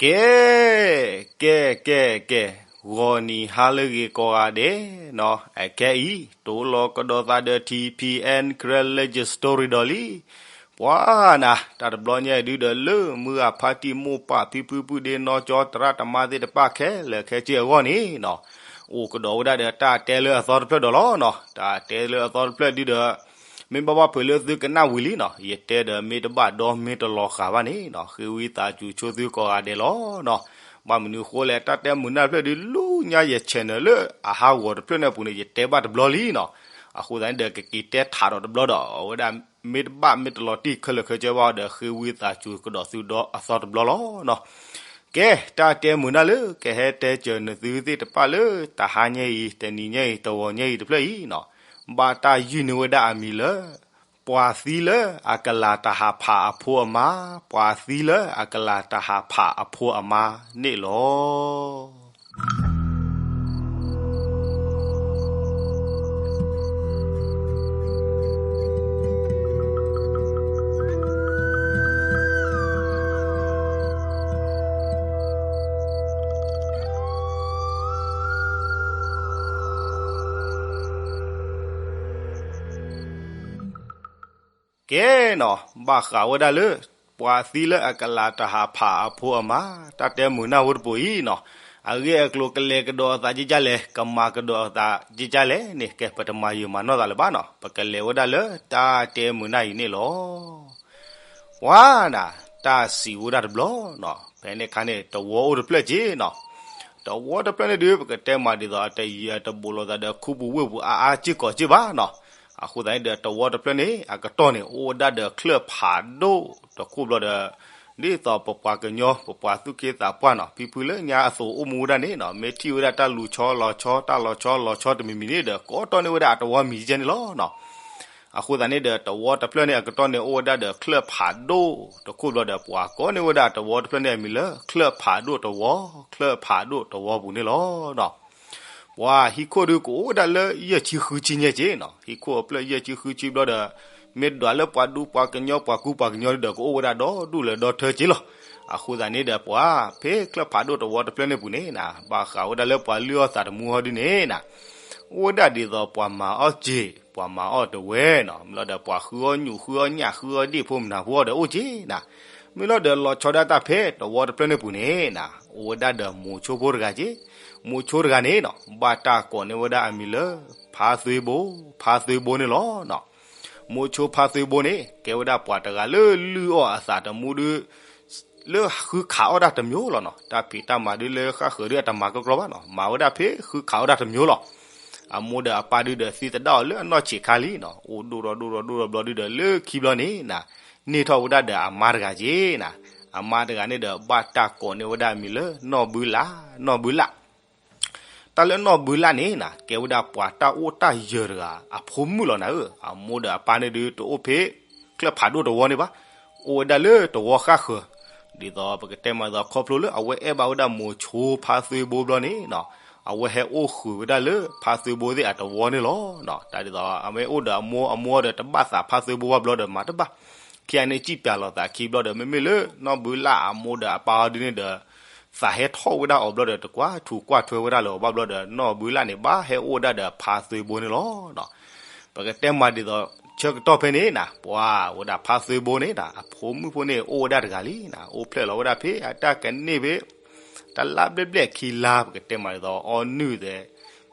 ကဲ, ကဲ, ကဲ, ကဲ, ဂီၤနံၤဟါလၢအဂ့ၤကိးဂၤဒဲးနီၤ, အခဲအံၤ တိၢ်လီၤကဒီးသးဒီး ထံၣ်ဖံးအဲၣ် Karen Legend Story ဒီးလံ. ပှၤနၤ တၢ်တဘျီညါအံၤဒုဒီး လၢမုၢ်ဂၤဖါတံၢ်မိၢ်ပၢ်ဖံဖုဖုဒ့နီၢ်ကၠီ သရၣ်သမါသ့ၣ်တဖၣ်ခဲလၢာ်ခဲဆ့အဂီၢ်န့ၣ်နီၤ, အိၣ်ကဒီးဝဲဒၣ်ဒီးတၢ်တဲလၢအသီတဖျၢၣ်ဒီးလီၤနီၤ. တၢ်တဲလၢအသီတဖျၢၣ်ဒုဒီး မ့ၢ်ဘၣ်ဘၣ်ဖုးလၢသုကနၣ်ဝံၤလံနီၤ, ယတဲဒီးမ့ၢ်တဘၣ်ဒီးမ့ၢ်တလီၤဃာ်ဘၣ်န့ၣ်နီၤ, ဃ့ဝံသးစူၤဆိသုကိးဂၤဒဲးလီၤနီၤ. ဘၣ်မနုၤဃိလဲၣ် တၢ်တဲမုာ်နၢ်တဖျၢၣ်ဒု လူညါယ channel လၢအဟးဂီၤတဖျၢၣ်န့ၣ်အပူၤန့ၣ် ယတဲဘၣ်တဘျီလံနီၤ. အဃိသတးန့ၣ်ဒီး ကက့ၤတဲထးဒီးတဘျီဒီး အဝဲဒၣ်မ့ၢ်တဘၣ်မ့ၢ်တလီၤတံၢ်ခဲလၢာ်ခဲဆ့ဘၣ်ဒီး ဃ့ဝံသးစူၤကဒီးသုဒီးအသီတဘျီလီၤနီၤ. ကဲ, တၢ်တဲမုာ်နၢ်လၢကဟဲတဲစၢၤနသုသ့ၣ်တဖၣ်လၢ တဟါညါအံၤ တနံၤညါအံၤ တဂီၤညါအံၤတဖျၢၣ်အံၤနီၤ, ဘၣ်တၢ်ယုၢ်န့ၢ်ဝဲဒၣ်အမံၤလၢ ပှၤသံလၢအကလၤတဟးဖးအဖိအမါ, ပှၤသံလၢအကလၤတဟးဖးအဖိအမါန့ၣ်လီၤ. ကဲနီၤ, ဘၣ်ဃးဝဲဒၣ်လၢ ပှၤသံလၢအကလၤတဟးဖးအဖိအမါ, တၢ်တဲမုာ်နၢ်ဖိတပူၤအံၤနီၤ, အဂ့ၢ်အကျိၤကလဲၤကဒီးအသးကကလဲၣ်, ကမၤကဒီးအသးကကလဲၣ်န့ၣ် ကဲ ပတမၤယုာ်မၤနီၢ်သးလၢၤဘၣ်နီၤ, ပကလဲၤဝဲဒၣ်လၢတၢ်တဲမုာ်နၢ်အံၤန့ၣ်လီၤ. ပှၤနၤ, တၢ်စံးဝဲဒၣ်တဘျီနီၤ, ဖဲန့ၣ်အခါန့ၣ် တဝီအိၣ်တဖျၢၣ်က့နီၤ, တဝီတဖျၢၣ်န့ၣ်ဒုး ပကတဲမးဒ်သိးအတယံၤအတဘူးလိာ်သးဒီးခူပူၤဝ့ၢ်ပူၤအါအါစ့ၢ်ကီးက့ဘၣ်နီၤ. အဃိသတးန့ၣ်ဒီး တဝီတဖျၢၣ်န့ၣ် အကတီၢ်န့ၣ် အိၣ်ဝဲဒၣ်ဒီးချၢၣ်ဖးဒိၣ်တခိၣ်ဘျီဒီး ဒ်သိးပပှၤကညီ ပပှၤသူၣ်က့သးပှၢ်နီၤ ဖံဖုလၢညါအသိးအိၣ်မူဝဲဒၣ်န့ၣ်နီၤ မ့ၢ်ထံၣ်ဝဲဒၣ်တၢ်လူၤဆီလီၤဆီ တၢ်လီၤဆီလီၤဆီတမံၤမံၤန့ၣ်ဒီး ကိးတီၢ်န့ၢ်ဝဲဒၣ်အတဝီမံၤကဲန့ၣ်လီၤနီၤ. အဃိသတးန့ၣ်ဒီး တဝီတဖျၢၣ်န့ၣ်အကတီၢ်န့ၣ် အိၣ်ဝဲဒၣ်ဒီးချၢၣ်ဖးဒိၣ်တခိၣ်ဘျီဒီး ပှၤကိးန့ၢ်ဝဲဒၣ်တဝီတဖျၢၣ်န့ၣ်အမံၤလၢ ချၢၣ်ဖးဒိၣ်တဝီ, ချၢၣ်ဖးဒိၣ်တဝီပူၤန့ၣ်လီၤနီၤ. ပှၤဟံၣ်ခိၣ်ဒုးကအိၣ်ဝဲဒၣ်လၢယဲၢ်ဆံဃုဆံညါက့နီၤ, ဟံၣ်ခိၣ်အဖျၢၣ်ယဲၢ်ဆံဃုဆံဘျီဒီး မ့ၢ်ဒွးလၢပှၤဒူပှၤကညီပှၤကူပှၤကညီဒုးဒီး ကအိၣ်ဝဲဒၣ်ဒီဒူၣ်လၢဒီထၢက့လီၤ. အဃိသတးန့ၣ်ဒီး ပှၤဖဲချၢၣ်ဖးဒိၣ်တဝီတဖျၢၣ်န့ၣ်ပူၤန့ၣ်နီၤ ဘၣ်ဃးဝဲဒၣ်လၢပှၤလုၢ်အီၣ်သးတမူဟီဒုန့ၣ်နီၤ အိၣ်ဝဲဒၣ်ဒ်သိးပှၤမၤအီၣ်စ့ၢ် ပှၤမၤအီၣ်တဝဲနီၤ, မ့ၢ်လီၤဒီးပှၤဃုအီၣ်ညူးဃုအီၣ်ညၣ်ဃုအီၣ်ဒ့ၣ်ဖိမနၤဖိအီၣ်ဒီးအိၣ်က့နီၤ, မ့ၢ်လီၤဒီးလီၤဆီဒၣ်တၢ်ဖဲတဝီတဖျၢၣ်န့ၣ်ပူၤန့ၣ်နီၤ အိၣ်ဝဲဒၣ်ဒီးမိၤဆိဖိတဂၤက့, မိၤဆိတဂၤန့ၣ်နီၤ ဘၣ်တၢ်ကိးန့ၢ်ဝဲဒၣ်အမံၤလၢ ဖါသွ့ဘိ, ဖါသွ့ဘိန့ၣ်လီၤနီၤ. မိၤဆိဖါသွ့ဘိန့ၣ် ကဲဝဲဒၣ်ပှၤတဂၤလၢလုၢ်အီၣ်အသးတမူဒုး လၢဃုခးအီၣ်တၢ်တမျိုးလီၤနီၤ, တၢ်ဖံးတၢ်မၤဒုးလၢဃၣ်ဃၢၤဒုးအတမၤကကြီဘၣ်နီၤ, မၤဝဲဒၣ်ဖဲဃုခးအီၣ်တၢ်တမျိုးလီၤ. အမိၢ်ဒီးအပၢ်ဒုးဒီးသံသဒၣ်အီၤလၢအနီၢ်ဆံးခါလံနီၤ, အိၣ်ဒိၣ်ထီၣ်ဒိၣ်ထီၣ်ဒိၣ်ထီၣ်ဘျီဒုးဒီးလၢခံဘျီန့ၣ်နီၤ န့ၢ်ထီၣ်ဝဲဒၣ်ဒီးအမါတဂၤက့နီၤ, အမါတဂၤန့ၣ်ဒီးဘၣ်တၢ်ကိးန့ၢ်ဝဲဒၣ်အမံၤလၢနီၢ်ဘုလၣ်, နီၢ်ဘုလၣ် တၢ်လၢနီၢ်ဘုလၣ်န့ၣ်နီၤ ကဲဝဲဒၣ်ပှၤတၢ်အိၣ်တၢ်ယၢၤတဂၤအဖိမုၣ်လီၤနၤဧၢ, အမိၢ်ဒီးအပၢ်န့ၣ်ဒုးတအိၣ်ဖဲ ချၢၣ်ဖးဒိၣ်တဝီန့ၣ်ဘၣ်, အိၣ်ဝဲဒၣ်လၢတဝီဃၣ်ဃၢၤ, ဒ်သိးပကတဲမးဒ်သိးခီဖျိလၢအဝဲအဲၣ်ဘၣ်ဝဲဒၣ်မိၤဆိဖါသွ့ဘိဘျီန့ၣ်နီၤ, အဝဲဟဲအိၣ်ဃုာ်ဝဲဒၣ်လၢဖါသွ့ဘိသ့ၣ်အတဝီန့ၣ်လီၤ. တၢ်ဒ်သိးအဝဲအိၣ်ဒီးအမိၢ် အမိၢ်ဒီးတဘၣ်သးဖါသွ့ဘိဘၣ်ဘျီဒီးမၤတဘၣ် ခံဂၤန့ၣ်စံၣ်ပၠးလိာ်သးခံဘျီဒီး မ့မ့ၢ်လၢနီၢ်ဘုလၣ်အမိၢ်ဒီးအပၢ်အီၤဒုန့ၣ်ဒီး သးဟဲထီၣ်ဝဲဒၣ်အီၤဘျီဒီး တကွၢ်ထူးကွၢ်ထွဲဝဲဒၣ်လၢၤအီၤဘၣ်ဘျီဒီး နီၢ်ဘုလၣ်န့ၣ် ဘၣ်ဟဲအိၣ်ဝဲဒၣ်ဒီးဖါသွ့ဘိန့ၣ်လီၤ. ပကတဲမးဒ်သိး ဆၢကတီၢ်ဖဲန့ၣ်နီၤ ပှၤဝဲဒၣ်ဖါသွ့ဘိန့ၣ်နီၤ အဖိမုၣ်ဖိန့ၣ် အိၣ်ဝဲဒၣ်တဂၤလံနီၤ, အိၣ်ဖျဲၣ်လီၤဝဲဒၣ်ဖဲအတၢ်ကန့ၢ်ဖဲ တလါဘျဲၣ်ဘျဲၣ်ခံလါ ပကတဲမးဒ်သိး အီနုၢ်သဲး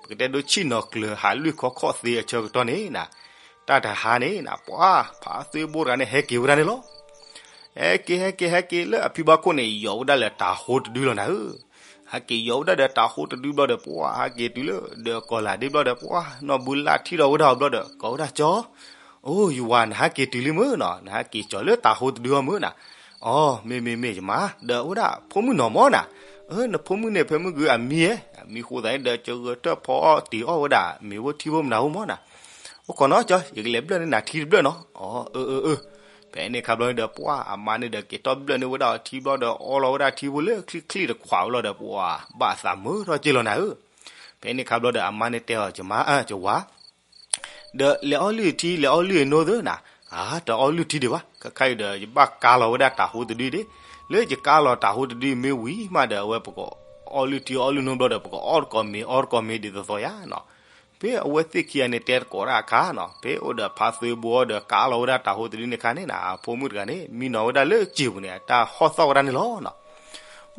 ပကတဲဒိဆံၣ်နီၤကျၢၤဟးလွံၢ်ခီခီၣ်သ့အဆၢကတီၢ်န့ၣ်နီၤ, တၢ်တဟါန့ၣ်နီၤ ပှၤဖါသွ့ဘိတဂၤန့ၣ် ဟဲက့ၤဝဲဒၣ်န့ၣ်လီၤ. ဟဲက့ၤ ဟဲက့ၤ ဟဲက့ၤလၢအဖံဘၣ်ခိၣ်န့ၣ် ယီၤဝဲဒၣ်လၢတၤဟိတဒုလီၤနၤဧၢ, ဟဲက့ၤယီၤဝဲဒၣ်ဒီးတၤဟိတဒုဘျီဒီး ပှၤဟဲက့ၤတုၤလၢ ဒီးကီၤလၤဒ့ဘျီဒီး ပှၤနီၢ်ဘုလၣ်ထံၣ်ဒီးဝဲဒၣ်အီၤဘျီဒီး ကိးဝဲဒၣ်ကၠီ အိၣ် ယဝၤ နဟဲက့ၤတုၤလံမ့ၢ်နီၤ, နဟဲက့ၤကၠီၤလၢတၤဟိတဒုအီၤမ့ၢ်နီၤ, အိၣ် မ့ၢ် မ့ၢ် မ့ၢ် ယမါ ဒီးအိၣ်ဒၣ်ဖိမုၣ်နီၤမ့ၢ်နီၤ, နဖိမုၣ်န့ၣ် ဖဲမုၢ်ဂုၤအမံဧါ, အမံဃိသးန့ၣ်ဒီး ကဂၢၤတၢၢ်ဖီအီၣ်တ့ၤအီၣ်ဝဲဒၣ် မ့ၢ်ဝဲထံဖိမနၤဖိမ့ၢ်နီၤ, အိၣ်ခိးနီၤကၠီ ယကလဲၤဘျၢၣ်န့ၢ်နၤထံတဘျၢၣ်နီၤ, အိၣ် အၢ အၢ အၢ, ဖဲန့ၣ်ခါဘျီန့ၣ်ဒီး ပှၤအမါန့ၣ်ဒီး က့ၤထီၣ်ဘျၢၣ်န့ၢ်ဝဲဒၣ်အီၤထံဘျီဒီး အီလီၤဝဲဒၣ်ထံဖိလၢချံချံတခွးဘျီဒီး ပှၤဘၣ်သးမုာ်ထီၣ်က့လီၤနၤဧၢ, ဖဲန့ၣ်ခါဘျီဒီး အမါန့ၣ်တဲအီၤ ယမါ ယဝၤ ဒီးလဲၤအီလုၢ်ထံ လဲၤအီလုၢ်အနိသၢနၤ, အါ တအီလုၢ်ထံဒံးဘၣ်, ခဲခါအံၤဒီး ယဘၣ်ကါလီၤဝဲဒၣ်တၤဟိတဒုဒံး, လၢယကါလီၤတၢ်ဟိတဒုမ့ၢ်ဝံၤမးဒီး အဝဲပကအီလုၢ်ထံအီလုၢ်နိဘျီဒီး ပကအီၣ်တကိးမ့ၤအီတကိးမ့ၤဒ်သိးသိးယါနီၤ. ဖဲအဝဲသ့ၣ်ခံဂၤန့ၣ်တဲတကိးဒၣ်အခါနီၤ, ဖဲအိၣ်ဒီးဖါသ့ဘိဒီးကါလီၤဝဲဒၣ်တၢ်ဟိတဒုန့ၣ်အခါန့ၣ်နီၤ, အဖိမုၣ်တဂၤန့ၣ် မံနီၤဝဲဒၣ်လၢစံာ်ပူၤန့ၣ် အတၢ်ဟီၣ်သီၣ်ဝဲဒၣ်န့ၣ်လီၤနီၤ.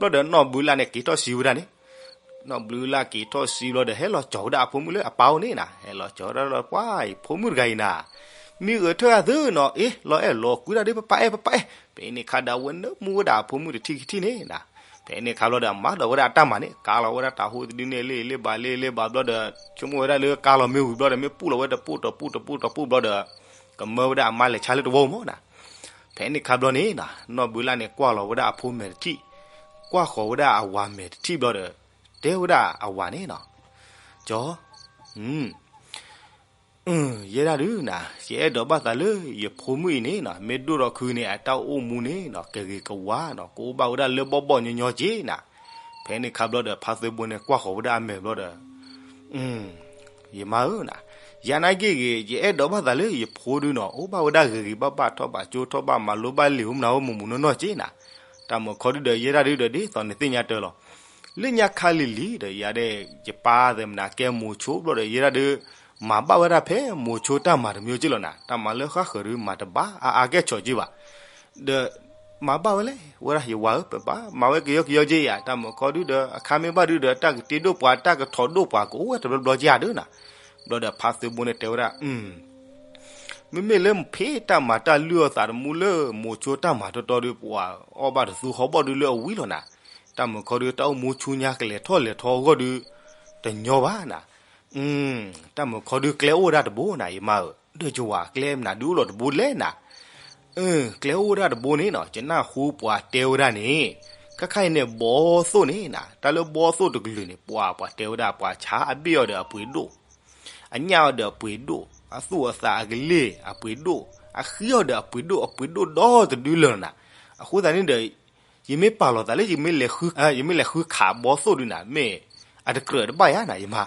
ဘျီဒီးနီၢ်ဘုလၢ်န့ၣ်က့ၤထီၣ်စံးဝဲဒၣ်န့ၣ်, နီၢ်ဘုလၢ်က့ၤထီၣ်စံးဘျီဒီး ဟဲလီၤကၠီၤဝဲဒၣ်အဖိမုၣ်လၢအပၢ်အိၣ်န့ၣ်နီၤ, ဟဲလီၤကၠီၤဝဲဒၣ်လၢပှၤအံၤ ဖိမုၣ်တဂၤအံၤနီၤ, မံဂဲၤထၢၣ်အသၢနီၤ, အ့ လီၤအဲၣ်လီၤကွံဒၣ်ဒ် ပပၢ်အဲၣ် ပပၢ်အဲၣ်. ဖဲန့ၣ်အခါဒီးအဝဲနၢမူဝဲဒၣ်အဖိမုၣ်တထံၣ်ခံထံၣ်န့ၣ်နီၤ. ဖဲန့ၣ်အခါဘျီဒီး အမၤဒီးဝဲဒၣ်အတၢ်မၤန့ၣ် ကါလီၤဝဲဒၣ်တၢ်ဟိတဒုန့ၣ် လ့ၣ်လ့ၣ်ဘၣ်လ့ၣ်လ့ၣ်ဘၣ်ဘျီဒီး ဆိကမိၣ်ဝဲဒၣ်လၢကါလီၤမ့ၢ်ဝံၤဘျီဒီး မ့ၢ်ပူၣ်လီၤဝဲတပူၣ်တပူၣ်တပူၣ်တပူၣ်ဘျီဒီး ကမၢဝဲဒၣ်အမါလဲၤဆါလၢတဝီမးနီၤ. ဖဲန့ၣ်အခါဘျီန့ၣ်နီၤ, နီၢ်ဘုလၢ်န့ၣ် ကွၢ်လီၤဝဲဒၣ်အဖိမဲာ်တထံၣ်, ကွၢ်ဃီၤဝဲဒၣ်အဝၤမဲာ်တထံၣ်ဘျီဒီး တဲဝဲဒၣ်အဝၤန့ၣ်နီၤ, ကၠီၤ, ယဲဒၣ်ဒုနီၤ, ယအဲၣ်ဒိးဘၣ်သးလၢယဖိမုၣ်အံၤန့ၣ်နီၤ, မ့ၢ်ဒိၣ်ထီၣ်ခုန့ၣ် အတၢ်အိၣ်မူန့ၣ်နီၤ ကဂ့ၤကဝါနီၤ, ကအိၣ်ဘၣ်ဝဲဒၣ်လၢဘီၣ်ဘီၣ်ညီညီက့နီၤ. ဖဲန့ၣ်အခါဘျီဒီး ဖါသ့ဘိန့ၣ် ကွၢ်ဃီၤဝဲဒၣ်အမဲာ်ဘျီဒီး ယမါဧၢနီၤ, ယၤနာ်က့ဂ့ၤ ယအဲၣ်ဒိးဘၣ်သးလၢယဖိဒုနီၤ အိၣ်ဘၣ်ဝဲဒၣ်ဂ့ၤဂ့ၤဘၣ်ဘၣ် ထီၣ်ဘၣ်ကၠိထီၣ်ဘၣ်မၤလိဘၣ်လံာ် အိၣ်မနုၤအိၣ်မူမူနီၢ်နီၢ်က့နီၤ. တၢ်မုၢ်ခီဒုဒီး ယဲဒၣ်ဒုဒီး ဒ်သိးနသ့ၣ်ညါတၢ်လီၤ. လၢညါခါလံၤလံၤဒီး ယၤဒဲး ယပၢ်သ့ၣ်မနၤကဲမိၤဆိဘျီဒီး ယဲဒၣ်ဒု မၤဘၣ်ဝဲဒၣ်ဖဲမိၤဆိတၢ်မၤတမံၤက့လီၤနီၤ. တၢ်မၤလၢဃၣ်ဃၢၤဒု မၤတဘၣ်အါအါကဲၣ်ဆိးက့ဘၣ် ဒီး မၤဘၣ်ဝဲလဲၣ် ဝဲဒၣ်ယဝၤဧၢ ပဘၣ်မၤဝဲကယီကယီက့ယၤ တၢ်မုၢ်ခီဒုဒီး အခါမ့ၢ်ဘၣ်ဒုဒီး တၢ်ကတ့ဒိၣ်ပှၤ တၢ်ကထီၣ်ဒိၣ်ပှၤ ကအိၣ်ဝဲတဘျီဘျီက့ဧါဒုနီၤ. ဘျီဒီးဖါသ့ဘိန့ၣ်တဲဝဲဒၣ် မ့မ့ၢ်လၢဖဲတၢ်မၤတၢ်လုၢ်အီၣ်သးတမူလၢမိၤဆိတၢ်မၤတီတီဒု ပှၤအီၣ်ဘၣ်တသူဟီၣ်ဘီၣ်ဒုလၢအဝံၤလီၤနီၤ. တၢ်မုၢ်ခီဒု တၢ်အိၣ်မူဆူညါကလဲၤထီၣ်လဲၤထီအဂီၢ်ဒု တညီဘၣ်နီၤ. တၢ်မုၢ်ခီဒု ကျဲအိၣ်ဝဲဒၣ်တဘိနီၤ ယမါဧၢ, ဒီးယဝၤ ကျဲမနုၤဒုအိၣ်လီၤတဘိလဲၣ်နီၤ. ကျဲအိၣ်ဝဲဒၣ်တဘိန့ၣ်နီၤ ယနၢ်ဟူပှၤတဲဝဲဒၣ်န့ၣ်, ခါခါအံၤန့ၣ် ဘီသိၣ်န့ၣ်နီၤ တၢ်လၢဘီသိၣ်တကလုာ်န့ၣ် ပှၤပှၤတဲဝဲဒၣ် ပှၤဆါအဘ့ၣ်အီၤဒီးအပှ့ၤဒိၣ်, အညၣ်အီၤဒီးအပှ့ၤဒိၣ်, အသူၣ်အသးအကလ့ၢ်အပှ့ၤဒိၣ်, အဃံအီၤဒီးအပှ့ၤဒိၣ်, အပှ့ၤဒိၣ်ဒီတဒုလၢာ်နီၤ. အဃိသတးန့ၣ်ဒီး ယမ့ၢ်ပာ်လီၤသးလၢ ယမ့ၢ်လဲၤဃုခးဘီသိၣ်ဒုနီၤ မ့ၢ်အတကြၢးတဘၣ်ယၤနီၤ ယမါ.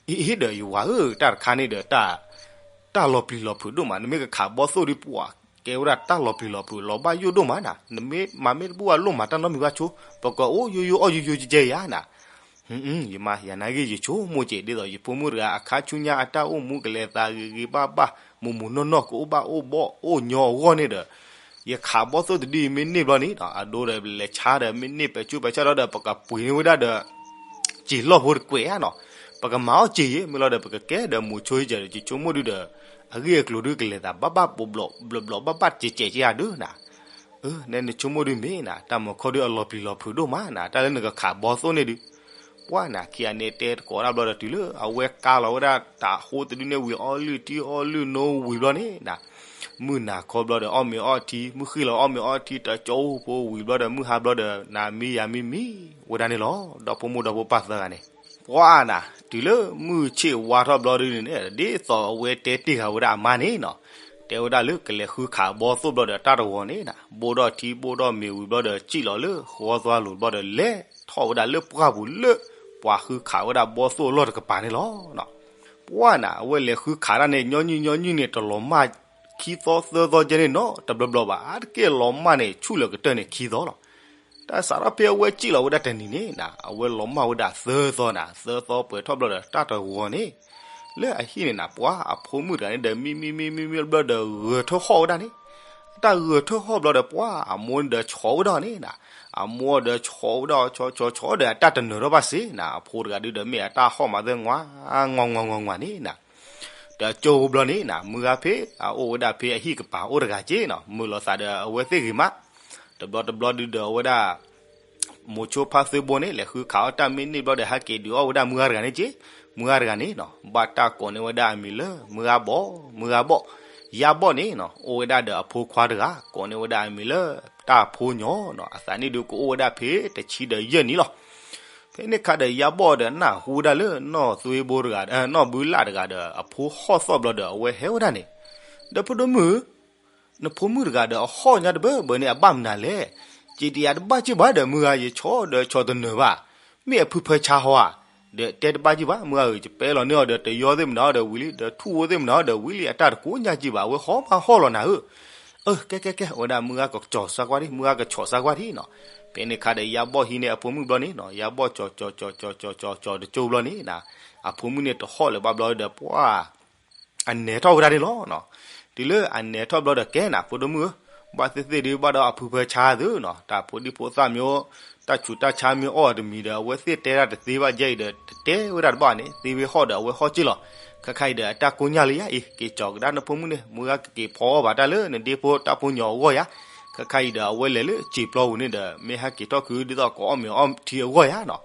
အ့ ဒီးယဝၤဧၢ တၢ်တခါန့ၣ်ဒီး တၢ်လီၤပျံၤလီၤဖုးဒိၣ်မး, နမ့ၢ်ကခးဘီသိၣ်ဒု ပှၤကဲဝဲဒၣ်တၢ်လီၤပျံၤလီၤဖုး လီၤဘၣ်ယိၣ်ဒိၣ်မးနီၤ. နမ့ၢ်မၤမ့ၢ်တဘူၣ်ဘၣ် လိၣ်မၤတၢ်နီတမံၤဘၣ်ဆိ, ပကအိၣ်ယိယိအီၣ်ယိယိကဲကဲယၤနီၤ. ယမါ ယၤနာ်က့ ယဆိကမိၣ်က့ၤ ဒ်သိးယဖိမုၣ်တဂၤ အခါဆူညါအတၢ်အိၣ်မူကလဲၤသးဂ့ၤဂ့ၤဘၣ်ဘၣ် မိၢ်မိၢ်နီၢ်နီၢ် ကအိၣ်ဘၣ်အိၣ်ဘီၣ်အိၣ်ညီအဂီၢ်န့ၣ်ဒီး ယခးဘီသိၣ်တဒုအံၤမ့ၢ်န့ၢ်ဘျီန့ၣ်နီၤ အဒိဒီးလဲၤဆါဒီး မ့ၢ်န့ၢ်ပဲာ်ကၠိပဲာ်ဆၣ်ဒီး ပကပှ့ၤန့ၢ်ဝဲဒၣ်ဒီး စံာ်လီၢ်ဖိတကွဲးဧါနီၤ. ပကမၤအီၣ်စ့ယဲၢ် မ့ၢ်လီၤဒီး ပကကဲဒီးမိၤဆိယဲၢ်ဒီး ယဆိကမိၣ်ဒုဒီး အဂ့ၢ်အကျိၤဒုကလဲၤသးဘၣ်ဘၣ်ဘျီးဘျီးဘျီးဘၣ်ဘၣ်ကဲးကဲးကဲးဧါဒုနီၤ. နဲနဆိကမိၣ်ဒုမ့ၢ်နီၤ တၢ်မုၢ်ခီဒုအလီၤပျံၤလီၤဖုးဒိၣ်မးနီၤ တၢ်လၢနကခးဘီသိၣ်န့ၣ်ဒု ပှၢ်နၤခံဂၤန့ၣ်တဲတကိးဒၣ်ဘျီဒီး တုၤလၢအဝဲကါလီၤဝဲဒၣ်တၢ်ဟိတဒုန့ၣ်ဝံၤ အီၣ်လုၢ်ထံအီၣ်လုၢ်နိဝံၤဘျီန့ၣ်နီၤ, မုၢ်နၤခီဘျီဒီး အီၣ်မ့ၤအီထံ မုၢ်ဃ့လီၤအီၣ်မ့ၤအီထံ တကၠိဖိဝံၤဘျီဒီး မုၢ်ဟါဘျီဒီး နၤမံယၤမံမံဝဲဒၣ်န့ၣ်လီၤ. ဒီဖိမိၢ်ဒီဖိပၢ်သၢဂၤန့ၣ် ပှၢ်နၤ တုၤလၢမုၢ်ဆ့ၣ်ဝါထီၣ်ဘျီဒုန့ၣ် ဒ်သိးအဝဲတဲတ့ၢ်ဃာ်ဝဲဒၣ်အမါန့ၣ်နီၤ, တဲဝဲဒၣ်လၢကလဲၤဃုခးဘီသိၣ်ဘျီဒီးတၢ်တဂီၤန့ၣ်နီၤ ဘိၣ်ထီၣ်ထံဘိၣ်ထီၣ်မ့ၤဝံၤဘျီဒီး စံၣ်လီၤလၢဃီသွါလိၤဘျီဒီး လဲၤထီၣ်ဝဲဒၣ်လၢပှၢ်ပူၤလၢ ပှၤဃုခးဝဲဒၣ်ဘီသိၣ်အလီၢ်တကပၤန့ၣ်လီၤ. ပှၢ်နၤ အဝဲလဲၤဃုခးတၢ်န့ၣ် ညီနုၢ်ညီနုၢ်န့ၣ် တလီၤမၢ်ခံသီသၢသီကဲန့ၣ်နီၤ တဘျီဘျီဘၣ် အါတက့ၢ်လီၤမၢ်န့ၣ် ဆူၣ်လၢကတၢၢ်န့ၣ်ခံသီလီၤ. တၢ်စးထီၣ်ဖဲအဝဲစံၣ်လီၤဝဲဒၣ်တနံၤန့ၣ်နီၤ အဝဲလီၤမၢ်ဝဲဒၣ်သၢသီနီၤ သၢသီပှဲၤထီၣ်ဘျီဒီး တၢ်တဂီၤန့ၣ် လၢအဟံၣ်န့ၣ်နီၤ ပှၢ်အဖိမုၣ်တဂၤန့ၣ်ဒီး မံမံမံမံမံဘျီဒီး ဂဲၤထၢၣ်ဟီၣ်ဝဲဒၣ်န့ၣ်, တၢ်ဂဲၤထၢၣ်ဟီၣ်ဘျီဒီးပှၢ်အမိၢ်ဒီးဆီးဝဲဒၣ်န့ၣ်နီၤ, အမိၢ်ဒီးဆီးဝဲဒၣ် ဆီးဆီးဒီးအတၢ်တနၢၤထီၣ်ဘၣ်စ့နီၤ အဖိတဂၤဒုဒီးမ့ၢ်အတၢ်ဟီၣ်မးသၢ ငွါ ငွါ ငွါ ငွါ ငွါ န့ၣ်နီၤ တကၠိဖိဘျီန့ၣ်နီၤ မုၢ်ဂၤဖဲအအိၣ်ဝဲဒၣ်ဖဲအဟံၣ်ကပၤအိၣ်တဂၤက့နီၤ မုာ်လီၤသးဒီးအဝဲသ့ၣ်ဂ့ၤမး, တဘျီတဘျီဒုဒီးအဝဲဒၣ် မိၤဆိဖါသ့ဘိန့ၣ် လဲၤဃုခးအီၣ်တၢ်မ့ၢ်န့ၢ်ဘျီဒီး ဟဲက့ၤဒုးအီၣ်ဝဲဒၣ်မုၢ်ဂၤတဂၤန့ၣ်က့, မုၢ်ဂၤတဂၤန့ၣ်နီၤ ဘၣ်တၢ်ကိးန့ၢ်ဝဲဒၣ်အမံၤလၢ မုၢ်ဂၤဘီၣ် မုၢ်ဂၤဘီၣ်, ယါဘီၣ်န့ၣ်နီၤ အိၣ်ဝဲဒၣ်ဒီးအဖိခွါတဂၤ ကိးန့ၢ်ဝဲဒၣ်အမံၤလၢ တၢ်ဖိညီနီၤ အသးနံၣ်ဒုကအိၣ်ဝဲဒၣ်ဖဲတဆံဒီးယဲၢ်နံၣ်လီၤ. ဖဲန့ၣ်ခါဒီးယါဘီၣ်ဒီးနၢ်ဟူဝဲဒၣ်လၢနီၢ်သွ့ဘိတဂၤ နီၢ်ဘုလၣ်တဂၤဒီးအဖိဟီၣ်သီၣ်ဘျီဒီးအဝဲဟဲဝဲဒၣ်န့ၣ်, ဒီးဖိဒိၣ်မုၣ် နဖိမုၣ်တဂၤဒီးအဟီၣ်ညါတဘၢဘၢန့ၣ် အဘၣ်မနုၤလဲၣ်, က့ၤတယၤတဘၣ်က့ၢ်ဘၣ်ဒီး မုၢ်ဂၤယဆီဒီးဆီတနၢၤဘၣ်, မ့ၢ်အဖုဖၢဆါဟီဧါ, ဒီးတဲတဘၣ်က့ၢ်ဘၣ် မုၢ်ဂၤဧၢ ယပဲလီၤန့ၢ်အီၤဒီးတယီသ့ၣ်မနုၤအီၤဒီးဝံၤလံ ဒီးထူၣ်ဝဲသ့ၣ်မနုၤအီၤဒီးဝံၤလံ အတၢ်တကိးညါက့ၢ်ဘၣ် အဝဲဟီၣ်မးဟီၣ်လီၤနၤဧၢ, အၢ ကဲ ကဲ ကဲ ဝဲဒၣ်မုၢ်ဂၤကကၠီၤစၢ်ကွၢ်ဒံး, မုၢ်ဂၤကဆီးစၢ်ကွၢ်ဒံးနီၤ. ဖဲန့ၣ်ခါဒီး ယါဘီၣ်ဟံးန့ၢ်အဖိမုၣ်ဘျီန့ၣ်နီၤ, ယါဘီၣ်ကၠီၤ ကၠီၤ ကၠီၤ ကၠီၤ ကၠီၤ ကၠီၤတကၠိဘျီန့ၣ်နီၤ, အဖိမုၣ်န့ၣ်တဟီၣ်လၢၤဘၣ်ဘျီဒီး ပှၤ အနဲထီၣ်ဝဲဒၣ်န့ၣ်လီၤနီၤ. တုၤလၢအနဲထီၣ်ဘျီဒီး ကဲနၤ ဖိဒိၣ်မုၣ်ဧၢ, ဘၣ်သ့ၣ်သ့ၣ်ဒုး ဘၣ်ဒီးအဖုဖၢဆါသုနီၤ, တၢ်ဖိဒံဖိသၣ်မ့ၢ်အိၣ်, တၢ်ဆူးတၢ်ဆါမ့ၢ်အိၣ်အီၤတမံၤဒီး အဝဲသ့ၣ်တဲတၢ်တသ့ဘၣ်ယဲအံၤဒီး တတဲဝဲဒၣ်တဘၣ်န့ၣ်, သ့ဝဲဟီၣ်ဒီးအဝဲဟီၣ်က့ၢ်လီၤ. ခဲခါအံၤဒီး အတၢ်ကိၢ်ညၢ်လံယါအံၤ, က့ၤကၠီၤကဒါနဖိမုၣ်န့ၣ်, မုၢ်ဂၤကက့ၤဖီအီၣ်ဘၣ်တၢ်လၢနဒ့ဖိတၢ်ဖိညီအဂီၢ်ယါ. ခဲခါအံၤဒီး အဝဲလဲၤလၢစံာ်ပျီပူၤန့ၣ်ဒီး မ့ၢ်ဟဲက့ၤထီၣ်ခုဒ်သိးကအီၣ်မ့ၤအီထံအဂီၢ်ယါနီၤ.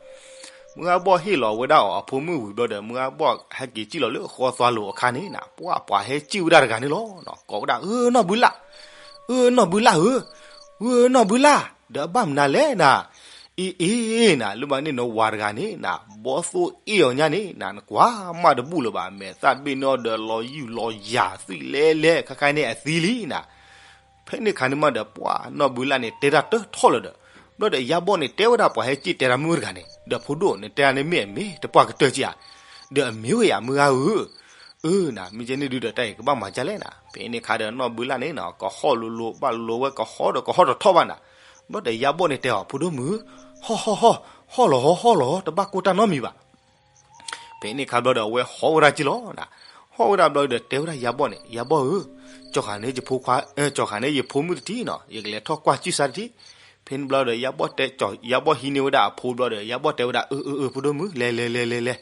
မုၢ်ဂၤဘီၣ်ဟ့ၣ်လီၤဝဲဒၣ်အီၤအဖိမုၣ်ဝံၤဘျီဒီး မုၢ်ဂၤဘီၣ်ဟဲက့ၤစံၣ်လီၤလၢဃီသွါလိၤအခါန့ၣ်နၤ, ပှၤ ပှၤဟဲစံၣ်ဝဲဒၣ်တဂၤန့ၣ်လီၤ. ကိးဝဲဒၣ် အၢ နီၢ်ဘုလၢ်, အၢ နီၢ်ဘုလၢ်ဧၢ, အၢ နီၢ်ဘုလၢ်, ဒီးအဘၣ်မနုၤလဲၣ်နၤ, အ့ အ့ နၤ လၢဘၣ်န့ၣ်နဝၤတဂၤန့ၣ်နၤ, ဘီသိၣ်အ့ၣ်အီၤညါန့ၣ်နၤ, နကွၢ်မးတဘူၣ်လၢၤဘၣ်, မဲာ်သၣ်တဘ့ၣ်န့ၢ်အီၤဒီးလီၤယုၢ်လီၤယၤသွံၣ်လဲလဲ, ခဲခါန့ၣ်အသံလံနၤ. ဖဲန့ၣ်ခါန့ၣ်မးဒီး ပှၤနီၢ်ဘုလၢ်န့ၣ် တဲတၢ်တထီၣ်လၢၤဒီး, ဘျီဒီးယါဘီၣ်န့ၣ် တဲဝဲဒၣ်ပှၤဟဲစံၣ်တဲတၢ်မုၣ်တဂၤန့ၣ်, ဒီးဖိဒိၣ်န့ၣ်တဲဒၣ်န့ၣ်မ့ၢ်အမ့ၢ်တပှၢ်ကတၢၢ်က့ဧါ, ဒီးအမ့ၢ်ဝဲယါမုၢ်ဂၤဧၢ, အၢ နၤ မ့ၢ်ကဲန့ၣ်ဒုးဒီးတၢ်အံၤကဘၣ်မၤဒ်လဲၣ်နၤ. ဖဲန့ၣ်ခါဒီးနီၢ်ဘုလၢ်န့ၣ်နၤ ကဟီၣ်လိၤလိၤဘၣ်လိၤဝဲ ကဟီၣ်ဒီးကဟီၣ်တထီၣ်ဘၣ်နၤ. ဘျီဒီးယါဘီၣ်န့ၣ်တဲအီၤ ဖိဒိၣ်မုၣ်, ဟီၣ် ဟီၣ် ဟီၣ်, ဟီၣ်လီၤ ဟီၣ် ဟီၣ်လီၤ တဘၣ်ကိၢ်တၢ်နီတမံၤဘၣ်. ဖဲန့ၣ်ခါဘျီဒီး အဝဲဟီၣ်ဝဲဒၣ်က့ၢ်လီၤနၤ. ဟီၣ်ဝဲဒၣ်ဘျီဒီး တဲဝဲဒၣ်ယါဘီၣ်န့ၣ်, ယါဘီၣ်ဧၢ, ကၠီၤဃာ်န့ၣ်ယဖိခွါ, ကၠီၤဃာ်န့ၣ်ယဖိမုၣ်တထံၣ်နီၤ, ယကလဲၤထီၣ်ကွၢ်စံၣ်စါတထံၣ်. ဖဲန့ၣ်ဘျီဒီး ယါဘီၣ်တဲ, ယါဘီၣ်ဟံးန့ၢ်ဝဲဒၣ်အဖိဘျီဒီး ယါဘီၣ်တဲဝဲဒၣ် အၢ အၢ အၢ ဖိဒိၣ်မုၣ် လဲၤ လဲၤ လဲၤ လဲၤ လဲၤ.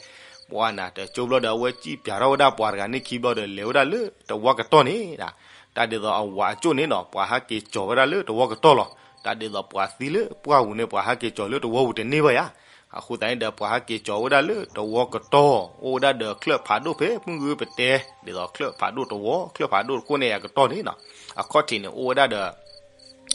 ပှၤနၤ တကၠိဘျီဒီး အဝဲစံၣ်ပၠးထီၣ်ဝဲဒၣ်ပှၤတဂၤန့ၣ်ခံဘျီဒီး လဲၤဝဲဒၣ်လၢတဝီကတီၢ်န့ၣ်နၤ. တၢ်ဒ်သိးအဝၤအကၠိၣ်န့ၣ်နီၤ ပှၤဟဲက့ၤကၠီၤဝဲဒၣ်လၢတဝီကတီၢ်လီၤ. တၢ်ဒ်သိးပှၤသံလၢပှၢ်ပူၤန့ၣ် ပှၤဟဲက့ၤကၠီၤလၢတဝီပူၤတန့ၢ်ဘၣ်ယါ. အဃိသတးန့ၣ်ဒီး ပှၤဟဲက့ၤကၠီၤဝဲဒၣ်လၢတဝီကတီၢ် အိၣ်ဝဲဒၣ်ဒီးချၢၣ်ဖးဒိၣ်ဖဲမုၢ်ဂုပတဲ, ဒ်သိးချၢၣ်ဖးဒိၣ်တဝီ ချၢၣ်ဖးဒိၣ်တခိၣ်န့ၣ်အကတီၢ်န့ၣ်နီၤ. အခီၣ်ထံးန့ၣ် အိၣ်ဝဲဒၣ်ဒီး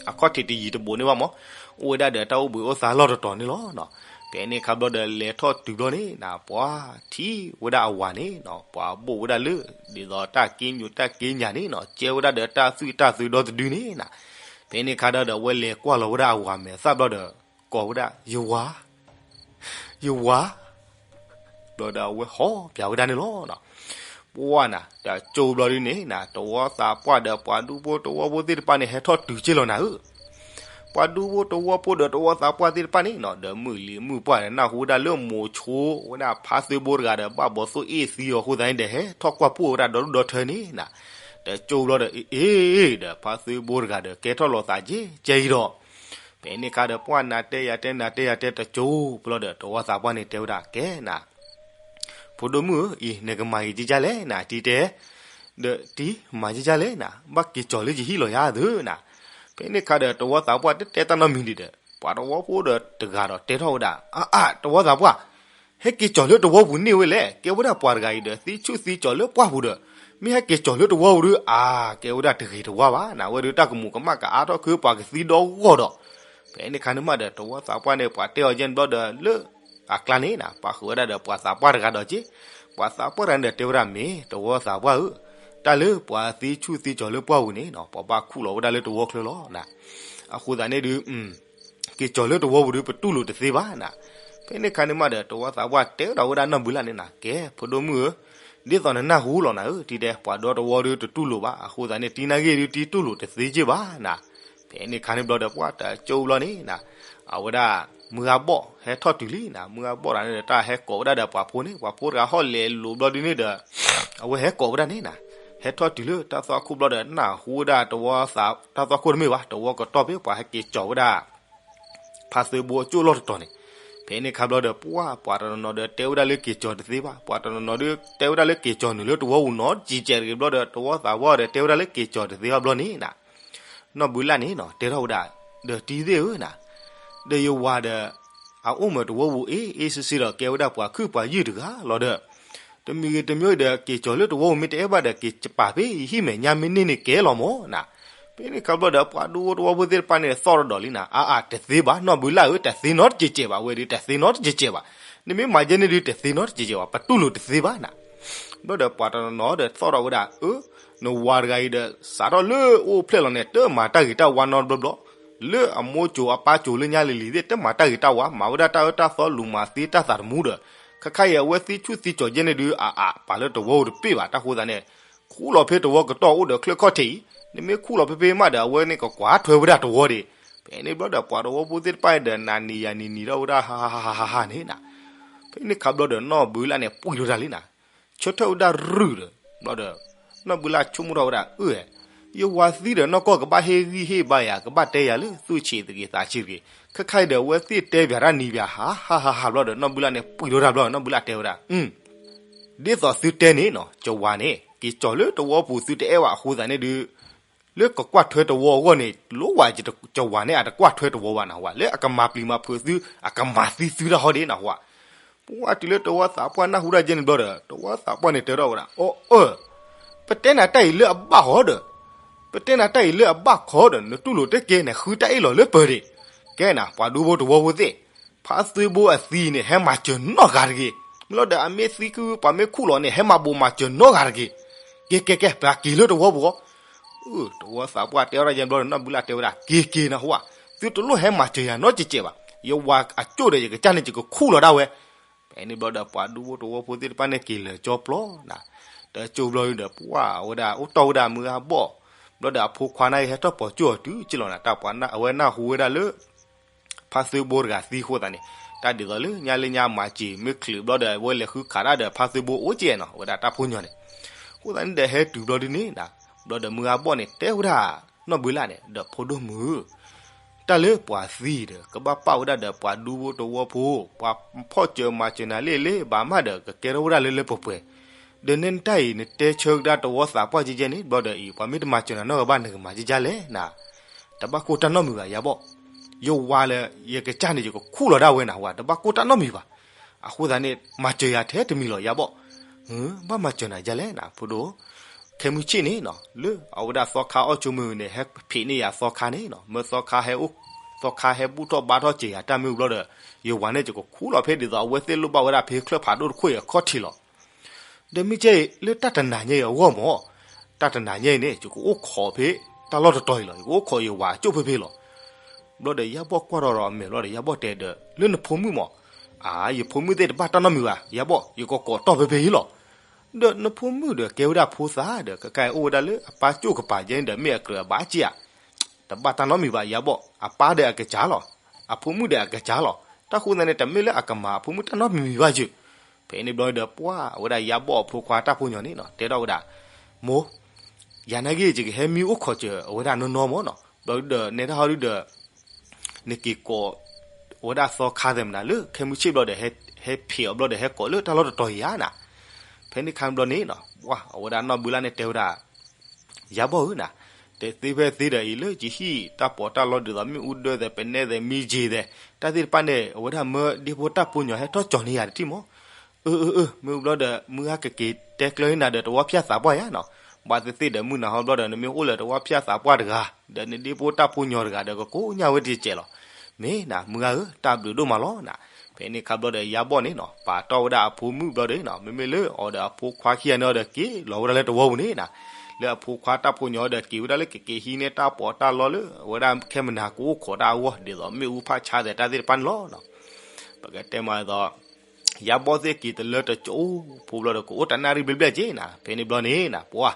အခီၣ်ထံးတယံၤတဘူးန့ၣ်ဘၣ်မး, အိၣ်ဝဲဒၣ်ဒီးတၢ်အိၣ်ဘှံးအိၣ်သါလီၢ်တတီၤန့ၣ်လီၤ. ဖဲန့ၣ်ခါဘျီဒီး လဲၤထီၣ်တုၤဘျီန့ၣ်နၤ ပှၤထံၣ်ဝဲဒၣ်အဝၤန့ၣ်နီၤ ပှၤဘိၣ်ဝဲဒၣ်လၢ ဒ်သိးတၢ်က့ညိၣ်တၢ်က့ညၣ်န့ၣ်နီၤ ကဲဝဲဒၣ်ဒီးတၢ်သွံၣ်တၢ်သွံဒီတဒုန့ၣ်နၤ. ဖဲန့ၣ်ခါဒီး အဝဲလဲၤကွၢ်လီၤဝဲဒၣ်အဝၤမဲာ်သၣ်ဘျီဒီး ကိးဝဲဒၣ် ယဝၤ ယဝၤ, ဘျီဒီးအဝဲဟီၣ်ပၠးဝဲဒၣ်န့ၣ်လီၤ. ပှၢ်နၤ တကၠိဘျီဒုန့ၣ်နၤ တဝီသးပှၢ်ဒီး ပှၤဒူဖိတဝီဖိသ့ၣ်တဖၣ်န့ၣ် ဟဲထီၣ်တုၤက့ၢ်လီၤနၤဧၢ. ပှၤဒူဖိတဝီဖိဒီးတဝီသးပှၢ်သ့ၣ်တဖၣ်န့ၣ်နီၤ ဒီးမုၢ်လံၤမုၢ်ပှၢ်ဒီး နၢ်ဟူဝဲဒၣ်လၢမိၤဆိဝဲဒၣ်ဖါသ့ဘိတဂၤဒီး ဘၣ်ဘီသိၣ်အ့ၣ်သံအီၤအဃိသတးန့ၣ်ဒီး ဟဲထီၣ်ကွၢ်ပှၢ်ဝဲဒၣ်ဒီဒူၣ်ဒီထၢန့ၣ်နၤ. တကၠိဘျီဒီး အ့ၣ် အ့ၣ် ဒီးဖါသ့ဘိတဂၤဒီး ကဲထီၣ်လီၤသးကဲကဲအံၤဒီး ဖဲန့ၣ်ခါဒီး ပှၢ်နၤတဲယၤတဲ နၤတဲယၤတဲ တကၠိဘျီဒီး တဝီသးပှၢ်န့ၣ်တဲဝဲဒၣ် ကဲနၤ ဖိဒိၣ်မုၣ်ဧၢ, အံၤ နကမၤဂ့ၤကကလဲၣ်နၤ တံၤတဲ, ဒီးတံၤမၤကကလဲၣ်နၤ ဘၣ်က့ၤကၠီၤလၢယဟံၣ်လီၤယၤသုနၤ. ဖဲန့ၣ်ခါဒီး တဝီသးပှၢ်တတဲတၢ်နီတမံၤဒံးဒီး ပှၤတဝီဖိဒီးတဂၤဒီးတဲထီၣ်ဝဲဒၣ် အါအါ တဝီသးပှၢ် ဟဲက့ၤကၠီၤလၢတဝီပူၤန့ၢ်ဝဲလဲၣ်, ကဲဝဲဒၣ်ပှၤတဂၤအံၤဒီး သံဆူၣ်သံကၠီၤလၢပှၢ်ပူၤဒီး မ့ၢ်ဟဲက့ၤကၠီၤလၢတဝီပူၤဒီး အါ ကဲဝဲဒၣ်တဂ့ၤတဝါဘၣ်နၤ, ဝဲဒီးတၢ်ကမူးကမၣ်ကအါထီၣ်ခု ပှၤကသံဒီဂီၢ်ဒီး ဖဲန့ၣ်ခါန့ၣ်မးဒီး တဝီသးပှၢ်န့ၣ် ပှၤတဲအီၤကဲန့ၣ်ဘျီဒီး လၢအကျါန့ၣ်နၤ ပာ်ဃုာ်ဝဲဒၣ်ဒီး ပှၤသးပှၢ်တဂၤဒီးက့ၢ်. ပှၤသးပှၢ်တဂၤန့ၣ်ဒီး တဲဝဲဒၣ်မ့ၢ် တဝီသးပှၢ်ဧၢ, တၢ်လၢပှၤသံဆူၣ်သံကၠီၤလၢပှၢ်ပူၤန့ၣ်နီၤ ပှၤဘၣ်ခူၣ်လီၤဝဲဒၣ်လၢတဝီချၢလီၤနၤ. အဃိသတးန့ၣ်ဒုး က့ၤကၠီၤလၢတဝီပူၤဒုး ပတူၢ်လိာ်တသ့ဘၣ်နၤ. ဖဲန့ၣ်ခါန့ၣ်မးဒီး တဝီသးပှၢ်တဲဝဲဒၣ်ဝဲဒၣ်နီၢ်ဘုလၢ်န့ၣ်နၤ ကဲ ဖိဒိၣ်မုၣ်ဧၢ, ဒ်သိးနနၢ်ဟူလီၤနၤဧၢ, တံၤတဲ ပှၤဒီတဝီဒုးတတူၢ်လိာ်ဘၣ်, အဃိသတးန့ၣ် တံၤနာ်ဂ့ၢ်ဒုး တံၤတူၢ်လိာ်တသ့က့ၢ်ဘၣ်နၤ. ဖဲန့ၣ်ခါန့ၣ်ဘျီဒီး ပှၢ်တကၠိဘျီန့ၣ်နၤ အဝဲဒၣ် မုၢ်ဂၤဘီၣ်ဟဲထီၣ်တုၤလံနၤ, မုၢ်ဂၤဘီၣ်တဂၤန့ၣ်ဒီး တၢ်ဟဲကိးဝဲဒၣ်ဒီးပှၤဖိန့ၣ်, ပှၤဖိတဂၤဟီၣ်လဲၤလိၤဘျီဒုးန့ၣ်ဒီး အဝဲဟဲကိးဝဲဒၣ်န့ၣ်နၤ, ဟဲထီၣ်တုၤလၢတၢ်သွၣ်ခိၣ်ဘျီဒီး နၢ်ဟူဝဲဒၣ်တဝီသး တၢ်သွၣ်ခိၣ်တမ့ၢ်ဘၣ်, တဝီကတီၢ်ဖဲပှၤဟဲက့ၤကၠီၤဝဲဒၣ် ဖါသ့ဘိအကၠိၣ်လီၢ်တတီၤန့ၣ်. ဖဲန့ၣ်ခါဘျီဒီး ပှၢ် ပှၤတနီၤနီၤဒီးတဲဝဲဒၣ်လၢက့ၤကၠီၤတသ့ဘၣ်, ပှၤတနီၤနီၤဒီးတဲဝဲဒၣ်လၢက့ၤကၠီၤနုာ်လၢတဝီပူၤနီတကဲးကဲးတဂ့ၤဘျီဒီး တဝီသးပှၢ်ဒီးတဲဝဲဒၣ်လၢက့ၤကၠီၤတသ့ဘၣ်ဘျီန့ၣ်နၤ နီၢ်ဘုလၢ်န့ၣ်နီၤ တဲထီၣ်ဝဲဒၣ်, ဒီးတံၤသ့ၣ်ဧၢနၤ, ဒီးယဝၤဒီး အအိၣ်မ့ၢ်တဝီပူၤအ့ၣ်အ့ၣ်စ့စ့ဒီး ကဲဝဲဒၣ်ပှၤခုၣ်ပှၤယုၢ်တဂၤလီၤဒီး, တမံၤဂ့ၤတမံၤဒီး က့ၤကၠီၤလၢတဝီပူၤမ့ၢ်တအဲၣ်ဘၣ်ဒီး က့ၤပာ်ဖဲယဟံၣ်မဲာ်ညါမ့ၢ်န့ၢ်န့ၣ်ကဲလီၤမၢ်နၤ. ဖဲန့ၣ်ခါဘျီဒီး ပှၤဒူဖိတဝီဖိသ့ၣ်တဖၣ်န့ၣ် သီၣ်ထီၣ်ဒီးလံနၤ, အါအါ တသ့ဘၣ် နီၢ်ဘုလၢ်ဧၢ, တသ့နီတကဲးကဲးဘၣ်, ဝဲဒုးတသ့နီတကဲးကဲးဘၣ်, နမ့ၢ်မၤယဲန့ၣ်ဒုး တသ့နီတကဲးကဲးဘၣ်, ပတူၢ်လိာ်တသ့ဘၣ်နၤ. ဘျီဒီးပှၤတနီၤနီၤဒီးသီၣ်ထီၣ်ဝဲဒၣ်, အၢ, နဝၤတဂၤအံၤဒီး စးထီၣ်လၢအိၣ်ဖျဲၣ်လီၤန့ၣ် တမၤတၢ်ဂ့ၤတၢ်ဝါနီတဘျီဘျီ, လၢအမိၢ်စိၤအပၢ်စိၤလၢညါလံၤလံၤသ့ၣ် တမၤတၢ်ဂ့ၤတၢ်ဝါ, မၤဝဲဒၣ်တၢ်အၢတၢ်သီ လူၤမၤသံတၢ်သးတမူဒီး, ခဲခါအံၤအဝဲသံဆူၣ်သံကၠီၤယဲန့ၣ်ဒုး အါအါ ပာ်လၢတဝီပူၤတပ့ၢ်ဘၣ်, တၢ်ဃိသတးန့ၣ် ခူၣ်လီၤဖဲတဝီကတီၢ်အိၣ်ဒီးချၢၣ်ခီၣ်ထံးအံၤ, နမ့ၢ်ခူၣ်လီၤဖဲဖဲမးဒီး အဝဲန့ၣ်ကကွၢ်ထွဲဝဲဒၣ်တဝီဒံး. ဖဲန့ၣ်ဘျီဒီး ပှၤတဝီဖိသ့ၣ်တဖၣ်ဒီး နၤနံၤယၤနံၤနံၤထီၣ်ဝဲဒၣ် ဟးဟးဟးဟးဟးန့ၣ်နၤ. ဖဲန့ၣ်ခါဘျီဒီး နီၢ်ဘုလၢ်န့ၣ် ပှံၢ်ထီၣ်တၢ်လံနၤ, ဆၢထၢၣ်ဝဲဒၣ်ရုၢ်ဒီး ဘျီဒီး နီၢ်ဘုလၢ်ဆိကမိၣ်ထီၣ်ဝဲဒၣ် အၢ ယဝၤသံဒီး နီၢ်ကီၢ်ကဘၣ်ဟ့ၣ်ဂံၢ်ဟ့ၣ်ဘါယၤ ကဘၣ်တဲယၤလၢသူၣ်ဆံးသက့ၤသးဆံးတဂ့ၤ, ခဲခါအံၤဒီး အဝဲသ့ၣ်တဲပၠးတၢ်နံၤပၠး ဟးဟးဟးဟးဘျီဒီး နီၢ်ဘုလၢ်န့ၣ် ပှံၢ်ထီၣ်တၢ်ဘျီ နီၢ်ဘုလၢ်တဲဝဲဒၣ် ဒ်သိးသုတဲန့ၣ်နီၤ ကဝၤန့ၣ် က့ၤကၠီၤလၢတဝီပူၤ သုတအဲၣ်ဝဲအဃိသတးန့ၣ်ဒုး လၢကကွၢ်ထွဲတဝီအဂီၢ်န့ၣ် လိၣ်ဝဲကဝၤန့ၣ် အတကွၢ်ထွဲတဝီဘၣ်နဟးဝဲ လၢအကမၤပျံၤမၤဖုးသု အကမၤသံသုတၢ်ဟီဒ်နဟးဝဲ. ပှၤတုၤလၢတဝီသးပှၢ်နၢ်ဟူတၢ်ယဲန့ၣ်ဘျီဒီး တဝီသးပှၢ်န့ၣ်တဲထီၣ်ဝဲဒၣ် အီအၢ ပတဲနၤတၢ်အံၤလၢအဘၣ်ဃီဒီး ပတဲနၤတၢ်အံၤလၢအဘၣ်ခီဒီး နတူၢ်လိာ်တက့ၢ် နဃုတၢ်အ့ၣ်လိာ်လၢပၢၤဒံး. ကဲနၤ ပှၤဒူဖိတဝီဖိသ့ၣ်, ဖါသွ့ဘိအသံန့ၣ် ဟဲမၤစၢၤနီတဂၤတဂ့ၤ. မ့ၢ်လီၤဒီး အမ့ၢ်သံခု ပှၤမ့ၢ်ခူၣ်လီၤန့ၣ် ဟဲမၤဘိးမၤစၢၤနီတဂၤတဂ့ၤ. ကဲကဲကဲ ပှၤက့ၤလၢတဝီပူၤဃီ တဝီသးပှၢ်တဲအီၤဒ်ယဲဘျီဒီး နီၢ်ဘုလၢ်တဲဝဲဒၣ် က့ၤက့ၤနဟးဝဲ, သုတလိၣ်ဟဲမၤစၢၤယၤနီတစဲးဘၣ်. ယဝၤအကၠိၣ်ဒီး ယကစၢ်န့ၣ် ယကခူၣ်လီၤဒၣ်ဝဲ. ဖဲန့ၣ်ဘျီဒီး ပှၤဒူဖိတဝီဖိသ့ၣ်တဖၣ်န့ၣ် က့ၤလၢကၠီပျီနၤ, တကၠိဘျီဒီး ပှၤဝဲဒၣ်အိၣ်တီၢ်ဝဲဒၣ်မုၢ်ဂၤဘီၣ်, ဘျီဒီးအဖိခွါန့ၣ် ဟဲထီၣ်ပိာ်ကၠိၣ်အီၤတုၤက့လီၤနၤ, တၢ်ပှၤအဝဲနၢ်ဟူဝဲဒၣ်လၢ ဖါသွ့ဘိတဂၤသံအဃိသတးန့ၣ်, တၢ်ဒ်သိးလၢညါလၢညါမၤစၢၤ မ့ၢ်ချုးဘျီဒီး အဝဲလဲၤဃုခးတၢ်ဒီး ဖါသွ့ဘိအိၣ်ကဲနီၤ, အဝဲဒၣ်တၢ်ဖိညီန့ၣ်. အဃိသတးန့ၣ်ဒီး ဟဲတုၤဘျီဒ်န့ၣ်နၤ, ဘျီဒီးမုၢ်ဂၤဘီၣ်န့ၣ် တဲဝဲဒၣ် နီၢ်ဘုလၢ်န့ၣ် ဒီးဖိဒိၣ်မုၣ် တၢ်လၢပှၤသံဒီး ကဘၣ်ပာ်ဝဲဒၣ်ဒီးပှၤဒူဖိတဝီဖိ, ပှၤဖီၣ်စၢၤမၤစၢၤနၤလၢလၢဘၣ်မးဒီး ကကဲထီၣ်ဝဲဒၣ်လၢလၢပှဲၤပှဲၤ, ဒီးနဲနတၢ်အံၤ နတဲဆၢကဒါတဝီသးပှၢ်ကဲကဲန့ၣ် ဘျီဒီးအံၤ ပှၤမ့ၢ်တမၤစၢၤနၤနီတဂၤဘၣ် နကမၤကဲကဲလဲၣ်နၤ. တဘၣ်ကိၢ်တၢ်နီတမံၤဘၣ် ယၤဘီၣ်, ယဝၤလၢ ယကစၢ်န့ၣ် ယကခူၣ်လီၤဒၣ်ဝဲနဟးဝဲ တဘၣ်ကိၢ်တၢ်နီတမံၤဘၣ်. အဃိသတးန့ၣ် မၤစၢၤယၤထဲတမံၤလီၤ ယၤဘီၣ်. ဘၣ်မၤစၢၤနၤဒ်လဲၣ်နၤ ဖိဒိၣ်, ခဲမုၢ်ဆ့ၣ်န့ၣ်နီၤ လၢအဝဲဒၣ်သီခါအီၣ်ဆိမုၢ်န့ၣ် ဟဲဖံးန့ၢ်ယၤသီခါန့ၣ်နီၤ, မၢသီခါဟဲအိၣ်, သီခါဟဲဘူၣ်ထီၣ်ဘါထီၣ်စၢၤယၤတၢ်မ့ၢ်ဘျီဒီး ယဝၤန့ၣ် ယကခူၣ်လီၤဖဲဒ်သိးအဝဲသ့ၣ်လိၣ်ဘၣ်ဝဲဒၣ်ဖဲချၢၣ်ဖးဒိၣ်တခိၣ်အံၤအခီၣ်ထံးလီၤ. ဒီးမ့ၢ်ကဲအံၤ လၢတၢ်တနၤညါအံၤအဂီၢ်မး, တၢ်တနၤညါအံၤန့ၣ် ယကအိၣ်ခိးဖဲတၢ်လီၢ်တတီၤအံၤလီၤ, ယကအိၣ်ခိးယဝၤကၠိၣ်ဖဲဖဲလီၤ. ဘျီဒီးယၤဘီၣ်ကွၢ်ထီၣ်ဒီးအမဲာ်ဘျီဒီး ယၤဘီၣ်တဲဒီး လၢနဖိမုၣ်မး, အါ ယဖိမုၣ်သ့ၣ်တဘၣ်တၢ်နီတမံၤဘၣ် ယၤဘီၣ် ယကကိးတီၢ်ဖဲဖဲအံၤလီၤ. ဒီးနဖိမုၣ်ဒီးကဲဝဲဒၣ်ဖိသၣ်ဒီး ကကဲအိၣ်ဝဲဒၣ်လၢအပၢ်ကၠိၣ်ကပၤယဲန့ၣ်ဒီး မ့ၢ်အကြၢးအဘၣ်က့ဧါ, တဘၣ်တၢ်နီတမံၤဘၣ် ယၤဘီၣ်, အပၢ်ဒီးအကစၢ်လီၤ, အဖိမုၣ်ဒီးအကစၢ်လီၤ. တၢ်ဃိသတးန့ၣ် တမ့ၢ်လၢအကမၤအဖိမုၣ်တၢ်နီတမံၤဘၣ်ယဲ. ဖဲန့ၣ်ဘျီဒီး ပှၤအဝဲဒၣ်ယၤဘီၣ်အဖိခွါတၢ်ဖိညီန့ၣ်နီၤ တဲထီၣ်ဝဲဒၣ်, မိၢ်, ယၤနာ်က့ ယကဟဲမံအိၣ်ခိးစၢၤအဝဲဒၣ်နီၢ်နီၢ်မးနီၤ, ဘျီဒီးနဲဒၣ်ဟီဒုဒီး နက့ၤကိး အဝဲဒၣ်သီခါသဲးမနၤ လၢခဲမုၢ်ဆ့ၣ်ဘျီဒီး ဟဲဖံးအီၤဘျီဒီး ဟဲကိးလၢတၢ်လီၢ်တတီၤအံၤဧါနၤ. ဖဲန့ၣ်ခါဘျီန့ၣ်နီၤ ပှၤအဝဲဒၣ်နီၢ်ဘုလၢ်န့ၣ်တဲဝဲဒၣ် ယၤဘီၣ်ဧၢနၤ, တသ့ဖဲသ့ဒီးအံၤ လၢယဟံၣ်တၢ်ပီးတၢ်လီဒ်သိး မ့ၣ်အူဒၢသဲး ပနဲသဲး မံက့ၤသဲး တၢ်သ့ၣ်တဖၣ်န့ၣ် အဝဲဒၣ်မၢဒ့ဖိတၢ်ဖိညီဟဲထီၣ်ကၠီၤန့ၢ်ယၤတထံၣ်မး. အၢ အၢ အၢ မ့ၢ်ဘျီဒီး မုၢ်ဂၤကက့ၤတဲကျၢၤနၤဒီး တဝီဖၠၣ်သးပှၢ်ယါနီၤ, ဘၣ်သ့ၣ်သ့ၣ်ဒီး မုၢ်နၤဟီဘျီဒီး နမ့ၢ်အိၣ်လၢတဝီဖၠၣ်သးပှၢ်တဂၤ ဒီးနဒ့ဖိတၢ်ဖိညီတဂၤဒီး ကကိးညါဝဲတကဲးလီၤ. မ့ၢ်နၤ မုၢ်ဂၤဧၢ တၢ်ဘျုးဒိၣ်မးလီၤနၤ. ဖဲန့ၣ်ခါဘျီဒီး ယၤဘီၣ်န့ၣ်နီၤ ပာ်တီၢ်ဝဲဒၣ်အဖိမုၣ်ဘျီဒီးနီၤ မ့မ့ၢ်လၢအီၤဒီးအဖိခွါခံဂၤန့ၣ်အီၤဒီး က့ၤလီၤဝဲဒၣ်လၢတဝီပူၤန့ၣ်နၤ, လၢအဖိခွါတၢ်ဖိညီဒီး က့ၤဝဲဒၣ်လၢကက့ၤဟံးန့ၢ်တၢ်ပီးတၢ်လီလၢ အဝဲဒၣ်ခဲမုၢ်နၤကအိၣ်ခိးတၢ်အဂီၢ် ဒ်သိးမ့ၣ်အူဖးဆါသဲး တၢ်သ့ၣ်တဖၣ်န့ၣ်လီၤ. ပကတဲမးဒ်သိး ယၤဘီၣ်သ့ၣ်က့ၤတလၢတကၠိဖိဘျီဒီး ကအိၣ်တၢ်နၣ်ရံၣ်ဘျဲၣ်ဘျဲၣ်က့နၤ, ဖဲန့ၣ်ဘျီန့ၣ်နၤ ပှၤ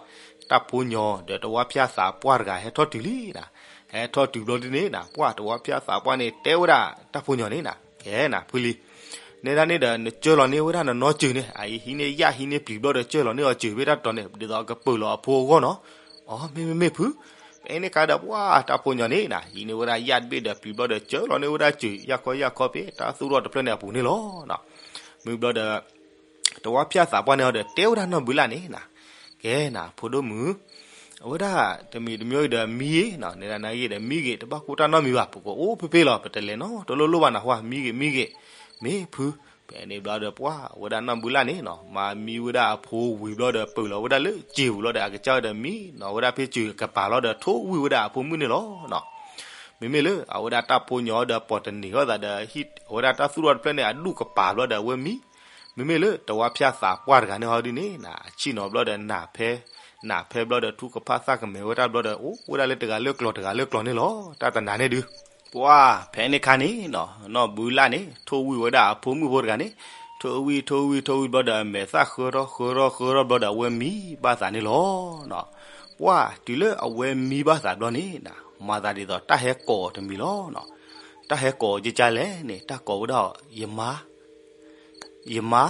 တၢ်ဖိညီဒီးတဝီဖၠၣ်သးပှၢ်တဂၤဟဲထီၣ်တုၤလံနၤ, ဟဲထီၣ်တုၤဘျီဒ်န့ၣ်နၤ ပှၤတဝီဖၠၣ်သးပှၢ်န့ၣ် တဲဝဲဒၣ်တၢ်ဖိညီန့ၣ်နၤ ကဲနၤ ဖုလံ နဲဒၣ်န့ၣ်ဒီး နကၢလီၤန့ၢ်ဝဲဒၣ်နနီၢ်စၢၤန့ၣ် အအံၤဟံးန့ၢ်ယၣ်ဟံးန့ၢ်ပျံၤဘျီဒီး ကၢလီၤန့ၢ်အီၤစၢၤဖဲတၢ်တတီၤန့ၣ် ဒ်သိးအကပၢၢ်လီၤအဖိအဂီၢ်နီၤ. အီ မ့မ့ၢ်မ့ၢ်ဖု, ဖဲန့ၣ်ခါဒီး ပှၤတၢ်ဖိညီန့ၣ်နၤ ဟံးန့ၢ်ဝဲဒၣ်ယၣ်တဘ့ၣ်ဒီးပျံၤဘျီဒီး ကၢလီၤန့ၢ်ဝဲဒၣ်စၢၤ ယၣ်ခီယၣ်ခီဖဲတၢ်သူၣ်ထီၣ်တဖျၢၣ်န့ၣ်အပူၤန့ၣ်လီၤ. မ့ၢ်ဘျီဒီး တဝီဖၠၣ်သးပှၢ်န့ၣ်အီၤဒီး တဲဝဲဒၣ်နီၢ်ဘုလၢ်န့ၣ်နၤ, ကဲနၤ ဖိဒိၣ်မုၣ်, အဝဲဒၣ်တမံၤတမံၤအံၤဒီးမံဂ့ၤ, နဲဒၣ်နဂ့ၤဒီးမံဂ့ၤ, တဘၣ်ကိၢ်တၢ်နီတမံၤဘၣ်, ပကအိၣ်ဖဲဖဲလီၤ, ပတလဲၤနီတလီၢ်လီၢ်ဘၣ်နဟါ, မံဂ့ၤ မံဂ့ၤ, မ့ၢ်ဖု. ဖဲန့ၣ်ဘျီဒီး ပှၤဝဲဒၣ်နီၢ်ဘုလၢ်န့ၣ်နီၤ မၤမံဝဲဒၣ်အဖိဝံၤဘျီဒီး ပၢၢ်လီၤဝဲဒၣ်လၢစၢၤဝံၤလီၤဒီး အကစၢ်ဒီးမံနီၤ ဝဲဒၣ်ဖဲစၢၤကပၤလီၤဒီး ထိၣ်ဝံၣ်ဝဲဒၣ်အဖိမုၣ်န့ၣ်လီၤ. မ့မ့ၢ်လၢအဝဲဒၣ်တၢ်ဖိညီဒီး ပိာ်တန့ၢ်အသးဒီး ဟံၣ်အဝဲဒၣ်တၢ်သူၣ်ထီၣ်တဖျၢၣ်န့ၣ် အဒူၣ်ကပၤဘျီဒီး အဝဲမံ, မ့မ့ၢ်လၢတဝီဖၠၣ်သးပှၢ်တဂၤန့ၣ်ဟီဒ်န့ၣ်နၤ အဆံၣ်နီၤဘျီဒီး နၢ်ဖဲ, နၢ်ဖဲဘျီဒီး ထူကဖၣ်သၣ်ကမဲာ်ဝဲတၢ်ဘျီဒီး အိၣ်ဝဲဒၣ်လၢတဂၤလၢကျီၤ တဂၤလၢကျီၤန့ၣ်လီၤ. တၢ်တနၤန့ၣ်ဒုး ပှၤဖဲန့ၣ်ခါန့ၣ်နီၤ နီၢ်ဘုလၢ်န့ၣ် ထိၣ်ဝံၣ်ဝဲဒၣ်အဖိမုၣ်ဖိတဂၤန့ၣ်, ထိၣ်ဝံၣ် ထိၣ်ဝံၣ် ထိၣ်ဝံၣ်ဘျီဒီး အမဲာ်သၣ်ဃၢထီၣ် ဃၢထီၣ် ဃၢထီၣ်ဘျီဒီး အဝဲမံဘၣ်သးန့ၣ်လီၤ. ပှၢ်တုၤလၢအဝဲမံဘၣ်သးဘျီန့ၣ်နၤ, မၤသးဒ်သိးတၢ်ဟဲကိးအီၤတမံၤလီၤ. တၢ်ဟဲကိးအီၤကကလဲၣ်န့ၣ် တၢ်ကိးဝဲဒၣ်အီၤ ယမါ, ယမါ.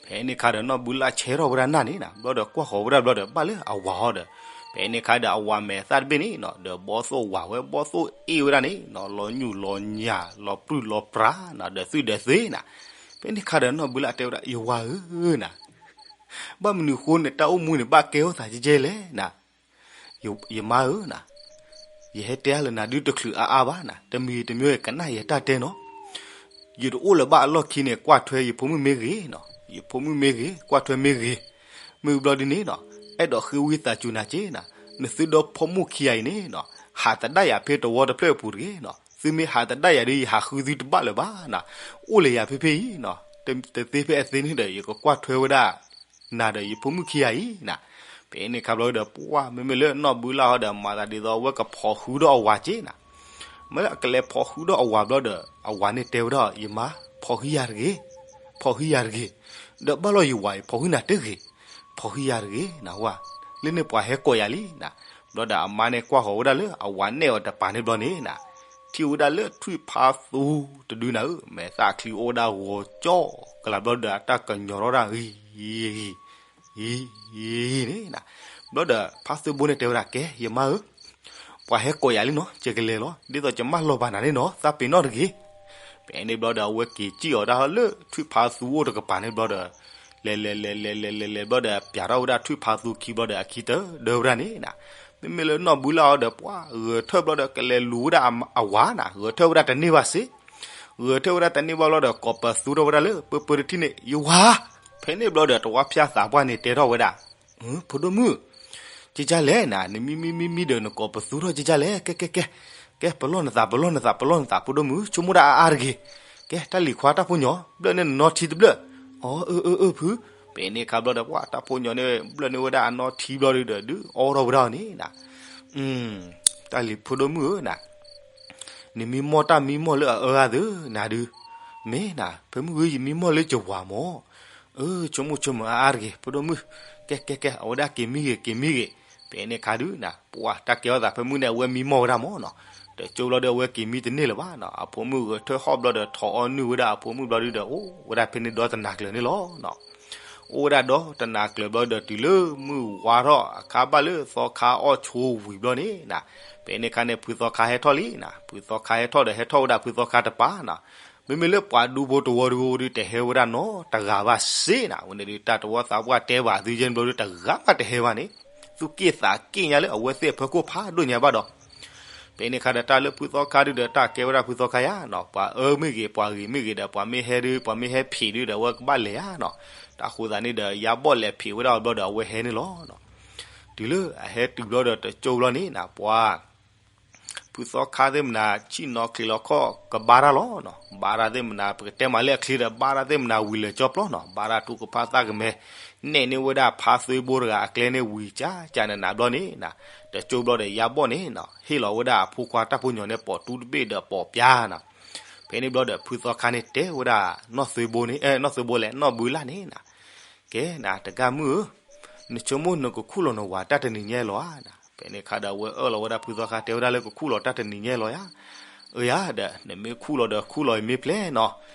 ဖဲန့ၣ်ခါဒီးနီၢ်ဘုလၢ်ဆဲထီၣ်ဝဲဒၣ်နၢ်န့ၣ်နၤ, ဘျီဒီးကွၢ်ဃီၤဝဲဒၣ်ဘျီဒီး ဘၣ်လၢအဝၤဟီဒီး, ဖဲန့ၣ်ခါဒီးအဝၤမဲာ်သၣ်တဘ့ၣ်န့ၣ်နၤ ဒီးဘီသိၣ်ဝၤဝဲ ဘီသိၣ်အ့ၣ်ဝဲဒၣ်န့ၣ်နၤ, လီၤညူၣ်လီၤညၣ် လီၤပြူၢ်လီၤပြၤနၤ, ဒီးသွံၣ်ဒီးသ့နၤ. ဖဲန့ၣ်ခါဒီးနီၢ်ဘုလၢ်တဲဝဲဒၣ် ယဝၤဧၢနၤ, ဘၣ်မနုၤဃိန့ၣ် တၢ်အိၣ်မူန့ၣ် ဘၣ်ကဲထီၣ်သးကကဲလဲၣ်နၤ. ယမါဧၢနၤ, ယဟဲတဲလၢနၤဒုးတချုးအါအါဘၣ်နၤ, တမံၤတမံၤကနၣ်ယတၢ်တဲနီၤ. ယတအိၣ်လၢၤဘၣ်အလီၢ်ခံန့ၣ် ကွၢ်ထွဲယဖိမုၣ်မ့ၢ်ဂ့ၤနၤ, ယဖိမုၣ်မ့ၢ်ဂ့ၤ ကွၢ်ထွဲမ့ၢ်ဂ့ၤ, မ့ၢ်ဘျီဒ်န့ၣ်နၤ, အဲၣ်ဒိးဃ့ဝံသးစူၤနၤက့နၤ, နသုဒီဖိမုၣ်ခံဂၤအံၤန့ၣ်နၤ, ဟးသဒၣ်ယၤဖဲတဝီတဖျၢၣ်အပူၤတဂ့ၤနၤ, သုမ့ၢ်ဟးသဒၣ်ယၤဒီး ယဟးဃုသုတဘၣ်လၢၤဘၣ်နၤ, အိၣ်လၢယၤဖဲဖဲအံၤနၤ, တသ့ဖဲအသ့န့ၣ်ဒီး ယကကွၢ်ထွဲဝဲဒၣ် နၤဒီးယဖိမုၣ်ခံဂၤအံၤနၤ. ဖဲန့ၣ်ခါဘျီဒီး ပှၢ်မ့မ့ၢ်လၢနီၢ်ဘုလၢ်ဟီဒီး မၤသးဒ်သိးအဝဲကဖီၣ်ဃုာ်ဒီးအဝၤက့နၤ. မ့ၢ်လၢအကလဲၤဖီၣ်ဃုာ်ဒီးအဝၤဘျီဒီး အဝၤန့ၣ်တဲဝဲဒၣ် ယမါ, ဖီၣ်ဃုာ်ယၤတဂ့ၤ, ဖီၣ်ဃုာ်ယၤတဂ့ၤ, ဒီးဘၣ်လီၤယဝၤအံၤ ဖီၣ်ဃုာ်နၤတဂ့ၤ, ဖီၣ်ဃုာ်ယၤတဂ့ၤနၤဝဲ, လၢန့ၣ်ပှၤဟဲကိးယၤလံနၤ. ဘျီဒီးအမါန့ၣ်ကွၢ်ဃီၤဝဲဒၣ်လၢအဝၤနဲၣ်အီၤတပၤန့ၣ်ဘျီန့ၣ်နၤ, ထံၣ်ဝဲဒၣ်လၢထွံၣ်ဖးသူတဒုနၤဧၢ, မဲာ်သၣ်ချံအိၣ်ဝဲဒၣ်ဂီၤကၠီကလးဘျီဒီး အတၢ်ကညီၤထီၣ်ဒၣ်ဂ့ၤ ဂ့ၤ ဂ့ၤန့ၣ်နၤ. ဘျီဒီးဖါသုဘိန့ၣ်တဲဝဲဒၣ် ကဲ ယမါဧၢ, ပှၤဟဲကိးယၤလံနီၤ, ယကလဲၤလီၤ, ဒ်သိးယမၢလီၤဘၣ်နၤန့ၣ်နီၤ, သးပ့ၤနီၣ်တဂ့ၤ. ဖဲန့ၣ်ဘျီဒီး အဝဲက့ၤစံၣ်အီၤဒၣ်လၢထွံၣ်ဖးသူအိၣ်တကပၤန့ၣ်ဘျီဒီး လဲၤလဲၤလဲၤလဲၤလဲၤလဲၤလဲၤဘျီဒီး ပၠးထီၣ်ဝဲဒၣ်ထွံၣ်ဖးသူခံဘျီဒီး အခံတဒၢဝဲဒၣ်န့ၣ်နၤ. မ့မ့ၢ်လၢနီၢ်ဘုလၢ်အီၤဒီး ပှၤဂဲၤထၢၣ်ဘျီဒီး ကလဲၤလူၤဝဲဒၣ်အဝၤနၤ, ဂဲၤထၢၣ်ဝဲဒၣ်တန့ၢ်ဘၣ်စ့, ဂဲၤထၢၣ်ဝဲဒၣ်တန့ၢ်ဘၣ်ဘျီဒီး ကိးပသူထီၣ်ဝဲဒၣ်လၢပၢပၢတထံၣ်န့ၣ် ယဝၤ. ဖဲန့ၣ်ဘျီဒီး တဝီဖၠၣ်သးပှၢ်န့ၣ်တဲထီၣ်ဝဲဒၣ် ဖိဒိၣ်မုၣ်, ကကလဲၣ်နၤ, နမံမံမံမံဒီး နကိးပသူထီၣ်ကကလဲၣ်, ကဲကဲကဲ, ကဲ ပလီၢ်နသး ပလီၢ်နသး ပလီၢ်နသး ဖိဒိၣ်မုၣ်, ဆိကမိၣ်ဒၣ်အါအါတဂ့ၤ. ကဲ တၢ်လံၤခွါတၢ်ဖိညီ, ဘျၢၣ်န့ၢ်နနီထံတဘျၢၣ်. အီ အၢ အၢ အၢ ဖု. ဖဲန့ၣ်ခါဘျီဒီး ပှၤတၢ်ဖိညီန့ၣ် ဘျၢၣ်န့ၢ်ဝဲဒၣ်အနီထံဘျီဒီး ဒုးအီထီၣ်ဝဲဒၣ်အီၤန့ၣ်နၤ. တၢ်လံၤဖိဒိၣ်မုၣ်ဧၢနၤ, နမံမီၢ်တၢ်မံမီၢ်လၢအအၢအါသုနၤဒုး, မ့ၢ်နၤ, ဖဲမုၢ်ဂ့ၤ ယမံမီၢ်လၢယဝၤမၢ်. အၢ ဆိကမိၣ်ဆိကမိၣ်အါအါတဂ့ၤ ဖိဒိၣ်မုၣ်, ကဲကဲကဲ အဝဲဒၣ်က့ၤမံဂ့ၤ က့ၤမံဂ့ၤ. ဖဲန့ၣ်ခါဒုးနၤ ပှၤတၢ်ကဲထီၣ်သးဖဲမုၢ်န့ၣ် အဝဲမံမီၢ်ဝဲဒၣ်မၢ်နီၤ. တကၠိဘျီဒီး အဝဲက့ၤမံတန့ၢ်လၢၤဘၣ်နီၤ. အဖိမုၣ်ဂဲၤထၢၣ်ဟီၣ်ဘျီဒီး ထိးအီၣ်နုၢ်ဝဲဒၣ်အဖိမုၣ်ဘျီဒုးဒီး အိၣ်ဝဲဒၣ်ဖဲန့ၣ်ဒီတနၤကျၢၤန့ၣ်လီၤနီၤ. အိၣ်ဝဲဒၣ်ဒီတနၤကျၢၤဘျီဒီး တုၤလၢမုၢ်ဝါထီၣ်အခါ ဘၣ်လၢသီခါအီၣ်ဆိဝံၤဘျီန့ၣ်နၤ, ဖဲန့ၣ်ခါန့ၣ် ဖုသီခါဟဲထီၣ်လံနၤ. ဖုသီခါဟဲထီၣ်ဒီး ဟဲထီၣ်ဝဲဒၣ်ဖုသီခါတပၤနၤ. မ့မ့ၢ်လၢပှၤဒူဖိတဝီတဝီဒုး တဟဲဝဲဒၣ်နီတဂၤဘၣ်စ့နၤ. အဝဲန့ၣ်ဒုး တၢ်တဝီသးပှၢ်တဲဘၣ်သုယဲၢ်န့ၣ်ဘျီဒုး တဂၤမးတဟဲဘၣ်န့ၣ်, သူၣ်က့ၣ်သးက့ၣ်ညါလၢအဝဲသ့ၣ်အဖီခိၣ်ဖးဒိၣ်ညါဘၣ်ဒီး ဖဲန့ၣ်ခါဒီး တၢ်လၢဖုသီခါဒုးဒီး တၢ်ကဲဝဲဒၣ်ဖုသီခါယါနီၤ. ပှၤအၢမ့ၢ်ဂ့ၤ ပှၤဂ့ၤမ့ၢ်ဂ့ၤဒီး ပှၤမ့ၢ်ဟဲဒုး ပှၤမ့ၢ်ဟဲဖံးဒုးဒီး အဝဲကဘၣ်လဲၤယါနီၤ. တၢ်ဃိသးန့ၣ်ဒီး ယါဘီၣ်လဲၤဖံးဝဲဒၣ်အီၤဘျီဒီး အဝဲဟဲန့ၣ်လီၤနီၤ. တုၤလၢအဟဲတုၤဘျီဒီး တကၠိဘျီန့ၣ်နၤ ပှၤ ဖုသီခါသ့ၣ်မနၤ ဆ့ၣ်နီၤချံးလီၤခီၣ်ကဘါတၢ်လီၤနီၤ. ဘါတၢ်သ့ၣ်မနၤ ပကတဲမးလၢအချ့ဒီး ဘါတၢ်သ့ၣ်မနၤဝံၤလၢာ်ကၠီပျီနီၤ. ဘါတၢ်ထူကဖၣ်သၣ်ကမဲ, နဲၣ်န့ၢ်ဝဲဒၣ်ဖါသွ့ဘိတဂၤအကျဲန့ၣ် ဝံၤကၠါကၠါနးနးဘျီန့ၣ်နၤ, တကၠိဘျီဒီး ယါဘီၣ်န့ၣ်နၤ ဟ့ၣ်လီၤဝဲဒၣ်အဖိခွါတၢ်ဖိညီန့ၣ် ပိာ်တူတဘ့ၣ်ဒီးပိာ်ပျါနၤ. ဖဲန့ၣ်ဘျီဒီး ဖုသီခါန့ၣ်တဲဝဲဒၣ် နီၢ်သွ့ဘိန့ၣ် နီၢ်သွ့ဘိလဲၣ် နီၢ်ဘုလၢ်န့ၣ်နၤ, ကဲနၤ တဂၤမုၣ်ဧၢ, နဆိကမိၣ်နကခူၣ်လီၤနဝၤတၢ်တနံၤညါလီၤဧါနၤ. ဖဲန့ၣ်ခါဒီး အဝဲအၢၣ်လီၤဝဲဒၣ်ဖုသီခါ တဲဝဲဒၣ်လၢ ကခူၣ်လီၤတၢ်တနံၤညါလီၤယါ. အၢယါဒီး နမ့ၢ်ခူၣ်လီၤဒီး ခူၣ်လီၤအံၤမ့ၢ်ဖျဲၣ်နီၤ,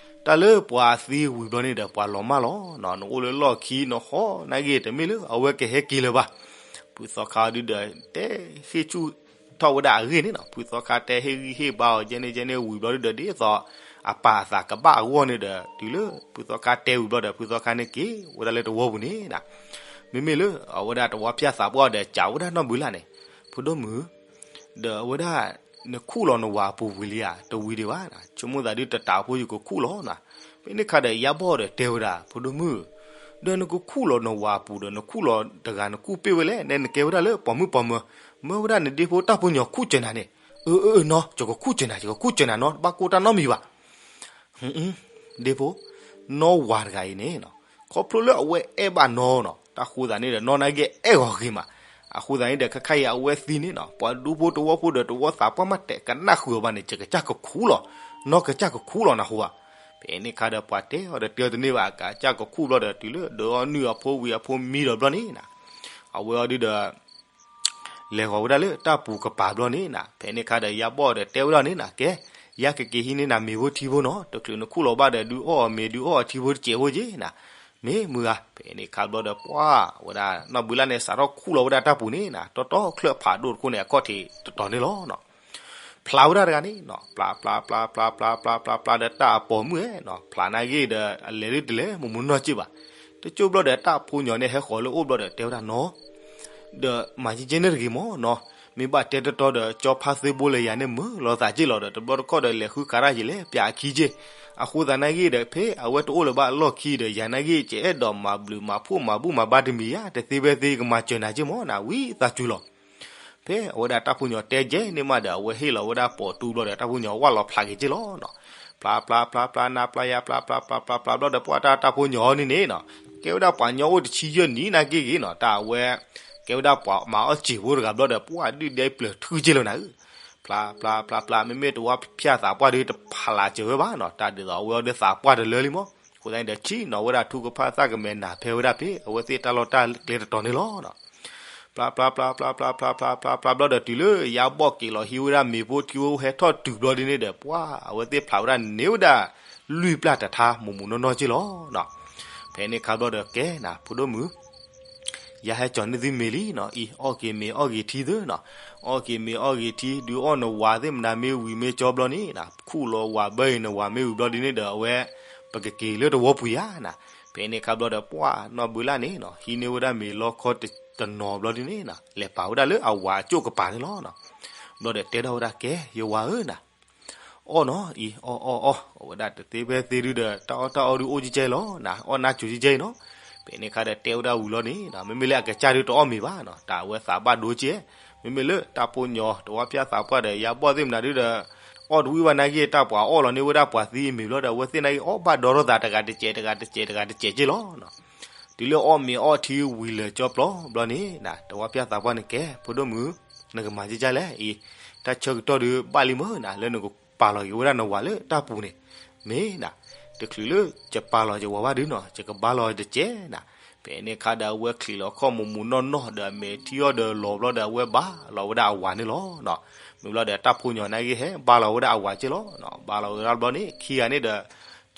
တၢ်လၢပှၤသံဝံၤဘျီန့ၣ်ဒီး ပှၤလီၤမၢ်လီၤနီၤ, နအိၣ်လၢလီၢ်ခံနဟီၣ်နာ်က့ တမ့ၢ်လၢအဝဲကဟဲက့ၤလၢၤဘၣ်. ဖုသီခါဒုဒီး တဲဟ့ၣ်ဆူၣ်ထီၣ်ဝဲဒၣ်အဂ့ၢ်န့ၣ်နီၤ, ဖုသီခါတဲဟ့ၣ်ဂံၢ်ဟ့ၣ်ဘါအီၤ ကဲန့ၣ်ကဲန့ၣ်ဝံၤဘျီဒုဒီး ဒ်သိးအပာ်အသးကဘၣ်အဂီၢ်န့ၣ်ဒီး တုၤလၢ ဖုသီခါတဲဝံၤဘျီဒီး ဖုသီခါန့ၣ်က့ၤဝဲဒၣ်လၢတဝီပူၤန့ၣ်နၤ, မ့မ့ၢ်လၢအဝဲဒၣ်တဝီဖၠၣ်သးပှၢ်ဒီး ကးဝဲဒၣ်နီၢ်ဘုလၢ်န့ၣ်, ဖိဒိၣ်မုၣ် ဒီးအဝဲဒၣ် နခူၣ်လီၤနဝၤအပူၤဝံၤလံဧါ, တဝံၤဒံးဘၣ်, ဆိကမိၣ်သးဒုတတးဖိယကခူၣ်လီၤနၤ. ဖဲန့ၣ်ခါဒီး ယါဘီၣ်ဒီးတဲဝဲဒၣ် ဖိဒိၣ်မုၣ်, ဒီးနကခူၣ်လီၤနဝၤအပူၤဒီး နခူၣ်လီၤတဂၤနကူၣ်ပ့ၢ်ဝဲလဲၣ်, နဲနကဲဝဲဒၣ်လၢပိာ်မုၣ်ပိာ်မၢၤ, မၢဝဲဒၣ်နဒ့ဖိတၢ်ဖိညီခူၣ်စၢၤနၤန့ၣ်, အၢ အၢ အၢ နီၤ ယကခူၣ်စၢၤနၤ ယကခူၣ်စၢၤနၤနီၤ တဘၣ်ကိၢ်တၢ်နီတမံၤဘၣ်. ဒ့ဖိ, နီၢ်ဝၤတဂၤအံၤန့ၣ် ခီဖျိလၢအဝဲအဲၣ်ဘၣ်နီၤနီၤ, တၢ်ဃိသးန့ၣ်ဒီး နီၢ်နာ်က့အဲၣ်ဂီၤဂ့ၤမး, အဃိသးန့ၣ်ဒီး ခဲခါအံၤအဝဲသံန့ၣ်နီၤ, ပှၤဒူဖိတဝီဖိဒီးတဝီသးပှၢ်မး တဲကနၣ်ဃုာ်အီၤဘၣ်န့ၣ် ယကစၢ်ကခူၣ်လီၤ, နီၢ်ကစၢ်ကခူၣ်လီၤနဟူဧါ. ဖဲန့ၣ်ခါဒီး ပှၤတဲအီၤဒီးတဲအီၤတန့ၢ်ဘၣ်, ကစၢ်ကခူၣ်ဘျီဒီး တုၤလၢဒုးအီၣ်နုၢ်အဖိဝံၤအဖိမံဒီးဘျီန့ၣ်နၤ, အဝဲအီၤဒုဒီး လဲၤဃီၤဝဲဒၣ်လၢတၢ်ပူၤကပၤဘျီန့ၣ်နၤ, ဖဲန့ၣ်အခါဒီး ယါဘီၣ်ဒီးတဲဝဲဒၣ်န့ၣ်နၤ, ကဲ, ယကက့ၤဟံးန့ၢ်နၤမ့ၤဖိထံဖိနီၤ, တချုးနခူၣ်လီၤဘၣ်ဒီး ဒုးအီၣ်အီၤမ့ၤ ဒုးအီၣ်အီၤထံဖိတစဲးဖိက့ၤနၤ, မ့ၢ်မုၢ်ဂၤ. ဖဲန့ၣ်အခါဘျီဒီး ပှၢ်ဝဲဒၣ်နီၢ်ဘုလၢ်န့ၣ် စးထီၣ်ခူၣ်လီၤဝဲဒၣ်တၢ်ပူၤန့ၣ်နၤ, တီတီချၢၣ်ဖးဒိၣ်တခိၣ်န့ၣ် အခီၣ်ထံးတတီၤန့ၣ်လီၤနီၤ. ဖျးဝဲဒၣ်တဂၤန့ၣ်နီၤ, ဖျးဖျးဖျးဖျးဖျးဖျးဖျးဖျးဒီး တၢ်အပိာ်မုၣ်ဧဲနီၤ, ဖျးနာ်ဂ့ၢ်ဒီး အလဲၤဒုးတလဲၤ မူးမူးနီၢ်နီၢ်က့ၤဘၣ်. တကၠိဘျီဒီး တၢ်ဖိညီၤန့ၣ်ဟဲဃီၤလၢအအိၣ်ဘျီဒီး တဲဝဲဒၣ်နီၤ, ဒီးမၤက့ၤက့ၤန့ၣ်တဂ့ၤမၢ်နီၤ, မ့ၢ်ဘၣ်တဲတီတီဒီး ကၠီဖါသ့ဘိလၢယၤန့ၣ် မုာ်လီၤသးက့ၤလီၤဒီး တဘျီတခီၣ်ဒီး လဲၤဃုခးတၢ်ယံာ်လဲၣ် ပၠးအခံက့ၤ, အဃိသတးနာ်ဂ့ၢ်ဒီး ဖဲအဝဲတအိၣ်လၢၤဘၣ်အလီၢ်ခံဒီး ယၤနာ်ဂ့ၢ် ကအဲၣ်ဒိးမၤဘျုးမၤဖှိၣ်မၤဘူၣ်မၤဘါတမံၤဧါ, တသ့ဖဲသ့ ကမၤစၢၤနၤက့ၤမၢ်နၤ, ဝံသးစူၤလီၤ. ဖဲအဝဲဒၣ်တၢ်ဖိညီၤတဲကဲန့ၣ်မးဒီး အဝဲဟ့ၣ်လီၤဝဲဒၣ်ပိာ်တူဘျီဒီး တၢ်ဖိညီၤဝၣ်လီၤဖျးက့ၤက့ၤလီၤနီၤ. ဖျးဖျးဖျးဖျး နါပျၢ်ယါ ဖျးဖျးဖျးဖျးဖျးဖျးဘျီဒီး ပှၢ်တၢ်တၢ်ဖိညီၤန့ၣ်န့ၣ်နီၤ, ကဲဝဲဒၣ်ပှၤညီအိၣ်တဆံယဲၢ်နံၣ်နာ်က့ၤက့ၤနီၤ, တၢ်အဝဲ ကဲဝဲဒၣ်ပှၤမၤအီၣ်စ့ၤဖိတဂၤဘျီဒီး ပှၢ်ဒုၣ်ဒဲပျၢၤထုက့ၤလီၤနၤဧၢ. ဖျးဖျးဖျးဖျး မ့မ့ၢ်တဝီဖၠၣ်သးပှၢ်ဒီး တဖးလၢ်စၢၤဝဲဘၣ်နီၤ, တၢ်ဒ်သိးအဝဲအီၤဒီးသးပှၢ်တလၢလံမၢ်, အဃိသတးန့ၣ်ဒီး ဆ့ၣ်နီၤဝဲဒၣ်ထုကဖၣ်သၣ်ကမဲာ်နၤဖဲဝဲဒၣ်ဖဲ အဝဲသ့ၣ်တၢ်လီၢ်တၢ်ကျဲတတီၤန့ၣ်လီၤနီၤ. ဖျးဖျးဖျးဖျးဖျးဖျးဖျးဖျးဖျးဘျီဒီး တုၤလၢယါဘီၣ်က့ၤလီၤဟံးဝဲဒၣ်မ့ၤဖိထံဖိ ဟဲထီၣ်တုၤဘျီဒ်န့ၣ်ဒီး ပှၢ်အဝဲသ့ၣ်ဖျးဝဲဒၣ်န့ၢ်ဝဲဒၣ် လွံၢ်ပျၢ်တထါ မူးမူးနီၢ်နီၢ်က့ၤလီၤနီၤ. ဖဲန့ၣ်အခါဘျီဒီး ကဲနၤ ဖိဒိၣ်မုၣ် ယဟဲကၠီၤန့ၢ်သုမ့ၤလံနီၤ, အံၤ အီၣ်က့ၤမ့ၤအီၣ်ဂ့ၤထံသုနီၤ, အီၣ်က့ၤမ့ၤအီၣ်ဂ့ၤထံ ဒုးအီၣ်နဝၤသ့ၣ်မနၤမ့ၢ်ဝံၤမ့ၢ်ကၠီဘျီန့ၣ်နၤ, ခူၣ်လီၤဝၤဘၢအံၤ နဝၤမ့ၢ်ဝံၤဘျီဒ်န့ၣ်ဒီး အဝဲ ပကက့ၤလၢတဝီပူၤယါနၤ. ဖဲန့ၣ်အခါဘျီဒီး ပှၢ်နီၢ်ဘုလၢ်န့ၣ်နီၤ ဟံးန့ၢ်ဝဲဒၣ်မ့ၤလီခီတနီၤဘျီဒ်န့ၣ်နၤ, လဲၤပာ်ဝဲဒၣ်လၢအဝၤအကၠိၣ်ကပၤန့ၣ်လီၤနီၤ. ဘျီဒီးတဲထီၣ်ဝဲဒၣ် ကဲ ယဝၤဧၢနၤ အီၣ်နီၤ, အံၤ အီၣ်အီၣ်အီၣ်, အဝဲဒၣ်တသ့ဖဲသ့ဒုဒီး တၢ်အီၣ်တၢ်အီဒုအိၣ်ကကဲလီၤနၤ, အီၣ်နါစိၤကကဲအံၤနီၤ. ဖဲန့ၣ်အခါဒီးတဲဝဲဒၣ်ဝံၤလီၤန့ၣ်နီၤ, မ့မ့ၢ်လၢအကစၢ်ဒုတအီၣ်မ့ၤဘၣ်နီၤ, တၢ်အဝဲသးဘၣ်ဒိကဲ, မ့မ့ၢ်လၢတၢ်ဖိညီၤ တဝီဖၠၣ်သးပှၢ်ဒီး ယါဘီၣ်သ့ၣ်မနၤဒုဒီး အီၣ်တဝံၣ်ဘၣ်နာ်က့ၤ တၢ်ပှၤအီၣ်လီၤန့ၢ်ဝဲဒၣ်ပှၤသံအမ့ၤဘျီဒီး အဝဲသ့ၣ်နာ်က့ၤ အီၣ်ဘၣ်ဒီထီၣ်သး တဂၤတစဲး တဂၤတစဲး တဂၤတစဲးက့ၤလီၤနီၤ. တုၤလၢအီၣ်မ့ၤအီၣ်ထံဝံၤလၢာ်ကၠီပျီဘျီန့ၣ်နၤ, တဝီဖၠၣ်သးပှၢ်န့ၣ် ကဲ ဖိဒိၣ်မုၣ် နကမၤကကၢ်လဲၣ်အံၤ, တၢ်ဆၢကတီၢ်ဒုးဘၣ်လံမၢ်နၤ, လၢနကပာ်လီၤက့ၤဝဲဒၣ်နဝၤလၢတၢ်ပူၤန့ၣ် မ့ၢ်နၤ, တချုးလၢယပာ်လီၤယဝၤဘၣ်ဒုနီၤ, ယကဘါလီၤတစဲးနၤ. ဖဲန့ၣ်အခါဒီး အဝဲချံးလီၤခီၣ်မူးမူးနီၢ်နီၢ်ဒီး အမဲာ်ထံအီၤဒီးလီၤဘျီဒီး အဝဲဘါလီၤဝဲဒၣ်အဝၤန့ၣ်လီၤ. မ့ၢ်ဘျီဒီး တၢ်ဖိညီၤနာ်က့ၤ ဟဲဘါလီၤဝဲဒၣ်အဝၤက့ၤလီၤ. ဘါလီၤဝဲဒၣ်ဘျီန့ၣ် ခံဂၤန့ၣ်ဒီး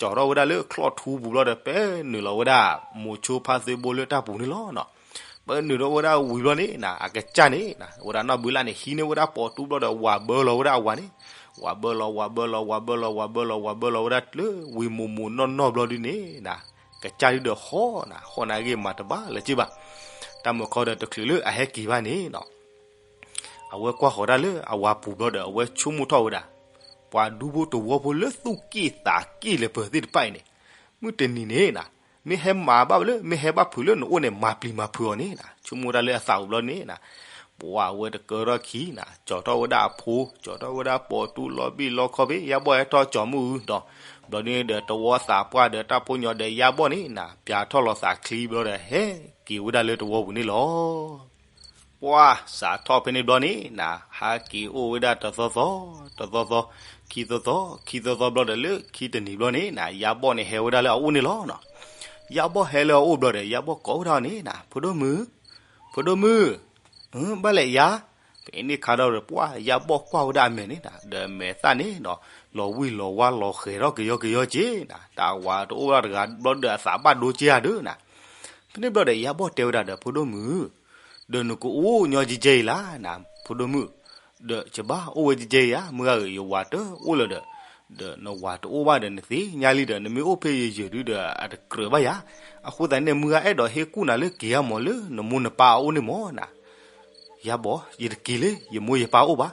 ကၠီထီၣ်ဝဲဒၣ်လၢချီၣ်ထူပူၤဘျီဒီး ပနုာ်လီၤဝဲဒၣ် မိၤဆိဖါသ့ဘိလၢတၢ်ပူၤန့ၣ်လီၤ. ပနုာ်ထီၣ်ဝဲဒၣ်ဝံၤဘျီန့ၣ်နၤ, အကစၢ်န့ၣ်နၤ, ဝဲဒၣ်နီၢ်ဘုလၢ်န့ၣ် ဟံးန့ၢ်ဝဲဒၣ်ပိာ်တူဘျီဒီး ဝၤဘၢလီၤဝဲဒၣ်အဝၤန့ၣ်, ဝၤဘၢလီၤ ဝၤဘၢလီၤ ဝၤဘၢလီၤ ဝၤဘၢလီၤဝဲဒၣ် တချုးဝံၤမူးမူးနီၢ်နီၢ်ဘျီဒုန့ၣ်နၤ, ကစၢ်ဒုဒီးဟီၣ်နၤ, ဟီၣ်နာ်က့ၤမၤတဘၣ်လၢၤက့ၤဘၣ်. တၢ်မုၢ်ခီဒီး တချုးလၢအဟဲက့ၤဘၣ်န့ၣ်နီၤ အဝဲကွၢ်ဃီၤဒၣ်လၢအဝၤပူၤဘျီဒီး အဝဲဆိကမိၣ်ထီၣ်ဝဲဒၣ်, ပှၤဒူဖိတဝီဖိလၢသူၣ်က့ၣ်သးက့ၣ်လၢပှဲၤသ့ၣ်တဖၣ်အံၤန့ၣ်, မုၢ်တနံၤန့ၣ်နၤ, မ့ၢ်ဟဲမၤဘၣ်ဝဲလၢ မ့ၢ်ဟဲဘၣ်ဖုးလၢနအိၣ်န့ၣ် မၤပျံၤမၤဖုးအီၤန့ၣ်နၤ, ဆိကမိၣ်ဒၣ်လၢအသးပူၤဘျီန့ၣ်နၤ, ပှၤအဝဲတကၢထီၣ်ခံနၤ, ကၠီထီၣ်ဝဲဒၣ်အဖိ, ကၠီထီၣ်ဝဲဒၣ်ပိာ်တူလီၤဘံၣ်လီၤခီၣ်ဖဲ ယါဘီၣ်ဟဲထီၣ်ကၠီမုၢ်အုဒီး, ဘျီဒုန့ၣ်ဒီး တဝီသးပှၢ်ဒီးတၢ်ဖိညီၤဒီးယါဘီၣ်န့ၣ်နၤ, ပၠးထီၣ်လီၤသးချံဘျီဒီး ဟဲက့ၤဝဲဒၣ်လၢတဝီပူၤန့ၣ်လီၤ. ပှၢ်စးထီၣ်ဖဲန့ၣ်ဘျီန့ၣ်နၤ, ဟးက့ၤအိၣ်ဝဲဒၣ်တသီသီ, တသီသီ, ခံသီသီ, ခံသီသီဘျီဒီး လၢခံတနံၤဘျီန့ၣ်နၤ, ယါဘီၣ်န့ၣ်ဟဲဝဲဒၣ်လၢအအိၣ်န့ၣ်လီၤနီၤ. ယါဘီၣ်ဟဲလၢအအိၣ်ဘျီဒီး ယါဘီၣ်ကိးဝဲဒၣ်အီၤန့ၣ်နၤ, ဖိဒိၣ်မုၣ်, ဖိဒိၣ်မုၣ်, ဘၣ်လဲၣ်ယါ. ဖဲန့ၣ်အခါဒီး ပှၢ်ယါဘီၣ်ကွၢ်ဝဲဒၣ်အမဲာ်န့ၣ်နၤ, ဒီးမဲာ်သၣ်န့ၣ်နီၤ, လီၤဝံၣ်လီၤဝါလီၤဃဲၤထီၣ်ကယီကယီက့ၤနၤ, တၢ်ဝၤတအိၣ်ဘၣ်တဂၤဘျီဒီး အသးဘၣ်ဒိက့ၤဧါဒုးနၤ. ဖဲန့ၣ်ဘျီဒီး ယါဘီၣ်တဲဝဲဒၣ်ဒီး ဖိဒိၣ်မုၣ်, ဒီးနကအိၣ်ညီကကဲအံၤလၢ်နၤ, ဖိဒိၣ်မုၣ်, ဒီးယဘၣ်အိၣ်ဝဲကကဲအံၤဧါ, မုၢ်ဂၤဧၢ, ယဝၤတအိၣ်လၢၤဒီး, ဒီးနဝၤတအိၣ်ဘၣ်ဒီး နသ့ၣ်ညါလံဒီး နမ့ၢ်အိၣ်ဖဲယယုၢ်ဒုဒီး အတကြၢးဘၣ်ယၤ, အဃိသတးန့ၣ် မုၢ်ဂၤအဲၣ်ဒိးဟ့ၣ်ကူၣ်နၤလၢက့ၤဧါမးလၢနမိၢ်နပၢ်အအိၣ်န့ၣ်မးနၤ. ယါဘီၣ်, ယတက့ၤလၢယမိၢ်ယပၢ်အိၣ်ဘၣ်,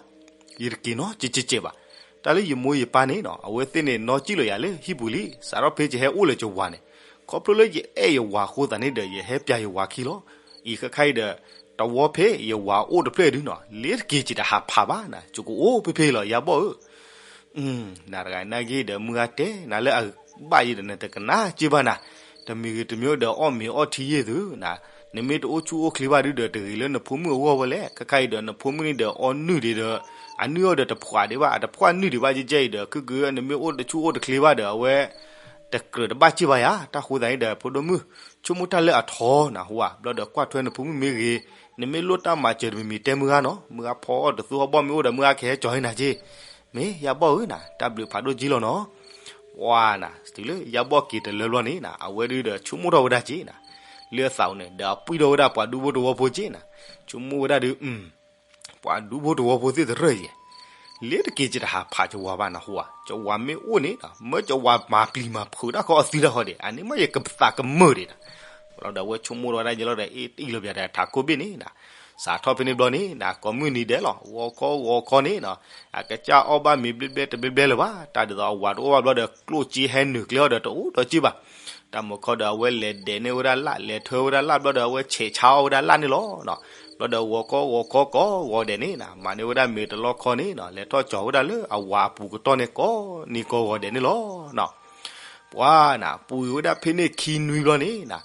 ယတက့ၤနီတစဲးစဲးဘၣ်. တၢ်လၢယမိၢ်ယပၢ်န့ၣ်နီၤ, အဝဲသ့ၣ်န့ၣ် နီၢ်ကံၣ်လီၤယၤလၢဟံၣ်ပူၤလံ, စးထီၣ်ဖဲယဟဲအိၣ်လၢယဝၤန့ၣ်, ခီဖျိလၢယအဲၣ်ယဝၤအဃိသတးန့ၣ်ဒီး ယဟဲပၠးယဝၤခံလီၤ. အံၤခဲခါအံၤဒီး တဝီဖဲယဝၤအိၣ်တဖျၢၣ်ဒုနီၤ, လ့တက့ၤက့ၤတဟးဖးဘၣ်နၤ, ယကအိၣ်ဖဲဖဲလီၤ ယါဘီၣ်ဧၢ. နၤတဂၤနာ်က့ဒီး မုၢ်ဂၤတဲနၤလၢအဘၣ်ယံၤဒီး နတကနၣ်က့ဘၣ်နၤ, တမံၤဂ့ၤတမံၤဒီး အီၣ်မ့ၤအီထံယ့ၢ်သုနၤ, နမ့ၢ်တအိၣ်ဆူၣ်အိၣ်ချ့ဘၣ်ဒုဒီး တဂ့ၤလၢနဖိမုၣ်အဂီၢ်ဝဲလဲၣ်. ခဲခါအံၤဒီး နဖိမုၣ်န့ၣ်ဒီး အီနုၢ်ဒံးဒီး အနုၢ်အီၤဒီးတဖှးဒံးဘၣ်, အတဖှၣ်နုၢ်ဒံးဘၣ်ကဲကဲအံၤဒီး ခုၣ်ခုၣ် နမ့ၢ်အိၣ်တဆူၣ်အိၣ်တချ့ဘၣ်ဒီး အဝဲ တကြၢးတဘၣ်စ့ၢ်ဘၣ်ယၤ, တၢ်ဃိသတးန့ၣ်ဒီး ဖိဒိၣ်မုၣ် ဆိကမိၣ်တၢ်လၢအထီနၤဟူဧါ, ဘျီဒီးကွၢ်ထွဲနဖိမုၣ်မ့ၢ်ဂ့ၤ, နမ့ၢ်လိၣ်တၢ်မၤစၢၤတမံၤမံၤတဲမုၢ်ဂၤနီၤ, မုၢ်ဂၤဖီအီၣ်တသူဟီၣ်ဘီၣ်မ့ၢ်အိၣ်ဒီး မုၢ်ဂၤကဟဲကၠီၤဟ့နၤက့, မ့ၢ်ယါဘီၣ်ဧၢနၤ, တၢ်ဘျုးဖးဒိၣ်က့လီၤနီၤ. ပှၤနၤ တုၤလၢယါဘီၣ်က့ၤတလၢဘျီန့ၣ်နၤ အဝဲဒုးဒီးဆိကမိၣ်ထီၣ်ဝဲဒၣ်က့နၤ, လၢအသးအိၣ်န့ၣ် ဒီးအပှံၢ်ထီၣ်ဝဲဒၣ်ပှၤဒူဖိတဝီဖိက့နၤ, ဆိကမိၣ်ဝဲဒၣ်ဒုး ပှၤဒူဖိတဝီဖိသ့ၣ်တရၢၢ်ယဲၢ်, လ့တက့ၤယတဟးဖးကဝၤဘၣ်နၤဟူဧါ, ကဝၤမ့ၢ်အိၣ်န့ၣ် မၢကဝၤမၤပျံၤမၤဖုးတၢ်ခီအီသံတၢ်ဃီဒံး, အန့ၣ်မ့ၢ်ယကပသးကမၢၢ်ဒံးနၤ. လီၤဒီးအဝဲဆိကမိၣ်ထီၣ်ဝဲဒၣ်ယဲလီၤဒီး အ့ၣ်တအံၣ်လီၤပျးဒီးထးခိၣ်ဘ့ၣ်န့ၣ်နၤ, စးထီၣ်ဖဲန့ၣ်ဘျီန့ၣ်နၤ ကိးမုၢ်နံၤဒဲးလီၤ, ဂီၤခီဂီၤခီန့ၣ်နၤ, အကစၢ်အီၣ်ဘၣ်မ့ၤဘျဲဘျဲတဘျဲဘျဲလၢၤဘၣ်, တၢ်ဒ်သိးအဝၤတအိၣ်ဘၣ်ဘျီဒီး ကျိၣ်စ့ဟဲနုာ်ကျဲအီၤဒီးတအိၣ်ဒီးစ့ဘၣ်. တၢ်မုၢ်ခီဒီးအဝဲလဲၤဒဲးန့ၢ်ဝဲဒၣ်လၣ်, လဲၤထၢဝဲဒၣ်လၣ်ဘျီဒီး အဝဲဆဲးဆါအီၣ်ဝဲဒၣ်လၣ်န့ၣ်လီၤ. ဘျီဒီးဂီၤခီဂီၤခီကိးဂီၤဒဲးန့ၣ်နၤ မၤန့ၢ်ဝဲဒၣ်မ့ၤတလီၢ်ခီန့ၣ်နၤ လဲၤထီၣ်ကၠီၤဝဲဒၣ်လၢအဝၤအပူၤကတီၢ်န့ၣ် ကိးနံၤကိးဂီၤဒဲးန့ၣ်လီၤ. ပှၤနၤ ပှ့ၤဝဲဒၣ်ဖဲန့ၣ်ခံနွံဘျီန့ၣ်နၤ,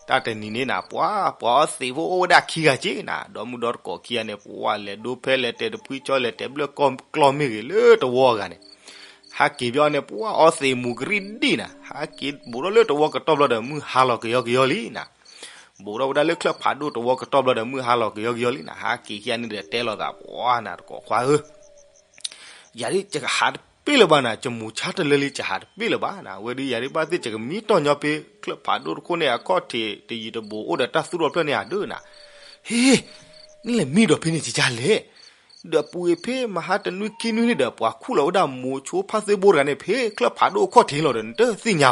တၢ်တနံၤန့ၣ်နၤ ပှၤ ပှၤအီသံးဖိအိၣ်ဝဲဒၣ်ခံဂၤက့နၤ, ဒီမုၢ်ဒီတကိးခံဂၤန့ၣ် ပှၤလဲၤဒိဖဲလဲၤတဲာ်တဖှံကၠီ လဲၤတဲာ်ဘျၢၣ်ကီၢ်ကျီၢ်မ့ၢ်ဂ့ၤ လၢတဝီအဂၤန့ၣ်, ဟးက့ၤဘျီန့ၣ် ပှၤအီသံးမူၤကရံၣ်ဒံၣ်နၤ, ဟးက့ၤဘူးထီၣ်လၢတဝီကတီၢ်ဘျီဒီး မုၢ်ဟါလီၤကယီကယီလံနၤ. ဘူးထီၣ်ဝဲဒၣ်လၢချၢၣ်ဖးဒိၣ်တဝီကတီၢ်ဘျီဒီး မုၢ်ဟါလီၤကယီကယီလံနၤ, ဟးက့ၤခံဂၤန့ၣ်ဒီးတဲလိာ်သး ပှၤနၤတကိးခွါဧၢ ယၤဒ်ယကဟးတပ့ၢ်လၢၤဘၣ်နၤ, ယမူၤဆါတလၢလံ ယဟးတပ့ၢ်လၢၤဘၣ်နၤ, အဝဲဒုးယၤဒ်ဘၣ်သ့ၣ် ယကမံတီၢ်ညီဖဲ ချၢၣ်ဖးဒိၣ်တခိၣ်န့ၣ် အခီၣ်ထံးတယံၤတဘူးအိၣ်ဒီးတၢ်သူၣ်ထီၣ်တဖျၢၣ်န့ၣ်ဧါဒုးနၤ, ဟ့, နလဲၤမံဒီးဖဲန့ၣ်ကကလဲၣ်, ဒီးပှ့ၤဖဲမဟါတနွံခံနွံန့ၣ်ဒီး ပှၤခူၣ်လီၤဝဲဒၣ်မိၤဆိဖါသ့ဘိတဂၤန့ၣ် ဖဲချၢၣ်ဖးဒိၣ်အခီၣ်ထံးလီၤဒီး နတသ့ၣ်ညါ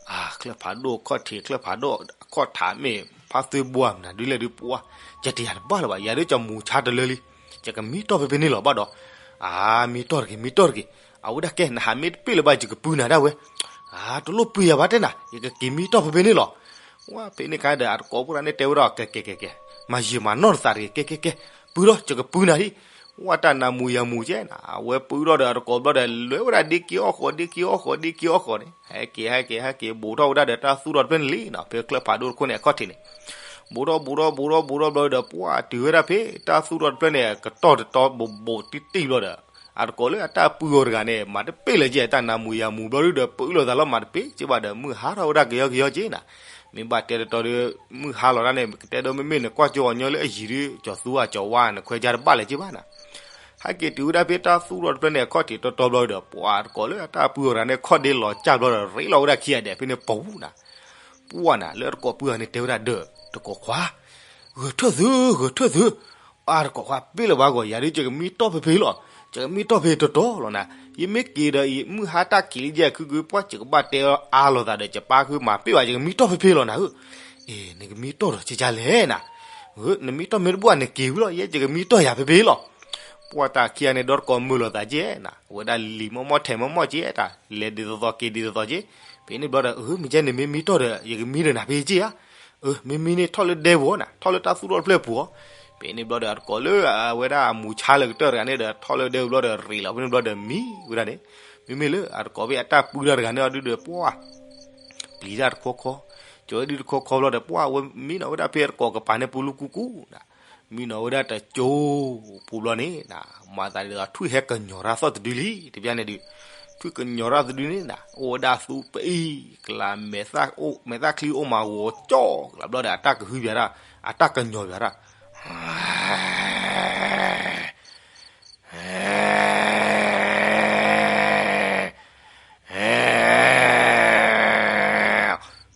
အီၤ ချၢၣ်ဖးဒိၣ်အခီၣ်ထံး ချၢၣ်ဖးဒိၣ်အခီၣ်ထံးမ့ၢ်ဖါသ့ဘိဧါ မနုၤဒ်လဲၣ်ဒုးပှၤ, ယတယၤတဘၣ်လၢၤဘၣ်, ယၤဒ်ယမူၤဆါတလၢလံ, ယကမံတီၢ်ဖဲဖဲန့ၣ်လီၤဘၣ်ဒီး, အါ မံတီၢ်တဂ့ၤ မံတီၢ်တဂ့ၤ, အဝဲဒၣ်ကဲ နဟးမ့ၢ်တပ့ၢ်လၢၤဘၣ် ယကပုၢ်နၤဒၣ်ဝဲ, အါ တလိၣ်ပှ့ၤယၤဘၣ်တဲနၤ ယကက့ၤမံတီၢ်ဖဲဖဲန့ၣ်လီၤ. ဝဲဖဲန့ၣ်ခါဒီး အတကိးဖိတဂၤန့ၣ်တဲဝဲဒၣ် ကဲ ကဲ ကဲ ကဲ, မၤယံာ်မၤနီၢ်နသးတဂ့ၤ ကဲ ကဲ ကဲ, ပုၢ်ဒီး ယကပုၢ်နၤဒံး, ဝဲတၢ်နးမူၤယၤမူၤကဲနၤ, အဝဲပုၢ်ထီၣ်ဒီးအတကိးဘျီဒီး လဲၤဝဲဒၣ်ဒ့က့ၤအီၣ်ဃီၤ ဒ့က့ၤအီၣ်ဃီၤ ဒ့က့ၤအီၣ်ဃီၤန့ၣ် ဟဲက့ၤ ဟဲက့ၤ ဟဲက့ၤ ဘူးထီၣ်ဝဲဒၣ်ဒီးတၢ်သူၣ်ထီၣ်တဖျၢၣ်န့ၣ်လံနီၤ, ဖဲချၢၣ်ဖးဒိၣ်တခိၣ်န့ၣ်အခီၣ်ထံးန့ၣ်, ဘူးထီၣ် ဘူးထီၣ် ဘူးထီၣ် ဘူးထီၣ်ဘျီဒီး ပှၢ်တုၤဝဲဒၣ်ဖဲ တၢ်သူၣ်ထီၣ်တဖျၢၣ်န့ၣ် ကတီၢ်တတီၤဘူးဘူးတံၢ်တံၢ်ဘျီဒီး အတကိးလၢအတၢ်ပုၢ်အီၤတဂၤန့ၣ် မၤတပ့ၢ်လၢၤကဲ တၢ်နးမူၤယၤမူၤဘျီဒုဒီး ပုၢ်လိာ်သးလီၤမၤတပ့ၢ်က့ဘၣ်ဒီး မုၢ်ဟါထီၣ်ဝဲဒၣ်ကယီကယီက့နၤ, မ့ၢ်ဘၣ်တဲတတီၤဒီး မုၢ်ဟါလီၤတၢ်န့ၣ် ကတဲဒိမ့မ့ၢ်န့ၣ် ကွၢ်ကၠိအီၤညီလၢအယံၤဒု ကၠီၤသူဧါကၠီၤဝါနခွဲးကၢ်တဘၣ်လၢၤက့ဘၣ်နၤ ဟဲက့ၤတုၤဝဲဒၣ်ဖဲတၢ်သူၣ်ထီၣ်တဖျၢၣ်န့ၣ် အခီၣ်ထံးတီတီဘျီဒီး ပှၤတကိးလၢအတၢ်ပုၢ်အီၤတဂၤန့ၣ် ခီၣ်ဒ့လီၤကၢ်ဘျီဒီး ရ့လိာ်ဝဲဒၣ်ခံဂၤဒဲးဖဲန့ၣ်ပူၤနၤ, ပှၢ်နၤ လၢတကိးပုၢ်ဂၤန့ၣ်တဲဝဲဒၣ်ဒီး တကိးခွါ, ဂဲၤထၢၣ်သု ဂဲၤထၢၣ်သု, အတကိးခွါ ပ့ၢ်လၢၤဘၣ်ဂီၤ ယၤဒုး ယကမံတီၢ်ဖဲဖဲလီၤ, ယကမံတီၢ်ဖဲတီတီလီၤနၤ, ယမ့ၢ်က့ၤဒီးအံၤ မုၢ်ဟါတၢ်ခံးလံယဲၢ်ခုခု ပှၢ်ယကဘၣ်တဲအါလိာ်သးဒီး ယပၢ်ဃုမၤပ့ၢ်ဘၣ် ယကမံတီၢ်ဖဲဖဲလီၤနၤဧၢ, အ့ နကမံတီၢ်ဒီးကကလဲၣ်နၤ, နမံတီၢ်မ့ၢ်တဘူၣ် နက့ၤဝံၤလီၤ ယဲ ယကမံတီၢ်ယၤဖဲဖဲလီၤ, ပှၢ်တၢ်ခံဂၤန့ၣ် ဒီတကိးမုာ်လိာ်သးက့နၤ, အဝဲဒၣ်လံၤမီၢ်မီၢ်ထဲးမီၢ်မီၢ်က့တၢ် လဲၤဒ်သိးသိးက့ၤဒ်သိးသိးက့, ဖဲန့ၣ်ဘျီဒီး အၢ မ့ၢ်ကဲန့ၣ်မ့ၢ်မံတီၢ်ဒီး ယကမံဒီးနၤဖဲက့ဧါ အၢ မ့မ့ၢ်န့ၣ်ထီၣ်လၢဒဲပူၤနၤ ထီၣ်လၢတၢ်သူၣ်ထီၣ်တဖျၢၣ်ပူၤ, ဖဲန့ၣ်ဘျီဒီး အတကိးလၢအဝဲဒၣ်အမူၤဆါလၢကတၢၢ်တဂၤန့ၣ်ဒီး ထီၣ်လၢဒဲပူၤဘျီဒီး ရ့လီၤဖဲန့ၣ်ဘျီဒီးမံဝဲဒၣ်န့ၣ်, မ့မ့ၢ်လၢအတကိးဖဲအတၢ်ပုၢ်တၢ်တဂၤန့ၣ်အီၤဒုဒီး ပှၢ် ပျံၤတၢ်တခီခီ, ကၠီၤဝဲဒုတခီခီဘျီဒီး ပှၢ်ဝဲမံနီၤဝဲဒၣ်ဖဲအတကိးကပၤန့ၣ်ပူၤလူကူကူနၤ, မံနီၤဝဲဒၣ်တကၠိပူၤဘျီန့ၣ်နၤ, မၤသးဒ်သိးထွံၣ်ဟဲကညီၤတၢ်သီၣ်တဒုလံ တပျၢ်န့ၣ်ဒုး, ထွံၣ်ကညီၤတၢ်သဒုန့ၣ်နၤ အိၣ်ဝဲဒၣ်သူပအံၤ ကျါ မဲာ်သၣ်ချံအိၣ်မးဂီၤကၠီကျါဘျီဒီး အတၢ်ကဟုဘၣ်တၢ် အတၢ်ကညီၤဘၣ်တၢ်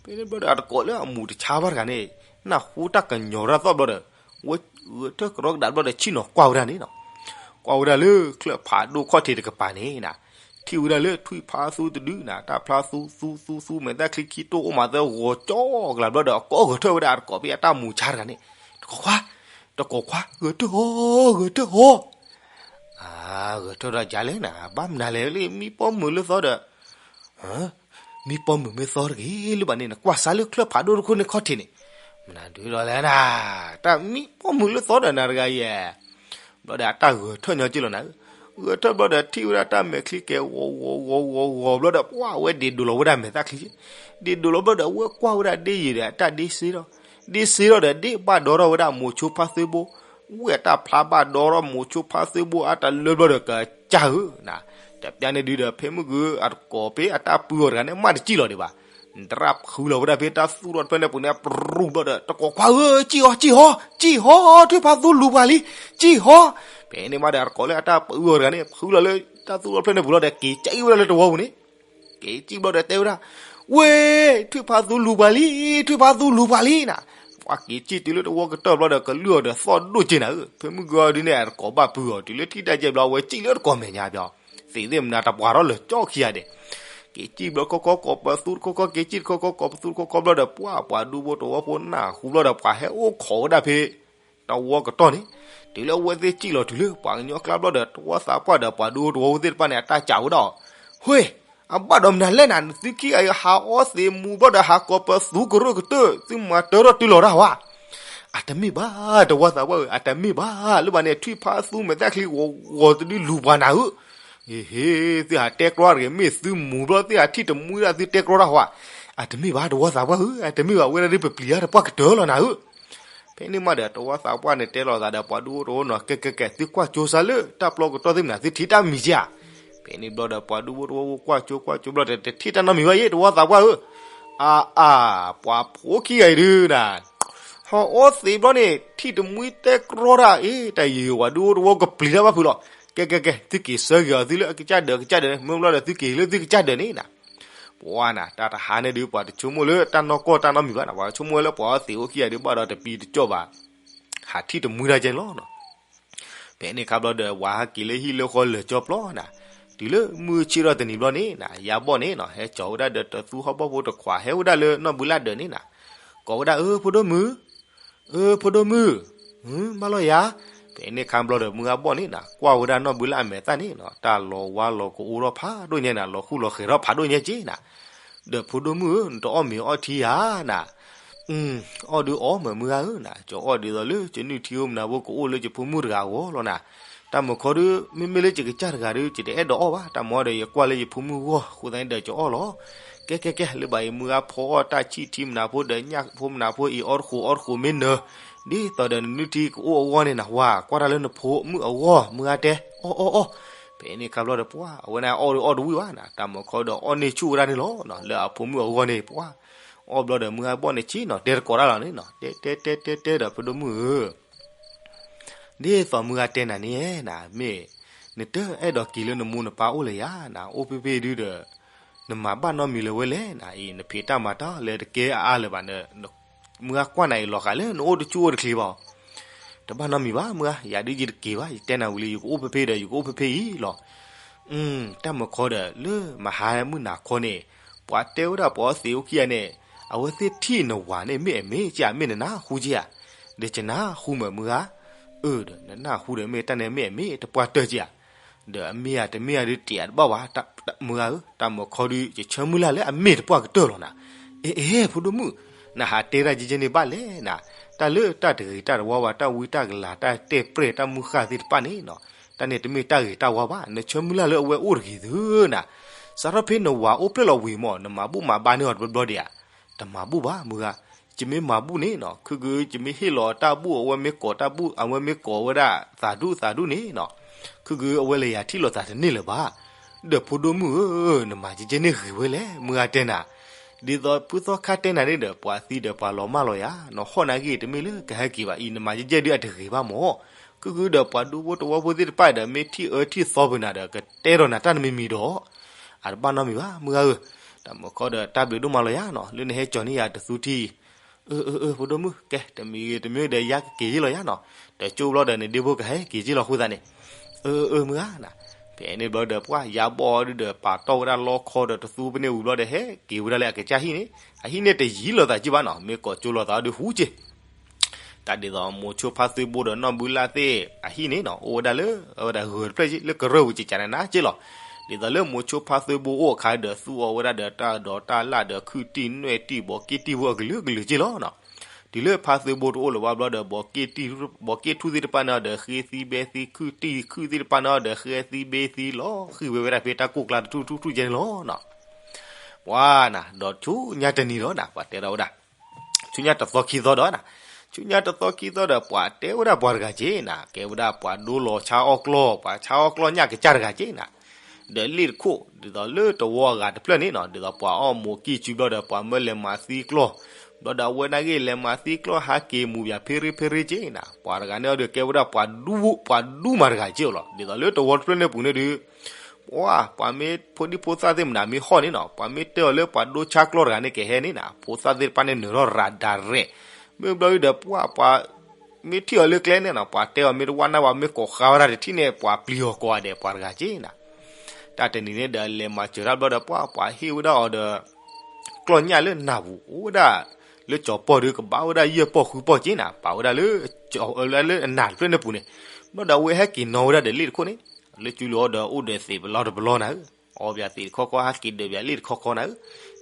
ဖဲန့ၣ်ဘျီဒီး အတကိးလၢအမူၤတဆါဘၣ်တဂၤန့ၣ် နၢ်ဟူတၢ်ကညီၤတၢ်သီၣ်ဘျီဒီး ဝဲဂဲၤထၢၣ်ကရီကဒးဘျီဒီး ဆ့ၣ်နီၤကွၢ်ဝဲဒၣ်န့ၣ်နီၤ, ကွၢ်ဝဲဒၣ်လၢချၢၣ်ဖးဒိၣ်ခီၣ်ထံးတကပၤန့ၣ်နၤ, ထံၣ်ဝဲဒၣ်လၢထွံၣ်ဖးသူတဒုနၤ တၢ်ဖျါသူသူသူသူ မဲာ်သၣ်ချံခံတိၢ်အိၣ်မးသၢဂီၤကၠီကျါဘျီဒီး အကိးဂဲၤထၢၣ်ဝဲဒၣ်အတကိးဖဲအတၢ်မူၤဆါတဂၤန့ၣ်, တကိးခွါ, တကိးခွါ ဂဲၤထၢၣ်ဟီ ဂဲၤထၢၣ်ဟီ အဂဲၤထၢၣ်ဒီးကလဲၣ်နၤ ဘၣ်မနုၤလဲၣ်လၢမံပီမုာ်လၢသီဒီး မံပီမုာ်မ့ၢ်သီတဂ့ၤလၢၤဘၣ်န့ၣ် နကွၢ်စါလၢချၢၣ်ဖးဒိၣ်တခိၣ်န့ၣ်ခီၣ်ထံးန့ၣ်, မနုၤဒုးဒီးလဲၣ်နၤ, တၢ်မံပီမုာ်လၢသီဒီးနၤတဂၤယဲၢ်, ဘျီဒီးအတၢ်ဂဲၤထၢၣ်ညီက့လီၤနၤဧၢ, ဂဲၤထၢၣ်ဘျီဒီးထံၣ်ဝဲဒၣ်တၢ်မဲာ်ချံကဲဂီၤဂီၤဂီၤဂီၤဂီၤဘျီဒီး ပှၢ်ဝဲဒ့ဒိးလီၤဝဲဒၣ်မဲာ်သၣ်ချံ, ဒ့ဒိးလီၤဘျီဒီး ဝဲကွၢ်ဝဲဒၣ်ဒ့ယံာ်ဒီးအတၢ်ဒ့စ့ဒီး, ဒ့စ့ဒီးဒီးဒ့ဘၣ်ဒီထီၣ်ဝဲဒၣ်မိၤဆိဖါသ့ဘိ, ဝဲအတၢ်ဖျါဘၣ်ဒီထီၣ်မိၤဆိဖါသ့ဘိအတၢ်လၢဘျီဒီးကစၢ်ဧၢနၤ တပျၢ်န့ၣ်ဒုးဒီး ဖဲမုၢ်ဂုၤအတကိးဖဲအတၢ်ပၢအီၤတဂၤန့ၣ် မ့ၢ်တစံၣ်လီၤဒံးဘၣ်. တရၣ်ဖုလီၤဝဲဒၣ်ဖဲတၢ်သူၣ်ထီၣ်တဖျၢၣ်န့ၣ်ပူၤန့ၣ် ပရူၢ်ဘျီဒီး တကိးခွါဧၢ, စံၣ်ဟီ, စံၣ်ဟီ, စံၣ်ဟီ, ထွံၣ်ဖးသူလူၤပှၤလံ, စံၣ်ဟီ. ဖဲန့ၣ်မးဒီး အတကိးလၢအတၢ်ပၢအီၤတဂၤန့ၣ် ဖုလီၤလၢတၢ်သူၣ်ထီၣ်တဖျၢၣ်န့ၣ်ပူၤလီၤဒီး က့ၤစံၣ်ဝဲဒၣ်လၢတဝီပူၤန့ၣ် က့ၤစံၣ်ဘျီဒီးတဲဝဲဒၣ်, ဝ့ၢ်, ထွံၣ်ဖးသူလူၤပှၤလံ, ထွံၣ်ဖးသူလူၤပှၤလံနၤ. ပှၤက့ၤစံၣ်တုၤလၢတဝီကတၢၢ်ဘျီဒီး ကလုၢ်အီၤဒီးသီၣ်ဒိၣ်က့နၤဧၢ, ဖဲမုၢ်ဂုၤအီၤဒုးန့ၣ် အတကိးဘၣ်ပုၢ်အီၤ တုၤလၢထံၣ်တၢ်ကဲဘျီ အဝဲစံၣ်လၢတကိးမဲာ်ညါဘျီ, သ့ၣ်သ့ၣ်မနုၤတပှၢ်ထီၣ်လၢာ်ကၠီခံဂၤဒဲး, က့ၤစံၣ်ဘျီခီခီကိးပသူတခီခီ က့ၤစံၣ်တခီခီကိးပသူတခီခီဘျီဒီး ပှၤပှၤဒူဖိတဝီဖိနၢ်ဟူဘျီဒီး ပှၤဟဲအိၣ်ခိးဝဲဒၣ်ဖဲတဝီကတီၢ်န့ၣ်, တုၤလၢအဝဲသ့ၣ်စံၣ်လီၤတုၤလၢပှၤကညီကျါဘျီဒီး တဝီသးပှၢ်ဒီးပှၤဒူဖိတဝီဖိသ့ၣ်တဖၣ်န့ၣ် အတၢ်စးဝဲဒၣ်အီၤ, ဟ့, အဘၣ်ဒီးမနုၤလဲၣ်နၤ, နသုခံဂၤအံၤဟးအီသံးမူၤဘျီဒီး ဟးကိးပသူကရၢၢ်ကတၢၢ် သုမၤတၢထီၣ်တုၤလီၤတၢ်ဝဲ. အတမ့ၢ်ဘၣ် တဝီသးပှၢ်ဧၢ, အတမ့ၢ်ဘၣ်, လၢဘၣ်န့ၣ် ထွံၣ်ဖးသူမဲာ်ချံဂီၤဂီၤတဒုလူၤပှၤနၤဧၢ. ဟ့ၣ်ဟ့ၣ်, သုဟးတဲကြီတဂ့ၤ, မ့ၢ်သုမူၤဘျီ သုဟးထံၣ်တမှံတၢ် သုတဲကြီတၢ်ဝဲ. အတမ့ၢ်ဘၣ် တဝီသးပှၢ်ဧၢ, အတမ့ၢ်ဘၣ်, ဝဲဒၣ်ဒ်ပပျံၤတၢ်တပှၢ်ကတၢၢ်လီၤနၤဧၢ. ဖဲန့ၣ်မးဒီး တဝီသးပှၢ်န့ၣ်တဲလိာ်သးဒီးပှၤဒူဖိတဝီဖိနီၤ, ကဲကဲကဲ, သုကွၢ်ကၠိစါလၢတၢ်ပျီကတီၢ်သ့ၣ်မနၤ, သုထံၣ်တၢ်မံၤက့ဧါ. ဖဲန့ၣ်ဘျီဒီး ပှၤဒူဖိတဝီဖိကွၢ်ကၠိကွၢ်ကၠိဘျီဒီး တထံၣ်တၢ်နီတမံၤဘၣ်ယဲ တဝီသးပှၢ်ဧၢ. အါအါ, ပှၤဖိခံဂၤအံၤဒုးနၤ, ဟးအီသံးဘျီန့ၣ် ထံၣ်တမှံတဲကြီတၢ်, အ့ တၢ်ယံာ်ယံာ် ပှၤဒူဖိတဝီဖိကပျံၤတၢ်ဘၣ်ဖုးလီၤ. ကဲကဲကဲ, သုက့ၤဆၢက့ၤအီၤ သုလၢအကစၢ်ဒၢး အကစၢ်ဒၢးန့ၣ်, မ့ၢ်ဘျီဒီး သုက့ၤလၢသုကစၢ်ဒၢးန့ၣ်နၤ. ပှၤနၤ, တၢ်တဟါန့ၣ်ဒုး ပှၤတဆိကမိၣ်လၢတၢ်နီၢ်ကီၢ်တၢ်နီတမံၤဘၣ်နၤ, ပှၤဆိကမိၣ်ဝဲလၢပှၤအီသံးအိၣ်ခံဂၤဒုး ဘၣ်ဒီးတပံတကၠီၣ်ဘၣ်, ဟးထံၣ်တမှံတၢ်ကဲန့ၣ်လီၤ. ဖဲန့ၣ်ခါဘျီဒီး ဝၤဟဲက့ၤလၢဟံၣ်လၢဃီလၢာ်ကၠီပျီနၤ, တုၤလၢမုၢ်ဆ့ၣ်ထီၣ်တနံၤဘျီန့ၣ်နၤ, ယၤဘီၣ်န့ၣ်နီၤ ဟဲကၠီၤဝဲဒၣ်ဒီးတသူဟီၣ်ဘီၣ်ဖိတခွး ဟဲဝဲဒၣ်လၢနီၢ်ဘုလၢ်ဒၢးန့ၣ်နၤ, ကိးဝဲဒၣ်, အၢ ဖိဒိၣ်မုၣ်, အၢ ဖိဒိၣ်မုၣ်, ဘၣ်လီၤယၤ. ဖဲန့ၣ်ခါဘျီဒီး မုၢ်ဂၤဘီၣ်န့ၣ်နၤ ကွၢ်ဝဲဒၣ်နီၢ်ဘုလၢ်အမဲာ်သၣ်န့ၣ်နီၤ, တၢ်လီၤဝါလီၤကအိၣ်ထီၣ်ဖးဒိၣ်ညါနၤ, လီၤဃူလီၤဃဲၤထီၣ်ဖးဒိၣ်ညါက့နၤ. ဒီးဖိဒိၣ်မုၣ်ဧၢ, နတအီၣ်မ့ၤအီထံဧါနၤ. အီၣ်ဒုးအီၣ်မး မုၢ်ဂၤဧၢနၤ, ကၠီအီၣ်ဒ်သိးလၢကနုၢ်ထံအိၣ်မနုၤဖိ ကအိၣ်လၢယဖိမုၣ်တဂၤအဂီၢ်လီၤနၤ. တၢ်မုၢ်ခီဒုး မ့မ့ၢ်လၢယကစၢ်တဂၤဒုး ယတအဲၣ်ဒိးအီၣ်ဘၣ်, တၢ်မၤဒီးယကွၢ်လၢယဖိမုၣ်ဂီၢ် အဃိသတးန့ၣ်ဒီး ကၠီအီၣ်လီၤ. ကဲကဲကဲ, လၢဘၣ်အံၤ မုၢ်ဂၤဖီအီၣ်တၢ်ဆံၣ်ထံမနုၤဖိဒီး ညၣ်ဖိမနုၤဖိအံၤ အီၣ်တဃိးအီတဃိးမ့ၢ်နၢၤ, ဒ်သိးဒီးနနုၢ်ထံကအိၣ်အဂီၢ်န့ၣ်နၤ, ဝၤကွၢ်တၢ်လၢနဖိမုၣ်အဂီၢ်, မုၢ်ဂၤတဲ, အီၣ်အီၣ်အီၣ်. ဖဲန့ၣ်ခါဘျီဒီး ပှၤအဝဲန့ၣ်အီၣ်ဒုးအီၣ်တဝံၣ်ဘၣ်နၤ, တၢ်မုၢ်ခီဒီးအီၣ်န့ၢ်ဆူၣ်ဝဲဒၣ်န့ၣ်လီၤ. လၢအဖိမုၣ်အဂီၢ်န့ၣ် ပှၤအီၣ်ဘျီဒီး မုၢ်ဂၤဘီၣ်န့ၣ်ဆ့ၣ်နီၤ တဲတကိးတၢ်လီၤန့ၣ်နီၤ, တဲတဲတဲတဲတဲဒီး ဖိဒိၣ်မုၣ်ဧၢ ဒ်သိးမုၢ်ဂၤတဲနၤန့ၣ်နၤ, မ့ၢ်နတအဲၣ်ဒိးက့ၤလၢနမိၢ်နပၢ်အိၣ်လၢၤယၤနၤ, အိၣ်ဖဲဖဲဒုဒီး နမၤဘၣ်နီတမံၤလၢၤဝဲလဲၣ်နၤ, အံၤ နဖံးတၢ်မၤတၢ်လၢတကဲအါအါလၢၤဘၣ်, မုၢ်ဂၤကွၢ်နၤအံၤ လီၤဂာ်လၢနအိၣ်တဆူၣ်အိၣ်တချ့ဘၣ်. တဘၣ်နီတမံၤဘၣ် မုၢ်ဂၤ, ယၤဒုးယတက့ၤဘၣ်, ယတဲနၤဝံၤလံ ယကအိၣ်ဖဲဖဲဒီး ယကအိၣ်ဖဲဖဲအံၤလီၤ. တၢ်မုၢ်ခီဒီး လၢမဟါမုၢ်နၤခီန့ၣ် ပှၤတဲဝဲဒၣ်ပှၤအီသံးအိၣ်ခံဂၤန့ၣ် အဝဲသ့ၣ်ထံၣ်နဝၤန့ၣ် မ့ၢ်အမ့ၢ်ကမ့ၢ်နနၢ်ဟူကဧါ, ဒီးကနၢ်ဟူမး မုၢ်ဂၤ, အၢ ဒီးနနၢ်ဟူဒီး မ့ၢ်တၢ်န့ၣ်မ့ၢ်အမ့ၢ်တပှၢ်တၢၢ်ကဧါ, ဒီးအမ့ၢ်ဧါတမ့ၢ်ဧါဒုး တယာ်တဘၣ်ဘၣ်, မုၢ်ဂၤဧၢ, တၢ်မုၢ်ခီဒုး ယဆၢမုၢ်လၢ်လၢအမ့ၢ်တပှၢ်ကတၢၢ်လီၤနၤ. အဲ အဲ ဖိဒိၣ်မုၣ်, နဟးတဲတၢ်ကဲကဲန့ၣ်ဘၣ်လဲၣ်နၤ, တၢ်လၢတၢ်တဂ့ၤတၢ်တဝါဘၣ် တၢ်ဝံတၢ်ကလၤ တၢ်တဲပြဲၢ် တၢ်မုၢ်ဃၢ်သ့ၣ်တဖၣ်န့ၣ်နီၤ, တၢ်န့ၣ်တမ့ၢ်တၢ်ဂ့ၤတၢ်ဝါဘၣ်, နဆၢမုၢ်လၢ်လၢအဝဲအိၣ်တဂ့ၤသုနၤ, စးထီၣ်ဖဲနဝၤအိၣ်ဖျဲၣ်လီၤဝံၤမး နမၤဘူၣ်မၤဘါန့ၢ်အီၤတဘျီဘျီဒံးဧါ. တမၤဘူၣ်ဘၣ် မုၢ်ဂၤ, ယမ့ၢ်မၤဘူၣ်န့ၣ်နီၤ ခုက ယမ့ၢ်ဟ့ၣ်လီၤတၢ်ဘူၣ် အဝဲမ့ၢ်ကိးတၢ်ဘူၣ် အဝဲမ့ၢ်ကိးဝဲဒၣ် သးဒူၣ်သးဒူၣ်န့ၣ်နီၤ, ခုက အဝဲလဲၤယၤထံၣ်လိာ်သးတန့ၢ်လၢၤဘၣ်. ဒီးဖိဒိၣ်မုၣ်ဧၢ, နမၤကဲကဲန့ၣ်ဂ့ၤဝဲလဲၣ် မုၢ်ဂၤတဲနၤ, ဒ်သိးဖုသီခါတဲနၤန့ၣ်ဒီး ပှၤသံဒီးပှၤလီၤမၢ်လီၤယၤနီၤ, ဟီၣ်နၤဂ့ၤတမ့ၢ်လၢကဟဲက့ၤဘၣ်အံၤ နမၤကဲကဲဒုးအတဂ့ၤဘၣ်မး, ခုက ဒီးပှၤဒူဖိတဝီဖိသ့ၣ်တဖၣ်ဒီး မ့ၢ်ထံၣ်အၢထံၣ်သီပနၤဒီး ကတဲဒီးနၤတၢ်နမံၤမံၤဒီး အတဘၣ်နီတမံၤဘၣ် မုၢ်ဂၤဧၢ, တၢ်မုၢ်ခီဒီးတၢ်ဘျုးဒိၣ်မးလီၤယၤနီၤ လၢနဟဲကၠီၤန့ၢ်ယၤတသူထံ အၢ အၢ အၢ ဖိဒိၣ်မုၣ် ကဲ တမံၤဂ့ၤတမံၤဒီး ယၤကက့ၤယ့ၢ်လီၤယၤနီၤ, တကၠိဘျီဒီး နဒ့ဖိကဟဲက့ၤယ့ၢ်လီၤဃိသးန့ၣ်, အၢ အၢ မုၢ်ဂၤနၤ, ဖဲန့ၣ်ဘျီဒီး ပှၤယၤဘီၣ်ဒုဒီး ပာ်တီၢ်ဝဲဒၣ်လီခီဒီးတသူဖဲန့ၣ်ဝံၤဘျီဒီး ဟဲက့ၤဝဲဒၣ်လၢအကစၢ်ဟံၣ်န့ၣ်, အဟံၣ်န့ၣ်တယံၤလိာ်သးက့ဘၣ်နီၤ မ့ၢ်ကိးကၠိလိာ်သးဒီးဟူက့ တၢ်ဒ်သိး မိၤဆိဖါသုဘိဒီးနီၢ်ဘုလၢ်သ့ၣ်အဟံၣ်န့ၣ်နီၤ အိၣ်ဝဲဒၣ်လၢ အဝဲဒၣ်ဂၢၤတဖျၢၣ်လၢကရၢၢ်ဝံၤကကနနါက့လီၤ. ဒ်သိးလၢမိၤဆိဖါသုဘိအိၣ်အခါဒီး သူအီၤဝဲဒၣ်ဒီးတၢ်ဒိးတၢ်လၣ်ဒီးခုၣ်တံၢ်နွဲၣ်တံၢ် ဘီးက့ၣ်တံၢ်ဖိအကလုာ်ကလုာ်က့လီၤနီၤ. တုၤလၢဖါသုဘိတအိၣ်လၢၤဘၣ်ဘျီဒီး ဘီးက့ၣ်ထူသ့ၣ်တဖၣ်န့ၣ်ဒီး ဃ့သံဘဲသံ ခုၣ်တံၢ်ခုၣ်သ့ၣ်တဖၣ်န့ၣ်ဒီး ဃ့သံဘဲသံလီၤဃံၤဝဲဝဲဒၣ်ဖဲတၢ်ကိၢ်ကျါတထူၣ်ထူၣ်ထူၣ်ကဲန့ၣ်လီၤနီၤ. ပှၤနၤ ဒီးဆူညါတနံၤဒီးနၤ ပှၤတဲထီၣ်ဝဲဒၣ် ဆူညါတသီခံသီဒီးနၤ, ဆူညါတသီခံသီဒီး ပှၤတဲဝဲဒၣ်ပှၤတဂၤက့နၤ, ကဲဝဲဒၣ်ပှၤဒိလီၤဆါအီၣ်ကျီၢ် ပှၤဆါအီၣ်ကျီၢ်ညၣ်ကစၢ်တဂၤက့နၤ, ဒီးလ့ၣ်တခိၣ် ဒ်သိးလၢတဝီအဂၤတဖျၢၣ်န့ၣ်နီၤ, ဒ်သိးပှၤအီၣ်မူးကံၢ်စုဘျီဒီး ပှၤမၢလဲၤမၤသံကျီၢ်, ဘျီဒီးအဝဲနာ်က့လဲၤမၤသံကျီၢ် ဟဲက့ၤမူးပၠးဖ့ရ့ဖ့ရ့က့နီၤ, ပှၤတဂၤန့ၣ်အီၤဒီးကဲဝဲဒၣ်ပှၤဒူ ပှၤဒူမးတဂၤက့လီၤ. ဒ်သိးလၢတဝီတဖျၢၣ်န့ၣ်ပူၤန့ၣ်ဒီး ပှၤ ပှၤမ့ၢ်ဖိဒံဖိသၣ်သ့ၣ်မနၤမ့ၢ်ဟီၣ်န့ၣ်နီၤ, ပှၤမ့ၢ်တဲအီၤလၢပှၤဒိဆါကျီၢ်တဂၤန့ၣ်ကဟဲန့ၣ်နီၤ, ဖိသၣ်သ့ၣ်တဖၣ်န့ၣ်နုာ်ထီၣ်ရၤဒၤရဲၣ်, မ့ၢ်ဘျီဒီးပှၤ ပှၤ မ့ၢ်ထံၣ်အီၤလၢကျဲန့ၣ်နီၤ, ပှၤတဲအီၤမ့ၢ်တဝၢ်နၢ်ဘၣ် မ့ၢ်ကိးဃါဝဲဒၣ်တထံၣ်န့ၣ် ပှၤပျံၤအီၤကိးဂၤဒဲး ပှၤတဂၤက့နီၤ. တၢ်တနံၤန့ၣ်ဒီးလဲၤမၤစၢၤတၢ်ဘျီဒီး ပှၤ ပှၤဟ့ၣ်ဝဲဒၣ်အီၤဒီး ကျီၢ်ညၣ်လၢနၢ်ပူၤ အိၣ်ဝဲဒၣ်လၢကၠီၤပီၢ်ဒီး ကဘၣ်ဝဲဒၣ်ယဲၢ်ပီၢ်ဃုပီၢ်က့နီၤ, ပာ်ဝဲဒၣ်လၢ လၢအနၢ်တဖျၢၣ်န့ၣ်ပူၤန့ၣ်, ဘျီဒီးအဝဲဟဲက့ၤနီၣ်ဝဲဒၣ်ဒီးလ့ၣ်တခိၣ်န့ၣ်, လၢကၠူလံၤအီၤဒီးအိၣ်ဒီးသံးပလီတပလီနၤဧၢ, အီၣ်ပၠးသံးတခီခီ ဟဲက့ၤဒၢးပၠးလ့ၣ်တခီခီနၤဧၢ,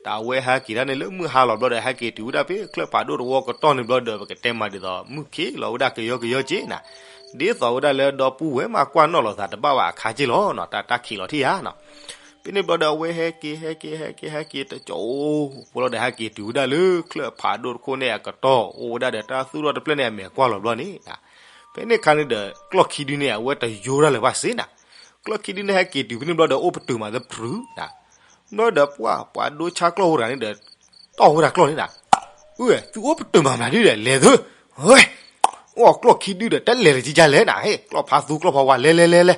တၢ်အဝဲဟဲက့ၤတၢ်န့ၣ်လၢမုၢ်ဟါလီၤဘျီဒီး ဟဲက့ၤတုၤဝဲဒၣ်ဖဲချၢၣ်ဖးဒိၣ်တဝီကတီၢ်န့ၣ်ဘျီဒီး ပကတဲမးဒ်သိး မုၢ်ခံးလီၤဝဲဒၣ်ကယီကယီက့နီၤ, ဒ်သိးဝဲဒၣ်လၢဒီပုၢ်ဝဲၢ်မးကွၢ်နီၣ်လိာ်သးတဘၣ်ဘၣ်အခါက့လီၤနီၤ, တၢ် တၢ်ခံးလီၤထံၣ်ဧါနီၤ. ဖဲန့ၣ်ဘျီဒီးအဝဲဟဲက့ၤ ဟဲက့ၤ ဟဲက့ၤ ဟဲက့ၤတကၠိ, ဘျီဒီးဟဲက့ၤတုၤဝဲဒၣ်လၢချၢၣ်ဖးဒိၣ်တခိၣ်န့ၣ်အကတီၢ် အိၣ်ဝဲဒၣ်ဒီးတၢ်သူၣ်ထီၣ်တဖျၢၣ်န့ၣ် အမဲာ်ကွၢ်လီၤဘျီန့ၣ်, ဖဲန့ၣ်အခါန့ၣ်ဒီး ကျီၢ်ခံဒုန့ၣ် အဝဲတယိတၢ်လၢၤဘၣ်စ့ၢ်နီၤ, ကျီၢ်ခံဒုန့ၣ်ဟဲက့ၤတုၤဖဲန့ၣ်ဘျီဒီး အိၣ်ပတုာ်မးသပျုၤနီၤ, ဘျီဒီးပှၤ ပှၤဒိဆါကျီၢ်အိၣ်တဂၤန့ၣ်ဒီး တီၢ်ဝဲဒၣ်ကျီၢ်န့ၣ်နီၤ, အၢ သုအိၣ်ပတုာ်မးမနုၤဒုဒီး လဲၤသု, ဝဲ အိၣ်ကျီၢ်ခံဒုဒီး တလဲၤလၢၤကကလဲၣ်နီၤ, ဟဲ ကျီၢ်ဖးသူကျီၢ်ဖးဝါ လဲၤ လဲၤ လဲၤ လဲၤ,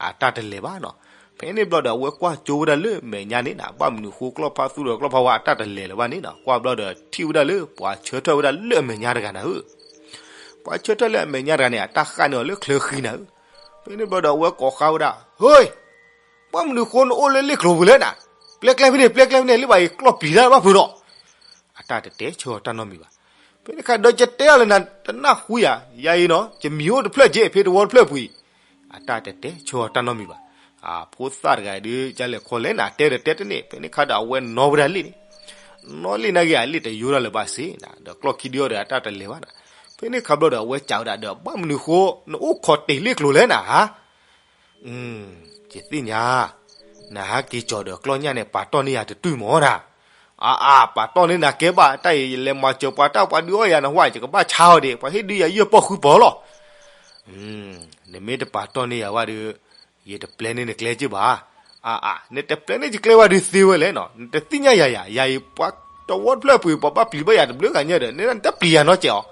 အတၢ်တလဲၤဘၣ်နီၤ. ဖဲန့ၣ်ဘျီဒီး အဝဲကွၢ်ကၠိဝဲဒၣ်လၢအမဲာ်ညါန့ၣ်နီၤ, ဘၣ်မနုၤဃိကျီၢ်ဖးသူဒီးကျီၢ်ဖးဝါအတၢ်တလဲၤလၢၤဘၣ်န့ၣ်နီၤ, ကွၢ်ဘျီဒီးထံၣ်ဝဲဒၣ်လၢပှၤဆၢထၢၣ်ဝဲဒၣ်လၢအမဲာ်ညါတဂၤနၤဧၢ, ပှၤဆၢထၢၣ်လၢအမဲာ်ညါတဂၤန့ၣ် အတၢ်ဃၣ်န့ၢ်အီၤလၢချၢဃံနၤဧၢ. ဖဲန့ၣ်ဘျီဒီး အဝဲကိးဃါဝဲဒၣ်, ဟ့, ဘၣ်မနုၤဃိနအိၣ်လၢလ့ၣ်ကျိၤပူၤလဲၣ်နီၤ, ပျဲကျဲဖဲန့ၣ် ပျဲကျဲဖဲန့ၣ် လၢဘၣ်အံၤကျီၢ်ပျံၤတၢ်ဘၣ်ဖုးဒီး, အတၢ်တတဲဆၢအီၤတၢ်နီတမံၤဘၣ်. ဖဲန့ၣ်ခါဒီး ယတဲအီၤလၢနၤ တနၢ်ဟူယၤ, ယၤအံၤနီၤ ယမံၤအိၣ်တဖျၢၣ်က့ ဖဲတဝီတဖျၢၣ်ပူၤအံၤ, အတၢ်တတဲဆၢအီၤတၢ်နီတမံၤဘၣ်. အဖိသၣ်တဂၤဒုး ကလဲၤခီလဲၣ်နၤ တဲဒီးတဲတန့ၢ်, ဖဲန့ၣ်ခါဒီး အဝဲနီၣ်ဝဲဒၣ်လ့ၣ်န့ၣ်, နီၣ်လ့ၣ်နာ်က့ အလ့ၣ်တယိဒၣ်လၢၤဘၣ်စ့ၢ်နီၤ, ဒီးကျီၢ်ခံဒုအီၤဒီး အတၢ်တလဲၤဘၣ်နီၤ. ဖဲန့ၣ်ခါဘျီဒီး အဝဲစံးဝဲဒၣ်ဒီး ဘၣ်မနုၤဃိ နအိၣ်ခိးတ့ၢ်လ့ၣ်ကျိၤလဲၣ်နၤဧါ ယသ့ၣ်ညါ, နဟဲက့ၤကၠီၤဒီးကျီၢ်ညၣ်န့ၣ် ပာ်တီၢ်န့ၢ်ယၤတတုၢ်မၢ်နၤ. အါအါ ပာ်တီၢ်န့ၢ်နၤကဲဘၣ်, တၢ်အံၤယလဲၤမၤစၢၤပှၤတၢ် ပှၤဒုးအီၣ်ယၤနဟါ ယကဘၣ်ဆါအီၤဒံး, ပှၤဟ့ၣ်ဒုးယၤယဲၢ်ပီၢ်ဃုပီၢ်လီၤ. နမ့ၢ်တပာ်တီၢ်န့ၢ်ယၤဘၣ်ဒီး ယတပျဲန့ၢ်နကျဲက့ၢ်ဘၣ်. အါအါ နတပျဲန့ၢ်ယကျဲဘၣ်ဒီးသ့ဝဲလဲၣ်နီၤ, နတသ့ၣ်ညါယၤယၤ, ယၤအံၤပှၤတဝီတဖျၢၣ်ပူၤ ပှၤဘၣ်ပျံၤဘၣ်ယၤတဘျုးဂၤညါဒီး နတပျံၤယၤနီတစဲးအီၤ.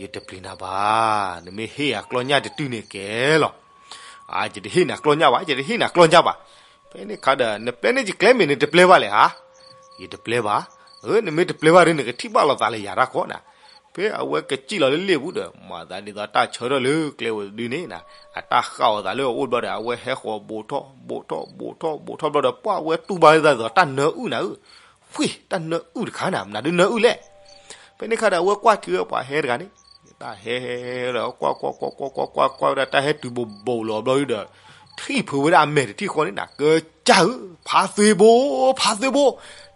ယတပျံၤနၤဘၣ်, နမ့ၢ်ဟ့ၣ်ယၤကျီၢ်ညၣ်တတုၢ်န့ၣ်ကဲလီၤ. အါ ယတဟ့ၣ်နၤကျီၢ်ညၣ်ဘၣ်, ယတဟ့ၣ်နၤကျီၢ်ညၣ်ဘၣ်. ဖဲန့ၣ်ခါဒီး နပျဲန့ၢ်ယကျဲမ့ၢ်နတပျဲဘၣ်လဲၣ်ဧါ. ယတပျဲဘၣ်. အၢ နမ့ၢ်တပျဲဘၣ်ဒီး နကထံၣ်ဘၣ်လိာ်သးလၢယၤတၢ်ခီနီၤ. ဖဲအဝဲကစံၣ်လီၤလၢလ့ၣ်ပူၤဒီး မၤသးဒ်သိးတၢ်ဆၢထၢၣ်လၢကျဲဝဲတဒုန့ၣ်နီၤ, အတၢ်ဃၣ်အီၤသးလၢအအိၣ်ဘျီဒီး အဝဲဟဲဃီၤဘူးထီၣ် ဘူးထီၣ် ဘူးထီၣ် ဘူးထီၣ်ဘျီဒီး ပှၢ်ဝဲတူၢ်ဘၣ်လၢသးဒ်သိးတၢ်နၢအုၣ်နၤဧၢ. ဝ့ၢ် တၢ်နၢအုၣ်တခါနီၤ, မနုၤဒုးနၢအုၣ်လဲၣ်. ဖဲန့ၣ်ခါဒီး အဝဲကွၢ်ထံဝဲပှၤဟဲတဂၤန့ၣ်, တၢ်ဟဲဟဲဟဲဒီး ကွၢ်ကွၢ်ကွၢ်ကွၢ်ကွၢ်ကွၢ်ကွၢ်ဝဲဒၣ် တၢ်ဟဲတုၤဘူးဘူးလီၤဘျီဒီး ထံၣ်ဖုးဝဲဒၣ်အမဲာ်တထံၣ်ဃီန့ၣ်နီၤ, ကစၢ်ဧၢ, ဖါသွ့ဘိ, ဖါသွ့ဘိ.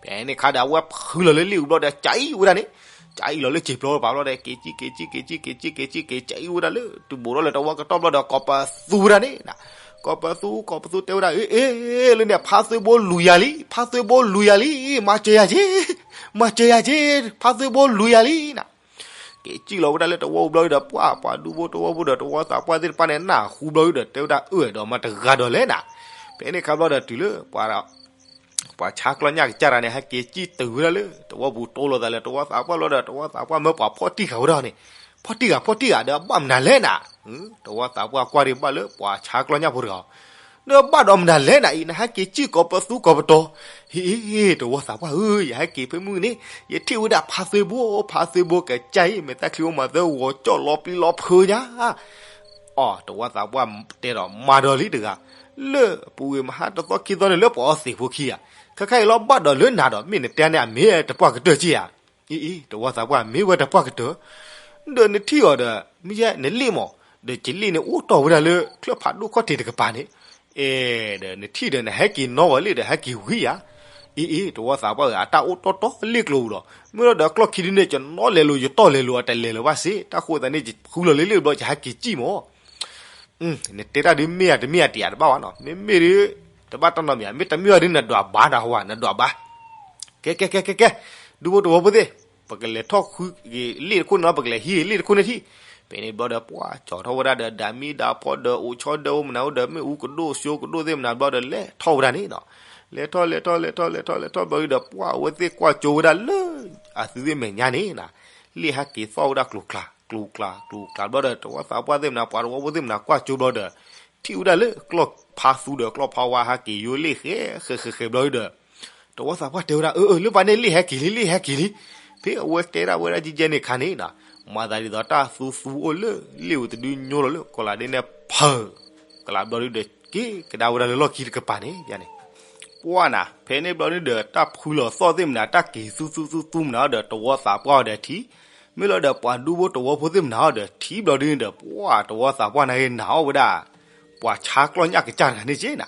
ဖဲန့ၣ်ခါဒီး အဝဲဖုးလီၤလၢလ့ၣ်အူဘျီဒီး ကအံၣ်ဝဲဒၣ်န့ၣ်, ကအံၣ်လီၤလၢစံာ်ပျီပၤဘျီဒီး က့ၤကံၣ် က့ၤကံၣ် က့ၤကံၣ် က့ၤကံၣ် က့ၤကံၣ် က့ၤကံၣ်ဝဲဒၣ်လၢ တုၤဘူးထီၣ်လၢတဝီကတီၢ်ဘျီဒီး ကိးပသူဝဲဒၣ်န့ၣ်နီၤ. ကိးပသူ ကိးပသူတဲဝဲဒၣ် အ့ အ့ လၢန့ၣ် ဖါသွ့ဘိလူၤယၤလံ, ဖါသွ့ဘိလူၤယၤလံ, မၤစၢၤယၤက့ၤ, မၤစၢၤယၤက့ၤ, ဖါသွ့ဘိလူၤယၤလံနီၤ. က့ၤကံၣ်လီၤဝဲဒၣ်လၢတဝီအူဘျီဒီး ပှၢ် ပှၤဒူဖိတဝီဖိဒီး တဝီသးပှၢ်သ့ၣ်တဖၣ်န့ၣ် နၢ်ဟူဘျီဒီး တဲဝဲဒၣ် အၢၣ် ဒီးမၤတဂၤဒီးလဲၣ်နီၤ. ဖဲန့ၣ်ခါဘျီဒီး တုၤလၢ ပှၤဆါကျီၢ်ညၣ်ကစၢ်တဂၤန့ၣ် ဟဲက့ၤကံၣ်တုၤဝဲဒၣ်လၢ တဝီပူၤ တိလိာ်သးလၢတဝီသးပှၢ်ဘျီဒီး တဝီသးပှၢ်မၢပှၤဖီၣ်တံၢ်ဃာ်ဝဲဒၣ်န့ၣ်, ဖီၣ်တံၢ်ဃာ် ဖီၣ်တံၢ်ဃာ်ဒီး ဘၣ်မနုၤလဲၣ်နီၤ. တဝီသးပှၢ်ကွၢ်ဒံးဘၣ်လၢပှၤဆါကျီၢ်ညၣ်ဖိတဂၤ ဒီးဘၣ်ဒီးမနုၤလဲၣ်နၤအံၤ နဟဲက့ၤကံၣ်ကိးပသူကိးပတီၤ. ဟ့ၣ် တဝီသးပှၢ်ဧၢ, ယဟဲက့ၤဖဲမုၢ်န့ၣ် ယထံၣ်ဝဲဒၣ်ဖါသွ့ဘိ, ဖါသွ့ဘိကစၢ်အံၤ မဲာ်သၣ်ချံအိၣ်မးသၢဂီၤ ကၠီၣ်လီၤပျံၤလီၤဖုးညါ. အီ တဝီသးပှၢ်တဲဒီး မၤဒီးလံတဂၤ, လၢပူၤဝံၤမဟါတသီခံသီန့ၣ် လၢပှၤအီသံးဖိခံဂၤ, ခဲခါအံၤလီၤဘၣ်ဒီးလၢနၤဒီး မ့ၢ်နတဲန့ၣ်အမ့ၢ်တပှၢ်ကတၢၢ်က့ဧါ. အံၤအံၤ တဝီသးပှၢ်မ့ၢ်ဝဲတပှၢ်ကတၢၢ်, ဒီးနထံၣ်အီၤဒီး မ့ၢ်ယဲနလ့ၣ်မး, ဒီးယလ့ၣ်န့ၣ်အိၣ်တီၢ်ဝဲဒၣ်လၢ ချၢၣ်ဖးဒိၣ်ခီၣ်ထံးတကပၤန့ၣ်, အဲ ဒီးနထံၣ်ဒီးနဟဲက့ၤနီၣ်ဝဲလ့ၣ်ဒီးဟဲက့ၤဝံၤဧါ. အံၤအံၤ တဝီသးပှၢ်ဧၢ, အတၢ်အိၣ်တီၢ်တီၢ်လ့ၣ်ကျိၤပူၤဒီး မ့ၢ်ဒီးကျီၢ်ခံဒုန့ၣ် ယနီၣ်လဲၤလိာ် ယတီၢ်လဲၤလိာ် အတလဲၤလၢၤဘၣ်စ့ၢ်, တၢ်ဃိသတးန့ၣ် ယဖုလီၤလၢလ့ၣ်ဘျီ ယဟဲက့ၤကံၣ်မး. နတဲတၢ်ဒုးမ့ၢ်ဧါတမ့ၢ်ဧါတယာ်တဘၣ်ဘၣ်နီၤ, မ့မ့ၢ်ဒုး တဘၣ်တၢ်နီတမံၤဧါ, မ့ၢ်တမ့ၢ်ဘၣ်ဒုး နဒွးဘါနဟါ, နဒွးဘါ. ကဲ ကဲ ကဲ ကဲ ကဲ, ဒူဖိတဝီဖိသ့ၣ်, ပကလဲၤထီၣ်ဃုက့ၤလ့ၣ်တခိၣ်န့ၣ်လီၤ, ပကလဲၤဟံးက့ၤလ့ၣ်တခိၣ်န့ၣ်ထံၣ်. ဖဲန့ၣ်ဘျီဒီး ပှၢ်ကၠီၤထီၣ်ဝဲဒၣ်ဒီး ဒၣ်မံဒၣ်ဖီဒီး အိၣ်ဆီဒၢအိၣ်မနုၤအိၣ်ဒီး မ့ၣ်အူကဒိၣ်စိကဒိၣ်သ့ၣ်မနုၤဘျီဒီး လဲၤထီၣ်ဝဲဒၣ်န့ၣ်နီၤ. လဲၤထီၣ်လဲၤထီၣ်လဲၤထီၣ်လဲၤထီၣ်လဲၤထီၣ်ဘျီဒီး ပှၢ်အဝဲသ့ၣ်ကွၢ်ကၠိဝဲဒၣ်လၢ အသုးသ့ၣ်မဲာ်ညါန့ၣ်နီၤ, လ့ၣ်ဟဲက့ၤသီၣ်ဝဲဒၣ်ကျိၤကျါ ကျိၤကျါ ကျိၤကျါဘျီဒီး တဝီသးပှၢ်သ့ၣ်မနုၤ ပှၤတဝီဖိသ့ၣ်မနုၤ ကွၢ်ကၠိဘျီဒီး ထံၣ်ဝဲဒၣ်လၢကျီၢ်ဖးသူဒီး ကျီၢ်ဖးဝါဟဲက့ၤယိလ့ၣ်ဃဲဃဲဃဲဃဲဘျီဒီး တဝီသးပှၢ်တဲဝဲဒၣ် အၢ အၢ လၢပှၤန့ၣ်လ့ၣ်ဟဲက့ၤလံ လ့ၣ်ဟဲက့ၤလံ. ဖဲအဝဲတဲဒၣ်ဝဲဒၣ်ကဲကဲန့ၣ်ခါန့ၣ်နီၤ, မၤသးဒ်သိးတၢ်သူသူအိၣ်လၢ လ့ၣ်ဝဲတဒုညိလီၤလၢ ကီၤလၤဒ့နဲၣ်ဖၢၣ် ကလးဘျီဒုဒီး က့ၤကဒါဝဲဒၣ်လၢလီၢ်ခံတကပၤန့ၣ်န့ၣ်, ပှၢ်နၤ ဖဲန့ၣ်ဘျီဒုဒီး တၢ်ဖုလီၤသီၣ်သ့ၣ်မနုၤ တၢ်က့ၤသူသူသူသူမနုၤဒီး တဝီသးပှၢ်အီၤဒီးထံ, မ့ၢ်လီၤဒီးပှၤဒူဖိတဝီဖိသ့ၣ်မနုၤအီၤဒီးထံဘျီဒုန့ၣ်ဒီး ပှၢ်တဝီသးပှၢ်နာ်က့ၤနာ်အီၣ်ဝဲဒၣ် ပှၤဆါကျီၢ်ညၣ်ကစၢ်တဂၤန့ၣ်က့နၤ.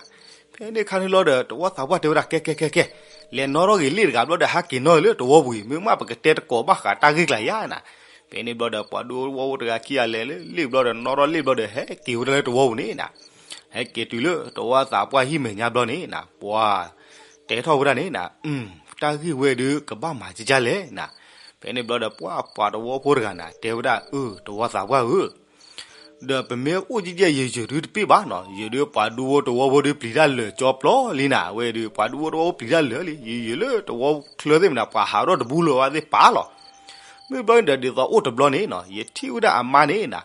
ဖဲန့ၣ်ခါန့ၣ်လီၤဒီး တဝီသးပှၢ်တဲဝဲဒၣ် ကဲ ကဲ ကဲ ကဲ, လဲၤနီၣ်ထီၣ်ဂ့ၤလ့ၣ်တဂၤဘျီဒီး ဟဲက့ၤနီၣ်လၢတဝီပူၤအံၤ မ့ၢ်မးပကတဲတကိးဘၣ်ဃးတၢ်ဂ့ၢ်ကျါယါနၤ. ဖဲန့ၣ်ဘျီဒီး ပှၤဒူဝီတဂၤခံဂၤလဲၤလၢလ့ၣ်ဘျီဒီး နီၣ်ထီၣ်လ့ၣ်ဘျီဒီး ဟဲက့ၤဝဲဒၣ်လၢတဝီပူၤန့ၣ်နၤ. ဟဲက့ၤတုၤလၢတဝီသးပှၢ်ဟံၣ်မဲာ်ညါဘျီန့ၣ်နၤ ပှၤတဲထီၣ်ဝဲဒၣ်န့ၣ်နၤ, တၢ်ဂ့ၢ်ဝဲဒုးကဘၣ်မၤကကၢ်လဲၣ်နၤ. ဖဲန့ၣ်ဘျီဒီး ပှၢ်ပှၤတဝီဖိတဂၤနၤ တဲဝဲဒၣ် အၢ တဝီသးပှၢ်ဧၢ ဒီးပမ့ၢ်အိၣ်ကဲကဲယဲယဲဒုတပ့ၢ်ဘၣ်နီၤ, ယဲဒုးပှၤဒူဖိတဝီဖိဒုပျံၤတၢ်လၢာ်ကၠီပျီလံနၤ, ဝဲဒုး ပှၤဒူဖိတဝီဖိပျံၤတၢ်လၢာ်လံ, ယဲယဲလၢတဝီချၢသ့ၣ်မနၤ ပှၤဟးထီၣ်တဘူးလၢၤဘၣ်သ့ၣ်ပာ်လီၤ. မ့ၢ်ဘျီန့ၣ်ဒီး ဒ်သိးအိၣ်တဘျီန့ၣ်နီၤ ယထံၣ်ဝဲဒၣ်အမါန့ၣ်နၤ,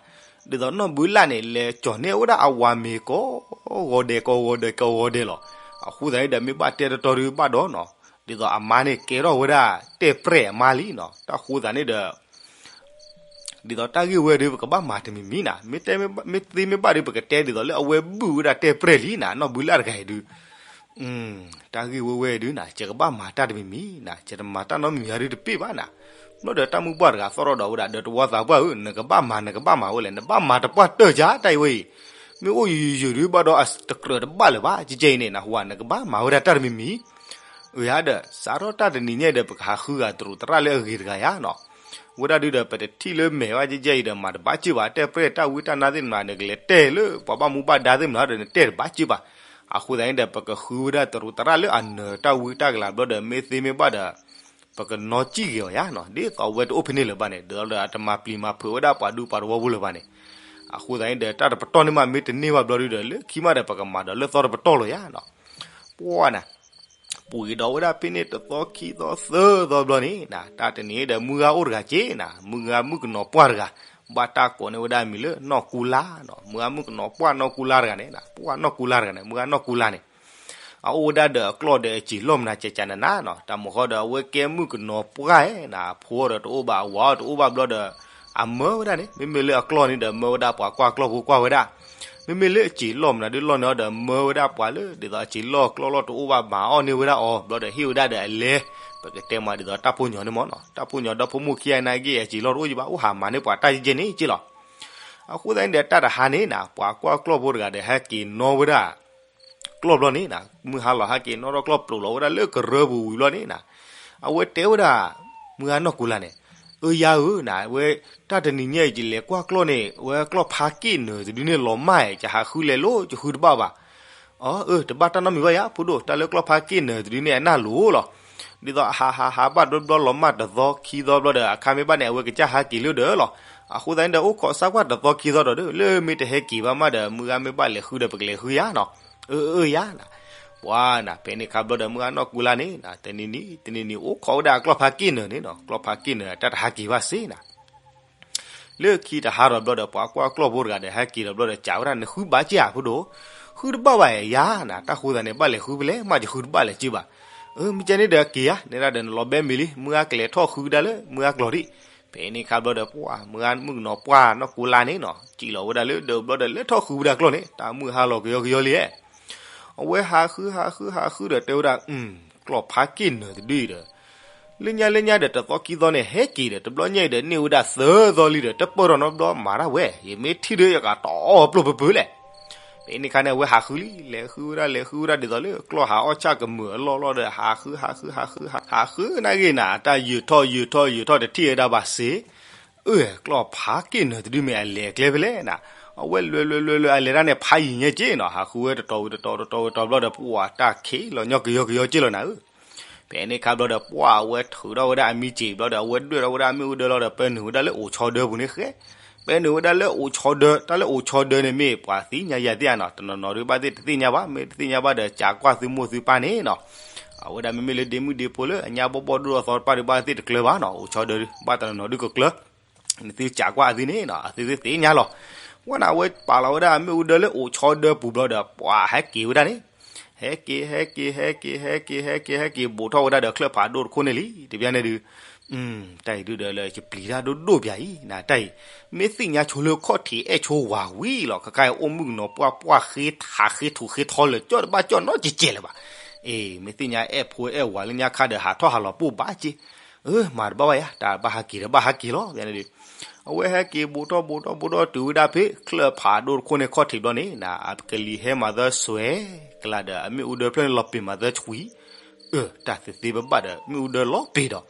ဒ်သိးနီၢ်ဘုလၢ်န့ၣ် လဲၤကၠီၤန့ၢ်ဝဲဒၣ်အဝၤမ့ၤကိးဂီၤဒဲး ကိးဂီၤဒဲး ကိးဂီၤဒဲးလီၤ. အဃိသတးန့ၣ်ဒီး မ့ၢ်ဘၣ်တဲတတီၤဒုးဘၣ်ဒီးနီၤ, ဒ်သိးအမါန့ၣ်ကဲထီၣ်ဝဲဒၣ်တဲၣ်ပြဲၣ်အမါလံနီၤ. တၢ်ဃိသတးန့ၣ်ဒီး ဒ်သိးတၢ်ဂ့ၢ်ဝဲဒုး ပကဘၣ်မၤတမံၤမံၤနၤ, မ့ၢ်တဲမ့ၢ်ဘၣ် မ့ၢ်သ့မ့ၢ်ဘၣ်ဒီး ပကတဲဒ်သိးလၢအဝဲဘုၣ်ဝဲဒၣ်တဲၣ်ပြဲၣ်လံနၤ, နီၢ်ဘုလၢ်တဂၤအံၤဒုး တၢ်ဂ့ၢ်ဝဲဝဲဒုးနၤ ယကဘၣ်မၤတၢ်တမံၤမံၤနၤ, ယတမၤတၢ်နီတမံၤမံၤဒုးတပ့ၢ်ဘၣ်နၤ. ဘျီဒီးတၢ်မုၢ်ပှၢ်တဂၤသီၣ်ထီၣ်ဒီးဝဲဒၣ် ဒီးတဝီသးပှၢ်ဧၢ, နကဘၣ်မၤ နကဘၣ်မၤဝဲလဲၣ်, နဘၣ်မၤတပှၢ်တၢၢ်ကါ တၢ်အံၤဝဲအံၤ, မ့ၢ်အိၣ်ယုၤယုၤဒုးဘၣ်ဒီး တကြၢးတဘၣ်လၢၤဘၣ် ကဲကဲအံၤန့ၣ်နဟူဧါ, နကဘၣ်မၤဝဲဒၣ်တၢ်တမံၤမံၤ အၢယါဒီး စးထီၣ်တၢ်တနံၤညါဒီး ပကဟးဃုဂၤတရူးသရၣ်လၢအဂ့ၤတဂၤယါနီၤ. ဝဲဒၣ်ဒုးဒီး ပတထံၣ်လၢမဲာ်ဘၣ် ကဲကဲအံၤဒီး မၤတဘၣ်စ့ၢ်ဘၣ်, တဲၣ်ပြဲၣ်တၢ်ဝံတၢ်နါသ့ၣ်မနၤ နကလဲၤတဲလၢပှၤဘၣ်မူဘၣ်ဒါသ့ၣ်မနၤဒီး နတဲတဘၣ်စ့ၢ်ဘၣ်. အဃိသတးန့ၣ်ဒီး ပကဃုဝဲဒၣ်တရူးသရၣ်လၢအနၢၤတၢ်ဝံတၢ်ကလၤဘျီဒီး မ့ၢ်သ့မ့ၢ်ဘၣ်ဒီး ပကနီၣ်စံၣ်ဂ့ၤအီၤယါနီၤ, ဒ်သိးအဝဲတအိၣ်ဖဲန့ၣ်လၢၤဘၣ်န့ၣ် ဒ်သိးဒီးအတမၤပျံၤမၤဖုးဝဲဒၣ်ပှၤဒူပှၤတဝီဖိလၢၤဘၣ်န့ၣ်. အဃိသတးန့ၣ်ဒီး တၢ်တပတီၢ်န့ၣ်မး မ့ၢ်တန့ၢ်ဘၣ်ဘျီဒုးဒီး လၢခံမးဒီး ပကမၤဒီးလၢသီတပတီၢ်လီၤယါနီၤ. ပှၢ်နၤ ပှ့ၤဒီးဝဲဒၣ်ဖဲန့ၣ်တသီခံသီသၢသီဘျီန့ၣ်နၤ, တၢ်တနံၤဒီး မုၢ်ဂၤအိၣ်တဂၤက့နၤ, မုၢ်ဂၤမုၣ်ကနီၤပှၢ်တဂၤ, ဘၣ်တၢ်ကိးန့ၢ်ဝဲဒၣ်အမံၤလၢနီၢ်ကူလါနီၤ, မုၢ်ဂၤမုၣ်ကနီၤပှၢ်နီၢ်ကူလါတဂၤန့ၣ်နၤ, ပှၢ်နီၢ်ကူလါတဂၤန့ၣ် မုၢ်ဂၤနီၢ်ကူလါန့ၣ် အအိၣ်ဝဲဒၣ်ဒီးအကျီၢ်ဒီးအစံာ်လီၢ်မနၤ ကကနနၤနီၤ, တၢ်မုၢ်ဃီဒီး အဝဲကဲမုၣ်ကနီၤပှၢ်ဧါနၤ, အဖိဒီးတအိၣ်ဘၣ် အဝၤဒီးတအိၣ်ဘၣ်ဘျီဒီး အမၢဝဲဒၣ်န့ၣ် မ့မ့ၢ်လၢအကျီၢ်န့ၣ်ဒီး မၢဝဲဒၣ်ပှၤကွၢ်ကျီၢ်ဖိကွၢ်ဝဲဒၣ်, မ့မ့ၢ်လၢအစံာ်လီၢ်မနၤဒုးလီၢ်န့ၣ်ဒီး မၢဝဲဒၣ်ပှၤလၢ ဒ်သိးအစံာ်လီၢ်ကျီၢ်လီၢ်တအိၣ်ဘၣ် မၤအီၣ်န့ၢ်ဝဲဒၣ်အီၤ ဘျီဒီးဟ့ၣ်ဝဲဒၣ်ဒီးအလဲ, ပကတဲမးဒ်သိးတၢ်ဖိညီန့ၣ်မ့ၢ်နီၤ, တၢ်ဖိညီဒီဖိမိၢ်ခံဂၤနာ်က့ အစံာ်လီၢ်တအိၣ်ကဘၣ် အိၣ်ဟးမၤန့ၢ်ပှၤတၢ်ယဲၢ်န့ၣ်က့လီၤ. အဃိသတးန့ၣ်ဒီး တၢ်တဟါန့ၣ်နၤ ပှၤကွၢ်ကျီၢ်ဖိတဂၤဒီး ဟဲက့ၤနီၣ်ဝဲဒၣ် ကျီၢ်ဘျီန့ၣ်နၤ, မုၢ်ဟါလီၤဟဲက့ၤနီၣ်ထီၣ်ကျီၢ် ပျိာ်လီၤဝဲဒၣ်လၢကရၢပူၤဝံၤဘျီန့ၣ်နၤ, အဝဲတဲဝဲဒၣ် မုၢ်ဂၤနီၢ်ကူလါန့ၣ်, အၢယါဧၢနၤ, အဝဲ တၢ်တနံၤညါအံၤ ယလဲၤကွၢ်ကျီၢ်န့ၣ် အဝဲကျီၢ်ဖးက့ၣ်နၢၤတဒုန့ၣ် လီၤမၢ်ဧါ, ယဟးဃုလဲၤလိာ် ယဃုတဘၣ်ဘၣ်. အၢ အၢ တဘၣ်တၢ်နီတမံၤဘၣ်ယါ ဖိဒိၣ်, တၢ်လၢကျီၢ်ဖးက့ၣ်နၢၤတဒုန့ၣ် အနၢ်လိၤလီၤ. ဒ်သိးအဟးဟးဟးဘၣ်တဘျီဘျီ လီၤမၢ်တသီခံသီဘျီဒီး အခါမ့ၢ်ဘၣ်န့ၣ် အဝဲကစၢ်ဟဲက့ၤလၢဒီးလီၤ. အဃိသတးန့ၣ်ဒီး အိၣ်ခိးစၢ်ကွၢ်တသီခံသီဒီး လၢမ့ၢ်တဟဲက့ၤဘၣ်မးဒီး မုၢ်ဂၤမ့ၢ်ဘၣ်လဲၤဃုဒီး ပကလဲၤဃုယါနီၤ. အၢ အၢ ယါနၤ. ပှၤနၤ ဖဲန့ၣ်ခါဘျီဒီး မုၢ်ဂၤနီၢ်ကူလါန့ၣ် တနံၤနံၤ တနံၤနံၤ အိၣ်ခိးဝဲဒၣ်အကျီၢ်ဖးက့ၣ်နၢၤန့ၣ်နီၤ, ကျီၢ်ဖးက့ၣ်နၢၤ တၢ်တဟးက့ၤဘၣ်စ့ၢ်နၤ. လၢခံတဟါဒီးဘျီဒီး ပှၤကွၢ်ကျီၢ်ဖိတဂၤဒီး ဟဲက့ၤဒီးဘျီဒီး စံးဝဲဒၣ် နဃုဘၣ်က့ၤဧါ ဖိဒိၣ်, ဃုတဘၣ်ဘၣ်ယါနၤ, တၢ်ဃိသးန့ၣ် ဘၣ်လဲၤဃုဖဲလဲၣ်မး ယဃုတဘၣ်လဲၤက့ၤဘၣ်. အၢ မ့ၢ်ကဲန့ၣ်ဒီးက့ၤဧါ, နဲဒၣ်ဒီးနလီၤဘဲမ့ၤလံ, မုၢ်ဂၤကလဲၤထီၣ်ဃုကဒါလၢ မုၢ်ဂၤကျီၢ်ဒံး. ဖဲန့ၣ်ခါဘျီဒီး ပှၤ မုၢ်ဂၤမုၣ်ကနီၤပှၢ်နီၢ်ကူလါန့ၣ်နီၤ စံးလီၤဝဲဒၣ်လၢဒီးဘျီဒီး လဲၤထီၣ်ဃုဝဲဒၣ်ကျီၢ်န့ၣ် တၢ်မုၢ်ဟါလီၤကယီကယီလံဧါ. အဝဲဟးဃုဟးဃုဟးဃုဒီးတဲဝဲဒၣ် ကျီၢ်ဖးက့ၣ်နၢၤတဒုအံၤဒီး လၢညါလၢညါဒီး တသီခံသီန့ၣ် ဟဲက့ၤဒီး တဘျီညါအံၤဒီး န့ၢ်ဝဲဒၣ်သၢသီလံဒီး တပၢၢ်ထီၣ်နီတဘျီမၤတၢ်ဝဲ, ယမ့ၢ်ထံၣ်ဒီးယကတီၢ်ပျိၢ်ပၢၢ်ပၢၢ်လဲၣ်. ဖဲန့ၣ်ခါန့ၣ် အဝဲဟးဃုလံ, လဲၤဃုဝဲဒၣ် လဲၤဃုဝဲဒၣ် ဒ်သိးလၢကျီၢ်ဟးအီၣ်ဆၣ်ကမုာ်အလီၢ်လီၢ်ဒီး ဟးဃု ဟးဃု ဟးဃု ဟးဃုနာ်ဂ့ၤနၤ တၢ်ယၢၤထီၣ်ယၢၤထီၣ်ယၢၤထီၣ် တထံၣ်ဝဲဒၣ်ဘၣ်စ့, အၢ ကျီၢ်ဖးက့ၣ်နၢၤတဒုမ့ၢ်အလဲၤကျဲဖဲလဲၣ်နၤ. အဝဲလဲၤလဲၤလဲၤလဲၤ အလဲၤတၢ်န့ၣ် ဖးယံၤညါက့နီၤ, ဟးဃုဝဲတတီၤဝံၤတတီၤ တတီၤဝံၤတတီၤဘျီဒီး ပှၤတၢ်ခံးလီၤညီကယီကယီက့လီၤနၤဧၢ. ဖဲန့ၣ်ခါဘျီဒီး ပှၤအဝဲထုးထီၣ်ဝဲဒၣ်အမံစ့ဘျီဒီး အဝဲဒွဲၣ်ထီၣ်ဝဲဒၣ်အမ့ၣ်အူဒၢလီၤဒီး ပၢနုာ်ဝဲဒၣ်လၢအိၣ်ဆီဒၢပူၤန့ၣ်ဃဲ, ပဲနုာ်ဝဲဒၣ်လၢအိၣ်ဆီဒၢ, တၢ်လၢအိၣ်ဆီဒၢန့ၣ်မ့ၢ်ပှၤသ့ၣ်ညါယၤသ့ၣ်ဧါနီၤ, တနီၤနီၤဒုးဘၣ်သ့ၣ်တသ့ၣ်ညါဘၣ်, မ့ၢ်တသ့ၣ်ညါဘၣ်ဒီး ကးကွၢ်သုမိၢ်သုပၢ်န့ၣ်နီၤ. အဝဲဒၣ်မ့မ့ၢ်လၢဒ့မုၣ်ဒ့ဖိလၢအညါဘီဘီဒိၣ်အသီတဖၣ်ဒုးဘၣ်သ့ၣ်တကျၢၤဘၣ်နီၤ, အိၣ်ဆီဒၢဒုး ဘၣ်တနီၤနီၤဒုးကကျၢၤ, နသုကးကွၢ်အသုန့ၣ်နီၤ, အသုသ့ၣ်ညါလီၤ. ဝဲန့ၣ်အဝဲပာ်လီၤဝဲဒၣ်မ့ၣ်အူဒၢလၢအိၣ်ဆီဒၢပူၤဘျီဒီး ပှၤဟဲက့ၤဝဲဒၣ်န့ၣ် ဟဲက့ၤ ဟဲက့ၤ ဟဲက့ၤ ဟဲက့ၤ ဟဲက့ၤ ဟဲက့ၤ ဘူးထီၣ်ဝဲဒၣ်ဒီးချၢၣ်ဖးဒိၣ်တခိၣ်န့ၣ်လံ. တဘျီန့ၣ်ဒုး တၢ်အံၤဒုးဒီးလၢယပျံၤတၢ်ဒိၣ်ဒိၣ်ပၠးအံၤ နတၢ်အံၤ, မ့ၢ်သ့ၣ်ညါဆိလၢခီၣ်ထံးအဲၣ်ဆိဝၤဝံၤလီၤ, ခဲခါအံၤအိၣ်မုၣ်ကနီၤပှၢ်ပှၢ်ဃ့ဟးဃ့ထူးဃ့ထီလၢာ် ကၠီၣ်တဘၣ်ကၠီၣ်နီတစဲးလၢၤဘၣ်. အ့ မ့ၢ်သ့ၣ်ညါအဲၣ်ဖိအဲၣ်ဝၤလၢညါခါဒီး ဟးထီၣ်ဟးလီၤပိၢ်ဘၣ်က့, အၢ မၤတဘၣ်ဘၣ်ယၤ တၢ်ဘၣ်ဟးက့ၤဒီးဘၣ်ဟးက့ၤလီၤ တဘျီန့ၣ်ဒုး အဝဲဟဲက့ၤဘူးထီၣ်ဘူးထီၣ်ဘူးထီၣ်တုၤဝဲဒၣ်ဖဲ ချၢၣ်ဖးဒိၣ်တခိၣ်န့ၣ်ခီၣ်ထံးဘျီန့ၣ် အကလံၤဟဲမၤသၢစွဲးကလးဒီး အမ့ၣ်အူဒၢတဖျၢၣ်န့ၣ်လီၤပ့ၤမၤသၢဆှံ, အၢ တၢ်သ့သ့ဘၣ်ဘၣ်ဒီး မ့ၣ်အူဒၢလီၤပ့ၤဒီး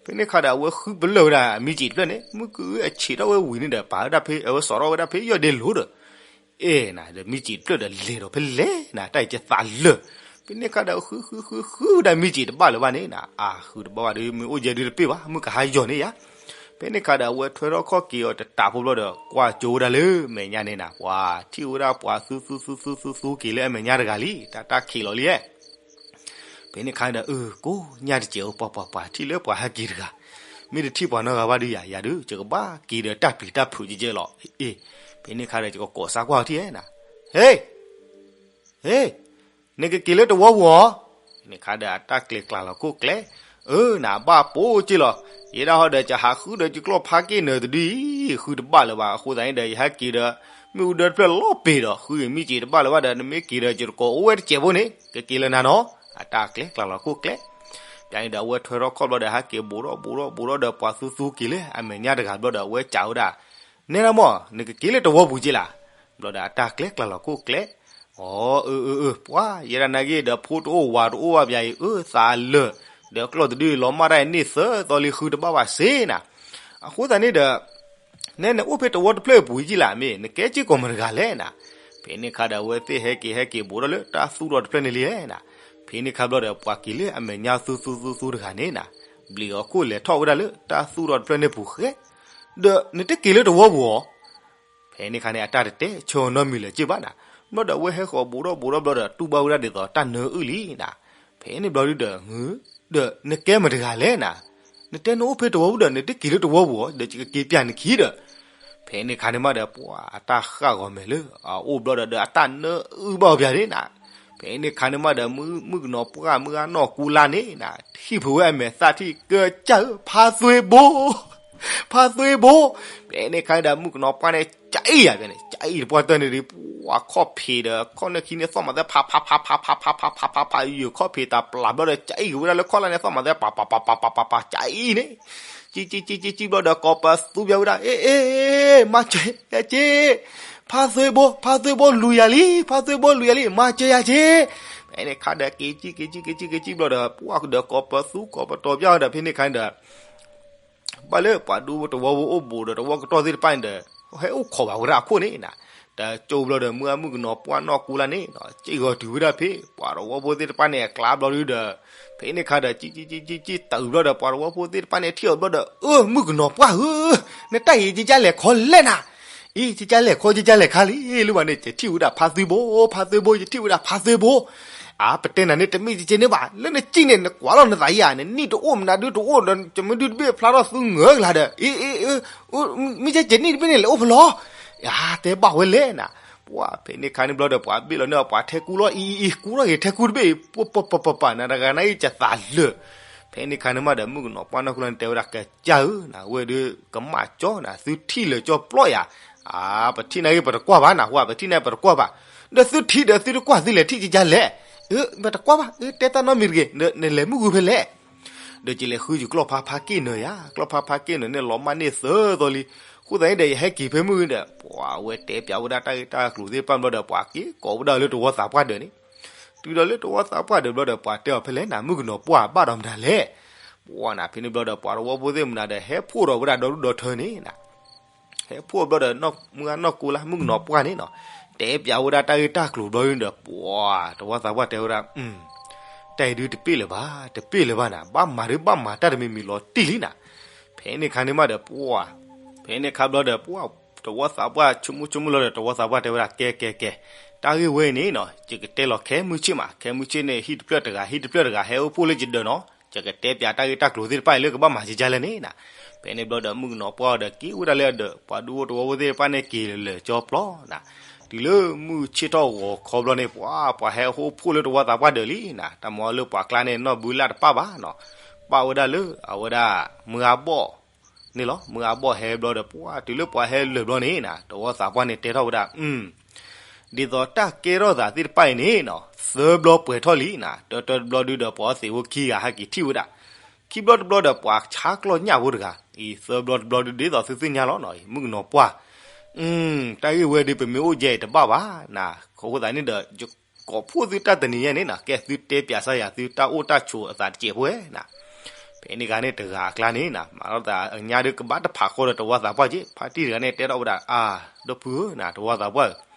ဖဲန့ၣ်ခါဒီး အဝဲဃုပလၢၢ်ဝဲဒၣ်အမံကံးတဖျၢၣ်န့ၣ် မုၢ်ကအုအဆံးထီၣ်ဝဲဝံၤန့ၣ်ဒီး ပာ်ဝဲဒၣ်ဖဲ အဝဲစိာ်ထီၣ်ဝဲဒၣ်ဖဲယီၢ်ဒ့လိၤဒီး အဲၣ်နၤဒီး မံကံးတဖျၢၣ်ဒီးလဲၤဒီးဖဲလဲၣ်နၤ တၢ်အံၤကသးလၢာ်. ဖဲန့ၣ်ခါဒီး ဃုဃုဃုဃုဝဲဒၣ်မံကံးတဘၣ်လၢၤဘၣ်န့ၣ်နၤ အဃုတဘၣ်ဘၣ်ဒီး မ့ၢ်အိၣ်ယဲဒုးတပ့ၢ်ဘၣ် မုၢ်ကဟါယီၤန့ၣ်ယါ. ဖဲန့ၣ်ခါဒီး အဝဲထွဲထီၣ်ခီၣ်က့ၤအီၤတတးဖိဘျီဒီး ကွၢ်ကၠိဝဲဒၣ်လၢမဲာ်ညါန့ၣ်နၤ ပှၤထံၣ်ဝဲဒၣ်ပှၤသူသူသူသူသူသူက့ၤလၢအမဲာ်ညါတဂၤလံ တၢ်တၢ်ခံးလီၤလံဧၢ. ဖဲန့ၣ်ခါဒီး အၢ ကိးညါတစဲးဧၢ ပှၤပှၤပှၤထံၣ်လၢပှၤဟဲက့ၤတဂၤ, မ့ၢ်တထံၣ်ပှၤနီတဂၤဘၣ်ဒုးယၤ ယၤဒုး ယကဘၣ်က့ၤဒီးတၢ်ပျံၤတၢ်ဖုးကဲကဲလီၤ. အ့ ဖဲန့ၣ်ခါဒီး ယကကိးစါကွၢ်အီၤထံၣ်ဧါနၤ, ဟ့ ဟ့ နကက့ၤလၢတဝီပူၤဧါ. ဖဲန့ၣ်ခါဒီး အတၢ်ကျဲၤကျါလီၤခိၣ်ကျဲ, အၢ နဘၣ်ပိာ်က့ၤလီၤ. ယဲဒၣ်ဟီဒီး ယဟးဃုဒီးယကျီၢ်ဖါက့ၣ်နၢၤတဒုအံၤ ဃုတဘၣ်လၢၤဘၣ်. အဃိသတးန့ၣ်ဒီး ယဟဲက့ၤဒီး မ့ၣ်အူဒၢတဖျၢၣ်လီၤပ့ၤဒီး ဃုယမံကံးတဘၣ်လၢၤဘၣ်ဒီး နမ့ၢ်က့ၤဒီး ယတကိးအိၣ်ဝဲတစဲးဖိန့ၣ် ကက့ၤလၢနၤနီၤ. အတၢ်ကျဲၤကျါလီၤခိၣ်ကျဲ ပျဲန့ၣ်ဒီး အဝဲထွဲထီၣ်ခီၣ်ဘျီဒီး ဟဲက့ၤဘူးထီၣ်ဘူးထီၣ်ဘူးထီၣ်ဒီး ပှၤသူသူက့ၤလၢအမဲာ်ညါတဂၤဘျီဒီး အဝဲစံးဝဲဒၣ် နဲဒၣ်မီၢ် နကက့ၤလၢတဝီပူၤက့ၤလၢ်. ဘျီဒီး အတၢ်ကျဲၤကျါလီၤခိၣ်ကျဲ, အီ အၢ အၢ အၢ ပှၤ ယဲဒၣ်နာ်က့ဒီး ဖိတအိၣ်ဝၤတအိၣ်ဘၣ်ပျဲအံၤ အၢ သးလၢာ်, ဒီးကျီၢ်တဒုလီၤမၢ်တၢ်အံၤန့ၢ်သၢသီလံ ဃုတဘၣ်ဘၣ်စ့နၤ. အဃိသတးန့ၣ်ဒီး နဲနအိၣ်ဖဲတဝီတဖျၢၣ်အပူၤက့ၤလၢ် မ့ၢ်နကဲက့ၤကိးမတၤတဂၤလဲၣ်နၤ. ဖဲန့ၣ်ခါဒီး အဝဲသ့ၣ်ဟဲက့ၤဟဲက့ၤဘူးထီၣ်လၢတၢ်သူၣ်ထီၣ်တဖျၢၣ်န့ၣ်လံနၤ. ဖဲန့ၣ်ခါဘျီဒီး ပှၤက့ၤလၢအမဲာ်ညါသူသူသူသူတဂၤန့ၣ်နၤ, ဘျံးအီၤခိၣ်လဲၤထီၣ်ဝဲဒၣ်လၢတၢ်သူၣ်ထီၣ်တဖျၢၣ်န့ၣ်ပူၤဃဲ, ဒီးနတက့ၤလၢတဝီပူၤဧါ. ဖဲန့ၣ်ခါန့ၣ် အတၢ်တတဲဆၢအီၤနီတမံၤလၢၤက့ၤဘၣ်နၤ. ဘျီဒီး အဝဲဟဲဃီၤဘူးထီၣ်ဘူးထီၣ်ဘျီဒီး တူၢ်ဘၣ်ဝဲဒၣ်ဒ်သိးတၢ်နၢအုၣ်လံနၤ. ဖဲန့ၣ်ဘျီဒုဒီး ဒီးနကဲမတၤတဂၤလဲၣ်နၤ. နတဲနအိၣ်ဖဲတဝီပူၤဒီး နတက့ၤလၢတဝီပူၤဧါ, ဒီးယကက့ၤပျဲနခံဒီး ဖဲန့ၣ်ခါန့ၣ်မးဒီး ပှၤအတၢ်ဃၣ်ဂီၤမဲာ်လၢအအိၣ်ဘျီဒီး ဒီးအတၢ်နၢအုၣ်ဘၣ်အီၤပျဲန့ၣ်နၤ. ဖဲန့ၣ်ခါန့ၣ်မးဒီး မုၣ်ကနီၤပှၢ်မုၣ်အနီၢ်ကူလါန့ၣ်နၤ ဟံၣ်ဖုးဝဲအမဲာ်သၣ်ထံၣ်ကစၢ်ဧၢ ဖါသွ့ဘိ ဖါသွ့ဘိ. ဖဲန့ၣ်ခါန့ၣ်ဒီး မုၣ်ကနီၤပှၢ်န့ၣ် ကအံၣ်ယၤဖဲန့ၣ် ကအံၣ်တပှၢ်တၢၢ်န့ၣ်ဒီး ပှၤခီၣ်ဖံးဒီး ခီၣ်နၢခံန့ၣ် သီၣ်မၤသဲ ဖးဖးဖးဖးဖးဖးဖးဖးဖးဖးဖး ယုာ်ခီၣ်ဖံးတၢ်ပျၢ်ဘျီဒီး ကအံၣ်က့ၤဝဲဒၣ်လၢခီၣ်လါန့ၣ် သီၣ်မၤသဲ ပၤပၤပၤပၤပၤပၤပၤ ကအံၣ်န့ၣ် ကံကံကံကံကံဘျီဒီး ကိးပသူပျဲဝဲဒၣ် အ့ အ့ အ့ မၤစၢၤယၤက့ၤ ဖါသွ့ဘိ ဖါသွ့ဘိလူၤယၤလံ ဖါသွ့ဘိလူၤယၤလံ မၤစၢၤယၤက့ၤ. ဖဲန့ၣ်ခါဒီး က့ၤကံက့ၤကံက့ၤကံက့ၤကံဘျီဒီး ပှၤဒီးကိးပသူကိးပတီၤပျဲဝဲဒီး ဖဲန့ၣ်ခါန့ၣ်ဒီး ဘၣ်လၢပှၤဒူတဝီဖိအိၣ်ဘူးဒီးတဝီကတီၢ်သ့ၣ်တဖၣ်န့ၣ်ဒီး ဟဲအိၣ်ခိးဘၣ်ဝဲဒၣ်အခိၣ်န့ၣ်နၤ, ဒီးကၠိဘျီဒီး မုၢ်အမုၣ်ကနီၤပှၢ်နီၢ်ကူလါန့ၣ် စံၣ်ဂီၤတုၤဝဲဒၣ်ဖဲ ပှၤတဝီဖိသ့ၣ်တဖၣ်န့ၣ် အကျါဘျီဒုဒီး ဖဲန့ၣ်ခါဒီး ကံကံကံကံတုၤဘျီဒီး ပှၤတဝီဖိသ့ၣ်တဖၣ်န့ၣ် ထံၣ်အီၤဘျီဒီး အၢ မုၣ်ကနီၤပှၢ်ဧၢ, နတၢ်အံၤ ယကလဲၤခီလဲၣ်နၤ, အံၤ ယကလဲၤခီ ယကလဲၤခါလံ လၢဘၣ်န့ၣ် ယထံၣ်ဝဲဒၣ်ဖါသွ့ဘိ ဖါသွ့ဘိ ယထံၣ်ဝဲဒၣ်ဖါသွ့ဘိ အါ ပတဲနၤန့ၣ် တမ့ၢ်ကကဲန့ၣ်ဘၣ်, လၢနစံၣ်န့ၣ် နကွၢ်လီၤနသးယၤ, နနံၣ်တအိၣ် မနုၤဒုတအိၣ်ဒီး ကမုၢ်ဒုတဘ့ၣ်ဖျါထီၣ်သူငၢၢ်ကလါဒီး အ့ အ့ အ့ မ့ၢ်ကဲကဲနံၣ်တဘ့ၣ်န့ၣ် လဲၤအိၣ်ဖဲလဲၣ်, အါ တဲဘၣ်ဝဲလဲၣ်နၤ, ပှၤဖဲန့ၣ်ခါန့ၣ်ဘျီဒီး ပှၤဘ့ၣ်လီၤန့ၢ်အီၤ ပှၤထဲကူလီၤ အံၤ အံၤ အံၤ ကူထီၣ်က့ၤထဲကူတဘ့ၣ် ပပပပပ နၤတဂၤနၤအံၤ ကသးလၢာ်, ဖဲန့ၣ်ခါန့ၣ်မးဒီး မုၣ်ကနီၤပှၢ်နီၢ်ကူလါန့ၣ် တဲဝဲဒၣ် ကစၢ်ဧၢ နၤဝဲဒုး ကမၣ်ကၠီနၤ သုထံၣ်လၢာ်ကၠီပျီယၤ, အါ ပထံၣ်နာ်က့ ပတကွၢ်ဘၣ်နၤ ဟူ ပထံၣ်နာ်က့ ပတကွၢ်ဘၣ်, ဒီးသုထံၣ်ဒီးသုတကွၢ် သုလဲၤထံၣ်ကကလဲၣ်, အၢ ပတကွၢ်ဘၣ် အၢ တဲတၢ်နီတမံၤတဂ့ၤ, နလဲၤမုၢ်ဂုၤဖဲလဲၣ် ဒီးကလဲၤဃုယကျီၢ်ဖါဖါက့ၣ်နၢၤယၤ, ကျီၢ်ဖါဖါက့ၣ်နၢၤန့ၣ် လီၤမၢ်န့ၢ်သၢသီလံ, အဃိသတးန့ၣ်ဒီး ယဟဲက့ၤဖဲမုၢ်ဂ့ၤဒီး ပှၤဝဲတဲပျးဝဲဒၣ်တၢ်ဂ့ၢ်တၢ်ကျိၤသ့ၣ်တဖၣ်ဘျီဒီး ပှၤက့ၤကိးဝဲဒၣ်လၢတဝီသးပှၢ်ဒၢးန့ၣ်, တုၤဒီးလၢတဝီသးပှၢ်ဒၢးဘျီဒီး ပှၤတဲအီၤဖဲလဲၣ်နၤ မုၣ်ကနီၤပှၢ်ဘၣ်ဒီးမတၤလဲၣ်, ပှၤနၤဖဲန့ၣ်ဘျီဒီး ပှၤတဝီဖိသ့ၣ်မနုၤဒီး ဟဲဖှိၣ်ဒီးဝဲဒၣ်ဒီဒူၣ်ဒီထၢန့ၣ်နၤ ဟဲဖှိၣ်ဘျီဒီး မုၢ်ဂၤနီၢ်ကူလါ မုၣ်ကနီၤပှၢ်န့ၣ်နီၤ, တဲပျးဝဲဒၣ်တၢ်ဂ့ၢ်တၢ်ကျိၤဘျီဒီး ပှၤတဝီသးပှၢ်တဲဝဲဒၣ်, တၢ်အံၤဒုးတပ့ၢ်လၢၤဘၣ် တပ့ၢ်လၢၤဘၣ်နၤ, ဘၣ်မၤဒုးဘၣ်မၤတၢ်တမံၤမံၤလီၤတံၢ်လံနၤ, ဖဲန့ၣ်ခါန့ၣ်မးဒီးပှၤ, ဖဲန့ၣ်ခါဘျီဒီးပှၤ တဝီသးပှၢ်ဆိကမိၣ်ဆိကမိၣ်လီၤဒီး တဝီသးပှၢ်တဲဝဲဒၣ် ကဲ ကဲ ကဲ, တၢ်ဂ့ၢ်ဝဲအံၤန့ၣ်နီၤ ယကတဲလီၤခဲမုၢ်ဆ့ၣ်မး, ခဲမုၢ်ဆ့ၣ်န့ၣ် ဟံၣ်တဖျၢၣ်တဂၤ ဟံၣ်တဖျၢၣ်တဂၤ ဟဲအိၣ်ဖှိၣ်လၢယဒၢးနီၤ, ယကတဲပၠးတၢ်ဂ့ၢ်တၢ်ကျိၤသ့ၣ်တဖၣ်အံၤလၢကဘၣ်မၤယကလဲၣ်န့ၣ်နီၤ. ဖဲန့ၣ်ဘျီဒီး မုၣ်ကနီၤပှၢ်ဒီးက့ၤဝဲဒၣ်လၢအဒၢး, ပှၤဒူဖိတဝီဖိသ့ၣ်တဖၣ်န့ၣ်က့ၤလၢာ်ကၠီပျီနီၤ. တုၤလၢမုၢ်ဆ့ၣ်ထီၣ်ဂီၤခီဘျီန့ၣ် ပှၤ ပှၤဟဲအိၣ်ဖှိၣ်လၢတဝီသးပှၢ်ဒၢးလံနီၤ. တၢ်မၤအီၤလၢပှၤကျါန့ၣ် နီၢ်ဘုလၢ်တပၣ်ဘၣ်နီၤ, ပၣ်ဝဲဒၣ်လၢအဝဲဒၣ် မုၢ်အါဘီၣ်န့ၣ်လီၤ. မုၢ်အါဘီၣ်ဟဲဘျီဒီး ပှၤတုၤလၢပှၤဟဲလၢာ်ဘျီန့ၣ်နီၤ တဝီသးပှၢ်န့ၣ်တဲထီၣ်ဝဲဒၣ် ဒ်သိးတၢ်ကဲထီၣ်သးသ့ၣ်တဖၣ်အံၤန့ၣ်နီၤ သၢဘျီပှဲၤထီၣ်လံနီၤ. တၢတၢတဘျီဒုဒီး ပှၤအီသံးဖိခံဂၤဟဲက့ၤထံၣ်ဝဲဒၣ်, ခံဘျီတဘျီဒီး ပှၤဆါကျီၢ်ညၣ်ဖိတဂၤအံၤ, သၢဘျီတဘျီဒု ဒ်သိးသုသ့ၣ်ညါလီၤနီၤ မုၣ်ကနီၤပှၢ်, တၢ်ဂ့ၢ်ဝဲဒု ပမ့ၢ်အိၣ်ကဲအံၤတဘၣ်ဘၣ်နီၤ. အဃိသတးန့ၣ်ဒီး ယကိးဖှိၣ်သုတၢ်တနံၤညါန့ၣ်နီၤ, ကဲသုတဲပၠးစၢ်ယၤသုတၢ်အိၣ်တၢ်ဆိးအသးတစဲးဖိဝဲနီၤ. ဖဲန့ၣ်ဂၤန့ၣ်တဂၤအကျါန့ၣ်နီၤ မၤထီၣ်သးအညါဒု ကဘၣ်တဖးဃီဒီးတဝီသးပှၢ်က့, ဖါတံၢ်တဂၤန့ၣ်တဲထီၣ်ဝဲဒၣ် အါ, ဒီပုၢ်ဧၢနီၤ တဝီသးပှၢ်ဧၢ,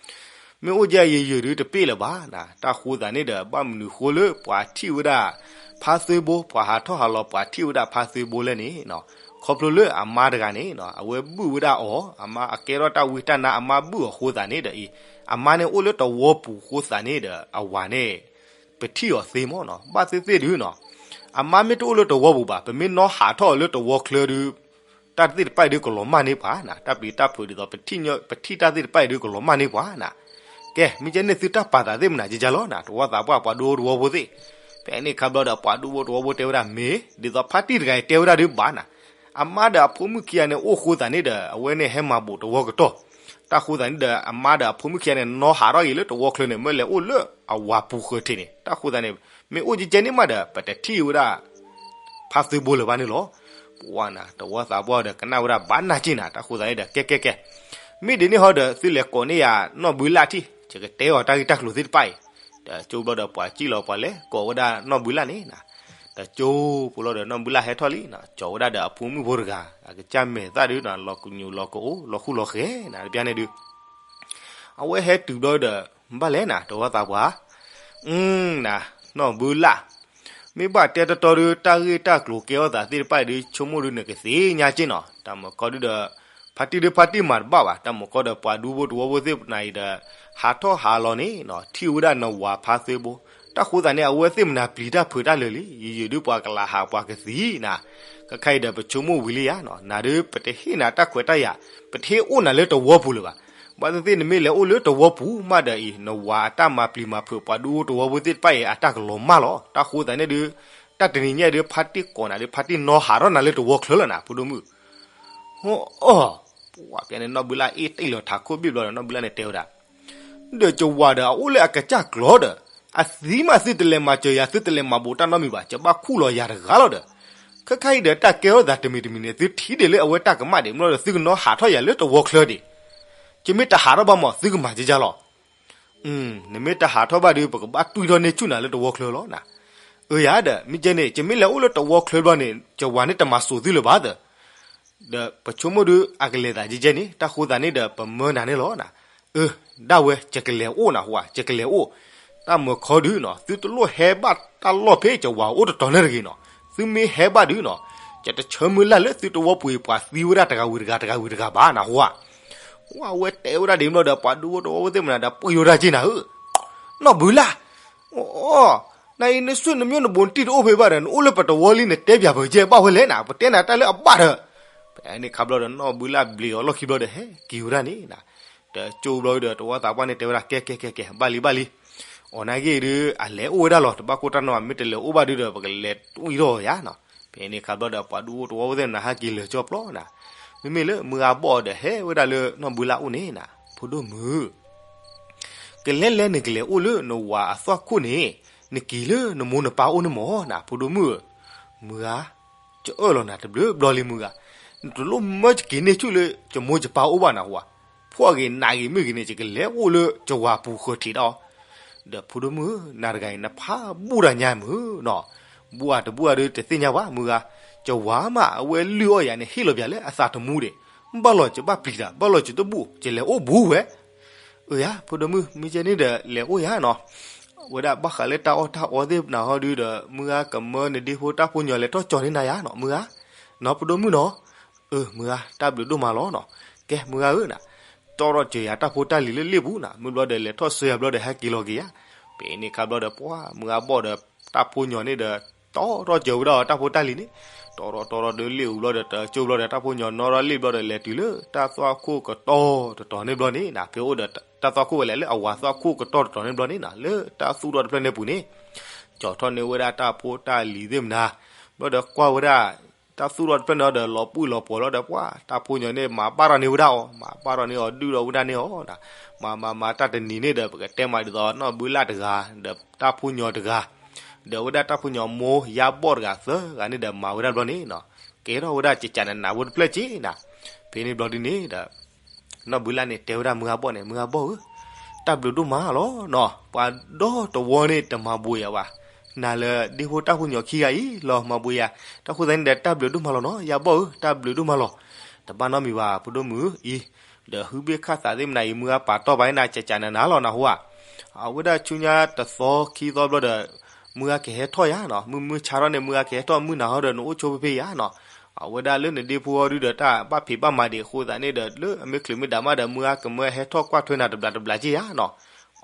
မ့ၢ်အိၣ်ကဲအံၤယယုၢ်ဒုတပ့ၢ်လၢၤဘၣ်နီၤ. တၢ်ဃိသးန့ၣ်ဒီး ဘၣ်မနုၤဃိလၢပှၤထံၣ်ဝဲဒၣ် ဖါသၢဘိ, ပှၤဟးထီၣ်ဟးလီၤပှၤထံၣ်ဝဲဒၣ်ဖါသၢဘိလဲၣ်န့ၣ်နီၤ, ခီဖျိလၢအမါတဂၤန့ၣ်နီၤ အဝဲဘုၣ်ဝဲဒၣ်အီၤ, အမါအကဲထီၣ်တၢ်ဝံတၢ်နါ အမါဘုၣ်အီၤဃိသးန့ၣ်ဒီးအံၤ, အမါန့ၣ်အိၣ်လၢတဝီပူၤဃိသးန့ၣ်ဒီး အဝၤန့ၣ် ပထံၣ်အီၤသ့မ့ၢ်နီၤ. ဘၣ်သ့ၣ်သ့ၣ်ဒုနီၤ အမါမ့ၢ်တအိၣ်လၢတဝီပူၤဘၣ်, ပမ့ၢ်နီၢ်ဟးထီၣ်အီၤလၢတဝီချၢဒု တၢ်သ့ၣ်တဖၣ်အံၤဒုကလီၤမၢ်န့ၢ်ပှၤနီၤ. တၢ်ပျံၤတၢ်ဖုးဒ်သိး ပထံၣ်တၢ်သ့ၣ်တဖၣ်အံၤဒုကလီၤမၢ်န့ၢ်ပှၤနီၤ. ကဲ မ့ၢ်ကဲန့ၣ်သုတၢ်ပာ်သးသ့ၣ်မနုၤကကလီၤနီၤ တဝီသးပှၢ် ပှၤဒူဖိတဝီဖိသ့ၣ်. ဖဲန့ၣ်ခါဘျီဒီး ပှၤဒူဖိတဝီဖိတဲဝဲဒၣ် မ့ၢ် ဒ်သိးဖါတံၢ်တဂၤအံၤတဲဝဲဒၣ်ဒုဘၣ်နီၤ, အမါဒီးအဖိမုၣ်ခံဂၤန့ၣ်အိၣ်ဃိသးန့ၣ်ဒီး အဝဲန့ၣ်ဟဲမၤဘူးတဝီကတီၢ်. တၢ်ဃိသးန့ၣ်ဒီး အမါဒီးအဖိမုၣ်ခံဂၤန့ၣ် နီၢ်ဟးထီၣ်က့ၤလၢတဝီချၢန့ၣ် မ့ၢ်လဲၤအိၣ်လၢအဝၤပူၤဃၢၤထံးန့ၣ်. တၢ်ဃိသးန့ၣ် မ့ၢ်အိၣ်ကဲကဲန့ၣ်မးဒီး ပတထံၣ်ဝဲဒၣ် ဖါသၢဘိလၢၤဘၣ်န့ၣ်လီၤ. ပှၤနီၤ တဝီသးပှၢ်ဒီးကနၣ်ဝဲဒၣ်ဘၣ်နၢ်က့ၢ်နီၤ. တၢ်ဃိသးန့ၣ်ဒီး ကဲ ကဲ ကဲ, မ့ၢ်ဒ်န့ၣ်ဟီဒီး သုလဲၤကိးန့ၢ်ယၤနီၢ်ဘုလၢ်ထံၣ်, ယကတဲအီၤတၢ်ဂ့ၢ်တၢ်ကျိၤသ့ၣ်တဖၣ်အံၤ. တကၠိဘျီဒီး ပှၤစံၣ်လီၤပှၤလဲၤကိးဝဲဒၣ်နီၢ်ဘုလၢ်န့ၣ်နီၤ. တကၠိဖိလီၤဒီး နီၢ်ဘုလၢ်ဟဲထီၣ်လံနီၤ, ကၠီၤဝဲဒၣ်ဒီးအဖိမုၣ်ဖိတဂၤ, အကစၢ်မဲာ်သၣ်ဒုနီၤ လီၤကညူးလီၤကအိၣ် လီၤဃူလီၤဃဲၤနီၤ တပျၢ်န့ၣ်ဒု အဝဲဟဲတုၤဘျီဒီး ဘၣ်လဲၣ်နီၤ တဝီသးပှၢ်, နီၢ်ဘုလၢ်, မ့ၢ်ဘၣ်တဲတီတီဒု တၢ်ဂ့ၢ်တၢ်ကျိၤကဲထီၣ်သးသ့ၣ်တဖၣ်အံၤဒု ဆိကမိၣ်ဒု နကသ့ၣ်ညါက့ၢ်နီၤ. တၢ်မုၢ်ခီဒုဒီး ဖါတံၢ်ဒုဖါတံၢ်မၤတဘၣ်ဘၣ်. တၢ်မုၢ်ခီဒီး ပှၤဒူဖိတဝီဖိသ့ၣ်မနၤအံၤဒီး ဟးထီၣ်ဟးလီၤန့ၣ်နီၤ ထံၣ်ဝဲဒၣ်နဝၤဖါသၢဘိ. တၢ်ဃိသးန့ၣ် အဝဲသ့ၣ်မနၤပျံၤတၢ်ဖုးတၢ်လၢာ်လံ. ယယုၢ်ဒုပှၤကလၤဟးပှၤကသံနီၤ. ခဲခါအံၤဒီး ပဆိကမိၣ်ဝံၤလံယါနီၤ, နၤဒုပတဟ့ၣ်နၤတၢ်ခွဲးတၢ်ယာ်, ပတဟ့ၣ်အိၣ်နၤလၢတဝီပူၤလၢၤဘၣ်. ဘၣ်သ့ၣ်သ့ၣ်နမ့ၢ်လဲၤအိၣ်လၢတဝီပူၤမးဒီးအံၤ နဝၤအတၢ်မၤပျံၤမၤဖုးပှၤဒူဖိတဝီဖိသ့ၣ်တဖၣ်အံၤ အတၢ်ကလီၤမၢ်လီၤ. တၢ်ဃိသးန့ၣ်ဒု တၢ်တနံၤညါအံၤဒု ဖါတံၢ်ကိးနၤဒု ဖါတံၢ်နီၢ်ဟးထီၣ်နၤလၢတဝီချၢလီၤနီၤ ဖိဒိၣ်မုၣ်. ဟီၣ်အီၣ်, ပှၤပျၢ်န့ၣ် နီၢ်ဘုလၢ်အ့ၣ်တ့ၢ်လီၤထးခိၣ်ဘ့ၣ်ဘျီဒီး နီၢ်ဘုလၢ်န့ၣ်တဲဝဲဒၣ် ဒီးကဝၤဒီးအအိၣ်လၢအကစၢ်ကျီဒီး အသံမးသုတလဲၤမၤစၢၤယၤ သုတလဲၤမၤဘူးတၢ်နီတမံၤဘၣ်, ကဘၣ်ခူၣ်လီၤယၤတဂၤလီၤဒီး, ခဲခါအံၤဒီးတၢ်ကဲထီၣ်သးတမံၤတမံၤန့ၣ် သုထံၣ်ဒံးလၢအဝဲတၢ်ကမၣ်ဒံး မ့ၢ်လီၤဒီးသုကနီၢ်ဟးထီၣ်ယၤလၢတဝီချၢဒံး, ယမ့ၢ်တဟးထီၣ်ဘၣ်မး သုကမၤကကလီၤ. နမ့ၢ်တဟးထီၣ်ဘၣ်ဒီး ပကဘၣ်တွံၢ်ထီၣ်န့ၢ်ဆူၣ်နၤလၢတဝီချၢလီၤနီၤ. အၢယၤဒီး မ့ၢ်ကဲန့ၣ် ယမ့ၢ်လဲၤအိၣ်လၢတဝီချၢဘျီန့ၣ် ကဝၤန့ၣ်တမၤစိာ်သုလၢၤဘၣ်သၢ ဒီးပဆိကမိၣ်ဒု အကလဲၤသးကကဲန့ၣ် တၢ်ဃိသးန့ၣ်ဒီး ပမၢနၤန့ၣ်လီၤနီၤ. အၢ ဒၣ်ဝဲ ယကလဲၤအိၣ်နၤဟူဧါ ယကလဲၤအိၣ်, တၢ်မုၢ်ခီဒုနီၤ သုတလိၣ်ဟဲဘၣ်တၢ်လီၢ်ဖဲကဝၤအိၣ်တတီၤန့ၣ်တဂ့ၤနီၤ, သုမ့ၢ်ဟဲဘၣ်ဒုနီၤ ယတဆၢမုၢ်လၢ်လၢသုတဝီပူၤအံၤ ပှၤသံဝဲဒၣ်တဂၤဝံၤတဂၤ တဂၤဝံၤတဂၤဘၣ်နၤဟူဧါ. ဝဲအဝဲတဲဝဲဒၣ်ဒ်န့ၣ်ဘျီဒီး ပှၤဒူဖိတဝီဖိသ့ၣ်မနၤဒီး ပှ့ၤဝဲဒၣ်က့နၤဧၢ နီၢ်ဘုလၢ်, အိ နအံၤနဆွေနမျိုးနဘူးနတံၢ်တအိၣ်ဖဲဘၣ်ဒီး နအိၣ်လၢပတဝီလံ နတဲပၠးပကဲဘၣ်ဝဲလဲၣ်နၤ, ပတဲနၤတၢ်လၢအဘၣ်ဒီး, ဖဲန့ၣ်ခါဘျီဒီး နီၢ်ဘုလၢ်ဘျံးအီၤလီၢ်ခံဘျီဒီး ဟဲက့ၤဝဲဒၣ်န့ၣ်နၤ. တကၠိဘျီဒီး တဝီသးပှၢ်န့ၣ်တဲဝဲဒၣ် ကဲ ကဲ ကဲ ကဲ ဘၣ်လံ ဘၣ်လံ, အီၤနာ်က့ဒုး အလဲၤအိၣ်ဝဲဒၣ်လီၤ တဘၣ်ကိၢ်တၢ်နီတမံၤ မ့ၢ်တလဲၤအိၣ်ဘၣ်ဒုးဒီး ပကလဲၤတွံၢ်ထီၣ်ယါနီၤ. ဖဲန့ၣ်ခါဘျီဒီး ပှၤဒူဖိတဝီဖိသ့ၣ်နၤ ဟဲက့ၤလၢာ်ကၠီပျီနၤ, မ့မ့ၢ်လၢမုၢ်ဂၤဘီၣ်ဒီး ဟဲဝဲဒၣ်လၢနီၢ်ဘုလၢ်အိၣ်န့ၣ်နၤ, ဖိဒိၣ်မုၣ် ကလဲၤလဲၤနကလဲၤအိၣ်လၢနဝၤအသွၣ်ခိၣ်န့ၣ်, နက့ၤလၢနမိၢ်နပၢ်အိၣ်န့ၣ်မ့ၢ်နၤ ဖိဒိၣ်မုၣ်ဧၢ. မုၢ်ဂၤ, ကအၢၣ်လီၤနၤတဘျုးဘျီလံမုၢ်ဂၤ, နတလိၣ်မၢကက့ၤန့ၢ်ဆူၣ်လၢ ယမိၢ်ယပၢ်အိၣ်ဘၣ်နၤဟူဧါ, ဖှီၣ်ဂ့ၤနးဂ့ၤမ့ၢ်ဂ့ၤန့ၣ် ယကလဲၤအိၣ်လၢယဝၤပူၤဃၢၤထံးဒီး ဒီးဖိဒိၣ်မုၣ်ဧၢ, နၤတဂၤအံၤ နဖးဘူၣ်တၢ်ညါမုၢ်နီၤ, ဘူၣ်အတဘူၣ်အဒုးတသ့ၣ်ညါဘၣ် မုၢ်ဂၤ, ယဝၤမး အဝဲလုၢ်အီၣ်ယၤန့ၣ် ဟ့ၣ်လီၤပၠးလၢအသးတမူဒံး, ဘၣ်လီၤယဘၣ်ပျံၤတၢ် ဘၣ်လီၤယတဘူၣ် ယလဲၤအိၣ်ဘူးဝဲ. အၢယၤ ဖိဒိၣ်မုၣ် မ့ၢ်ကဲန့ၣ်ဒီး လဲၤအိၣ်ယၤနီၤ, ဝဲဒၣ်ဘၣ်ဃးလၢတၢ်အီၣ်တၢ်အီသ့ၣ်နၤဟီဒုးဒီး မုၢ်ဂၤကမၢနဒ့ဖိတၢ်ဖိညီလဲၤထီၣ်ကၠီန့ၢ်နၤယၤနီၤ မုၢ်ဂၤ, နီၤ ဖိဒိၣ်မုၣ်နီၤ. အၢ မုၢ်ဂၤ တၢ်ဘျုးဒိၣ်မးလီၤနီၤ. ကဲ မုၢ်ဂၤဧၢနၤ, တီၣ်ထီၣ်စၢၤယၤတၢ်ဖိတၢ်လံၤလၢလ့ၣ်ပူၤနၤ, မ့ၢ်ဘျီဒီးလဲၤထီၣ်ဆှၢယၤဘျီဒီးဟဲက့ၤလီၤက့ၤယၤ, ဖဲန့ၣ်ခါဘျီဒီးပှၤမုၢ်ဂၤဘီၣ်ဒီးတၢ်ဖိညီန့ၣ်ဒီး တီၣ်ထီၣ်စၢၤဝဲဒၣ်တၢ်ဖိတၢ်လံၤန့ၣ်, တီၣ်ထီၣ်တီၣ်ထီၣ်ဒီးလ့ၣ်ပူၤဘျီဒီး တကၠိဘျီဒီးတၢ်ဖိညီနီၣ်ထီၣ်လ့ၣ်ဘျီဒီးလဲၤတုၤလၢတၢ်သွၣ်ခိၣ်ကတီၢ်တတီၤန့ၣ်ဘျီန့ၣ်နၤ, ဖဲအိၣ်ဒီးတၢ်သွၣ်ခိၣ်ဝဲလဲၣ်လၢအဝၤသွၣ်ခိၣ်ကတီၢ်တတီၤန့ၣ်ဘျီန့ၣ်နၤ, လၢတၢ်သူၣ်ထီၣ်တဖျၢၣ်န့ၣ်ပူၤန့ၣ် ကၠီၤထီၣ်န့ၢ်ဝဲဒၣ်တၢ်ဖိတၢ်လံၤသ့ၣ်မနၤ, ဘျီဒီးကွၢ်ဝဲဒၣ် တၢ်သူၣ်ထီၣ်တဖျၢၣ်န့ၣ်ဒီးလီၤပှံၢ်လီၤပှီၤလီၤဒီးပှၤတၢ်ဖိညီန့ၣ် မၤဘၣ်ထီၣ်န့ၢ်ဝဲဒၣ်အီၤ, မၤဘၣ်ထီၣ်န့ၢ်အီၤဒုၣ်ဒီးဝဲဒၣ်န့ၣ်အီၤ, မၤမၤမၤတၢ်တနံၤန့ၣ်ဒီး ပကတဲမးဒ်သိးနီၢ်ဘုလၢ်တဂၤ ဒီးတၢ်ဖိညီတဂၤ ဒီးဝဲဒၣ်တၢ်ဖိညီမိၢ်ယါဘီၣ်တဂၤသၢဂၤန့ၣ်ဒီး မၤဝဲဒၣ်ဘျီန့ၣ်နၤ, ကဲထီၣ်ဝဲဒၣ်ကကးနးနးဖိတဖျၢၣ်က့နၤ, ဖဲန့ၣ်ဘျီဒ်န့ၣ်ဒီး နီၢ်ဘုလၢ်န့ၣ်တဲဝဲဒၣ်မုၢ်ဂၤဘီၣ်န့ၣ်, မုၢ်ဂၤဘီၣ်ဧၢ, တၢ်ဘျုးဒိၣ်မးလီၤနီၤ, ပှၤဒီတဝီန့ၣ်တမၤဘှံးယၤဘၣ်, နၤလၢဒ့ဖိတၢ်ဖိညီခံဂၤအံၤလီၤမၤဘှံးယၤ, တၢ်ဃိသတးန့ၣ်ဒီးတၢ်ဘျုးဒိၣ်မးလီၤနီၤ, ယါဘီၣ်ဧၢ, တၢ်ဘျုးဒိၣ်မးလီၤ, တဘၣ်နီတမံၤဘၣ် ဖိဒိၣ်မုၣ်အံၤ, ဒီးဟုဘ့ၣ်ခၣ်သးသ့ၣ်မနၤအံၤ မုၢ်ဂၤပာ်တီၢ်ဘၣ်န့ၣ်နၤ ကကးနးနးလီၤနၢ်ဟူဧါ, အဝဲဒၣ်ဆူညါတသီခံသီဘျီဒီး မုၢ်ဂၤကဟဲထီၣ်ယၤနီၤ, မုၢ်မုၢ်ဆါထီၣ်န့ၣ် မုၢ်ဂၤကဟဲထီၣ်မုၢ်နၤဟီဒီး နအိၣ်ဆိဖဲဖဲယၤနီၤ, အဝဲဒၣ်လၢနဒ့ဖိအီၤဒုဒီးတၢ်ဘၣ်ဖံးဘၣ်မၤဒံးအဃိသတးန့ၣ်ဒီး လၢအမ့ၢ်ချုးမ့ၢ်ဒၣ်မးဒီး မုၢ်ဂၤကမၢဟဲထီၣ်ကွၢ်ထွဲနၤတဘျးတဘျးက့ယၤနီၤ,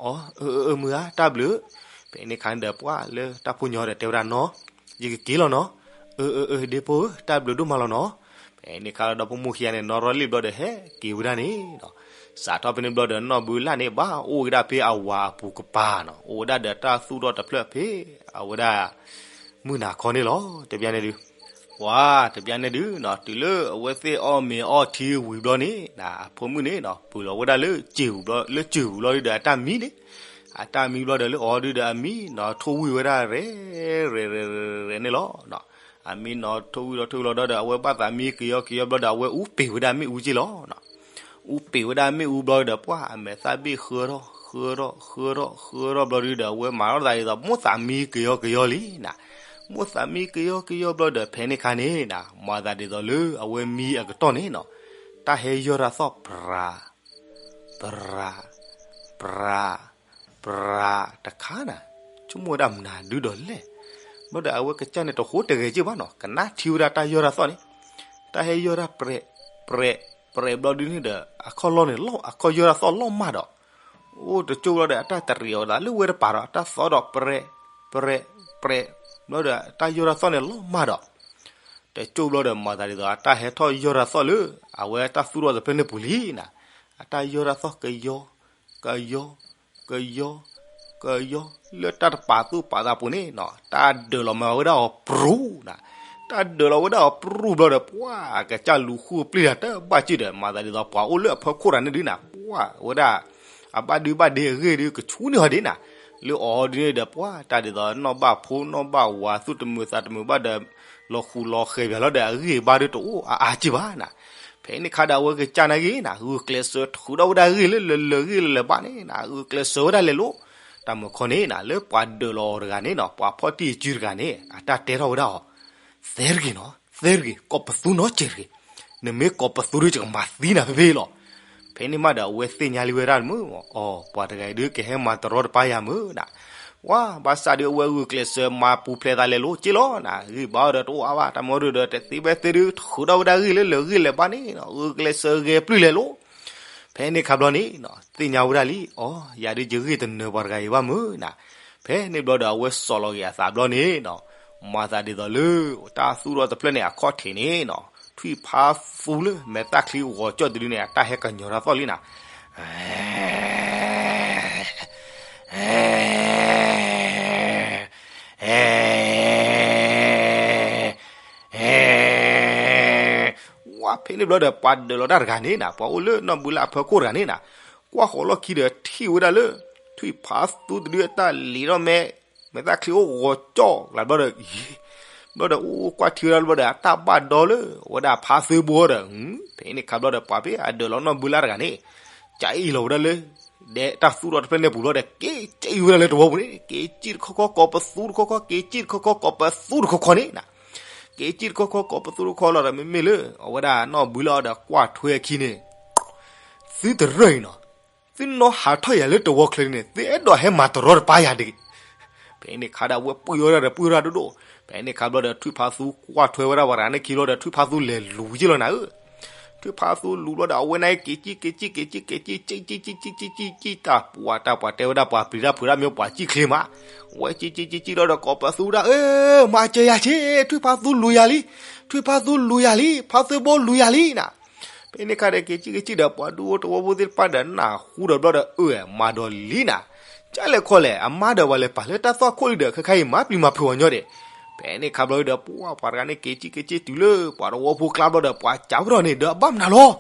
အီ အၢ အၢ အၢ မုၢ်ဂၤ တၢ်ဘျုး, ဖဲန့ၣ်ခါန့ၣ်ဒီးပှၤလၢတၢ်ဖိညီဒီးတဲဝဲဒၣ်နီၤ, ယကက့ၤလီၤနီၤ, အၢ အၢ အၢ ဒ့ဖိဧၢ တၢ်ဘျုးဒိၣ်မးလီၤနီၤ, ဖဲန့ၣ်ခါဒီးဖိမုၣ်ခံဂၤန့ၣ် နီၢ်ရီလ့ၣ်ဘျီဒီးဟဲက့ၤဝဲဒၣ်န့ၣ်နီၤ, စးထီၣ်ဖဲန့ၣ်ဘျီဒီးနီၢ်ဘုလၢ်န့ၣ် ဘၣ်အိၣ်ဝဲဒၣ်ဖဲအဝၤအပူၤကပၤနီၤ, အိၣ်ဝဲဒၣ်ဒီးတၢ်သူၣ်ထီၣ်တဖျၢၣ်ဖဲ အဝဲဒၣ် မုၢ်နၤခီန့ၣ်လီၤ, တဘျီန့ၣ်ဒုး ပှၤတဘျီန့ၣ်ဒုးနီၤ တုၤလၢအဝဲသ့ၣ်အီၣ်မ့ၤအီထံဝံၤဘျီန့ၣ် အဖိမုၣ်န့ၣ်နီၤ ပၢၤလီၤဝဲဒၣ်လၢစ့ၢ်ပူၤဘျီ လၢစ့ၢ်ပူၤဘျီဒုဒီးအတၢ်မံန့ၣ်, အတၢ်မံဘျီဒီးလၢအီၤဒုဒီးအမံနီၤ ထိၣ်ဝံၣ်ဝဲဒၣ်ရဲၣ် ရဲၣ် ရဲၣ် ရဲၣ်န့ၣ်လီၤ. အမံနီၤ ထိၣ်ဝံၣ်လီၤ ထိၣ်ဝံၣ်လီၤဒီး အဝဲဘၣ်သးမံကယီကယီဘျီဒီး အဝဲအူပ့ၤဝဲဒၣ်မ့ၣ်အူက့လီၤ. အူပ့ၤဝဲဒၣ်မ့ၣ်အူဘျီဒီး ပှၤအမဲာ်သၣ်ဘ့ၣ်ဃၢထီၣ် ဃၢထီၣ် ဃၢထီၣ် ဃၢထီၣ်ဘျီဒုဒီး အဝဲမၤထီၣ်သးဒ်သိး မိၣ်သးမံကယီကယီလံနၤ. မိၣ်သးမံကယီကယီဘျီဒီး ဖဲန့ၣ်ခါန့ၣ်နၤ မၤသးဒ်သိးလၢအဝဲမံအကတီၢ်န့ၣ်နီၤ တၢ်ဟဲယီၢ်တၢ်သီၣ် ပြၤ ပြၤ ပြၤ ပြၤတခါနၤ, ဆိကမိၣ်ဝဲဒၣ်မနုၤဒုဒီးလဲၣ်. ဘျီဒီးအဝဲကစၢ်န့ၣ်တဃိတဂဲၤက့ၢ်ဘၣ်နီၤ ကနၣ်ထံဝဲဒၣ်တၢ်ယီၢ်တၢ်သီၣ်န့ၣ်, တၢ်ဟဲယီၢ်တၢ်ပြဲး ပြဲး ပြဲးဘျီဒုန့ၣ်ဒီး အခီၣ်လီၢ်န့ၣ်လီၤ အခီၣ်ယီၢ်တၢ်သီၣ်လီၤမၢ်ဒီး အိၣ်တကၠိၢ်ဘျီဒီး အတၢ်တရံးအီၤသးလၢဝဲတပၤဒီး တၢ်သီၣ်ဒီးပြဲး ပြဲး ပြဲး ဘျီဒီးတၢ်ယီၢ်တၢ်သီၣ်န့ၣ်လီၤမၢ်ဒီး တကၠိၢ်ဘျီဒီး မၤသးဒ်သိး အတၢ်ဟဲထီၣ်ယီၢ်တၢ်သီၣ်လၢ အဝဲတၢ်သူၣ်ထီၣ်တဖျၢၣ်န့ၣ်ပူၤလံနၤ. အတၢ်ယီၢ်တၢ်သီၣ်ကယီ ကယီ ကယီ ကယီ လၢတၢ်တပာ်သူၣ်ပာ်သးပူၤန့ၣ်နီၤ တၢ်ဒၢးလီၤမၤဝဲဒၣ်အီၤပြူၤနၤ. တၢ်ဒၢးလီၤဝဲဒၣ်အီၤပြူၤဘျီဒီး ပှၤကစၢ်လူၤဃုပျံၤတၢ်တဘၣ်က့ၢ်ဒီး မၤသးဒ်သိးပှၤအိၣ်လၢအဖီခိၣ်တၢ်န့ၣ်ဒုနၤ ပှၤဝဲဒၣ် အဘၣ်ဒုဘၣ်ဒ့အဂ့ၢ်ဒု ကဆူန့ၢ်အီၤဒ်နၤ. လၢအီၤဒ်န့ၣ်ဒီး ပှၤတၢ်ဒ်သိးနီၢ်ဘၣ်ဖိနီၢ်ဘၣ်ဝၤ သူၣ်တမုာ်သးတမုာ်ဘၣ်ဒီး လီၤဃူလီၤဃဲၤပၠးလီၤဒီး အဂံၢ်အဘါဒုတအိၣ်အါအါက့ၢ်ဘၣ်နၤ. ဖဲန့ၣ်ခါဒီး အဝဲကစၢ်နာ်က့ၤနၤ ဂုာ်ကျဲးစၢးထုးထီၣ်ဝဲဒၣ်ဂ့ၢ်လၢလၢာ်လၢာ်ဂ့ၢ်လၢာ်လၢာ်ဘၣ်န့ၣ်နၤ ဂုာ်ကျဲးစၢးဝဲဒၣ်လဲၤလိၤ တၢ်မုၢ်ခီန့ၣ်နၤ လၢပှၤဒၢးလီၤအီၤတဂၤန့ၣ်နီၤ ပှၤဖီၣ်တံၢ်အစုတဂၤန့ၣ် အတၢ်တဲထီၣ်ဝဲဒၣ်အီၤ သဲတဂ့ၤနီၤ သဲတဂ့ၤ ကိးပသူနီတစဲးတဂ့ၤ. နမ့ၢ်ကိးပသူဒု ယကမၤသံနၤဖဲဖဲလီၤ. ဖဲန့ၣ်မးဒီး အဝဲသ့ၣ်ညါလံဝဲဒၣ်မုၢ် အီၤ ပှၤတဂၤအံၤဒု ကဟဲမၤတရီတပါယၤမုၢ်နၤ. ဝါ ဘၣ်ဆၣ်ဒု အဝဲဂုာ်ကျဲးစၢးမၤပူၤဖျဲးသးလဲၤလိၤက့ၢ်လီၤနၤ ဂံၢ်ဘါအီၤဒီးတအိၣ်အါဘၣ် တၢ်မၤဒုဒီး တသ့ဖဲသ့ဒု ထုးထီၣ်ဝဲဒၣ်ဂ့ၢ်လၢလၢာ်ဂ့ၢ်လၢာ်ဘၣ်န့ၣ်နီၤ ဂုာ်ကျဲးစၢးဂဲၤပျုၢ်လဲၤလိၤ ဖဲန့ၣ်ခါဘျီန့ၣ်နီၤ သ့ၣ်ညါဝဲဒၣ်လံ အီၤ ယၤဒု ယဂ့ၢ်တနၢၤပှၤတဂၤအံၤဘၣ်မုၢ်နၤ. ဖဲန့ၣ်ဘျီဒီး အဝဲစိာ်လီၤက့ၤအသးဘျီန့ၣ်နီၤ မၤသးဒ်သိးလၢ တၢ်သူၣ်ထီၣ်တဖျၢၣ်န့ၣ် အခီၣ်ထံးန့ၣ်နီၤ ထွံၣ်ဖးသူလၢမဲာ်သၣ်ချံဂီၤကၠီၣ်တဒုန့ၣ် အတၢ်ဟဲကညီၤတၢ်သီၣ်လံနၤ. ဝါ ဖဲန့ၣ်ဘျီဒီး ပှၤဒၢးလီၤတၢ်တဂၤန့ၣ်နၤ ပှၤအိၣ်လၢနီၢ်ဘုလၢ်အဖီခိၣ်တဂၤန့ၣ်နၤ ကွၢ်ဃီၤလီၢ်ခံဒီးထံၣ်ဝဲဒၣ်လၢ ထွံၣ်ဖးသူတဒုအတၢ်လံၤထီၣ်မဲာ် မဲာ်သၣ်ချံအိၣ်ဂီၤကၠီၣ်လၢဘျီဒီး ဘျီဒီး အိၣ်ကွၢ်ထံဝဲဒၣ်လၢဘျီဒီး အတၢ်ဘၣ်ဒီလၢ အဝဲဒၣ်ဖးသၢဘိဒီး ဖဲန့ၣ်ခါဘျီဒီး ပှၤဖဲအဒၢးလီၤနီၢ်ဘုလၢ်တဂၤန့ၣ် ကအံၣ်လီၤဝဲဒၣ်လၢ ဒဲတၢ်သူၣ်ထီၣ်တဖျၢၣ်န့ၣ်ပူၤဘျီဒီး က့ၤကံၣ်ဝဲဒၣ်လၢတဝီပူၤန့ၣ် က့ၤကံၣ်တခီခီ ကိးပသူတခီခီ က့ၤကံၣ်တခီခီ ကိးပသူတခီခီန့ၣ်နၤ က့ၤကံၣ်တခီခီ ကိးပသူတခီလီၤဒီး မ့မ့ၢ်လၢ အဝဲဒၣ်နီၢ်ဘုလၢ်အီၤဒီးကွၢ်ထွဲအခံန့ၣ် သုတရၢၢ်အံၤနီၤ သုနီၢ်ဟးထီၣ်ယၤလၢတဝီချၢန့ၣ် သုအဲၣ်ဒိးဟဲမၤတရီတပါယၤတဂ့ၤ. ဖဲန့ၣ်ခါဒီး အဝဲပှ့ၤဝဲဒၣ်ဒီးပှ့ၤဝဲဒၣ်ဒိၣ်ဒိၣ် ဖဲန့ၣ်ခါဘျီဒီး ထွံၣ်ဖးသူကွၢ်ထွဲဝဲဒၣ်ပှၤတဂၤန့ၣ်ခံဘျီဒီး ထွံၣ်ဖးသူလဲၤလူၤက့ၢ်လီၤနၤဧၢ ထွံၣ်ဖးသူလူၤဘျီဒီး အဝဲန့ၣ်က့ၤကံၣ်က့ၤကံၣ်က့ၤကံၣ်က့ၤကံၣ် ကံၣ်ကံၣ်ကံၣ်ကံၣ်ကံၣ်ကံၣ် တၢ်ပှၤတၢ်ပှၤတဲဝဲဒၣ်ပှၤပျံၤတၢ်ဖုးတၢ်မ့ၢ်ပှၤကံၣ်ချ့မး, ဝဲကံၣ်ကံၣ်ကံၣ်ကံၣ်လီၤဒီး ကိးပသူဒၣ် အၢ မၤစၢၤယၤက့ၤ ထွံၣ်ဖးသူလူၤယၤလံ, ထွံၣ်ဖးသူလူၤယၤလံ, ဖးသူဘိလူၤယၤလံနၤ. ဖဲန့ၣ်အခါဒီး က့ၤကံၣ်ကံၣ်ကံၣ်ဒီး ပှၤဒူဖိတဝီဖိသ့ၣ်တဖၣ်ဒီး နၢ်ဟူဒီးဘျီဒီး အၢ မၤဒီးလံနၤ. ကၢ်လဲၣ်ခီလဲၣ် အမါဒီးပှၤလဲၤပာ်လၢတၢ်သွၣ်ခိၣ်လံဒီး ခဲခါအံၤမၤပျံၤမၤဖုးအီၤညီဒဲး. ဖဲန့ၣ်အခါဘျီဒီး ပှၤပှၤတဂၤန့ၣ် က့ၤကံၣ်က့ၤကံၣ်တုၤလၢပှၤတဝီဖိကျါဘျီဒီး ပှၤစံးဝဲဒီးန့ၣ်ဒီး အဘၣ်မနုၤလီၤ.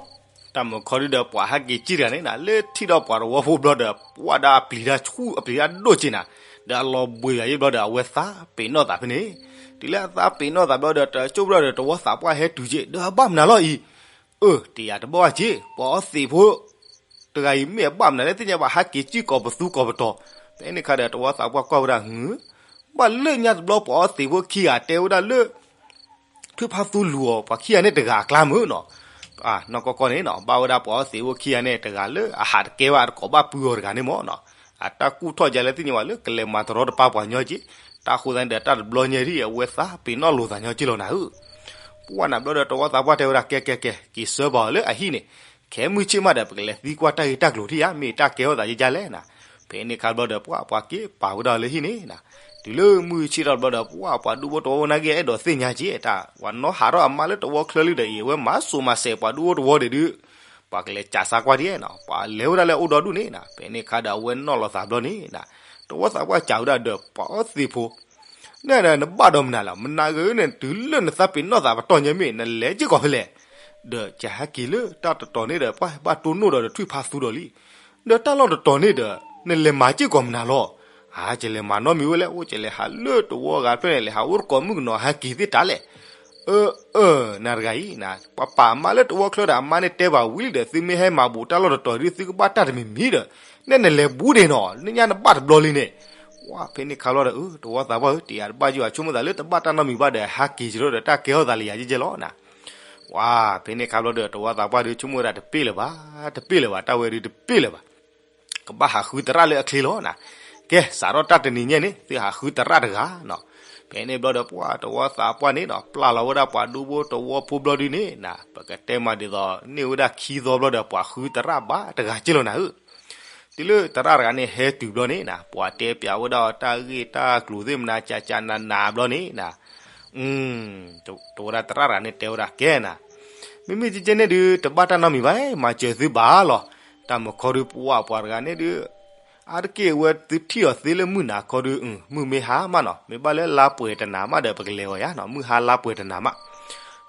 တၢ်မုၢ်ခီဒုဒီး ပှၤဟဲက့ၤကံၣ်တဂၤန့ၣ်နၤ လၢထံၣ်ဒီးပှၤတဝီဖိဘျီဒီး ပှၤဒၣ်အပျံၤတၢ်ဆူၣ်အပျံၤတၢ်ဒိၣ်က့ၤနၤ, ဒီးအလီၤဘှံးယၤယ့ၣ်ဘျီဒီး အဝဲသးပ့ၤနီၣ်သးဖဲန့ၣ်. တုၤလၢအသးပ့ၤနီၣ်သးဘျီဒီး တကၠိၢ်ဘျီဒီး တဝီသးပှၢ်ဟဲတုၤက့ၤ ဒီးအဘၣ်မနုၤလီၤအံၤ. အၢ တယာ်တဘၣ်ဘၣ်က့ၤ ပှၤအီသံးဖိ တဂၤအံၤမ့ၢ်အဘၣ်မနုၤလဲၣ် သ့ၣ်ညါဘၣ် ဟဲက့ၤကံၣ်ကိးပသူကိးပတီၤ. ဖဲန့ၣ်အခါဒီး တဝီသးပှၢ်ကွၢ်ဝဲဒၣ် ဘၣ်လၢညါတဘျီ ပှၤအီသံးဖိခံဂၤတဲဝဲဒၣ်လၢ ထွံၣ်ဖးသူလူၤအီၤ ပှၤခံဂၤန့ၣ်တဂၤအကျါမုၢ်နီၤ. နီၢ်ကီၢ်ကီၢ်န့ၣ်နီၤ ဘၣ်ဝဲဒၣ်ပှၤအီသံးဖိခံဂၤန့ၣ်တဂၤလၢအဟးတကဲဘၣ် အတကိးဘၣ်ပုၢ်အီၤတဂၤန့ၣ်မ့ၢ်နီၤ. အတၢ်ကူၣ်ထီၣ်ကလဲၣ် သ့ၣ်ညါဘၣ်လၢ ကလဲၤမၤတရီတပါပှၤညီက့ၤ. တၢ်ဃိသတးန့ၣ်ဒီး တၢ်တဘျီညါဒ်အဝဲသးပ့ၤနီၣ်လိာ်သးညီက့ၤလီၤနၤဧၢ. ပှၤနၤဘျီဒီး တဝီသးပှၢ်တဲဝဲဒၣ် ကဲကဲကဲ က့ၤဆၢပှၤအီၤလၢအဟံၣ်န့ၣ်, ခဲမုၢ်ဆ့ၣ်မးဒီး ပကလဲၤသံကွၢ်တၢ်ဂ့ၢ်တၢ်ကျိၤထံၣ်ဧါ မ့ၢ်တၢ်ကဲထီၣ်သးယကလဲၣ်နၤ. ဖဲန့ၣ်အခါဘျီဒီး ပှၤပှၤက့ၤပာ်ဝဲဒၣ်လၢဟံၣ်န့ၣ်နၤ. တုၤလၢမုၢ်ဆ့ၣ်ထီၣ်ဘျီဒီး ပှၤပှၤဒူဖိတဝီဖိနာ်က့ၤ အဲၣ်ဒိးသ့ၣ်ညါက့ၤ တၢ်ပှၤနီၢ်ဟးထီၣ်အမါလၢတဝီချၢလံဒီးအံၤ အဝဲမၤစိာ်မၤစဲးပှၤဒူဖိတဝီဒံးဒုး ပှၤကလဲၤစံးကွၢ်ဒ်န့ၣ်နီၤ. ပှၤလဲၤဝဲဒၣ်လၢအအိၣ်ဒီဒူၣ်န့ၣ်နၤ. ဖဲန့ၣ်အခါဒီး အဝဲနီၣ်လီၤသးဘျီန့ၣ်နၤ, တဝီသးပှၢ်စံးဝဲဒၣ်ဒီး ပှၤအီသံးဖိ နဘၣ်ဒီးမနုၤလဲၣ် မနၤဂ့ၤန့ၣ် တုၤလၢနသးပ့ၤနီၣ်သးပတီၢ်ညါမ့ၢ် နလဲၤက့ၤကီးဖဲလဲၣ်. ဒီးကဟဲက့ၤလၢတၢ်တတီၤန့ၣ်ဒီး ပှၤဘၣ်တိၢ်နီၣ်ဒီး ဒီးထွံၣ်ဖးသူဒီးလံ. ဒီးတၢ်လီၢ်တတီၤန့ၣ်ဒီး နလဲၤမၤက့ၤကီးမနုၤလီၤ. အါ ကလဲၤမၤနီတမံၤဝဲလဲၣ်, အိၣ်ကလဲၤဟးလၢတဝီဂၤဖျၢၣ်န့ၣ် လဲၤဟးအိၣ်တကိးမုၣ်ကနီၤ ဟဲက့ၤသ့ၣ်တၢ်လဲၣ်. အၢ အၢ နၤတဂၤအံၤနၤ, ပှၤပာ်အမါလၢတဝီချၢဒီး အမါန့ၣ်တဲဘၣ်ဝံၤလံဒီး သုမ့ၢ်ဟဲမၤဘူးတၢ်လီၢ်တတီၤဒုး သုကဘၣ်တၢ်တမံၤမံၤဒီး နဲနလဲၤဘူးဒံးနီၤ, နညါနဘၣ်တဘျီလံန့ၣ်. ဝဲဖဲန့ၣ်ခါဘျီဒီး တဝီသးပှၢ်ဧၢ တယာ်တဘၣ်ယိၣ် ဆိကမိၣ်သးလၢတဘၣ်တၢ်နီတမံၤဘၣ်ဒီး ဟဲက့ၤကဒီး တၢ်ကဲထီၣ်သးလၢယၤကဲကဲလီၤနၤ. ဝဲဖဲန့ၣ်ခါဘျီဒီး တဝီသးပှၢ်ဒုး ဆိကမိၣ်ဝဲဒၣ်တပ့ၢ်လၢၤဘၣ်, တပ့ၢ်လၢၤဘၣ်, တၢ်ဝဲဒုးတပ့ၢ်လၢၤဘၣ်. ကဘၣ်ဟးဃုသရၣ်လၢအချ့လီၤနၤ. ကဲ စးထီၣ်တၢ်တနံၤညါန့ၣ် သုဟးဃုသရၣ်တဂၤနီၤ. ဖဲန့ၣ်ဘျီဒီး ပှၤတဝီသးပှၢ်န့ၣ်နီၤ ပျၢ်လီၤဝဲဒၣ်ပှၤဒူဖိတဝီဖိဘျီဒုးန့ၣ်နၤ, ပကတဲမးဒ်သိး န့ၢ်ဝဲဒၣ်ခံသီဘျီဒီး ပှၤဃုသရၣ်ဘၣ်တဂၤကဲလီၤနၤဧၢ. တုၤလၢသရၣ်တဂၤန့ၣ်ဟဲတုၤဘျီန့ၣ်နၤ, ပှၤတဲပျးဝဲဒၣ်အီၤတၢ်ဂ့ၢ်တၢ်ကျိၤသ့ၣ်မနၤ ကကနးနးဘျီန့ၣ်နၤ, တဝဲဒၣ်သရၣ်တဂၤန့ၣ်တဲဝဲဒၣ် ကဲနၤ, မ့မ့ၢ်ကဲကဲန့ၣ်ဒုး တဘၣ်တၢ်နီတမံၤဘၣ်, မၤစၢၤသုဘၣ်လီၤ. တၢ်မုၢ်ခီဒုး ပှၤပှၤတဂၤန့ၣ်ဒုး အါတက့ၢ်ဝဲသုထံၣ်အီၤသ့လၢမုၢ်နၤခီဒုး မုၢ်မ့ၢ်ဟါမးနီၤ, မ့ၢ်ဘၣ်လၢလါပှဲၤတနၤမးဒီး ပကလဲၤအီၤယါနီၤ, မုၢ်ဟါလါပှဲၤတနၤမး.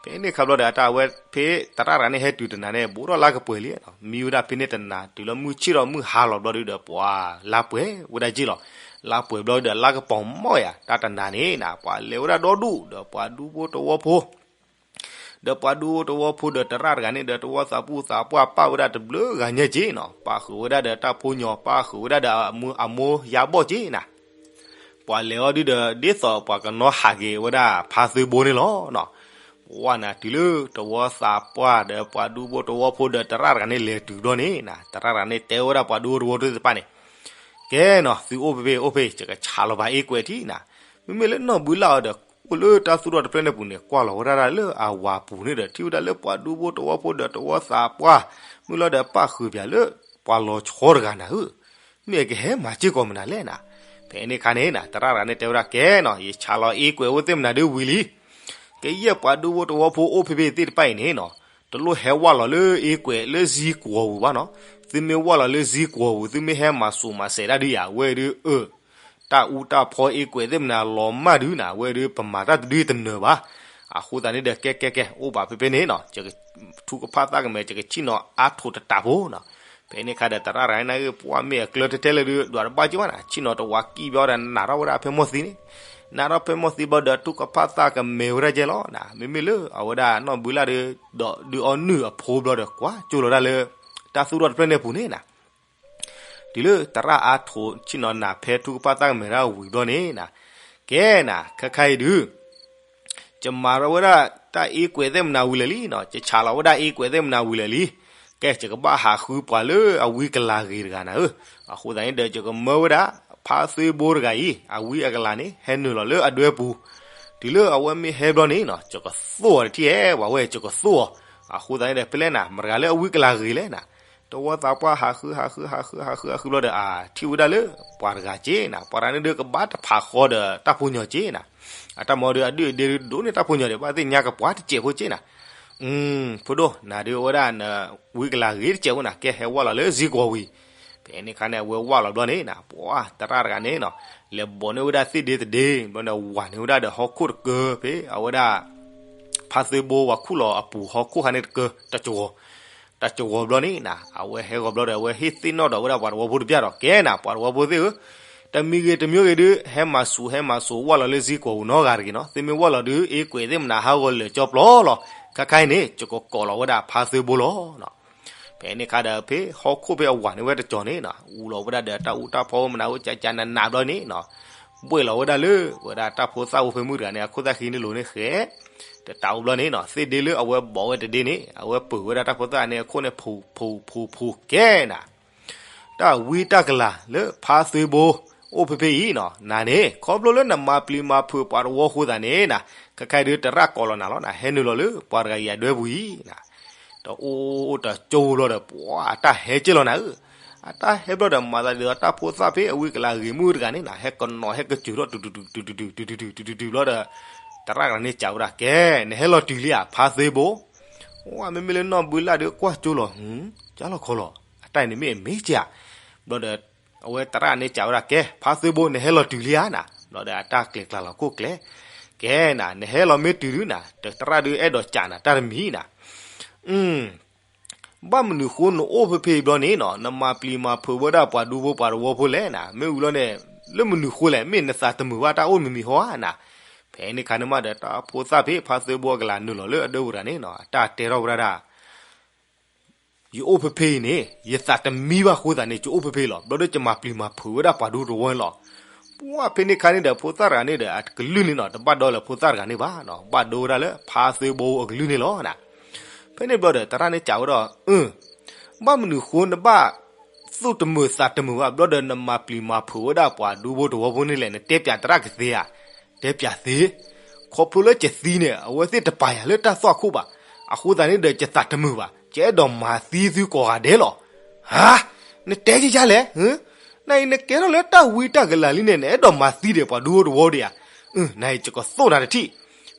ဖဲန့ၣ်ခါဘျီဒီး အတၢ်ဝဲဖဲသရၣ်တဂၤန့ၣ်ဟဲတုၤတနၤန့ၣ် ဘူးထီၣ်လါကပှဲၤလံနီၤ, မံဝဲဒၣ်ဖဲန့ၣ်တနၤ တုၤလၢမုၢ်ဆ့ၣ်ထီၣ်မုၢ်ဟါလီၤဘျီဒုးဒီး ပှၤလါပှဲၤဝဲဒၣ်က့လီၤ. လါပှဲၤဘျီဒီး လါကပီၤမီၢ်ယါ တၢ်တနၤန့ၣ်နၤ ပှၤလဲၤဝဲဒၣ်ဒီဒူၣ်ဒီး ပှၤဒူဖိတဝီဖိ ဒီးပှၤဒူဖိတဝီဖိဒီးသရၣ်တဂၤန့ၣ်ဒီး တဝီသးပူၤသးပှၢ်ပာ်ဝဲဒၣ်တဘျုးဂၤညါက့နီၤ, ပာ်ဃုာ်ဝဲဒၣ်ဒီးတၢ်ဖိညီ, ပာ်ဃုာ်ဝဲဒၣ်ဒီးအမိၢ်ယါဘီၣ်က့နၤ. ပှၤလဲၤအီၤဒုးဒီး ဒ်သိးပှၤကနီၤဟးက့ၤဝဲဒၣ်ဖါသ့ဘိန့ၣ်လီၤနီၤ. ပှၤနၤတုၤလၢတဝီသးပှၢ်ဒီးပှၤဒူဖိတဝီဖိဒီးသရၣ်တဂၤန့ၣ်လဲၤတုၤဘျီန့ၣ်နၤ, သရၣ်တဂၤန့ၣ်တဲဝဲဒၣ်ပှၤဒူဖိတဝီဖိသ့ၣ်တဖၣ်န့ၣ်, ကဲနီၤ သုအိၣ်ဖဲဖဲအိၣ်ဖဲ ယကဆးလီၤဘၣ်အ့ကွဲးထံၣ်နၤ. မ့မ့ၢ်လၢနီၢ်ဘုလၢ်အီၤဒီး အိၣ်လၢတၢ်သူၣ်ထီၣ်တဖျၢၣ်န့ၣ်ပူၤန့ၣ် ကွၢ်လီၤဝဲဒၣ်လၢအဝၤပူၤန့ၣ်ဒီး ထံၣ်ဝဲဒၣ်လၢပှၤဒူဖိတဝီဖိဒီးတဝီသးပှၢ် မုၢ်လီၤဒီးပာ်ဃုာ်ပၠးလၢ ပှၤလီၤဆီတဂၤနၤဧၢ မ့ၢ်အကဟဲမၤစ့ၢ်ကီးမနုၤလဲၣ်နၤ. ဖဲန့ၣ်အခါန့ၣ်နၤ သရၣ်တဂၤန့ၣ်တဲဝဲဒၣ် ကဲနီၤ ယဆးလီၤအ့ကွဲးဝဲသ့ၣ်မနုၤဒုးဝံၤလံ. ကယဲၢ်ပှၤဒူဖိတဝီဖိအိၣ်ဖဲဖဲသ့ၣ်တဖၣ်အံၤန့ၣ်နီၤ, တလိၣ်ဟဲဝၢ်လီၤလၢအ့ကွဲးလၢစ့ကွီၤပူၤဘၣ်နီၤ. သုမ့ၢ်ဝၢ်လီၤလၢစ့ကွီၤပူၤ သုမ့ၢ်ဟဲမၤစိာ်မၤစဲးဒၣ်ဒုးယၤ အဝဲဒုးအၢ တၢ်အူတၢ်ဖီအ့ကွဲးသ့ၣ်မနုၤလီၤမၢ်ဒုးနၤ အဝဲဒုးပမၤတၢ်တဒုတနၢၤဘၣ်. အဃိသတးန့ၣ်ဒီး ကဲကဲကဲ အိၣ်ဘၣ်ဖဲဖဲန့ၣ်နီၤ ထူကဖၣ်သၣ်ကမဲာ် ယကဆ့ၣ်နီၤအါထိးတတးဖိနီၤ. ဖဲန့ၣ်အခါဒီးသရၣ်တဂၤန့ၣ် ပှၤမ့ၢ်အကျၢၤတဲတဲလၢဒုး ဒွးတဘၣ်က့ဘၣ်နၤ ဆ့ၣ်နီၤတဝးကံၣ်ဘျီဒီး နးထီၣ်ဝဲဒၣ်ဖဲမီၢ်သံန့ၣ်, နးထီၣ်ဖဲမီၢ်သံဘျီဒီး ထူကဖၣ်သၣ်ကမဲာ်ဝဲဒၣ်ကဲလီၤနၤ. မ့မ့ၢ်လၢအဝဲဒၣ်နီၢ်ဘုလၢ်ဒီး ဒုးအီနုၢ်အဖိဘျီဒီး ကွၢ်ကၠိလီၤဒၣ်လၢ တၢ်သူၣ်ထီၣ်တဖျၢၣ်န့ၣ်ပူၤန့ၣ်နၤ တုၤလၢသရၣ်အါထိးဆ့ၣ်နီၤနၤဖဲထူကဖၣ်သၣ်ကမဲာ်တၢ်ဝံၤဘျီန့ၣ်နၤ, ကဲနၤ ခဲခါအံၤဒုး ယမၤထီၣ်ဝဲဒၣ်တၢ်အ့ကွဲးသ့ၣ်မနုၤဝံၤလၢာ်လံနီၤ, ယဆးလီၤဝဲဒၣ်အ့ကွဲးသ့ၣ်မနုၤဝံၤလၢာ်လံ. ကဲ ယကဘၣ်ဟးဃုပှၤလၢအဝံကလၤဂ့ၤတဂၤနၤဧၢ. အဃိသတးန့ၣ်ဒီး ယကမၢဝဲဒၣ် ဖါသ့ဘိတဂၤအံၤ အဝံအကလၤန့ၣ် ဟဲနုာ်လီၤလၢအဒွဲပူၤ. တုၤလၢအဝဲမ့ၢ်ဟဲဘျီန့ၣ်နီၤ ယကသိၣ်အီၤတထံၣ်ဧဲ ပှၤဝဲ ယကသိၣ်အီၤ အဃိသတးန့ၣ်ဒီး ဖဲလဲၣ်နၤ မတၤတဂၤလၢအဝံကလၤဂ့ၤလဲၣ်နၤ, တဝီသးပှၢ်ဟးဃုဟးဃုဟးဃုဟးဃုဟးဃုဘျီဒီး အထံၣ်ဝဲဒၣ်လၢ ပှၤတဂၤက့နၤ, ပှၤတဂၤန့ၣ်ဒုးကဘၣ်တဖးဃီဒီးတၢ်ဖိညီက့နၤ, အတၢ်မၤဒုးအဒုၣ်အဒ့ဒုးဒိၣ်န့ၢ်တၢ်ဖိညီဒီး ဘၣ်သ့ၣ်ညါကပှၤတစဲးဖိက့နၤ, အ ဖိဒိၣ် နၤဒုးအဝဲဒၣ်နဝံကလၤဂ့ၤတစဲးဖိနၤ, ကဲဟဲဝၢ်လီၤလၢစ့ၢ်ကီးဝံၤ, ဖဲန့ၣ်အခါန့ၣ် အဝဲဝၢ်လီၤဘျီန့ၣ်နၤ, ပှၤတရၣ်တဂၤန့ၣ်နၤ, လဲၤဘိးန့ၢ်ဝဲဒၣ်သ့ၣ်ဒ့တဒ့ ဘျီန့ၣ် ဝၤန့ၢ်ဝဲဒၣ်ဒီးဟီၣ်ခိၣ်တကၢ ဖဲအဝဲဒၣ် ဖါသၢဘိဝၤခူၣ်လီၤအပူၤဟီၣ်ခိၣ်ခါန့ၣ်တကၢ တၢ်ကဝီၤ, တၢ်ကဝီၤဘျီန့ၣ်နၤ, အဝဲဟဲဂီၤဘျီဒီး အဝဲဟ့ၣ်သ့ၣ်နီၣ်ဒီးဝဲဒၣ်ပှၤတဝီဖိတဘျီဒီး ကဲနၤ ပှၤတဝီဖိသ့ၣ်ဧၢ, တမံၤဂ့ၤတမံၤဂ့ၤဒုး ဟဲမၤဆူးဟဲမၤဆူးဝၢ်လီၤလၢစ့ၢ်ကီးဝံၤနီတဂၤတဂ့ၤနီၤ, သုမ့ၢ်ဝၢ်လီၤဒုး အ့ကွဲးသ့ၣ်မနၤဟးဂီၤလၢာ်ကၠီပျီလီၤ, ခဲခါအံၤန့ၣ် ယကကိးလီၤဝဲဒၣ်ဖါသၢဘိလီၤ ဖဲန့ၣ်အခါဒီး ဖဲဟီၣ်ခိၣ်ဖဲအဝၤန့ၢ်ဝဲတကၠီၤန့ၣ်နၤ, အူလီၤဝဲဒၣ်ဒီးတၢ်အူတၢ်ဖီမနၤဝဲကကနးနးဘျီန့ၣ်နၤ, ဘှဲၣ်လီၤဝဲဒၣ်လၢ ဝဲဒၣ်တၢ်ဖိသၣ်ဖိဖဲမုၢ်တဂၤန့ၣ် အခိၣ်သၣ်ဃံန့ၣ်လိၤန့ၣ်ဃဲ, တတးအိၣ်ဘျီန့ၣ်နၤ, သ့ၣ်ဒ့လၢအဝဲဘိးဝဲတဒ့န့ၣ် အဝဲပၢၢ်ဝဲဒၣ်တၢ်ဖိသၣ်န့ၣ်အခိၣ်န့ၣ် ဖူးဖူးဖူးဖူးကဲနၤ တၢ်ဝံတၢ်ကလၤလၢဖါသၢဘိ အိၣ်ဖဲဖဲအံၤနၤ, နၤန့ၣ် ခီဖျိလၢနမၤပျံၤမၤဖုးပှၤတဝီအဃိသတးန့ၣ်နၤ, ခဲခါအံၤဒုးတရၣ်ကိးလီၤနၤလီၤနၤ, ဟဲနုာ်လီၤလၢပှၤတဂၤအံၤအဒၢပူၤအံၤနၤ, တအိၣ်တကၠိဘျီဒီး ပှၤအတၢ်ဟဲက့ၢ်လီၤနၤဧၢ, အတၢ်ဟဲဘျီဒီး မၤသးဒ်သိးတၢ်ဖိသၣ်ဖဲအဝံကလၤဂ့ၤမုၢ်တဂၤန့ၣ်နၤ, ဟဲကနိးဟဲကစၢၤထီၣ် တုၤတုၤတုၤတုၤတုၤတုၤတုၤတုၤတုၤတုၤတုၤဘျီဒီး တရၣ်တဂၤန့ၣ်စံးဝဲဒၣ် ကဲ နဟဲလီၤတုၤလံဧါ ဖါသၢဘိ, မ့မ့ၢ်လၢနီၢ်ဘုလၢ်ဒုးကွၢ်ကၠိလီၤ, ကၢ်လီၤခီလီၤ, အတၢ်အံၤန့ၣ်မ့ၢ်အမ့ၢ်ကၢ်, ဘျီဒီး အဝဲတရၣ်န့ၣ်စံးဝဲဒၣ် ကဲ ဖါသၢဘိ နဟဲလီၤတုၤလံဧါနၤ, ဘျီဒီးအတၢ်ကျဲၤကျါလီၤခိၣ်ကျဲ, ကဲနၤ နဟဲလီၤမ့ၢ်တုၤဒုနၤ, တရၣ်ဒုးအဲၣ်ဒိးစံးနၤတၢ်တမံၤနၤ ဘၣ်မနုၤဃိနအိၣ်ဖဲဖဲအံၤဘျီန့ၣ်နၤ, နမၤပျံၤမၤဖုးဝဲဒၣ်ပှၤဒူဖိပှၤတဝီဖိလဲၣ်နၤ, မ့ၢ်ဝံၤလီၤန့ၣ် လၢမနုၤဃိလဲၣ်, မ့ၢ်နသးတမုာ်ဘၣ်တၢ်အိၣ်မံၤမံၤဟီဧါနၤ, ဖဲန့ၣ်ခါန့ၣ်မးဒီး တၢ်ဖိသၣ်ဖဲဖါသၢဘိအကလၤနုာ်လီၤလၢအဒၢပူၤတဂၤန့ၣ်နၤ, အတၢ်တဲထီၣ်ဝဲဒၣ် ယအိၣ်ဖဲဖဲအံၤန့ၣ် ယသးတမံဘၣ်အဃိသတးန့ၣ် ယအိၣ်ဖဲဖဲအံၤလီၤ. ဘျီဒီးယမၤပျံၤမၤဖုးဝဲဒၣ်ပှၤဒူတဝီန့ၣ်လီၤ. ပှၢ်ဖဲန့ၣ်ခါန့ၣ်ဒီး ဖိသၣ်တဂၤန့ၣ်ဒီး အကလုၢ်န့ၣ်နီၤ တဘၣ်ဒိလၢဖိသၣ်တဂၤန့ၣ်ဘၣ်နီၤ, ဘၣ်ဒိဝဲဒၣ်လၢဖါသၢဘိအကလုၢ်န့ၣ်လီၤ. ဖဲန့ၣ်ဘျီဒီး သရၣ်န့ၣ်စံးဝဲဒီး အၢ ဘၣ်မနုၤဃိနဘၣ် သူၣ်တမုာ်သးတမုာ်ဘၣ် ဘျီဒီးနမၤပျံၤမၤဖုးဝဲဒၣ်ပှၤဒူဖိတဝီဖိန့ၣ်လဲၣ်, နတဲပျးသရၣ်ကသ့ဧါ. တဲပျးသ့, ခီဖျိလၢယသံန့ၣ် အဝဲသ့ၣ်တပာ်ယၤလၢတၢ်သွၣ်ခိၣ်ဘၣ်. အဃိသတးန့ၣ်ဒီး ယသးတမုာ်ဘၣ်, ယအဲၣ်ဒိးမၤသံသုကိးဂၤဒဲးလီၤ. ဟါ, နတဲယၤလဲၣ်, နအံၤနကဲထီၣ်လၢတၢ်ဝံတၢ်ကလၤလံန့ၣ် နအဲၣ်ဒိးမၤသံဒီးပှၤဒူဖိတဝီဒံးဧါ. အၢ နအံၤယကသိၣ်နၤတထံၣ်.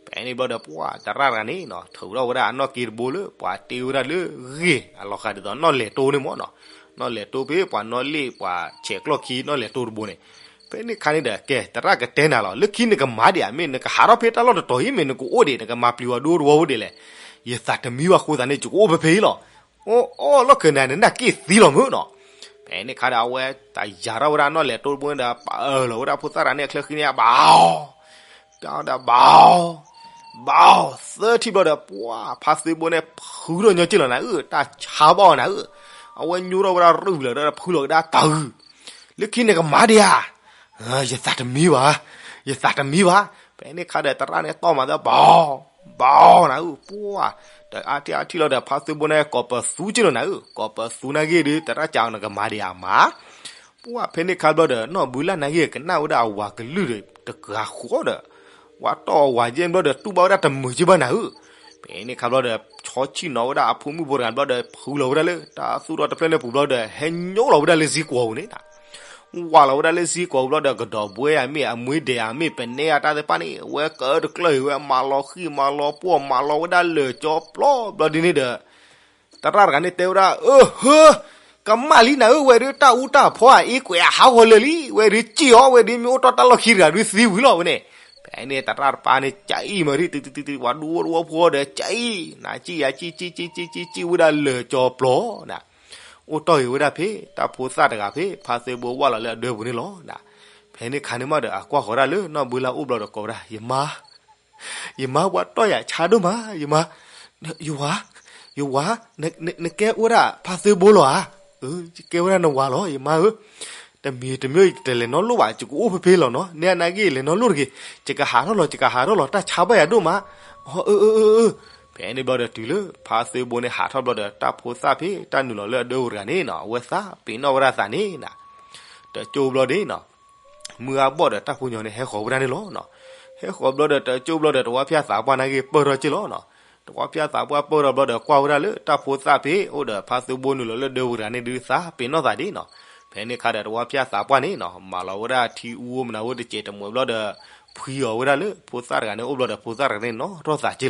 ဖဲန့ၣ်ဘျီဒီး ပှၢ်သရၣ်တဂၤန့ၣ်နီၤ ထုးထီၣ်ဝဲဒၣ်အနီၣ်က့တဘိလၢ ပှၤတ့ဝဲဒၣ်လၢဂ့ၢ်အလီၤဃာ်ဒ်သိးနီၣ်လဲၣ်တိၢ်န့ၣ်မ့ၢ်နီၤ, နီၣ်လဲၣ်တိၢ်ဖဲပှၤနီၣ်လ့ၣ်ပှၤဆဲးကျီၢ်ခံနီၣ်လဲၣ်တိၢ်တဘိန့ၣ်. ဖဲန့ၣ်ခါန့ၣ်ဒီး ကဲ သရၣ်ကတဲနၤလီၤ, လၢခံနကမၤဒံးဧါ, မ့ၢ်နကဟးထီၣ်ဖဲတၢ်လီၢ်တတီၤအံၤ မ့ၢ်နကအိၣ်ဒံး နကမၤပျံၤဝဲဒူဖိတဝီဖိဒံးလဲၣ်. ယသးတမံဘၣ်အဃိသတးန့ၣ် ယကအိၣ်ဖဲဖဲအံၤလီၤ. အိၣ်အိၣ်လီၢ်ခံန့ၣ် နနာ်က့သံလီၤမ့ၢ်နီၤ. ဖဲန့ၣ်ခါဒီး အဝဲတယာ်ထီၣ်ဝဲဒၣ်နီၣ်လဲၣ်တိၢ်တဘိန့ၣ်ဒီး ပာ်အၢၣ်လီၤဝဲဒၣ်ဖိသၣ်တဂၤန့ၣ်အချၢဃံန့ၣ် ဘၣ် ဒီးဘၣ် ဘၣ် သၢထံၣ်ဘျီဒီး ပှၢ်ဖါသ့ဘိန့ၣ် ဖုထီၣ်ညီက့ၢ်လီၤနၤဧၢ, တၢ်ဆါဘၣ်အီၤနၤဧၢ. အဝဲညိထီၣ်ဝဲဒၣ်ရုၢ်လၢတဖုလီၤကဒါတၢ်ဂုၢ်, လၢခံနကမၤဒံးဧါ. ယသးတမံဘၣ်, ယသးတမံဘၣ်. ဖဲန့ၣ်ခါဒီး သရၣ်န့ၣ်တီၢ်မၤသၢ ဘၣ် ဘၣ်နၤဧၢ, ပှၢ် တအါထံၣ်အါထံၣ်လီၤဒီး ဖါသ့ဘိန့ၣ် ကိးပသူက့ၢ်လီၤနၤဧၢ, ကိးပသူနာ်က့ဒီး သရၣ်စံးနကမၤဒံးဧါမး. ပှၢ်ဖဲန့ၣ်ခါဘျီဒီး နီၢ်ဘုလၢ်နာ်က့ ကနၣ်ဝဲဒၣ်အဝၤကလုၢ်ဒီးတဂၤဃီဒီး ဝဲတီၢ်အဝၤယဲၢ်ဘျီဒီး တူၢ်ဘၣ်ဝဲဒၣ်တမုာ်က့ၢ်ဘၣ်နၤဧၢ. ဖဲန့ၣ်ခါဘျီဒီး ဆီဆံၣ်နီၤဝဲဒၣ်အဖိမုၣ်ဖိတဂၤဘျီဒီး ဖုလီၤဝဲဒၣ်လၢတၢ်သူၣ်ထီၣ်တဖျၢၣ်န့ၣ်ပူၤဘျီဒီး ဟဲညိလီၤဝဲဒၣ်လၢစ့ၢ်ကီးပူၤန့ၣ်နၤ. ဝးလီၤဝဲဒၣ်လၢစ့ၢ်ကီးပူၤဘျီဒီး ကဒီးဘှဲဧါမ့ၢ် အမွေးဒဲးဧါမ့ၢ် ပနဲဧါတၢ်သ့ၣ်တဖၣ်န့ၣ် ဝဲကတကျၢၢ်အံၤ ဝဲမၤလီၤဃံၣ်မၤလီၤပှီၢ် မၤလီၤဝဲဒၣ်လၢာ်ကၠီပျီဘျီဒ်န့ၣ်ဒီး သရၣ်တဂၤန့ၣ်တဲဝဲဒၣ် အၢ ဟၢ ကမၣ်လံနၤဧၢ, ဝဲဒုးတၢ်အူတၢ်ဖီအအ့ကွဲးအဟးဂီၤလၢာ်လံ, ဝဲဒုးစံၣ်အီၤ ဝဲဒုးမ့ၢ်အိၣ်တီၢ်တၢ်လီၢ်ခံတဂၤဒုးသံဝံၤလီၤဝဲန့ၣ်. ဖဲန့ၣ်သရၣ်တပၤန့ၣ် ကအံၣ်မး တုၤတုၤတုၤတုၤ ပှၤဒူဖိတဝီဖိဒီး ကအံၣ် နၤစံၣ်ယၤစံၣ်စံၣ်စံၣ်စံၣ်စံၣ်စံၣ်ဝဲဒၣ်လၢာ်ကၠီပျီနၤ. အိၣ်တီၢ်ဂ့ၤဝဲဒၣ်ဖဲ တၢ်ဖိသၣ်တဂၤဖဲ ဖါသ့ဘိဝးလီၤလၢအဒၢပူၤန့ၣ်လီၤနၤ. ဖဲန့ၣ်ခါန့ၣ်မးဒီး အကွၢ်ဃီၤဒၣ်လၢနီၢ်ဘုလၢ်အိၣ်ဘျီဒီးကိးဝဲဒၣ် ယမါ ယမါ ပှၤတီၢ်ယၤဆါဒိၣ်မး ယမါ, ယဝၤ, ယဝၤ, နကဲဝဲဒၣ်ဖါသ့ဘိလီၤဧါ. ယကဲဝဲဒၣ်နဝၤလီၤ ယမါဧၢ. တမံၤတမံၤယတလဲၤနီတလိၣ်ဘၣ် ယကအိၣ်ဖဲဖဲလီၤနီၤ, နဲနာ်က့လဲၤနီတလိၣ်တဂ့ၤ, ယကဟးထီၣ်လီၤ ယကဟးထီၣ်လီၤ တၢ်ဆါဘၣ်ယၤဒိၣ်မး. အၢ အၢ အၢ အၢ. ဖဲန့ၣ်ဘျီဒီးတုၤလၢ ဖါသ့ဘိန့ၣ်ဟးထီၣ်ဘျီဒီး တၢ်ဖိသၣ်ဖဲတၢ်နုာ်လီၤလၢအဒၢပူၤတဂၤန့ၣ်နီၤ အဝဲသးပ့ၤနီၣ်ဝဲဒၣ်သးန့ၣ်နၤ. တကၠိဘျီန့ၣ်နီၤ မုၢ်အါဘီၣ်ဒီးတၢ်ဖိညီန့ၣ်ဟဲဃီၤဝဲဒၣ်န့ၣ်လီၤနီၤ. ဟဲဃီၤဘျီဒီးတကၠိဘျီဒီး တဝီဖၠၣ်သးပှၢ်နာ်က့ပၢၢ်ထီၣ်က့ၢ်လီၤနီၤ. တ တဝၢဖၠၣ်သးပှၢ်ပၢၢ်ဒီးဘျီဒီးကွၢ်ဝဲဒၣ်လၢတၢ်ဖိသၣ်ဖဲအိၣ်ဒီးဖါသၢဘိနုာ်လီၤလၢဒၢပူၤတဂၤန့ၣ်ဒုးသးပ့ၤနီၣ်သးဒ်နီၤ. ဖဲန့ၣ်အခါဒီးတဝၢဖၠၣ်သးပှၢ်န့ၣ်နီၤ မၤလီၤဝဲဒၣ်ထံအူမနၤဝဲတစဲးတမှဲးဘျီဒီး ဖှံအီၤဝဲဒၣ်လၢဖိသၣ်တဂၤန့ၣ်အိၣ်ဘျီဒီးဖိသၣ်တဂၤန့ၣ်နီၣ်ထီၣ်သ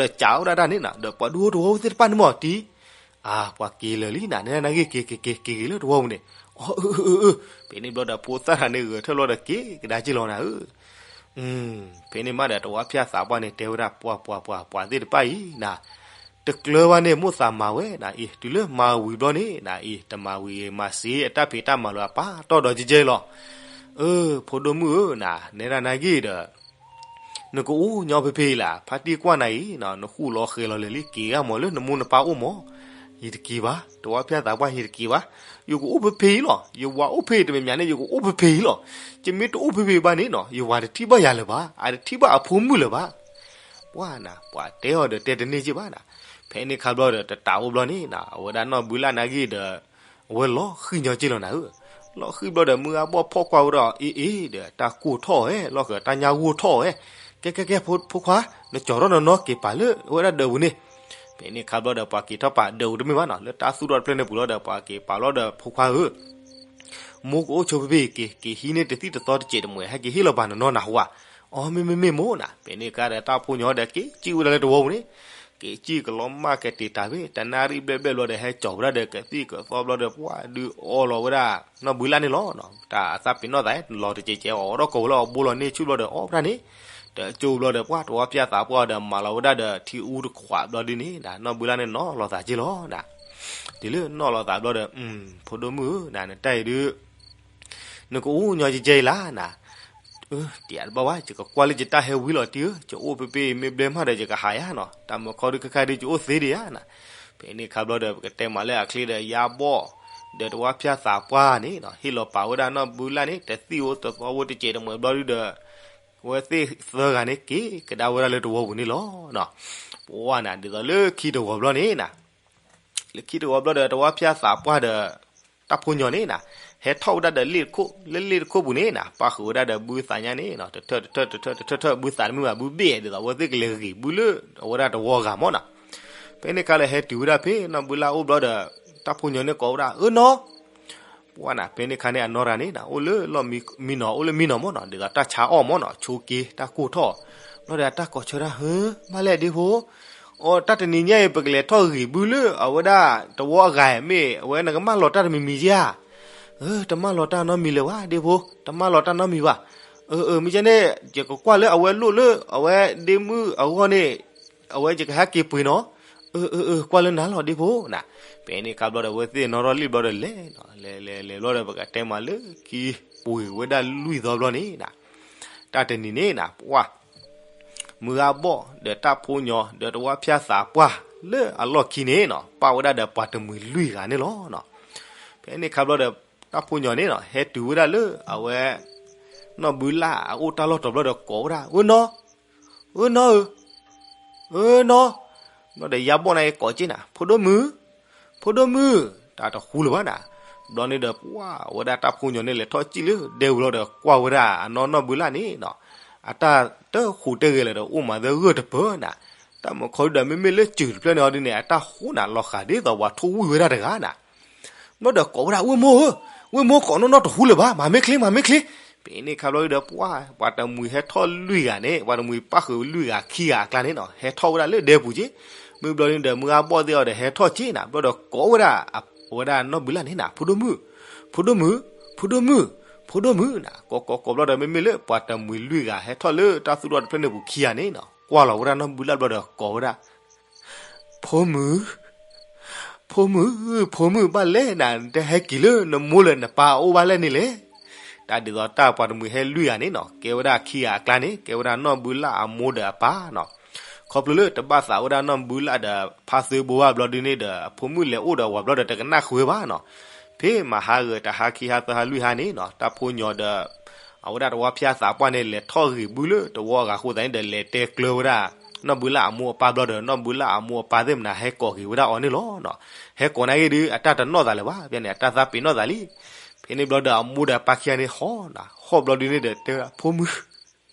းက့ၢ်လီၤနၤ. နီၣ်ထီၣ်သးဘျီဒီးကးဝဲဒၣ်တၢ်န့ၣ်နၤ ဒီးပှၤဒူဖိတဝၢဖိသ့ၣ်တဖၣ်န့ၣ်မ့ၢ်တံၢ် အါ ပှၤက့ၤလၢာ်လံနၤ နဲဒၣ်နၢ်ဂ့ၢ်က့ၤက့ၤက့ၤက့ၤက့ၤလၢတဝၢပူၤန့ၣ် အီ အၢ အၢ အၢ အၢ ဖဲန့ၣ်ဘျီဒီးဖိသၣ်တဂၤန့ၣ်ဂဲၤထၢၣ်ဘျီဒီးက့ၤကဒါက့ၢ်လီၤနၤဧၢ ဖဲန့ၣ်မးဒီးတဝၢဖၠၣ်သးပှၢ်န့ၣ်တဲဝဲဒၣ် ပှၤပှၤပှၤပှၤသ့ၣ်တဖၣ်အံၤနၤ တကျၢၤဘၣ်န့ၣ်မိၣ်သးမၤဝဲနၤအံၤ တုၤလၢမၤဝံၤဘျီန့ၣ်နၤအံၤ တမၤဝံၤမၤစ့အတၢ်ဖံးတၢ်မၤလၢၤအပၢ်တီၢ်ဒီးကဲကဲလီၤ. အၢ ဖိဒိၣ်မုၣ်ဧၢနၤ နဲဒၣ်နၢ်ဂ့ၢ်ဒီး နကအိၣ်ညီဖဲဖဲအံၤလၢ ဖါတံၢ်ကွၢ်နၤအံၤ နဃူလိာ်ဃဲၤလီၤလဲၤလံက့ၤဂၤမးလၢနမိၢ်နပၢ်အိၣ်မး ယတက့ၤဘၣ် တဝၢဖၠၣ်သးပှၢ်ယတက့ၤဘၣ် ယကအိၣ်ဖဲဖဲအံၤလီၤ ယဝၤအိၣ်ဖဲတမံၤမံၤန့ၣ် ယကအိၣ်ဖဲဖဲအံၤလီၤ. ယမ့ၢ်တအိၣ်ဖဲဖဲဘၣ်န့ၣ်နီၤ ယဝၤတထံၣ်ဘၣ်ယၤလၢၤဘၣ် အတထံၣ်ဘၣ်အဖိမုၣ်လၢၤဘၣ်. ပှၤနၤ ပှၤတဲအီၤဒီးတဲတန့ၢ်က့ၢ်ဘၣ်နၤ. ဖဲန့ၣ်ခါဘျီဒီးတတးအိၣ်ဘျီန့ၣ်နၤ အဝဲဒၣ်နီၢ်ဘုလၣ်နၢ်ဂ့ၢ်ဒီး အဝဲလီၤဃံၤညီက့ၢ်လီၤနၤဧၢ. လီၤဃံၤဘျီဒီး မုၢ်ဂၤဘီၣ်ဖီၣ်ကွၢ်ဝဲဒီး အ့ၣ်အ့ၣ်ဒီး တၢ်ကိၢ်ထီၣ်ဝဲ လီၢ်ဃၢၤတၢ်ညၣ်ဂိၢ်ထီၣ်ဝဲ. ကဲကဲကဲ ဖိခွါ နကၠီၤထီၣ်နနီၢ်က့ၤပာ်လၢအဝဲဒၣ်ဒၢးပူၤန့ၣ်. ဖဲန့ၣ်ခါဘျီဒီး ပှၤက့ၤထီၣ်ပာ်ဒၢးပူၤတမ့ၢ်ဘၣ်နီၤ လၢတၢ်သူၣ်ထီၣ်တဖျၢၣ်န့ၣ်ပူၤလီၤဒီး ပှၤက့ၤပာ်လီၤဒီး ဖိခွါဧၢ မိၢ်ကအိၣ်ဆိဖဲဖဲက့ၤ က့ၤဟံးန့ၢ်တသံၣ်တသီတစဲးတမှဲး ဟဲက့ၤဟ့ၣ်လီၤပာ်နနီၢ်နၢ်ဟူဧါ. အီ မ့ၢ်မ့ၢ်မ့ၢ်မိၢ်နၤ. ဖဲန့ၣ်ခါဒီးတၢ်ဖိညီဒီးက့ၤစံၣ်ဝဲဒၣ်လၢတဝီပူၤန့ၣ် က့ၤစံၣ်ကလီမၢ်ကဲတံာ်တာ်ဖဲ တနၣ်ရံၣ်ဘျဲၣ်ဘျဲၣ်ဘျီဒီး ဟဲကၠီၤဝဲဒၣ်ဒီးကသံၣ်ကသီဘျီဒီး ပှၤဒုးအီလီၤဝဲဒၣ်နီၢ်ဘုလၣ်န့ၣ်လီၤ. တၢ်အသးပ့ၤနီၣ်သး လီၤတစဲးကဲအီၤဒီးကိးဝဲလၢအဘိလီၤန့ၢ်ဆူၣ်ဘျီဒီး အီၣ်ဖျါန့ၣ် တကၠိဘျီဒီး ပှၤတဝီဖၠၣ်သးပှၢ်ဒီး မၤလီၤဝဲဒၣ်ဒီးထံအူတခွးဘျီဒ်န့ၣ် နီၢ်ဘုလၣ်န့ၣ်နီၣ်လီၤသးက့ၢ်လီၤနၤ. တုၤလၢနီၣ်လီၤသးဘျီဒီး ဖိဒိၣ်မုၣ်ဧၢ နၤနတၢ်အံၤဒုး နကအိၣ်ညီကကဲအံၤလၢနၤ. တယၤတဘၣ်ဘၣ် ယကကွၢ်လၢယတၢ်ဟဲဝံလီၤတံၢ်ဧၢ ယအိၣ်ဖဲဖဲမ့ၢ်ဘျဲမးဒီးယကဟးယါနီၤ တၢ်မၢခီဒုးခဲခါဒုးယအိၣ်သ့ဒံးဧါနၤ. ဖဲန့ၣ်ခါဘျီဒီး ပကတဲမးလၢအချ့ဒီး ယါဘီၣ် ဒီးတဝီဖၠၣ်သးပှၢ်န့ၣ်နီၤ ဟ့ၣ်လီၤပာ်ဝဲဒၣ်နီၢ်ဘုလၣ်န့ၣ် တသံၣ်ဧိၤတသီဧိၤတစဲးတမှဲးဘျီဒုးဒီး အဝဲသ့ၣ်သၢဂၤန့ၣ် က့ၤကဒါဝဲဒၣ်လၢတဝီပူၤန့ၣ်လီၤ. ပဝါနၤ ဒ်သိးလၢခံတဝီဘျီန့ၣ်နၤ လၢခံတဝီဘျီဒီး တဝီဖၠၣ်သးပှၢ်ဒီး တၢ်ဖိညီန့ၣ်နၤ ဟဲထီၣ်ဝဲဒၣ်ဒီးလ့ၣ်တခိၣ် လၢလ့ၣ်တခိၣ်ပူၤန့ၣ်နၤ ပၣ်ဃုာ်ဝဲဒၣ်ဒီးဘုသးညါန့ၣ်နီၤ တထၢၣ်တထၢၣ်တထၢၣ်တထၢၣ်တထၢၣ် ဘုသးတမ့ၢ်ဘၣ် ဘုဘ့ၣ် ဒ်သိးအဝဲသ့ၣ်ကလဲၤဂ့ၤဘုလၢအဝဲဒၣ်တဝီအဂၤမ့ၢ်နီၤ. ဖဲန့ၣ်ခါလၢဟဲတုၤဝဲဒၣ်ဖဲနီၢ်ဘုလၣ်အိၣ်ဘျီဒီး တၢ်ဖိညီန့ၣ်ကိးဝဲဒၣ် အၢနီၢ် ပှၤနၤ ဖဲန့ၣ်ခါန့ၣ် အနီၢ်တဂၤန့ၣ်နၤ အိၣ်လၢလီၢ်မံနီၤ အိၣ်လၢမံနီၤမ့ၢ်နီၤ ဒ်သိးတၢ်ဆါအီၣ်မ့ၢ်နီၤ ဆိက့တၢ်ကိၢ်ထီၣ် ဘျီဒီးအတၢ်ကိးဆၢဒၣ် ဟၢ မၤလဲၣ်ဒ့ဖိ အိ တၢ်တနံၤညါအံၤ ပကလဲၤထီၣ်ဂ့ၤဘုလၢအဝဲဒၣ်တဝီအဂၤ မ့ၢ်အဝဲနကမၢလီၤတၢ်တမံၤမံၤဧါ. အၢ တမၢလီၤတၢ်နီတမံၤလၢၤဘၣ် ဒ့ဖိ တမၢလီၤတၢ်နီတမံၤဘၣ်. အၢ အၢ မ့ၢ်ကဲန့ၣ် ယကကွၢ်လၢအဝဲလိၣ်လၢအဝဲဒ့မုၣ်အဂီၢ်န့ၣ် အဝဲယကဟဲက့ၤပှ့ၤနီၤ. အၢ အၢ အၢ ကွၢ်လၢနၤလီၤဒ့ဖိနၤ. ဖဲန့ၣ်ခါဘျီဒီး အဝဲသ့ၣ်နီၣ်ထီၣ်လံၣ်ဘျီဒီးလဲၤနီၤ လဲၤလဲၤလဲၤဘျီဒီး ပကတဲမးလၢခံပှ့ၤဝဲဒၣ်လွံၢ်သီဘျီန့ၣ်နၤ တၢ်တနံၤန့ၣ်နၤ ပှၤ မုၢ်ဂၤဘီၣ်ဒီးတၢ်ဖိညီ ဒီးတဝီဖၠၣ်သးပှၢ် လၢအလီၢ်ခံန့ၣ်နီၤ ပာ်ဝဲဒၣ်ဒီးပှၤတမှံၤလွံၢ်ဂၤန့ၣ်လီၤ. ဖဲန့ၣ်ခါဘျီဒီး တၢ်ဖိညီန့ၣ်နီၤ ဟဲတုၤဝဲဒၣ်လၢအဝဲ နီၢ်ဘုလၣ်အအိၣ်တၢ်လီၢ်တီၤဘျီဒီးကိးဝဲဒၣ် အၢနီၢ် အၢနီၢ်ဧၢ အၢနီၢ်. ဘျီဒီးယါဘီၣ်န့ၣ်ကိးက့ၤနၤ ဖိဒိၣ်မုၣ် ဖိဒိၣ်မုၣ် တၢ်တဃူလၢၤဘၣ်နၤ. ဘျီန့ၣ်ဒီးပှၤဝဲဒၣ်တၢ်ဖိညီန့ၣ် လဲၤထီၣ်စံၣ်လၢဒဲဝံၤလီၤဒီး ကွၢ်ဝဲဒၣ်အနီၢ်နီၢ်ဘုလၣ်န့ၣ်နီၤ အတၢ်တဃူးတဂဲၤလၢၤဒီး အိၣ်မးသဂၢၢ်တပၢၢ်နၤ. တၢ်မၢခီဒုးဒီး မ့မ့ၢ်လၢစၢၤတဖျၢၣ်န့ၣ်အီၤဒ်န့ၣ် အတၢ်ဃူနၤ လီၤဃးဒ်သိးပှၤထိၣ်ဝံၣ်ဝဲဒၣ်တဂၤနၤ. ဘျီဒီးကိးဝဲဒၣ် ဝ့ၢ်မိၢ်ဧၢ, ဝ့ၢ်မိၢ်ကိးနီၢ်နီၢ်တဃူလၢၤဘၣ်, မၤမ့ၢ်ချ့ မၤမ့ၢ်ချ့. ဖဲန့ၣ်ခါဘျီဒီး ပှၤ ပှၤတမှံၤဟဲထီၣ်လွံၢ်ဂၤန့ၣ် ပှၤတမှံၤပၣ်ဃုာ်လွံၢ်ဂၤခံဂၤအကျါန့ၣ်နီၤ ဟဲထီၣ်ဝဲဒၣ်လၢဒဲပူၤက့. မ့ၢ်ဘျီန့ၣ်ဒီး မုၢ်ဂၤဘီၣ်သ့ၣ်အီၤဒီးဟဲထီၣ်က့နၤ. ဘျီဒီးကိးဝဲဒၣ် ဝဲဒၣ်နီၢ်ဘုလၣ်န့ၣ်နၤ ဖိဒိၣ်မုၣ်, ဖိဒိၣ်မုၣ်, ဖိဒိၣ်မုၣ်, ဖိဒိၣ်မုၣ်နၤ. ကိးကိးကိးဘျီဒီး မ့မ့ၢ်လၢပှၤတမှံၤလွံၢ်ဂၤဟဲထီၣ်လၢတၢ်သူၣ်ထီၣ်တဖျၢၣ်န့ၣ်ပူၤခံဂၤန့ၣ်နီၤ ကွၢ်လီၤဝဲဒၣ်နီၢ်ဘုလၣ်ဘျီဒီးကိးဝဲဒၣ် ဖိမုၣ်, ဖိမုၣ်, ဖိမုၣ်ဘၣ်လဲၣ်နၤ နတဟဲက့ၤလၢနမိၢ်လၢနပၢ်အအိၣ်ဘၣ်လဲၣ်န့ၣ်လဲၣ်. တၢ်ဒ်သိးတၢ်ပှၤတမှံၤဟဲလွံၢ်ဂၤန့ၣ်နီၤ ကဲဝဲဒၣ်ခံဂၤအကျါန့ၣ် ကဲဝဲဒၣ်နီၢ်ဘုလၣ်အမိၢ်ဒီးအပၢ်နီၤ. ခီဖျိလၢတဘၣ်သးဝဲဒၣ်နီၢ်ဘုလၣ်ဒီးဖါသၢဘိဘၣ်ဘျီဒုန့ၣ်ဒီး အဖိမုၣ်လဲၤအိၣ်ဒီးအဝၤဘျီဒီးတကနၣ်ဃုာ်ဝဲဘၣ်နီၤ. ဖဲမဟါဂဲၤတဟါခံဟါသၢဟါလွံၢ်ဟါန့ၣ်နီၤ တၢ်ဖိညီဒီး အဝဲဒၣ်တဝီဖၠၣ်သးပှၢ်န့ၣ် လဲၤထီၣ်ဂ့ၤဘုလၢတဝီအဂၤအဃိသတးန့ၣ်ဒီး လဲၤတဲကျၢၤဝဲဒၣ် နီၢ်ဘုလၣ်အမိၢ်အပၢ်ဘျီဒီး နီၢ်ဘုလၣ်အမိၢ်အပၢ်သ့ၣ်မနၤ ဟဲကိးက့ၤဝဲဒၣ်အီၤန့ၣ်လီၤ. ဟဲကိးနာ်ဂ့ၢ်ဒုး အတၢ်တနီၣ်သးလၢၤဘၣ် ဖဲန့ၣ် အတၢ်သးပ့ၤနီၣ်သးလံ. ဖဲန့ၣ်ဘျီဒီး အမိၢ်ဒီးအပၢ်ခံဂၤန့ၣ်ဟီၣ်နၤ ဟီၣ်ဘျီဒုန့ၣ်ဒီး တဲဝဲဒၣ် ဖိမုၣ်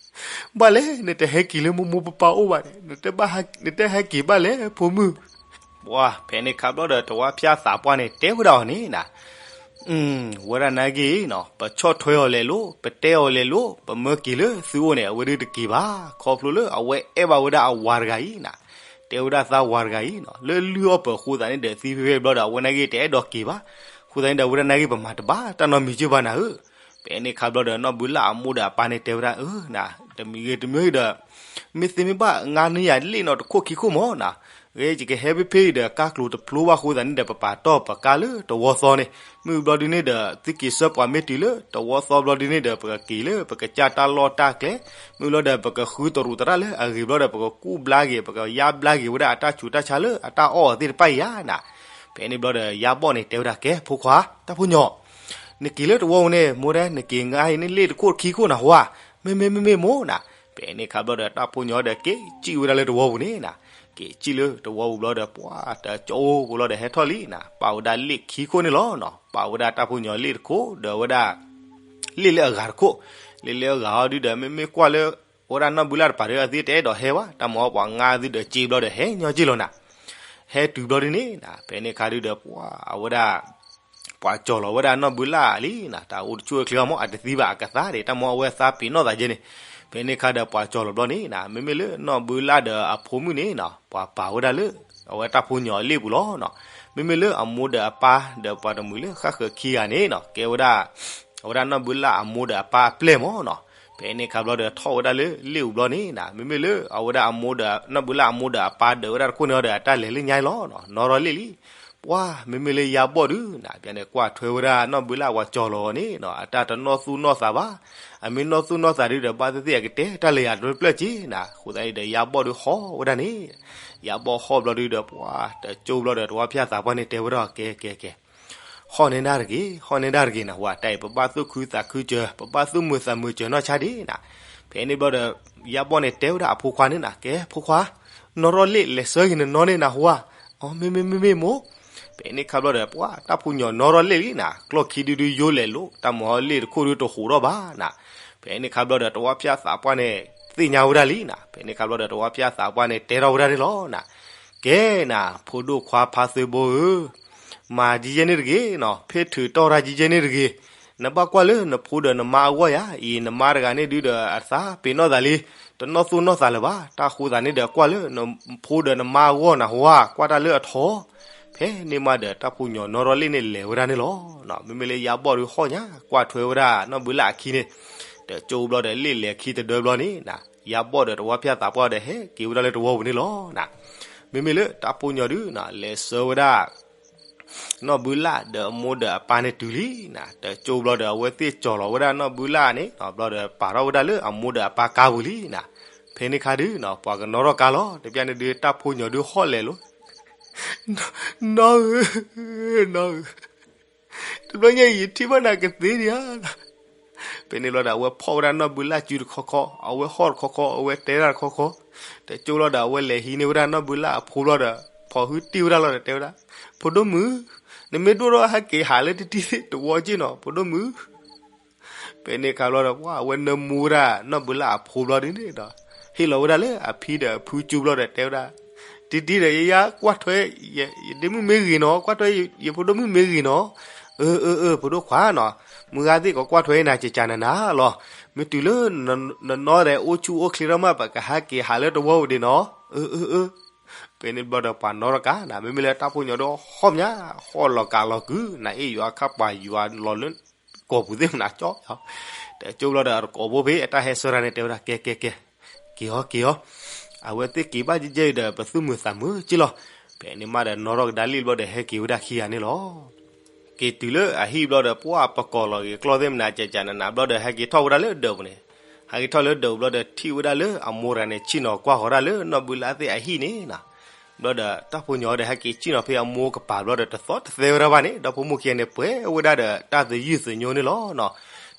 ဘၣ်လဲၣ် နတဟဲက့ၤလၢမိၢ်မိၢ်ပၢ်ပၢ်အိၣ်ဘၣ်န့ၣ် နတဟဲက့ၤဘၣ်လဲၣ် ဖိမုၣ်. ပှၤ ဖဲန့ၣ်ခါဘျီဒီး တဝါဖၠၣ်သးပှၢ်န့ၣ် တဲဝဲဒၣ်အီၤန့ၣ်နၤ, ဝဲဒၣ်နာ်က့ၤနီၤ ပဆီၣ်ထွဲအီၤလဲၤလိၤ ပတဲအီၤလဲၤလိၤ ပမၢက့ၤလၢသုအိၣ်န့ၣ် အဝဲဒုးတက့ၤဘၣ်. ခီဖျိလၢအဝဲအဲၣ်ဘၣ်ဝဲဒၣ်အဝၤတဂၤအံၤနၤ, တဲဝဲဒၣ်သးဝၤတဂၤအံၤနီၤ လၢလုၢ်အီၣ်ပၢၤအဃိသတးန့ၣ်ဒီး သံဖဲဖဲဘျီဒီး အဝဲနာ်က့ၤတအဲၣ်ဒိးက့ၤဘၣ်. အဃိသတးန့ၣ်ဒီး အဝဲဒၣ်နာ်က့ၤပမၤတဘၣ်တၢ်နီတမံၤက့ဘၣ်နၤဧၢ. ဖဲန့ၣ်ခါဘျီဒီး နီၢ်ဘုလၣ်အမိၢ်ဒီးအပၢ်န့ၣ် တဲဝဲဒၣ် အၢ နၤ တမံၤဂ့ၤတမံၤဂ့ၤဒီး မ့ၢ်သ့မ့ၢ်ဘၣ် ငါန့ၢ်ယၤလ့ၣ်နီၤ တခိၣ်ခံခိၣ်မၢ်နၤ, ဂ့ၤ ယကဟဲဖ့ဖ့အံၤဒီး ကါကျိၤတဖျိဘၣ်အဃိသတးန့ၣ်ဒီး ပပာ်တီၢ်ပကါလၢတဝီသီန့ၣ် မုၢ်ဘျီဒုန့ၣ်ဒီး သုက့ၤဆၢပှၤမ့ၢ်တုၤလၢတဝီသီဘျီဒုန့ၣ်ဒီး ပကက့ၤလၢပကစၢ်တၢ်လီၢ်တၢ်ကျဲ, မုၢ်ဘျီဒီး ပကဃုတရူးသရၣ်လၢအဂ့ၤဘျီဒီး ပကကူၣ်ဘျါက့ၤ ပကယါဘျါက့ၤဝဲဒၣ်အတၢ်ဆူးတၢ်ဆါလၢအတၢ်အီၣ်အီၤသ့ၣ်တဖၣ်အံၤယါနၤ. ဖဲန့ၣ်ဘျီဒီး ယါဘီၣ်န့ၣ် တဲဝဲဒၣ် ကဲ ဖိခွါ တၢ်ဖိညီ နက့ၤလၢတဝီပူၤန့ၣ် မိၢ်ဒဲ နက့ၤငါအံၤန့ၣ် လ့ၣ်တခိၣ်ခံခိၣ်နၤဟူဧါ, မ့မ့ၢ်မ့မ့ၢ်မိၢ်နၤ. ဖဲန့ၣ်ခါဘျီဒီး တၢ်ဖိညီဒီး က့ၤစံၣ်ဝဲဒၣ်လၢတဝီပူၤန့ၣ်နၤ, က့ၤစံၣ်လၢတဝီပူၤဘျီဒီး ပှၤတကၠိဖိဘျီဒီး ဟဲထီၣ်လံနၤ ပာ်ဝဲဒၣ်လ့ၣ်ခံခိၣ်န့ၣ်လီၤနၤ. ပာ်ဝဲဒၣ်တၢ်ဖိညီလ့ၣ်တခိၣ် ဒီးဝဲဒၣ် လ့ၣ်လၢအဂၤတခိၣ်, လ့ၣ်လၢအဂၤအီၤဒုဒီး မ့မ့ၢ်ကွၢ်လၢ ဝဲဒၣ်နီၢ်ဘုလၣ်တပၤဒီး အသုတအဲၣ်ဒိးဟဲဘၣ် တၢ်မၤအီပှၤငါသုဒီးစ့ဘျီဒီး ဟဲညီက့လီၤနၤ. ဟဲတုၤဘျီဒုန့ၣ်နၤ ဖဲန့ၣ်ခါဒုဒီး ပှၤအဝဲဒၣ် ပှၤကၠီၣ်လီၤဝဲဒၣ်နီၢ်ဘုလၣ်လံနၤ, တၢ်အိၣ်တဆူၣ်အိၣ်ချ့အီၤမၢ် အတသံဘၣ်အကသါဒီး တၢ်မၤအဝဲသးပ့ၤနီၣ်သးယဲန့ၣ်. ဖဲန့ၣ်ခါဒီး ပှၤကၠီၣ်လီၤဘျီန့ၣ်နၤ မ့မ့ၢ်လၢနီၢ်ဘုလၣ်ဒီးအဖိမုၣ်န့ၣ်နၤ ပှၤပာ်ဝဲဒၣ်လၢ အဝဲတၢ်ဖိညီအလ့ၣ်ပူၤလီၤနၤ. မ့မ့ၢ်လၢအမိၢ်ဒီးအပၢ်ဒီးပှၤတမှံၤလၢဃၣ်ဃၢၤခံဂၤန့ၣ်နၤ ကဲဝဲဒၣ် အဝဲဒၣ်နီၢ်ဘုလၣ်အမိၢ်ဒီးအပၢ်အပျဲၢ်မၢ်နၤ. ဖဲန့ၣ်ခါဘျီဒီး ထီၣ်ဝဲဒၣ်လၢလ့ၣ်ပူၤဘျီန့ၣ်နၤ မ့မ့ၢ်လၢအဝဲဒၣ်အမိၢ်ဒီး နီၢ်ဘုလၣ်အမိၢ်ဒီးအပၢ်ဒၢးဝဲဒၣ်တခိၣ်န့ၣ်ဒီး အတၢ်လဲၤလၢညါလီၤနၤ နီၣ်ထီၣ်လ့ၣ်လံ. ပှၤ မ့မ့ၢ်လၢယါဘီၣ်ဒုနၤ ပျဲန့ၣ် ကွၢ်ထွဲဝဲဒၣ်နီၢ်ဘုလၣ်ပှၤကၠီၣ်လီၤအီၤန့ၣ်နၤ အတၢ်တနီၣ်သူၣ်နီၣ်သးဘၣ်. အမ့ၢ်နီၣ်သူၣ်နီၣ်သးဒုဒီး ဘၣ်သ့ၣ်သ့ၣ်အကတဲတၢ်လၢယၤတဖျၢၣ်က့နၤ. အဃိသတးန့ၣ်ဒီး ယါဘီၣ်ဒုဟီၣ်ဝဲဒၣ်န့ၣ် ယါဘီၣ်ဟီၣ်ဘျီဒုဒီး ပှၤတကၠိဘျီဒီး တဝါဖၠၣ်သးပှၢ်န့ၣ် တဲဝဲဒၣ် ကဲကဲကဲ ဟီၣ်န့ၢ်ဒၣ်တဂ့ၤ ဟီၣ်န့ၢ်ဒၣ်တဂ့ၤနၤ ဟူဧါ တၢ်အံၤ ပဘၣ်သူၣ်ခုသးခုစၢၤ ပဘၣ်သူၣ်မုာ်သးမုာ်စၢၤနီၢ်ဆါဒံးနၤ. ဖဲန့ၣ်ဘျီဒီး ယါဘီၣ်န့ၣ် တဲဝဲဒၣ်အဖိခွါန့ၣ်နၤ ကဲ ဖိခွါ နီၣ်ထီၣ်လ့ၣ်လဲၤဆှၢက့ၤနနီၢ်န့ၣ်နၤ ဟူဧါ. အီ မ့မ့ၢ်မ့မ့ၢ်မိၢ်. ဖဲန့ၣ်ခါဘျီဒီး ပှၤတၢ်ဖိညီနီၣ်ထီၣ်လ့ၣ်လံနၤ ကျီၢ်ခံဒုဒုယိလဲၤလိၤ တၢ်မၤအီလ့ၣ်တခိၣ်ဒုတဟူးထီၣ်ဘၣ်နၤ. ဖဲန့ၣ်ခါဘျီဒီး တဝါဖၠၣ်သးပှၢ်န့ၣ် သ့ၣ်ညါဝဲဒၣ်လံနၤ. ဖဲန့ၣ်ခါဘျီဒီး တဝါဖၠၣ်သးပှၢ်န့ၣ် တဲထီၣ်ဝဲဒၣ်န့ၣ်လီၤနၤ. ကဲနၤ ဖိဒိၣ်ခွါဖါသၢဘိဧၢ, မၤဒ်ယဲန့ၣ်တဂ့ၤနီၤ, ဖဲထုးတီၢ်တၢ်ဒ်ယဲန့ၣ်တဂ့ၤ. နဘၣ်ကွၢ်လၢနဖိဒီးနမါအဂီၢ်ယၤ, အံၤနမါတဂၤန့ၣ်ဒုဒီးအသးပ့ၤနီၣ်သးလံ, တနီၣ်သူၣ်နီၣ်သးလၢၤဘၣ်. တၢ်ဃိသးန့ၣ်ဒီး ကွၢ်လၢနဖိဒီးနမါအဂီၢ်နၤဟူဧါ, ကွၢ်တၢ်လၢအထီ. ဖဲန့ၣ်မးဒီး တၢ်ဖိညီနီၣ်ထီၣ်လ့ၣ်န့ၣ်လဲၤဝဲဒၣ်န့ၣ်လီၤ. မ့မ့ၢ်လၢယါဘီၣ်ဒုးဟီၣ်ညါ ကွၢ်ထွဲဝဲဒၣ်နီၢ်ဘုလၣ်အခံန့ၣ်, တကၠိဘျီဒီးလ့ၣ်လဲၤခံတဒၢဘျီန့ၣ်နၤ, ယါဘီၣ်ဒီးတဝါဖၠၣ်သးပှၢ်ဒီးဟဲက့ၤဝဲဒၣ်လၢတဝီပူၤန့ၣ်လီၤနၤ. မ့မ့ၢ်လၢတၢ်ဖိညီဒုးနၤ လဲၤဆှၢဝဲဒၣ် နီၢ်ဘုလၣ်ဒီးအမိၢ်ဒီးအပၢ်န့ၣ်တုၤလံနၤ, တကၠိဘျီဒီး အဝဲသ့ၣ်ကၠီၣ်လီၤဝဲဒၣ်နီၢ်ဘုလၣ်န့ၣ် ဘျီဒီးပာ်ထီၣ်ဝဲဒၣ်လၢအမိၢ်ဒီးအပၢ်ကါပူၤလံနၤ. ဖဲန့ၣ်ခါဒုးနၤ ပှၤကနီၣ်ထီၣ်ကါလီၤ. တပျၢ်န့ၣ်ဒုး တၢ်ဖိညီဒုးဟီၣ်လဲၤလီၤ. နီၢ်ဧၢ, နီၢ်ဧၢ, တဘျီညါအံၤ ယထံၣ်ဘၣ်နၤကသ့ဒံးဧါ. ဖဲန့ၣ်ဘျီဒီး အဝဲဖီၣ်ဝဲဒၣ်နီၢ်ဘုလၣ်စုတခီခီ, အဝဲဟီၣ်တခီခီ, အဝဲတဲဒၣ်တခီခီ, တကၠိလီၤဒီး အဝဲလဲၤဟံးန့ၢ်ဝဲဒၣ်နီၢ်ဘုလၣ်အဖိဘျီဒီး ဖိးဟုတံၢ်ဝဲဒၣ်လီၤဒီးတဲဝဲဒၣ်, ဖိဒိၣ်မုၣ်, နမ့ၢ်ဒိၣ်ထီၣ်ဟဲက့ၤဟးလၢတတံၤသ့ၣ်တဝီက့ၢ်နီၤ ဖိဒိၣ်မုၣ်. ဖဲန့ၣ်ခါဘျီဒီး ပှၤအဝဲနၢမူဝဲဒၣ်နီၢ်ဘုလၣ်အဖိဘျီဒုးန့ၣ်ဒီး ဟ့ၣ်လီၤဝဲဒၣ်လၢအဖံဒီးအဖုကၠိဘျီဒီးတဲဝဲဒၣ်, တံၤတံၤဒီး ယယါကွၢ်ထွဲ ယဒ့မုၣ်မ့ၢ်ဂ့ၤနီၤ, ကွၢ်ထွဲယဖိဒိၣ်မုၣ်မ့ၢ်ဂ့ၤနီၤ. အၢ အၢ အၢ ဖိဒိၣ်ခွါနီၤ, မုၢ်ဂၤသ့ၣ်ကကွၢ်ထွဲနၤကကနနၤလီၤ. မ့ၢ်တုၤလၢ နနီၢ်ဒီးအိၣ်ဆူၣ်အိၣ်ချ့ထီၣ်မး ပကဟဲက့ၤဟးလၢတဝီပူၤဒံးနီၤ. အၢ အၢ အၢ. ဖဲန့ၣ်ဘျီဒီး ပှၤနီၣ်ထီၣ်ကါနၤ, မ့မ့ၢ်လၢတၢ်ဖိညီဒီးဟီၣ်မး, ဟီၣ်လီၤကးလီၤကုာ်, နအ့ၣ်ယွၤခါပှၤယွၤလီၤလၢ ကိာ်ပူၤသ့ၣ်မနၤကၠီ, တကၠိဘျီဒီး တကိးဘိဖဲအတၢ်ဟဲဆှၢတၢ်န့ၣ် တဲဝဲဒၣ် ကဲ ကဲ ကဲ, က့ၤအီၤ က့ၤအီၤ, အဝဲသ့ၣ်က့ၤဘၣ်ကဲကဲအံၤဒီး ပသုးမုာ်သးမုာ်က့ၢ်လီၤ. ဖဲန့ၣ်မးဒီး နီၣ်ထီၣ်ကဒါလံဘျီဒီး ဟဲက့ၤဝဲဒၣ်ခံဂၤန့ၣ်လီၤ. က့ၤတုၤလၢအဟံၣ်ဘျီဒီး ပှၤပကိာ်လီၤက့ၤကျီၢ်သ့ၣ်မနၤ ကကနနၤဘျီဒီး ဟဲက့ၤထီၣ်ဝဲဒၣ်လၢဒၢးပူၤန့ၣ်, ဟဲက့ၤထီၣ်လၢဒၢးပူၤဘျီဒီး ထံၣ်ဝဲဒၣ်လၢအမိၢ်တဂၤန့ၣ် ဆ့ၣ်နီၤကွၢ်ဃီၤဒၣ်လၢနီၢ်ဘုလၣ်သ့ၣ်အဟံၣ်န့ၣ်နၤ. ဘျီဒီး တၢ်ဖိညီဒီး ဟဲက့ၤဆ့ၣ်နီၤဖဲအမိၢ်ကပၤဘျီဒီး တသီၣ်တသဲဝဲဒၣ်ဘၣ်န့ၣ်, ဒီဖိမိၢ်ခံဂၤန့ၣ် ပှဲၤဝဲဒၣ်ဒီးတၢ်သယုၢ်သညိန့ၣ်လီၤ. ဒ်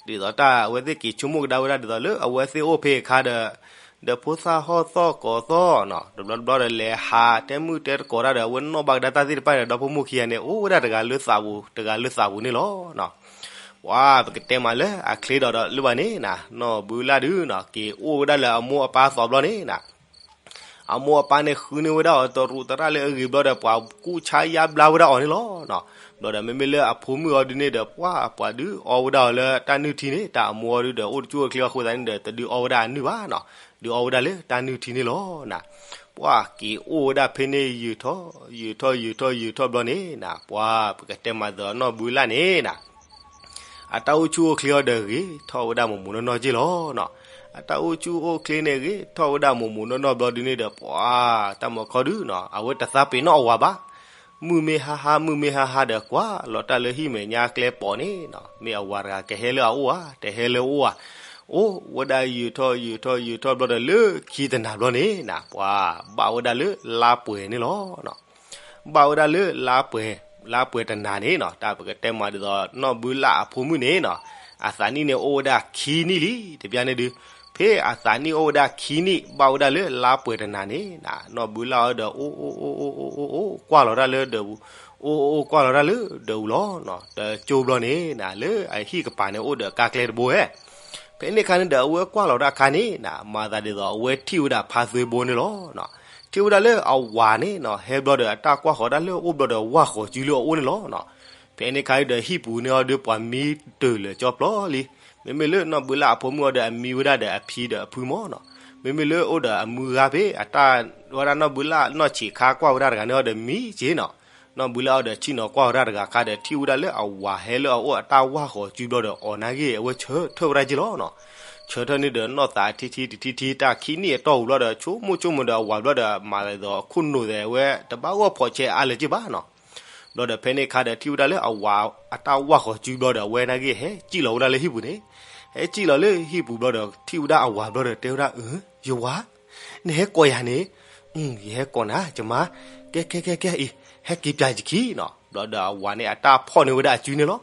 သိးတၢ်အဝဲသ့ၣ်က့ၤဆိကမိၣ်ကဒါဝဲဒၣ်ဒ်သိးလၢအဝဲသ့ၣ်အိၣ်ဖဲအခါဒီး ဒီးဖိသၣ်ဟီၣ်သီၣ်ကိးသီၣ်နီၤ, တဘျီတဘျီဒီး လဲၤဟးတဲမုၢ်တဲတကိးတၢ်ဒီး အဝဲနီၣ်ဘၣ်ကဒါတၢ်သ့ၣ်တဖၣ်န့ၣ်ဒီး ဒီဖိမိၢ်ခံဂၤန့ၣ် အိၣ်ဝဲဒၣ်တဂၤလၢသးပူၤ တဂၤလၢသးပူၤန့ၣ်လီၤ. ပှၤပကတဲမးလၢအချ့ဒီးဒီးလၢၤဘၣ်န့ၣ်နၤ, နီၢ်ဘုလၢ်ဒုးနီၤ က့ၤအိၣ်ဝဲဒၣ်လၢအမိၢ်အပၢ်အသိးဘျီန့ၣ်နၤ, အမိၢ်အပၢ်န့ၣ်ဃုန့ၢ်ဝဲဒၣ်အီၤတရူးတရၣ်လၢအဂ့ၤဘျီဒီး ပှၤကူၣ်ဆါယါဘျါဝဲဒၣ်အီၤန့ၣ်လီၤ. ဘျီဒီးမ့မ့ၢ်လၢအဖိမုၣ်အီၤဒုးန့ၣ်ဒီး ပှၤပှၤဒုးအီဝဲဒၣ်အီၤလၢတၢ်နုၢ်ထံန့ၣ်, တၢ်အမိၢ်အီၤဒုးဒီး အိၣ်တကူၣ်အိၣ်ချ့အဃိသတးန့ၣ်ဒီး တဒုးအီဝဲဒၣ်အနုၢ်ဘၣ်နီၤ, ဒုးအီဝဲဒၣ်လၢတၢ်နုၢ်ထံန့ၣ်လီၤနၤ. ပှၤက့ၤအိၣ်ဝဲဒၣ်ဖဲန့ၣ် ယုာ်ထီၣ် ယုာ်ထီၣ် ယုာ်ထီၣ် ယုာ်ထီၣ်ဘျီန့ၣ်နၤ, ပှၤပကတဲမးဒီးနီၢ်ဘုလၢ်န့ၣ်နၤ အတၢ်အိၣ်ဆူၣ်အိၣ်ချ့အီၤဒီးဂ့ၤထီၣ်ဝဲဒၣ်မိၢ်မိၢ်နီၢ်နီၢ်က့ၢ်လီၤနီၤ. အတၢ်အိၣ်ဆူၣ်အိၣ်ချ့န့ၣ်ဂ့ၤထီၣ်ဝဲဒၣ်မိၢ်မိၢ်နီၢ်နီၢ်ဘျီဒုးန့ၣ်ဒီး ပှၤတၢ်မီၤခီဒုးနီၤ အဝဲတသးပ့ၤနီၣ်အဝၤဘၣ်. မုၢ်မ့ၢ်ဟါဟါ မုၢ်မ့ၢ်ဟါဟါဒီး ကွၢ်လီၤတၢ်လၢဟံၣ်မဲာ်ညါကျဲပိာ်န့ၣ်နီၤ, မ့ၢ်အဝၤတဂၤကဟဲလၢအအိၣ်ဧါ, တဟဲလၢအအိၣ်ဧါ, အိၣ်ဝဲဒၣ်ယုာ်ထီၣ် ယုာ်ထီၣ် ယုာ်ထီၣ်ဘျီဒီး လၢခံတနၤဘျီန့ၣ်နၤ, ပှၤဘၣ်ဝဲဒၣ်လၢလါပှဲၤန့ၣ်လီၤ. ဘၣ်ဝဲဒၣ်လၢလါပှဲၤ, လါပှဲၤတနၤန့ၣ်နီၤ, တၢ်ပကတဲမးဒ်သိး နီၢ်ဘုလၢ်အဖိမုၣ်န့ၣ်နီၤ, အသးနံၣ်န့ၣ်အိၣ်ဝဲဒၣ်ခံနံၣ်လံ တဘျီန့ၣ်ဒုး, ဖဲအသးနံၣ်အိၣ်ဝဲဒၣ်ခံနံၣ် ဘၣ်ဝဲဒၣ်လၢလါပှဲၤတနၤန့ၣ်နၤ, နီၢ်ဘုလၢ်အီၤဒီး အိၣ်အိၣ်အိၣ်အိၣ်အိၣ် ကွၢ်လီၤတၢ်လၢဒၢးပူၤ, အိၣ်အိၣ်အိၣ် ကွၢ်လီၤတၢ်လၢဒၢးပူၤလီၤနီၤ. တကၠိဘျီန့ၣ်နၤ လၢအဟံၣ်ကပၤန့ၣ် အိၣ်ဒီးကါကျဲတဘိဧဲ ဖဲန့ၣ်အခါန့ၣ်ဒီး အဝဲကွၢ်လီၤတၢ်အခါန့ၣ်နၤ, မၤသးဒ်သိး အဝဲထံၣ်ဝဲဒၣ်ဖါသွ့ဘိန့ၣ်လီၤ. ထံၣ်ဝဲဒၣ်လၢအဝၤန့ၣ်နီၤ ဟဲဘျီဒီး အတၢ်ကွၢ်ဃီၤတၢ်လၢအအိၣ်ဘျီဒီး ဝၢ်ဃီၤစုလၢအအိၣ်န့ၣ်လီၤ. ဖဲန့ၣ်အခါဒီး ဟံၣ်ပူၤန့ၣ်အီၤဒီး ပှၤမံတၢၢ်လၢာ်ကၠီပျီလံ. မ့မ့ၢ်လၢနီၢ်ဘုလၢ်အဖိမုၣ်အီၤဒီး အမံဝဲဒၣ်ဒီးအဖံဒီးအဖုမၢ်နီၤ. မ့မ့ၢ်လၢအိၣ်ဒီးအမုၢ်ဂၤဖဲ အတၢ်ဝဲဒၣ်နီၢ်ဘုလၢ်နီၢ်ဆံးခါကွၢ်ဝဲဒၣ်တဂၤန့ၣ်အီၤ ဒီးမံက့ၤနီၤ. နီၢ်ဘုလၢ်အီၤဒီး ဆ့ၣ်နီၤကွၢ်ဝဲဒၣ်တဂၤအခါဒီး ထံၣ်ဝဲဒၣ်လၢအဝၤဟဲလၢအအိၣ်အတၢ်ဝၢ်ဃီၤစုဘျီဒီး အီၤနာ်က့ၢ် အဝဲဆၢထၢၣ်ဝဲဒၣ်က့ၢ်လီၤနီၤ. ဆၢထၢၣ်န့ၣ်ဒီး နီၢ်သးထံထံတထံထံ တၢ်ခံနံၣ်အတီၢ်ပူၤဘျီဒီး ဆိကမိၣ်ဆိကမိၣ်ဒီးအဝၤဘျီဒီး မၤသးဒ်သိး အခိၣ်နူာ်သးဝဲ တဘၣ်ဂီၢ်ဖီးဆဲးအါလၢၤက့ၢ်ဘၣ်နီၤ. ဘျီဒီးဖဲန့ၣ်အခါဒီး ထံၣ်ဝဲဒၣ်လၢအဝၤအတၢ်ဝၢ်ဃီၤစုဘျီဒီး အဝဲနာ်က့ၢ် ဟဲစံၣ်လီၤဝဲဒၣ်လၢဟံၣ်ပူၤန့ၣ်, ဟဲစံၣ်လီၤလၢဟံၣ်ပူၤဘျီဒီး ထံၣ်ဝဲဒၣ်အဝၤဘျီဒီး တဲဝဲဒၣ် အၢ ယဝၤ နဟဲကိးယၤန့ၣ်, ယဟဲကိးနၤ ယမါ, ကဲကဲကဲကဲအံၤ ဟဲက့ၤပၠးယခံနီၤ. ဘျီဒီးအဝၤန့ၣ် အတၢ်ဖီၣ်န့ၢ်ဝဲဒၣ်အစုန့ၣ်လီၤ.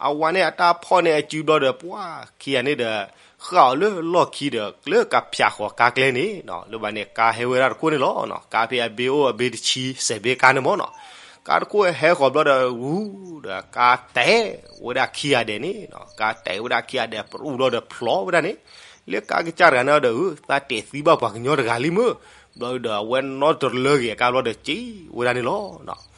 အဝၤန့ၣ် အတၢ်ဖီၣ်န့ၢ်အစုဘျီဒီး ပှၤခံဂၤန့ၣ်ဒီး ဃၣ်အီၤလၢလီၢ်ခံဒီး လၢကဖၠးဃီၤကါကျဲန့ၣ်နီၤ. လၢဘၣ်န့ၣ် ကါဟဲဝဲဒၣ်တခိၣ်န့ၣ်လီၤနီၤ. ကါဖဲအဘ့ၣ်အိၣ်အဘ့ၣ်တဆံ စဲးဘ့ၣ်ကါန့ၣ်မၢ်နီၤ. ကါတခိၣ်ဟဲဃီၤဘျီဒီး ဝူဒီးကါတဲာ်ဝဲဒၣ်ခံဂၤဒဲးန့ၣ်နီၤ. ကါတဲာ်ဝဲဒၣ်ခံဂၤဒဲး ပရူၢ်ဘျီဒီးဖျိးဝဲဒၣ်န့ၣ် လၢကါကစၢ်တဂၤန့ၣ်ဒီး သးတဲာ်သံဘၣ်ပှၤကညီတဂၤလံမၢ်. ဘျီဒီး အဝဲနီတလၢဂ့ၤအကါဘျီဒီး က့ၤဝဲဒၣ်န့ၣ်လီၤ.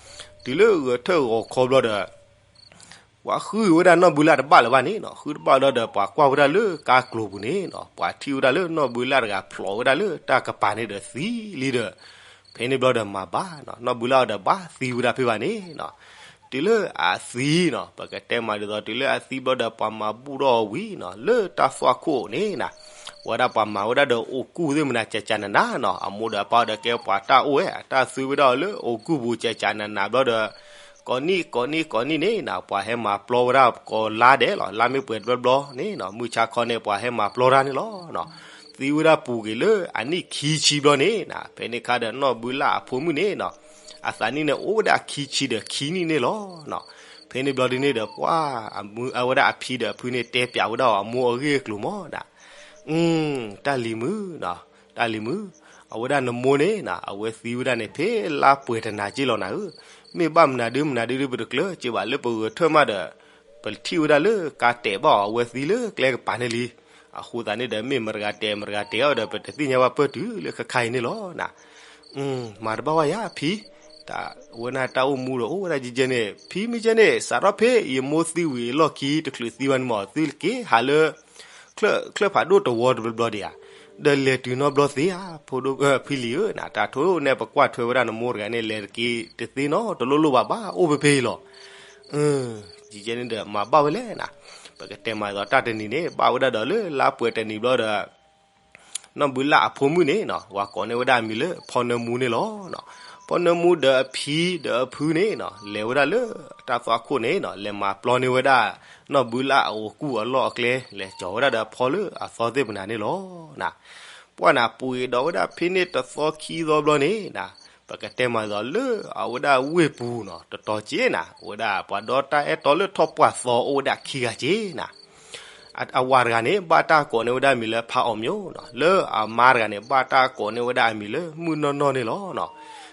တုၤလၢဂဲၤထၢၣ်ဂီၤခီဘျီဒီး ပှၤဃုဝဲဒၣ်နီၢ်ဘုလၢ်တဘၣ်လၢၤဘၣ်န့ၣ်နီၤ. ဃုတဘၣ်လီၤဒီး ပှၤကွၢ်ဝဲဒၣ်လၢကါကျိၤပူၤန့ၣ်နီၤ, ပှၤထံၣ်ဝဲဒၣ်လၢနီၢ်ဘုလၢ်တဂၤဖျိးဝဲဒၣ်လၢတၢ်ကပၤန့ၣ်ဒီးသံလံဒီး ဖဲန့ၣ်ဘျီဒီးမၤဘၣ်နီၤ, နီၢ်ဘုလၢ်အီၤဒီးဘၣ်သံဝဲဒၣ်ဖဲဘၣ်န့ၣ်နီၤ. တုၤလၢအသံနီၤ, ပကတဲမးဒ်သိး တုၤလၢအသံဘျီဒီး ပှၤမၤဘူၣ်ထီၣ်အီၤဝံၤနီၤ, လၢတၢ်သွၣ်ခိၣ်န့ၣ်နၤ, ဝဲဒၣ်ပှၤမၤဝဲဒၣ်ဒီးအိၣ်ကူၣ်သ့ၣ်မနၤ ကကနနနီၤ, အမိၢ်ဒီးအပၢ်ဒီးကဲပှၤတၢ်အိၣ်ဝဲ, အတၢ်သွံဝဲဒၣ်အီၤလၢအိၣ်ကူၣ်ပူၤ ကကနနဘျီဒီး ကိးနံၣ်ကိးနံၣ်ကိးနံၣ်န့ၣ်နၤ, ပှၤဟဲမၤပျီဝဲဒၣ်ကိးလါဒဲးလီၤ, လါမ့ၢ်ပှဲၤတဘျီဘျီန့ၣ်နီၤ, မုၢ်ဆါခီန့ၣ် ပှၤဟဲမၤပျီတၢ်န့ၣ်လီၤ. သံဝဲဒၣ်ပူၤကွံာ်လၢအနံၣ်ခံဆံဘျီန့ၣ်နၤ, ဖဲန့ၣ်အခါဒီးနီၢ်ဘုလၢ်အဖိမုၣ်န့ၣ်နီၤ, အသးနံၣ်န့ၣ်အိၣ်ဝဲဒၣ်ခံဆံဒီးခံနံၣ်န့ၣ်လီၤ. ဖဲန့ၣ်ဘျီဒ်န့ၣ်ဒီး ပှၤ အဝဲဒၣ်အဖံဒီးအဖုန့ၣ် တဲပၠးဝဲဒၣ်အီၤအမိၢ်အဂ့ၢ်အကျိၤမၢ်နၤ, တၢ်လံၤမုၣ်, တၢ်လံၤမုၣ်, အဝဲဒၣ်နမိၢ်န့ၣ်နၤ, အဝဲသံဝဲဒၣ်န့ၣ် ဖဲလါပှဲၤတနၤက့ၢ်လီၤနၤဧၢ, မ့ၢ်ဘၣ်မနုၤဒုမနုၤဒု ပတကျၢၤက့ၢ်ဘၣ်, လၢပဂဲၤထၢၣ်မးဒီး ပထံၣ်ဝဲဒၣ်လၢကါတဲာ်ဘၣ်အီၤ အဝဲသံလၢကျဲကပၤန့ၣ်လံ. အဃိသတးန့ၣ်ဒီး မ့ၢ်မတဂၤတဲာ်မတဂၤတဲာ်အီၤဒီး ပတသ့ၣ်ညါဘၣ်ပၢၢ်တုၤလၢခဲခါအံၤန့ၣ်လီၤနၤ. မၤတဘၣ်ဝဲယၤဖံ, တၢ်ဝဲန့ၣ်တၢ်အိၣ်မူဒီးအိၣ်ဝဲဒၣ်ကဲကဲန့ၣ်, ဖံမ့ၢ်ကဲန့ၣ် စးထီၣ်ဖဲယမိၢ်သံဝံၤအလီၢ်ခံ တချုးသံဘၣ်န့ၣ်မၢ် သုက့ၤဟးလၢ ချၢၣ်ဖးဒိၣ်တဝီတဘျီဘျီဒံးဧါ, ဒီးလဲၤတုၤနီတဘျီသ့ဧါ, ဖံလံၤဧၢ, တၢ်ထိၣ်န့ၣ် ပကွၢ်ထွဲဝဲဒၣ်နမိၢ်တဂၤန့ၣ် လဲၤတက့ၤတသ့နီတလိၣ်လိၣ်ဘၣ် ဘၣ်အိၣ်ဖဲဖဲအံၤလီၤ. ကဲကဲန့ၣ်ဒီး မၤဘၣ်ဝဲလဲၣ်နၤ, ပကတဲမးဒ်သိး တၢ်တနံၤန့ၣ် ဘၣ်ဝဲဒၣ်ဒီးလၢလါပှဲၤတနံၤဘျီဒီး နီၢ်ဘုလၢ်အဖိမုၣ်န့ၣ်နီၤ ပှၤကိးန့ၢ်ဝဲဒၣ်အမံၤလၢ ဖီနၢမူန့ၣ်လီၤ. ဖီနၢမူဒီးအဖံဒီးအဖုန့ၣ်နီၤ လဲၤဝဲဒၣ်လၢတၢ်သွၣ်ခိၣ်န့ၣ်နီၤ လဲၤမၤပျီန့ၢ်ဝဲဒၣ် နီၢ်ဘုလၢ်အအိၣ်ကူၣ်အလီၢ်အကျဲ လဲၤကၠီၤဝဲဒၣ်ဒီးဖီလၢအသီသ့ၣ်ပနၤန့ၣ်လီၤ. ပှၢ်နၤပှ့ၤဒီးဝဲဒၣ်ဖဲန့ၣ်တသီခံသီဘျီန့ၣ်နီၤ ပကတဲမးဒ်သိးလၢအဝဲဒၣ်ဝ့ၢ်ပူၤနီၤ တတီၤက့ၤနၤ အဝဲဒၣ်ပှၤဒီတၢ်အဲၣ်တီလၢထီၣ်ပှၢ်သီအိၣ်ဝဲဒၣ်ခံဂၤက့ၤနၤ အဝၤတဂၤန့ၣ် ဘၣ်တၢ်ကိးန့ၢ်ဝဲဒၣ်မံၤလၢ ဖါအီၣ်မျိၤနီၤ လၢအမါတဂၤန့ၣ် ဘၣ်တၢ်ကိးန့ၢ်ဝဲဒၣ်အမံၤလၢ မုၢ်နီၢ်နီၢ်န့ၣ်လီၤ.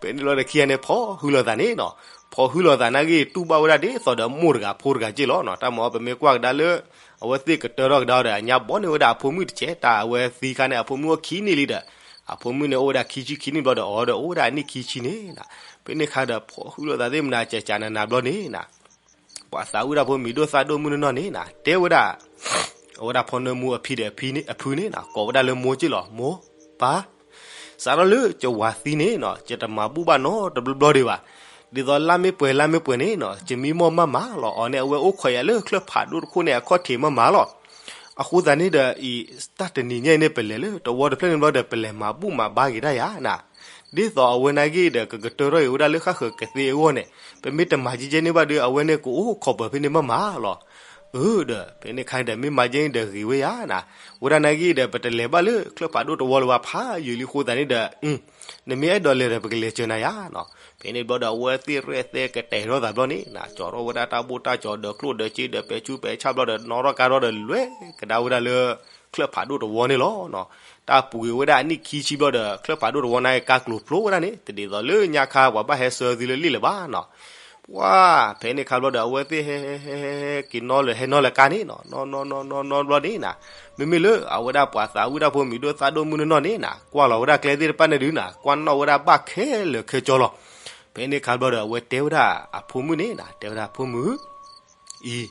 ဖဲန့ၣ်လီၤဒီးခံဂၤန့ၣ် ဖီၣ်ဟုလိာ်သးန့ၣ်နီၤ. ဖီၣ်ဟုလိာ်သးနာ်က့ တူၢ်ဘၣ်ဝဲဒၣ်ဒ်သိးဒီးမိၢ်တဂၤဖိတဂၤက့ၢ်လီၤနီၤ. တၢ်မၤအီၤ ပမ့ၢ်ကွၢ်ကဒါလၢ အဝဲသ့ၣ်ကတၢၢ်ထီၣ်ကဒါဒီး အညါဘီန့ၢ်ဝဲဒၣ်အဖိမုၣ်တစဲး, တၢ်အဝဲသံခါန့ၣ် အဖိမုၣ်အိၣ်ခံနံၣ်လံဒီး အဖိမုၣ်န့ၣ်အိၣ်ဝဲဒၣ်ခံဆံခံနံၣ်ဘျီဒီး အီၤဒီးအိၣ်ဝဲဒၣ်အနံၣ်ခံဆံန့ၣ်နီၤ. ဖဲန့ၣ်ခါဒီး ဖီၣ်ဟုလိာ်သးသ့ၣ်မနုၤ ကကနနၤဘျီန့ၣ်နီၤ ပှၤသးဝံၣ်တၢ်ဖိမံၤဒိၣ်သၣ်ဒိၣ်မုၢ်နီၢ်နီၢ်န့ၣ်နီၤ တဲဝဲဒၣ် အဝဲဒၣ်ဖီနၢမူအဖံဒီးအဖုန့ၣ်နီၤ ကိးဝဲဒၣ်လၢမိၢ်က့ၢ်လီၤ, မိၢ်, ပၢ်, စးထီၣ်လၢကဝၤသံန့ၣ်နီၤ ယတမၤဘူၣ်ဘၣ်နီတဘျီဘျီဒံးဘၣ်. ဒ်သိးလါမ့ၢ်ပှဲၤလါမ့ၢ်ပှဲၤန့ၣ်နီၤ ယမံမီၢ်မးမးလီၤ. အီၤန့ၣ် အဝဲအိၣ်ခိးယၤလၢချၢၣ်ဖးဒိၣ်တခိၣ်န့ၣ် အခီၣ်ထံးမးမးလီၤ. အဃိသတးန့ၣ်ဒီး အံၤ တၢ်တနံၤညါအံၤန့ၣ် ပလဲၤလၢတဝီတဖျၢၣ်န့ၣ်ဘျီဒီး ပလဲၤမၤဘူၣ်မၤဘါက့ၤတၢ်ယၤနီၤ. ဒ်သိးအဝဲနာ်က့ဒီး ကကတၢၢ်ထီၣ်က့ၤဝဲဒၣ်လၢဃၣ်ဃၢၤကသ့အဂီၢ်န့ၣ် ပမ့ၢ်တမၤကဲကဲန့ၣ်ဘၣ်ဒီး အဝဲန့ၣ်ကအိၣ်ခိးပၢၤဖဲန့ၣ်မးမးလီၤ. အၢ ဒီး ဖဲန့ၣ်ခါန့ၣ်ဒီး မ့ၢ်မၤကဲန့ၣ်ဒီးဂ့ၤဝဲယၤနီၤ. ဝဲဒၣ်နာ်က့ဒီး ပတလဲၤဘၣ်လၢချၢၣ်ဖးဒိၣ်တဝီလၢၤဘၣ် ဖးယံာ်လံအဃိသတးန့ၣ်ဒီး နမ့ၢ်အဲၣ်ဒိးလဲၤဒီး ပကလဲၤစၢၤနၤယၤနီၤ. ဖဲန့ၣ်ဘျီဒီး အဝဲသ့ၣ်ရဲၣ်သဲကတဲာ်ထီၣ်သးဘျီန့ၣ်နီၤ ကၠီထီၣ်ဝဲဒၣ်တၢ်ဘိၣ်တၢ်ကၠီဒီးကျိၣ်ဒီးစ့ဒီးပဲာ်ဆူပဲာ်ဆၣ်ဘျီဒီး နီၣ်ထီၣ်ကါထီၣ်ဒီး လဲၤကဒါဝဲဒၣ်လၢ ချၢၣ်ဖးဒိၣ်တဝီန့ၣ်လီၤနီၤ. တၢ်ပူၤကွံာ်ဝဲဒၣ်အနံၣ်ခံဆံဘျီဒီး ချၢၣ်ဖးဒိၣ်တဝီန့ၣ် ကါကျိၤဖျိဝဲဒၣ်န့ၣ် တဒ်သိးလၢညါခါ ပှၤဘၣ်ဟဲဆှၢသုလၢလ့ၣ်လၢၤဘၣ်နီၤ. ပှၤ ဖဲန့ၣ်ခါဘျီဒီး အဝဲသ့ၣ်ဟဲဟဲဟဲဟဲက့ၤနီၣ်လၢၤ ဟဲနီၣ်လၢၤကါန့ၣ်နီၤ နီၣ်နီၣ်နီၣ်နီၣ်ဘျီန့ၣ်နီၤ မ့မ့ၢ်လၢအဝဲဒၣ်ပှၤသးဝံၣ်တၢ်ဖိမံၤဒိၣ်သၣ်ဒိၣ်မုၢ်နီၢ်နီၢ်န့ၣ်နီၤ ကွၢ်လီၤဝဲဒၣ်ကျဲသ့ၣ်တဖၣ်န့ၣ်ဒုးနီၤ ကွၢ်နီၣ်ဝဲဒၣ်ဘၣ်ခဲလၢာ်ခဲဆ့လီၤ. ဖဲန့ၣ်ခါဘျီဒီး အဝဲတဲဝဲဒၣ်အဖိမုၣ်န့ၣ်နီၤ တဲဝဲဒၣ်ဖိမုၣ် အံၤ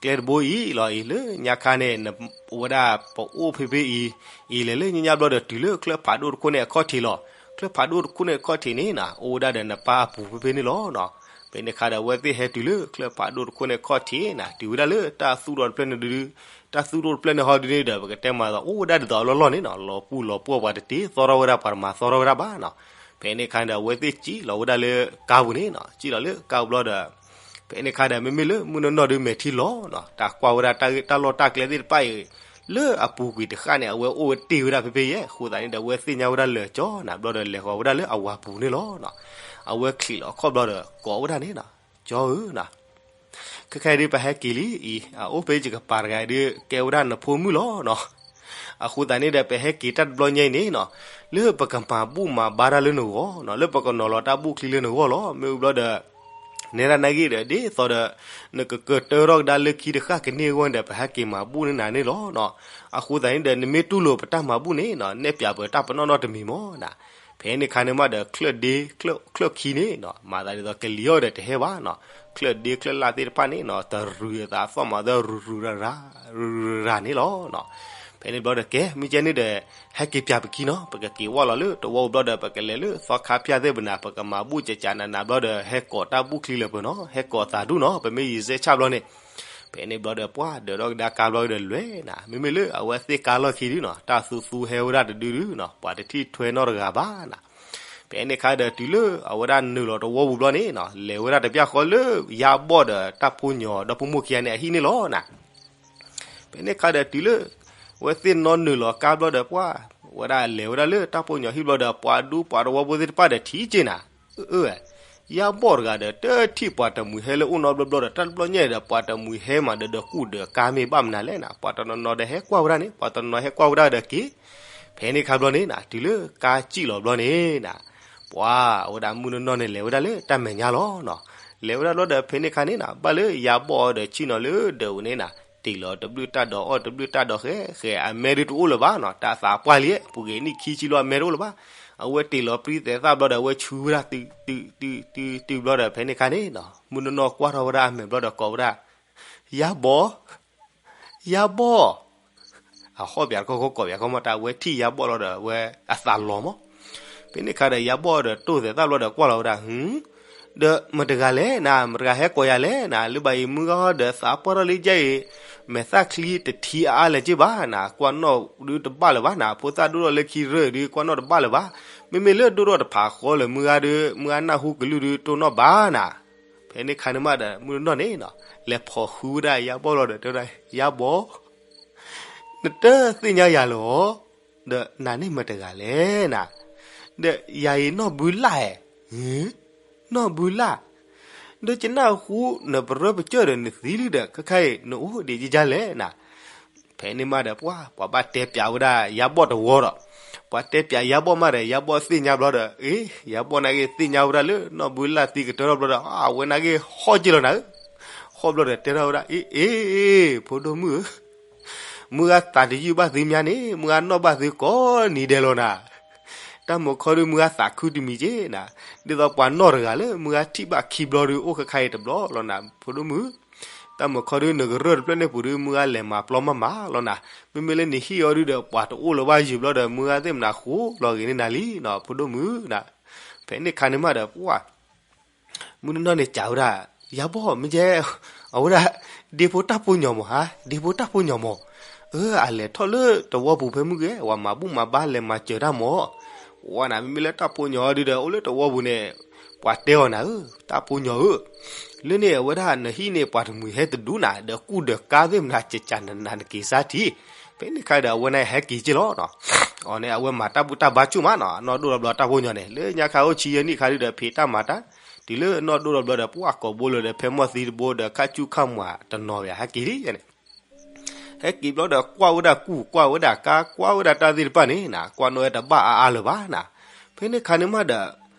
ကျဲတဘိအံၤလီၤအံၤ လၢညါခါန့ၣ် နဝဲဒၣ်ပအိၣ်ဖဲဖဲအံၤ အံၤလဲၤလၢညါညါဘျီဒီး တုၤလၢချၢၣ်ဖးဒိၣ်တခိၣ်န့ၣ်အခီၣ်ထံးလီၤ. ချၢၣ်ဖးဒိၣ်တခိၣ်န့ၣ်အခီၣ်ထံးန့ၣ်နီၤ အိၣ်ဝဲဒၣ်ဒီးနပၢ်အပူၤဖဲဖဲန့ၣ်လီၤနီၤ. ဖဲန့ၣ်ခါဒီး အဝဲသ့ၣ်ဟဲတုၤလၢချၢၣ်ဖးဒိၣ်တခိၣ်န့ၣ်အခီၣ်ထံးနီၤ တုၤဝဲဒၣ်လၢတၢ်သူၣ်ထီၣ်တဖျၢၣ်န့ၣ်ဒုး တၢ်သူၣ်ထီၣ်တဖျၢၣ်န့ၣ်ဟီဒုးန့ၣ်ဒီး ပကတဲမးဒီး အိၣ်ဝဲဒၣ်ဒ်သိးအလီၢ်လီၢ်န့ၣ်နီၤ လီၤပူၤလီၤပှီၢ် ပှၤတတ့သီထီၣ်ဝဲဒၣ် ပှၤတမၤသီထီၣ်ဝဲဒၣ်ဘၣ်နီၤ. ဖဲန့ၣ်ခါဒီး အဝဲသ့ၣ်စံၣ်လီၤဝဲဒၣ်လၢကါပူၤန့ၣ်နီၤ စံၣ်လီၤလၢကါပူၤဘျီဒီး ဖဲန့ၣ်ခါဒီး မ့မ့ၢ်လၢမုၢ်နီၢ်နီၢ်ဒုးမဲာ်ထံလီၤနီၤ တၢ်ကွၢ်ဝဲဒၣ်တၢ်ဂ့ၢ်တၢ်လီၢ်တၢ်ကျဲသ့ၣ်တဖၣ်အံၤ လၢအပူၤကွံာ်တဃၣ်န့ၣ် အဝဲအိၣ်ဝဲတ့ၢ်ဝဲဒၣ်ဖဲဖဲယဲၢ် အဃိသတးန့ၣ်ဒီး အဝဲသ့ၣ်ညါဝဲဒၣ်လၢာ်ကၠီနီၤ ဘျီဒီးလဲၤဃီၤဝဲဒၣ်လၢအဝၤပူၤန့ၣ်လီၤနီၤ. အဝဲချံးလီၤခီၣ်ဘျီဒီး ကိးဝဲဒၣ်န့ၣ်နီၤ ကၠီဧၢနီၤ ခဲခါအံၤဒုး ပဟဲက့ၤလံအံၤ အအိၣ်ဖဲယကပၤတဂၤအံၤဒုး ကဲဝဲဒၣ်နဖိမုၣ်လီၤနီၤ. အဃိသတးန့ၣ်ဒီး ပဟဲက့ၤတၢ်တဘျီညါအံၤန့ၣ်နီၤ လၢပကမၤဘူၣ်မၤဘါတၢ်လၢနဂီၢ်နီၤ လၢပကနီၤလီၤတၢ်ဘူၣ်ချံလၢနဂီၢ်လီၤ. မ့ၢ်ဝံၤဘျီဒီး နဲဒၣ်နာ်က့ဒီး ဒ်သိးဒီး နကကတၢၢ်ထီၣ်ကဒါလၢခံတဃၣ်ကန့ၢ်အဂီၢ်န့ၣ်ဒီး ပဟဲက့ၤမၤဘူၣ်န့ၢ်နၤန့ၣ်လီၤနီၤ. အဃိသတးန့ၣ်ဒီး နမ့ၢ်တူၢ်လိာ်ပတၢ်မၤဘူၣ်န့ၣ်နီၤ နဲၣ်ပၠးပတၢ်ပနီၣ်နီတမံၤမီၢ်နီၤ. ဖဲန့ၣ်ခါန့ၣ်မးဒီး ချၢၣ်ဒ့ ချၢၣ်ခံန့ၣ်နီၤ မၤသးဒ်သိးကလံၤအီၤဒီးတဟဲဘၣ်နီၤ. ချၢၣ်ဒ့ချၢၣ်လၣ်သ့ၣ်တဖၣ်န့ၣ်နီၤ တရူးအသးသီၣ်မၤသးရူၤရူၤရၤရၤ ရူၤရူၤရၤရၤန့ၣ်လီၤနီၤ. ဖဲန့ၣ်ဘျီဒီး ကဲ မ့ၢ်ကဲန့ၣ်ဒီး ဟဲက့ၤပၠးပခံနီၤ ပကက့ၤဝဲလီၤလၢတဝီဘျီဒီး ပကလဲၤလၢသီခါဖၠၣ်သ့ၣ်ဘၣ်နၤ ပကမၤဘူၣ်ကကနနၤဘျီဒီး ဟဲကိးတၢ်ဘူၣ်ချံလၢပှဲၤနီၤ ဟဲကိးသးဒူၣ်နီၤ ပမ့ၢ်ယံာ်စဲးဆၣ်ဘျီန့ၣ် ဖဲန့ၣ်ဘျီဒီး ပှၤဒၢးထီၣ်ကဒါကါဘျီဒီးလဲၤနၤ မ့မ့ၢ်လၢအဝဲသ့ၣ်ကါလီၢ်ခံဒုနီၤ တၢ်သူသူဟဲဝဲဒၣ်တဒုဒုနီၤ ပှၤတထံၣ်ထွဲနီတဂၤဘၣ်နၤ. ဖဲန့ၣ်ခါဒီးတုၤလၢအဝဲဒၣ်နုာ်လီၤတဝီပူၤဘျီန့ၣ်နီၤ လဲၤဝဲဒၣ်တပျၢ်ဃီလၢယါဘီၣ်ဒီးတၢ်ဖိညီဒီဖိမိၢ်ခံဂၤန့ၣ်အဟံၣ်န့ၣ်လီၤနၤ. ဖဲန့ၣ်ခါဒီးတုၤလၢ အဝဲသ့ၣ်နီၢ်နုာ်လီၤကါဘျီဒီးပှၤ ဝဲဒၣ်လဲၤဝဲဒၣ်လၢတၢ်ဖိညီဟံၣ်ဘျီဒီး ပှၤဒူပှၤတဝီဖိသ့ၣ်တဖၣ်ဒီးထံၣ်က့ၤနၤ အၢ ယါဘီၣ်တဂၤဒီး တထံၣ်ပှၤတမှံၤဟဲလၢအိၣ်နီတဘျီဘျီဒီး တၢ်တဘျီညါဒီး ပှၤတမှံၤဟဲမးဒီး ဒီးကူၣ်ဒီးကါမ့ၢ်ဘၣ်မနုၤလဲၣ်နၤ ပှၤတနီၤနီၤဒီးဟဲကွၢ်ဝဲဒၣ်န့ၣ် ပှၤတနီၤနီၤဟဲကွၢ်ဝဲဒၣ်ဒီးက့ၤ ဖဲန့ၣ်ခါဘျီန့ၣ်နၤ တုၤလၢကါစံၣ်လီၤဘျီန့ၣ်နၤ ပှၤအဝဲဒၣ်မုၢ်နီၢ်နီၢ်န့ၣ် လဲၤဝဲဒၣ်လၢတၢ်မဲာ်ညါလီၤနီၤ. လဲၤဝဲဒၣ်ဘျီဒီး ဖဲန့ၣ်ခါန့ၣ်နၤ ဘၣ်လၢယါဘီၣ်အီၤဒီး ဆ့ၣ်နီၤလၢဒၢးပူၤန့ၣ်နၤ တ့ၢ်လီၤတဘျုးတၢ်ဒီးအီၣ်တဘျုးတၢ်ဒီးဃဲ ဃဲအမဲဒုးတအိၣ်လၢၤဘၣ်နီၤ တၢ်သးပှၢ်လံ ပူၤက့ၤနံၣ်ခံဆံလီၤ အမဲတအိၣ်လၢၤဘၣ်. အဝဲတ့ၢ်လီၤပြံသဲးသၣ်ဘျီဒီး အဝဲဆူဝဲဒၣ်တုၤ တုၤ တုၤ တုၤဘျီဒီး ဖဲန့ၣ်ခါန့ၣ်နီၤ မုၢ်နီၢ်နီၢ်ကွၢ်ထီၣ်ဝဲဒၣ်အမဲာ်ဘျီဒီးကိးဝဲဒၣ် ယါဘီၣ် ယါဘီၣ် အဟီၣ်ပၠးတခီခီကိးပၠးခီမီၢ် တၢ်အဝဲထံၣ်ယါဘီၣ်လီၤဒီး အဝဲအသးလီၤမီၢ်. ဖဲန့ၣ်ခါဒီး ယါဘီၣ်ဒီးတိၢ်သဲးသၣ်ဘျီဒီးကွၢ်လီၤဝဲဒၣ် ဟူ ဒီးမတၤတဂၤလဲၣ်နၤ မတၤတဂၤဟဲကိးယၤလဲၣ်နၤ လၢဘၣ်အံၤမုၢ်ဂၤဒီးသးပှၢ်ထီၣ်လံယဲအံၤ မဲာ်သၣ်ချံတထံအါအါလဲၣ်က့ၢ်ဘၣ်နၤ ကွၢ်နီၣ်ဒုးတဘၣ်လၢၤဘၣ်နၤ ဖိသၣ်ဒိၣ်ထီၣ်လၢခံရၢၢ်ဒုး ကွၢ်နီၣ်တဘၣ်လၢၤဘၣ်. မ့မ့ၢ်လၢဒိၣ်ထီၣ်တဖးဃီလၢၤမုၢ်ဂၤဒီး မုၢ်ဂၤနၢ်ဟူကလုၢ်ဒုးတိၢ်နီၣ်ဘၣ်နၤ. ဖဲန့ၣ်ခါန့ၣ်မးဒီး မုၢ်နီၢ်နီၢ်န့ၣ်နီၤ လဲၤဖီၣ်ဃုဝဲဒၣ်ယါဘီၣ်လီၤဒီး တဲဝဲဒၣ် ယါဘီၣ် နတသ့ၣ်ညါယၤလၢၤဧါ ဒီးနၤန့ၣ်မတၤတဂၤလဲၣ်နၤ ဒီးယၤအံၤနီၢ်ဘုလၣ်ဧါ နီၢ်ဘုလၣ် ဒီးယနၢ်ဟူနပရၢပကၢၢ်ဒီးနသံလံဒီး ခဲခါအံၤ နအိၣ်ဒံးယကလဲၣ်နၤ. ဖဲန့ၣ်မးဒီးပှၤ ပှၤဘၣ်တဲပၠးဝဲဒၣ်ယါဘီၣ်တဝီဒီး ပှၤတဲပၠးယါဘီၣ်မးဒီး ယါဘီၣ်သ့ၣ်ညါဘျီဒီး အ့ ယါဘီၣ်နာ်က့သ့ၣ်ညါဝဲဒၣ်လၢနီၢ်ဘုလၣ်သံကတၢၢ်ထီၣ်ဘျီဒီး အဝဲနာ်က့ဟီၣ်က့ၤလီၤနၤဧၢ, ဟီၣ်ဘျီဒီးတဲထီၣ်ဝဲဒၣ် အ့ အ့ ဖိဒိၣ်မုၣ်ဧၢ, မုၢ်ဂၤသးတယုၢ်ဘၣ်သုမါန့ၣ် မုၢ်ဂၤနီၣ်ဘၣ်သုကိးနံၤဒဲးလီၤနၤ, တၢ်မုာ်ခီဒုမုၢ်ဂၤသးခုတမံၤက့နၤ, ဒ်သိးပှၤနီၣ်တဂၤလၢမုၢ်ဂၤထံၣ်ဘၣ်ခံဘျီဒုအိၣ်ခဲခါအံၤတဘျီလီၤနၤ ဖိဒိၣ်မုၣ် တၢ်မုာ်ခီဒုနကရၢၢ်တဖျၢၣ်န့ၣ်ပူၤဒုမုၢ်ဂၤလဲၤမၤပျီမးမးလီၤနၤ, မ့မ့ၢ်လၢနဟံၣ်အီၤဒုဒီးပှၤတအိၣ်လၢၤဘၣ်ယုာ်ဘျီဒီး မုၢ်ဂၤသ့ၣ်မနၤဃိလီၤဂ့ၤန့ၢ်နၤလံနီၤ ဖိဒိၣ်မုၣ်နၤ, ဖဲန့ၣ်ခါန့ၣ်မးဒီးပှၤ မုၢ်နီၢ်နီၢ်န့ၣ်စံးဝဲဒၣ်, ယါဘီၣ်မ့ၢ်ကဲ, အဝဲဒၣ်, ဒ့ဖိတၢ်ဖိညီမးဟါ, ဒ့ဖိတၢ်ဖိညီမး, အၢ အလဲၤထီၣ်လၢတဝီပူၤဖဲမုၢ်ဂဲၤ ဝဲမၤဘူၣ်မၤဘါလဲၤမၤစၢၤတၢ်မး, ဝဲနၤ မ့မ့ၢ်လၢတၢ်ဖိညီဒုဒီး အိၣ်လၢတဝီပူၤန့ၣ်, ပှၤတဲအီၤနၤဧၢ, တၢ်ဖိညီဧၢ လၢန့ၣ်အဝဲဒၣ်နဟံၣ်န့ၣ် ပှၤတမှံၤဟဲတဒူနၤ ဒီးကူၣ်ဒီးကါသ့ၣ်မနၤ ကကနနၤနက့ၤစါထံ, ဖဲန့ၣ်ခါဒီးအဝဲန့ၣ်ဟဲက့ၤက့လီၤနီၤ, အန့ၣ် အဝဲမၤတၢ်ဘူၣ်တၢ်ဘါဆူၣ်မးနီၤ အနီၢ်ဒိၣ်လီၤဘျီတၢ်ဖိညီန့ၣ် လၢညါခါအိၣ်ဆံယဲၢ်နံၣ်ခါဒုဒီးဖံးတၢ်မၤတၢ်, တုၤလၢအနီၢ်ဒိၣ်လီၤဘျီဒီး ပှၤကိးဘိလၢၤဒီး ဖဲမီၢ်သံတဘိဒီး ခါဆူၣ်ခါမွၤတနီၤဝဲ ဟဲက့ၤလံန့ၣ် ဟဲက့ၤဘျီဒီး ကွၢ်ဝဲဒၣ်ကူၣ် ကွၢ်ဝဲဒၣ်ကါ ကွၢ်ဝဲဒၣ်တၢ်သ့ၣ်တဖၣ်န့ၣ်နီၤ ကွၢ်နီၣ်ဝဲတဘၣ်အါအါလၢၤဘၣ်နီၤ, ဖဲန့ၣ်ခါန့ၣ်မးဒီး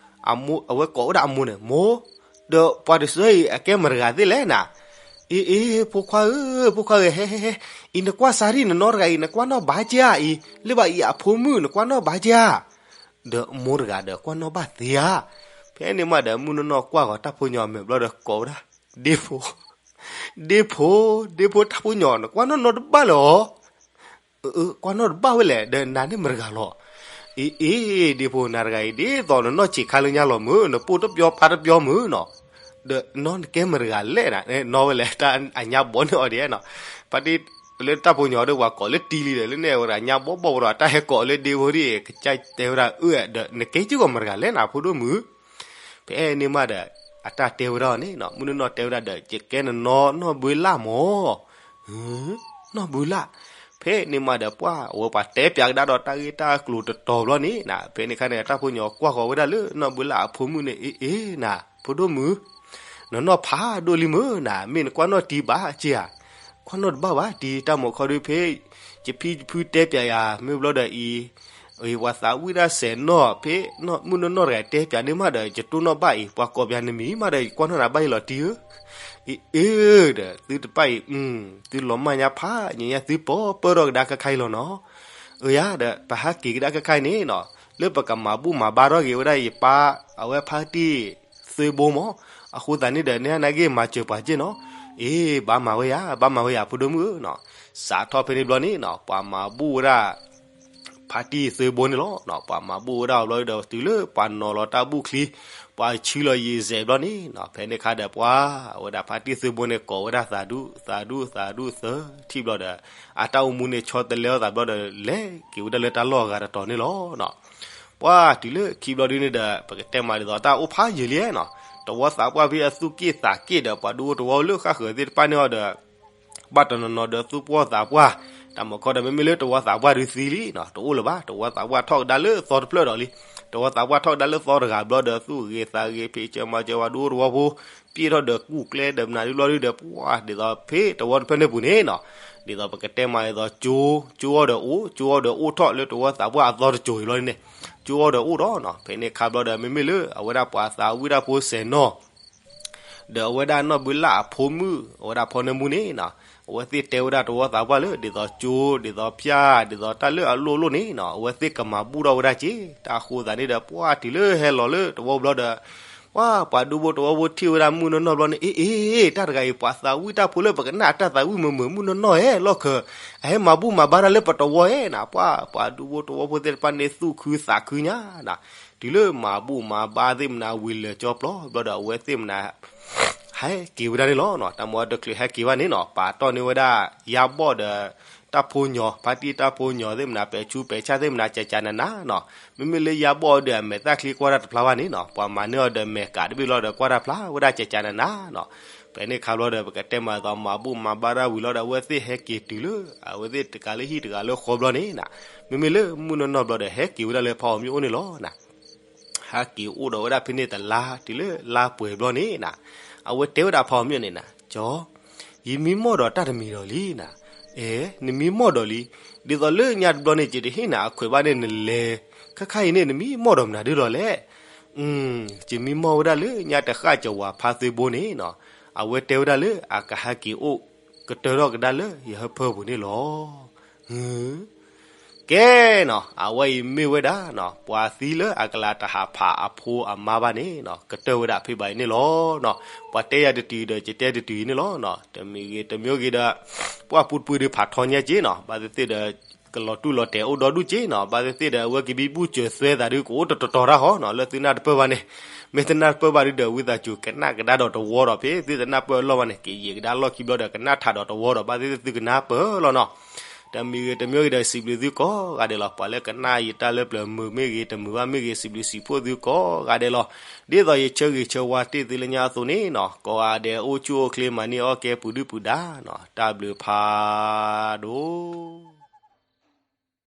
အမိၢ် အဝဲကိးဝဲဒၣ်အမိၢ်န့ၣ် မိၢ်, ဒီးပှၤတဆၢအံၤအကဲမတၤတဂၤသ့ၣ်လဲၣ်နီၤ, အ့ အ့ ဖိခွါဧၢ ဖိခွါဧၢ ဟဲ ဟဲ ဟဲ, အံၤနကွၢ်စါထံၣ်နနီၢ်တဂၤအံၤ နကွၢ်နီၣ်ဘၣ်က့ဧါအံၤ လၢဘၣ်အံၤအဖိမုၣ် နကွၢ်နီၣ်ဘၣ်က့ဧါ ဒီးမိၢ်တဂၤဒီးကွၢ်နီၣ်ဘၣ်သ့ဧါ, ဖဲန့ၣ်မးဒီး မုၢ်နီၢ်နီၢ်ကွၢ်ဃီၤတၢ်ဖိညီအမဲာ်ဘျီဒီးကိးဝဲဒၣ်, ဒ့ဖိ, ဒ့ဖိ, ဒ့ဖိတၢ်ဖိညီ နကွၢ်နီၣ်နီၢ်တဘၣ်လၢၤအီၤ, အၢ ကွၢ်နီၣ်တဘၣ်ဝဲလဲၣ် ဒီးနၤန့ၣ်မတၤတဂၤလီၤ, အ့ အ့ ဒ့ဖိနၤတဂၤအံၤ ဒ်သိးနနီၢ်ဆံးခါလၢညါလီၤမုၢ် နပိၢ်တပျီပၢ်တပျီမုၢ်နီၤ, ဒီးနီၢ်နကဲမတၤတဂၤလဲၣ်နၤ နီၢ်ဝဲလဲၣ် တၢ်အညါဘီန့ၢ်အီၤဒ်နီၤ, ဖါတံၢ် လၢတၢ်ဖိညီဒီးပှၤကိးလၢတံၤလံဒီး လၢန့ၣ်ဝဲဒၣ်ညါဘီဘီဝဲဒီး တၢ်ဟဲကိးလၢဒ့ဖိဒ်အံၤ ကစၢ်တဲဝဲဒၣ်အၢ ဒီးနကဲက့ၢ်ဂီၤမတၤတဂၤလဲၣ်နၤ ဖိဒိၣ်မုၣ်, ဖဲန့ၣ်မးဒီး အတၢ်တဲဝဲဒၣ်န့ၣ်နီၤ မုၢ်နီၢ်နီၢ်တဲဝဲဒၣ်ဒီး ယကဲနနီၢ်နီၢ်ဘုလၣ်မး, နီၢ်ဘုလၣ်, ဖဲန့ၣ်မးဒီးပှၤ အဝဲပှၤတဲပၠးကဒါဒီးတၢ်ဂ့ၢ်တၢ်ကျိၤတတီၤဘျီန့ၣ်နီၤ ဖဲန့ၣ်ခါန့ၣ် တၢ်ဖိညီကွၢ်ဃီၤဝဲဒၣ်လၢနီၢ်ဘုလၣ်အဖိမုၣ်န့ၣ် အ့ အ့ နၤ ဖိဒိၣ်မုၣ် နနီၢ်ဖးဒိၣ်လံမုၢ်နၤ မ့ၢ်နကွၢ်နီၣ်တံၤဘၣ်က့ဧါ, ကွၢ်နီၣ်တဘၣ်ဘၣ် တံၤတၢ်မုာ်ခီဒုဖဲ ယဖံယဖုတဲပၠးယၤ မ့ၢ်ဘျီဒီးအံၤ အံၤပှၤသးဝံၣ်တၢ်စဲးနီၣ် ဖဲမုၢ်နီၢ်နီၢ်တဂၤတဲပၠးန့ၣ်မးဒီး ယတိၢ်နီၣ်ဘၣ်အံၤ ပှၤကိးပၠးနမံၤမးဒီး ယကွၢ်နီၣ်နၤဘၣ်အံၤလီၤတံၤဧၢ, အ့ အ့ ဒီးသုတပၣ်အံၤ သုလီၤမၢ်ညါဖးညါညါ သုပီၢ်ပၢၢ်ထီၣ်ကဒါခဲခါအံၤလီၤနီၤ, အၢယၤဒီး ပဟဲက့ၤကဒါခဲခါအံၤန့ၣ်နီၤ လၢပကမၤဘူၣ်မၤဘါထီၣ်က့ၤဝဲဒၣ်ယပၢ် အဝဲဖါတံၢ်သုဘိမး, အဃိသတးန့ၣ်ဒီး နဟဲနာ်က့ၤမၤစၢၤပှၤက့ၢ်နီၤ, အ့ ဘၣ်မၤဝဲယၤ ဘၣ်မၤဝဲယၤ ဖိဒိၣ်မုၣ်ဧၢနီၤ, စးထီၣ်ဖဲန့ၣ်ဘျီန့ၣ်နီၤ ပှၤမၤဘူၣ်ဝဲဒၣ် ဖါတံၢ်သုဘိန့ၣ်လီၤ. ပှၤမၤဘူၣ်ဝဲဒၣ်အီၤဘျီဒီး တုၤလၢပှၤနီၤလီၤတၢ်ဘူၣ်ချံ, ပှၤဆှၢလီၤယံာ်စဲးဘျီန့ၣ်နီၤ ဖဲန့ၣ်ခါဒီးပှၤ အဝဲဒၣ်ဖါတံၢ်သုဘိန့ၣ် ကိးဝဲဒၣ်သးဒူ သးဒူ သးဒူသၢထံၣ်ဘျီဒီး အတၢ်အိၣ်မူန့ၣ်ဆီတလဲအသးဘျီဒီး လဲၤက့ၤဝဲဒၣ်လၢတၢ်လီၢ်အဂၤတတီၤန့ၣ်လီၤ. ပှၤတုၤလၢခံဘျီဒုန့ၣ်ဒီး ပကတဲမးဒ်သိးတၢ်အိၣ်ဖးယံာ်လံနီၤ, တဝီသးပှၢ်ဖဲအသူၣ်က့ၣ်သးက့ၣ်ဒီး ပှၤဒူဖိတဝီလၢဃၣ်ဃၢၤသ့ၣ်တဖၣ်န့ၣ်အီၤဒီး ဘၣ်တနီၤနီၤဒီးသူၣ်ပှၢ်သးပှၢ်, တၢ်မုာ်ခီဒီး မ့မ့ၢ်လၢတဝီသးပှၢ်ဒုသံလံနီၤ တအိၣ်လၢၤဘၣ်, တဝီသးပှၢ်ထီၣ်ကဒါလၢသီတဖျၢၣ်ဒီးလံ, တဝီသးပှၢ်ထီၣ်ကဒါလၢသီတဂၤဘျီဒီး သူၣ်ဂ့ၤသးဂ့ၤ ဖံးစၢၤမၤစၢၤပှၤဒူဖိတဝီဖိ, ပျဲၢ်ထီၣ်ဒီးကူၣ်ကျဲဒီးမနုၤဒုဘျီဒုဒီး ပှၤဒ်သိးဖဲတဝီတဖျၢၣ်န့ၣ်ပူၤန့ၣ်နီၤ, ဒ်သိးပကတဲမးဒ်သိးကၠိ, ကၠိအီၤဒီးအိၣ်, ကၠိအီၤဒီးအိၣ်ထီၣ်လၢတဝီသးပှၢ်အသီတစိၤအံၤဘျီန့ၣ်, ကၠိအီၤဒီးအိၣ်ဒီးနီၤ ဖဲန့ၣ်ခါဘျီဒီး မ့မ့ၢ်လၢအဝဲဒၣ်ပှၤသးဝံၣ်တၢ်ဖိစဲးနီၣ် ဒီးအဝဲဒၣ်နီၢ်ဘုလၣ်အဖိမုၣ် အဝဲဒၣ်ဖီနၢမူန့ၣ်နီၤ, အဝဲသ့ၣ်တဲဝဲဒၣ်တဝီသးပှၢ်လၢ ဒ်သိးကၠိ ဒ်သိးဖၠၣ် ဒ်သိးတၢ်လၢအလိၣ်လိၣ်န့ၣ်နီၤ အဝဲသ့ၣ်ကမၤဘူၣ်ထီၣ်ဝဲဒၣ်က့, တၢ်အဃိသတးန့ၣ်ဒီး ပှၤတုၤလၢဟဲလီၤလၢတဝီဘျီဒီး ပှၤ ပှၤဒူဖိတဝီဖိထံၣ်ဝဲဒၣ်မုၢ်နီၢ်နီၢ်ဘျီန့ၣ် အ့ အ့ တၢ်တဂၤအံၤ ပှၤသးဝံၣ်တၢ်ဖိလၢပကနၣ်တၢ်သးဝံၣ်မုာ်မုာ် မုၢ်နီၢ်နီၢ်ဧဲ လီၢ်ခၢၣ် အဟဲမၤဘူၣ်မၤဘါတၢ်လၢပတဝီဧဲနီၤ, ပှၤ ပှၤဒူဖိတဝီဖိသ့ၣ်တဖၣ်န့ၣ်သူၣ်ခုသးခုညါနီၤ, တုၤလၢမၤဘူၣ်မၤဘါသ့ၣ်မနၤဝံၤလၢာ်ကၠီပျီဘျီဒီး အဝဲသ့ၣ်မနၤ ဟဲက့ၤဝဲဒၣ်န့ၣ်လီၤနီၤ, တၢ်မၤတချုးဟဲက့ၤဘၣ်န့ၣ်နီၤ ပာ်တီၢ်န့ၢ်ဝဲဒၣ် ယါဘီၣ်ဒီး တၢ်ဖိညီ ဖါတံၢ်တၢ်ဖိညီသ့ၣ်မနၤ ပဲာ်ဆူပဲာ်ဆၣ်သ့ၣ်မနၤ ကကနနၤနီၤ, မ့မ့ၢ်လၢယါဘီၣ်ဒီး အမဲာ်သၣ်ချံကွၢ်တၢ်တဖျါဘၣ်န့ၣ်နီၤ ပှၤမၤန့ၢ်အီၤဒီးမဲာ်ကးတဘ့ၣ်လီၤဒီးကွၢ်တၢ်ဖျါဝဲဒၣ်ကကနနၤနီၤ, ဖဲန့ၣ်ခါဘျီဒီး ပကတဲမးဒ်သိး မၤဘူၣ်မၤဘါတၢ်ဝံၤလီၤဒီး အဝဲသ့ၣ်ဟဲက့ၤတုၤလၢ အဝဲသ့ၣ်တကးလၢဟံၣ်တဂၤလၢဃီဘျီန့ၣ်နီၤ, မ့မ့ၢ်လၢမုၢ်နီၢ်နီၢ်ဘျီဒီး ဟဲက့ၤဝဲဒၣ်လၢဖးအီၤမ့ၣ်အူၣ်န့ၣ်လီၤနီၤ ဟဲက့ၤအိၣ်ဒီးဝဲဒၣ်ဖဲန့ၣ်တလါ တုၤလၢလါပှဲၤဘျီန့ၣ်နီၤ, အဝဲတဲဝဲဒၣ်ဖးအီၤမ့ၣ်အူၣ်န့ၣ်နီၤ ကၠီ, ယမံမီၢ်ဒီးတၢ်တမံၤဒီးလံနီၤ, အဲ, နမံမီၢ်ဒီးလံ. ဒ်သိးလၢညါတဘျီန့ၣ် ယတဟ့ၣ်နၤအခွဲးဘၣ်န့ၣ် နလဲၤခဲခါအံၤန့ၣ် နမံမီၢ်ဒီးမနုၤဒ်လဲၣ်. ယမံမီၢ်ဝဲဒၣ်လၢညါတဃၣ်ကဝၤဖါသ့ဘိန့ၣ်နီၤ, အဝဲတဲဝဲဒၣ်လၢအကဟဲက့ၤအိၣ်ကတၢၢ်ထီၣ်ကဒါလၢယဟၢဖၢပူၤန့ၣ်လီၤ. ကဲနီၤ, အဝဲအံၤမ့ၢ်ဝဲဒၣ်နီၤ, ပှၤသံလၢအကလၤတဟးဖးအဖိအမါဘၣ်န့ၣ်နီၤ, ကတၢၢ်ဝဲဒၣ်ဖဲဘၣ်အံၤန့ၣ်လီၤ. ပှၤတဲယၤတတုၤဒီး ယတဲတတုၤအံၤန့ၣ်လီၤ. တမံၤဂ့ၤတမံၤဂ့ၤဒီး ပှၤပူတပူၤဒုးဖးထီညါက့နီၤ, ဘၣ်သ့ၣ်သ့ၣ်ဒီး ကလီၤတူၢ်လီၤတဲာ်အိၣ်ဒီဒူၣ်က့နီၤ, ဘၣ်သ့ၣ်သ့ၣ်ဒီး အဝဲကဘံဘူၣ်စၢၤသွဲသးဒုး ကအိၣ်တတီၤတၢ်ဟီနီၤ, လၢသုနၢ်တပၢၢ်ဘၣ်န့ၣ်, မ့ၢ်တနၢ်တပၢၢ်ဘၣ်ဒုးဒီး ဝံသးစူၤကနၣ်ကဒါဒီးတဝီဒီး ဖဲသုတနၢ်ပၢၢ်အလီၢ်ဘၣ်န့ၣ် ကယံာ်ကဒါလီၢ်ခံဘျီဒီး ကနၣ်ထးဒီးတဝီဒီး ဘၣ်သ့ၣ်သ့ၣ်သုကနၢ်ပၢၢ်လီၤနီၤ. တမံၤဂ့ၤတမံၤဂ့ၤဒီး စံးဘျုးသုကိးဂၤဒဲးလီၤ. ပှၤလၢကနၣ်ယတၢ်လၢပျၢၤမုာ်မ့ၢ်ဂ့ၤ တမုာ်ဘၣ်မ့ၢ်ဂ့ၤ စံးဘျုးစံးဖှိၣ်သုကိးဂၤဒဲးလီၤ. ဒ်သိးယဆၢဂ့ၤဆၢဝါတ့ၢ်သုလၢညါအသိးန့ၣ်နီၤ, ကိးဂၤဒဲးအိၣ်ဆူၣ်အိၣ်ချ့မၤန့ၢ်အီၣ်ကဲပှၤဒုၣ်ပှၤဒါနီၤ, တၢ်ဘျုးဖးဒိၣ်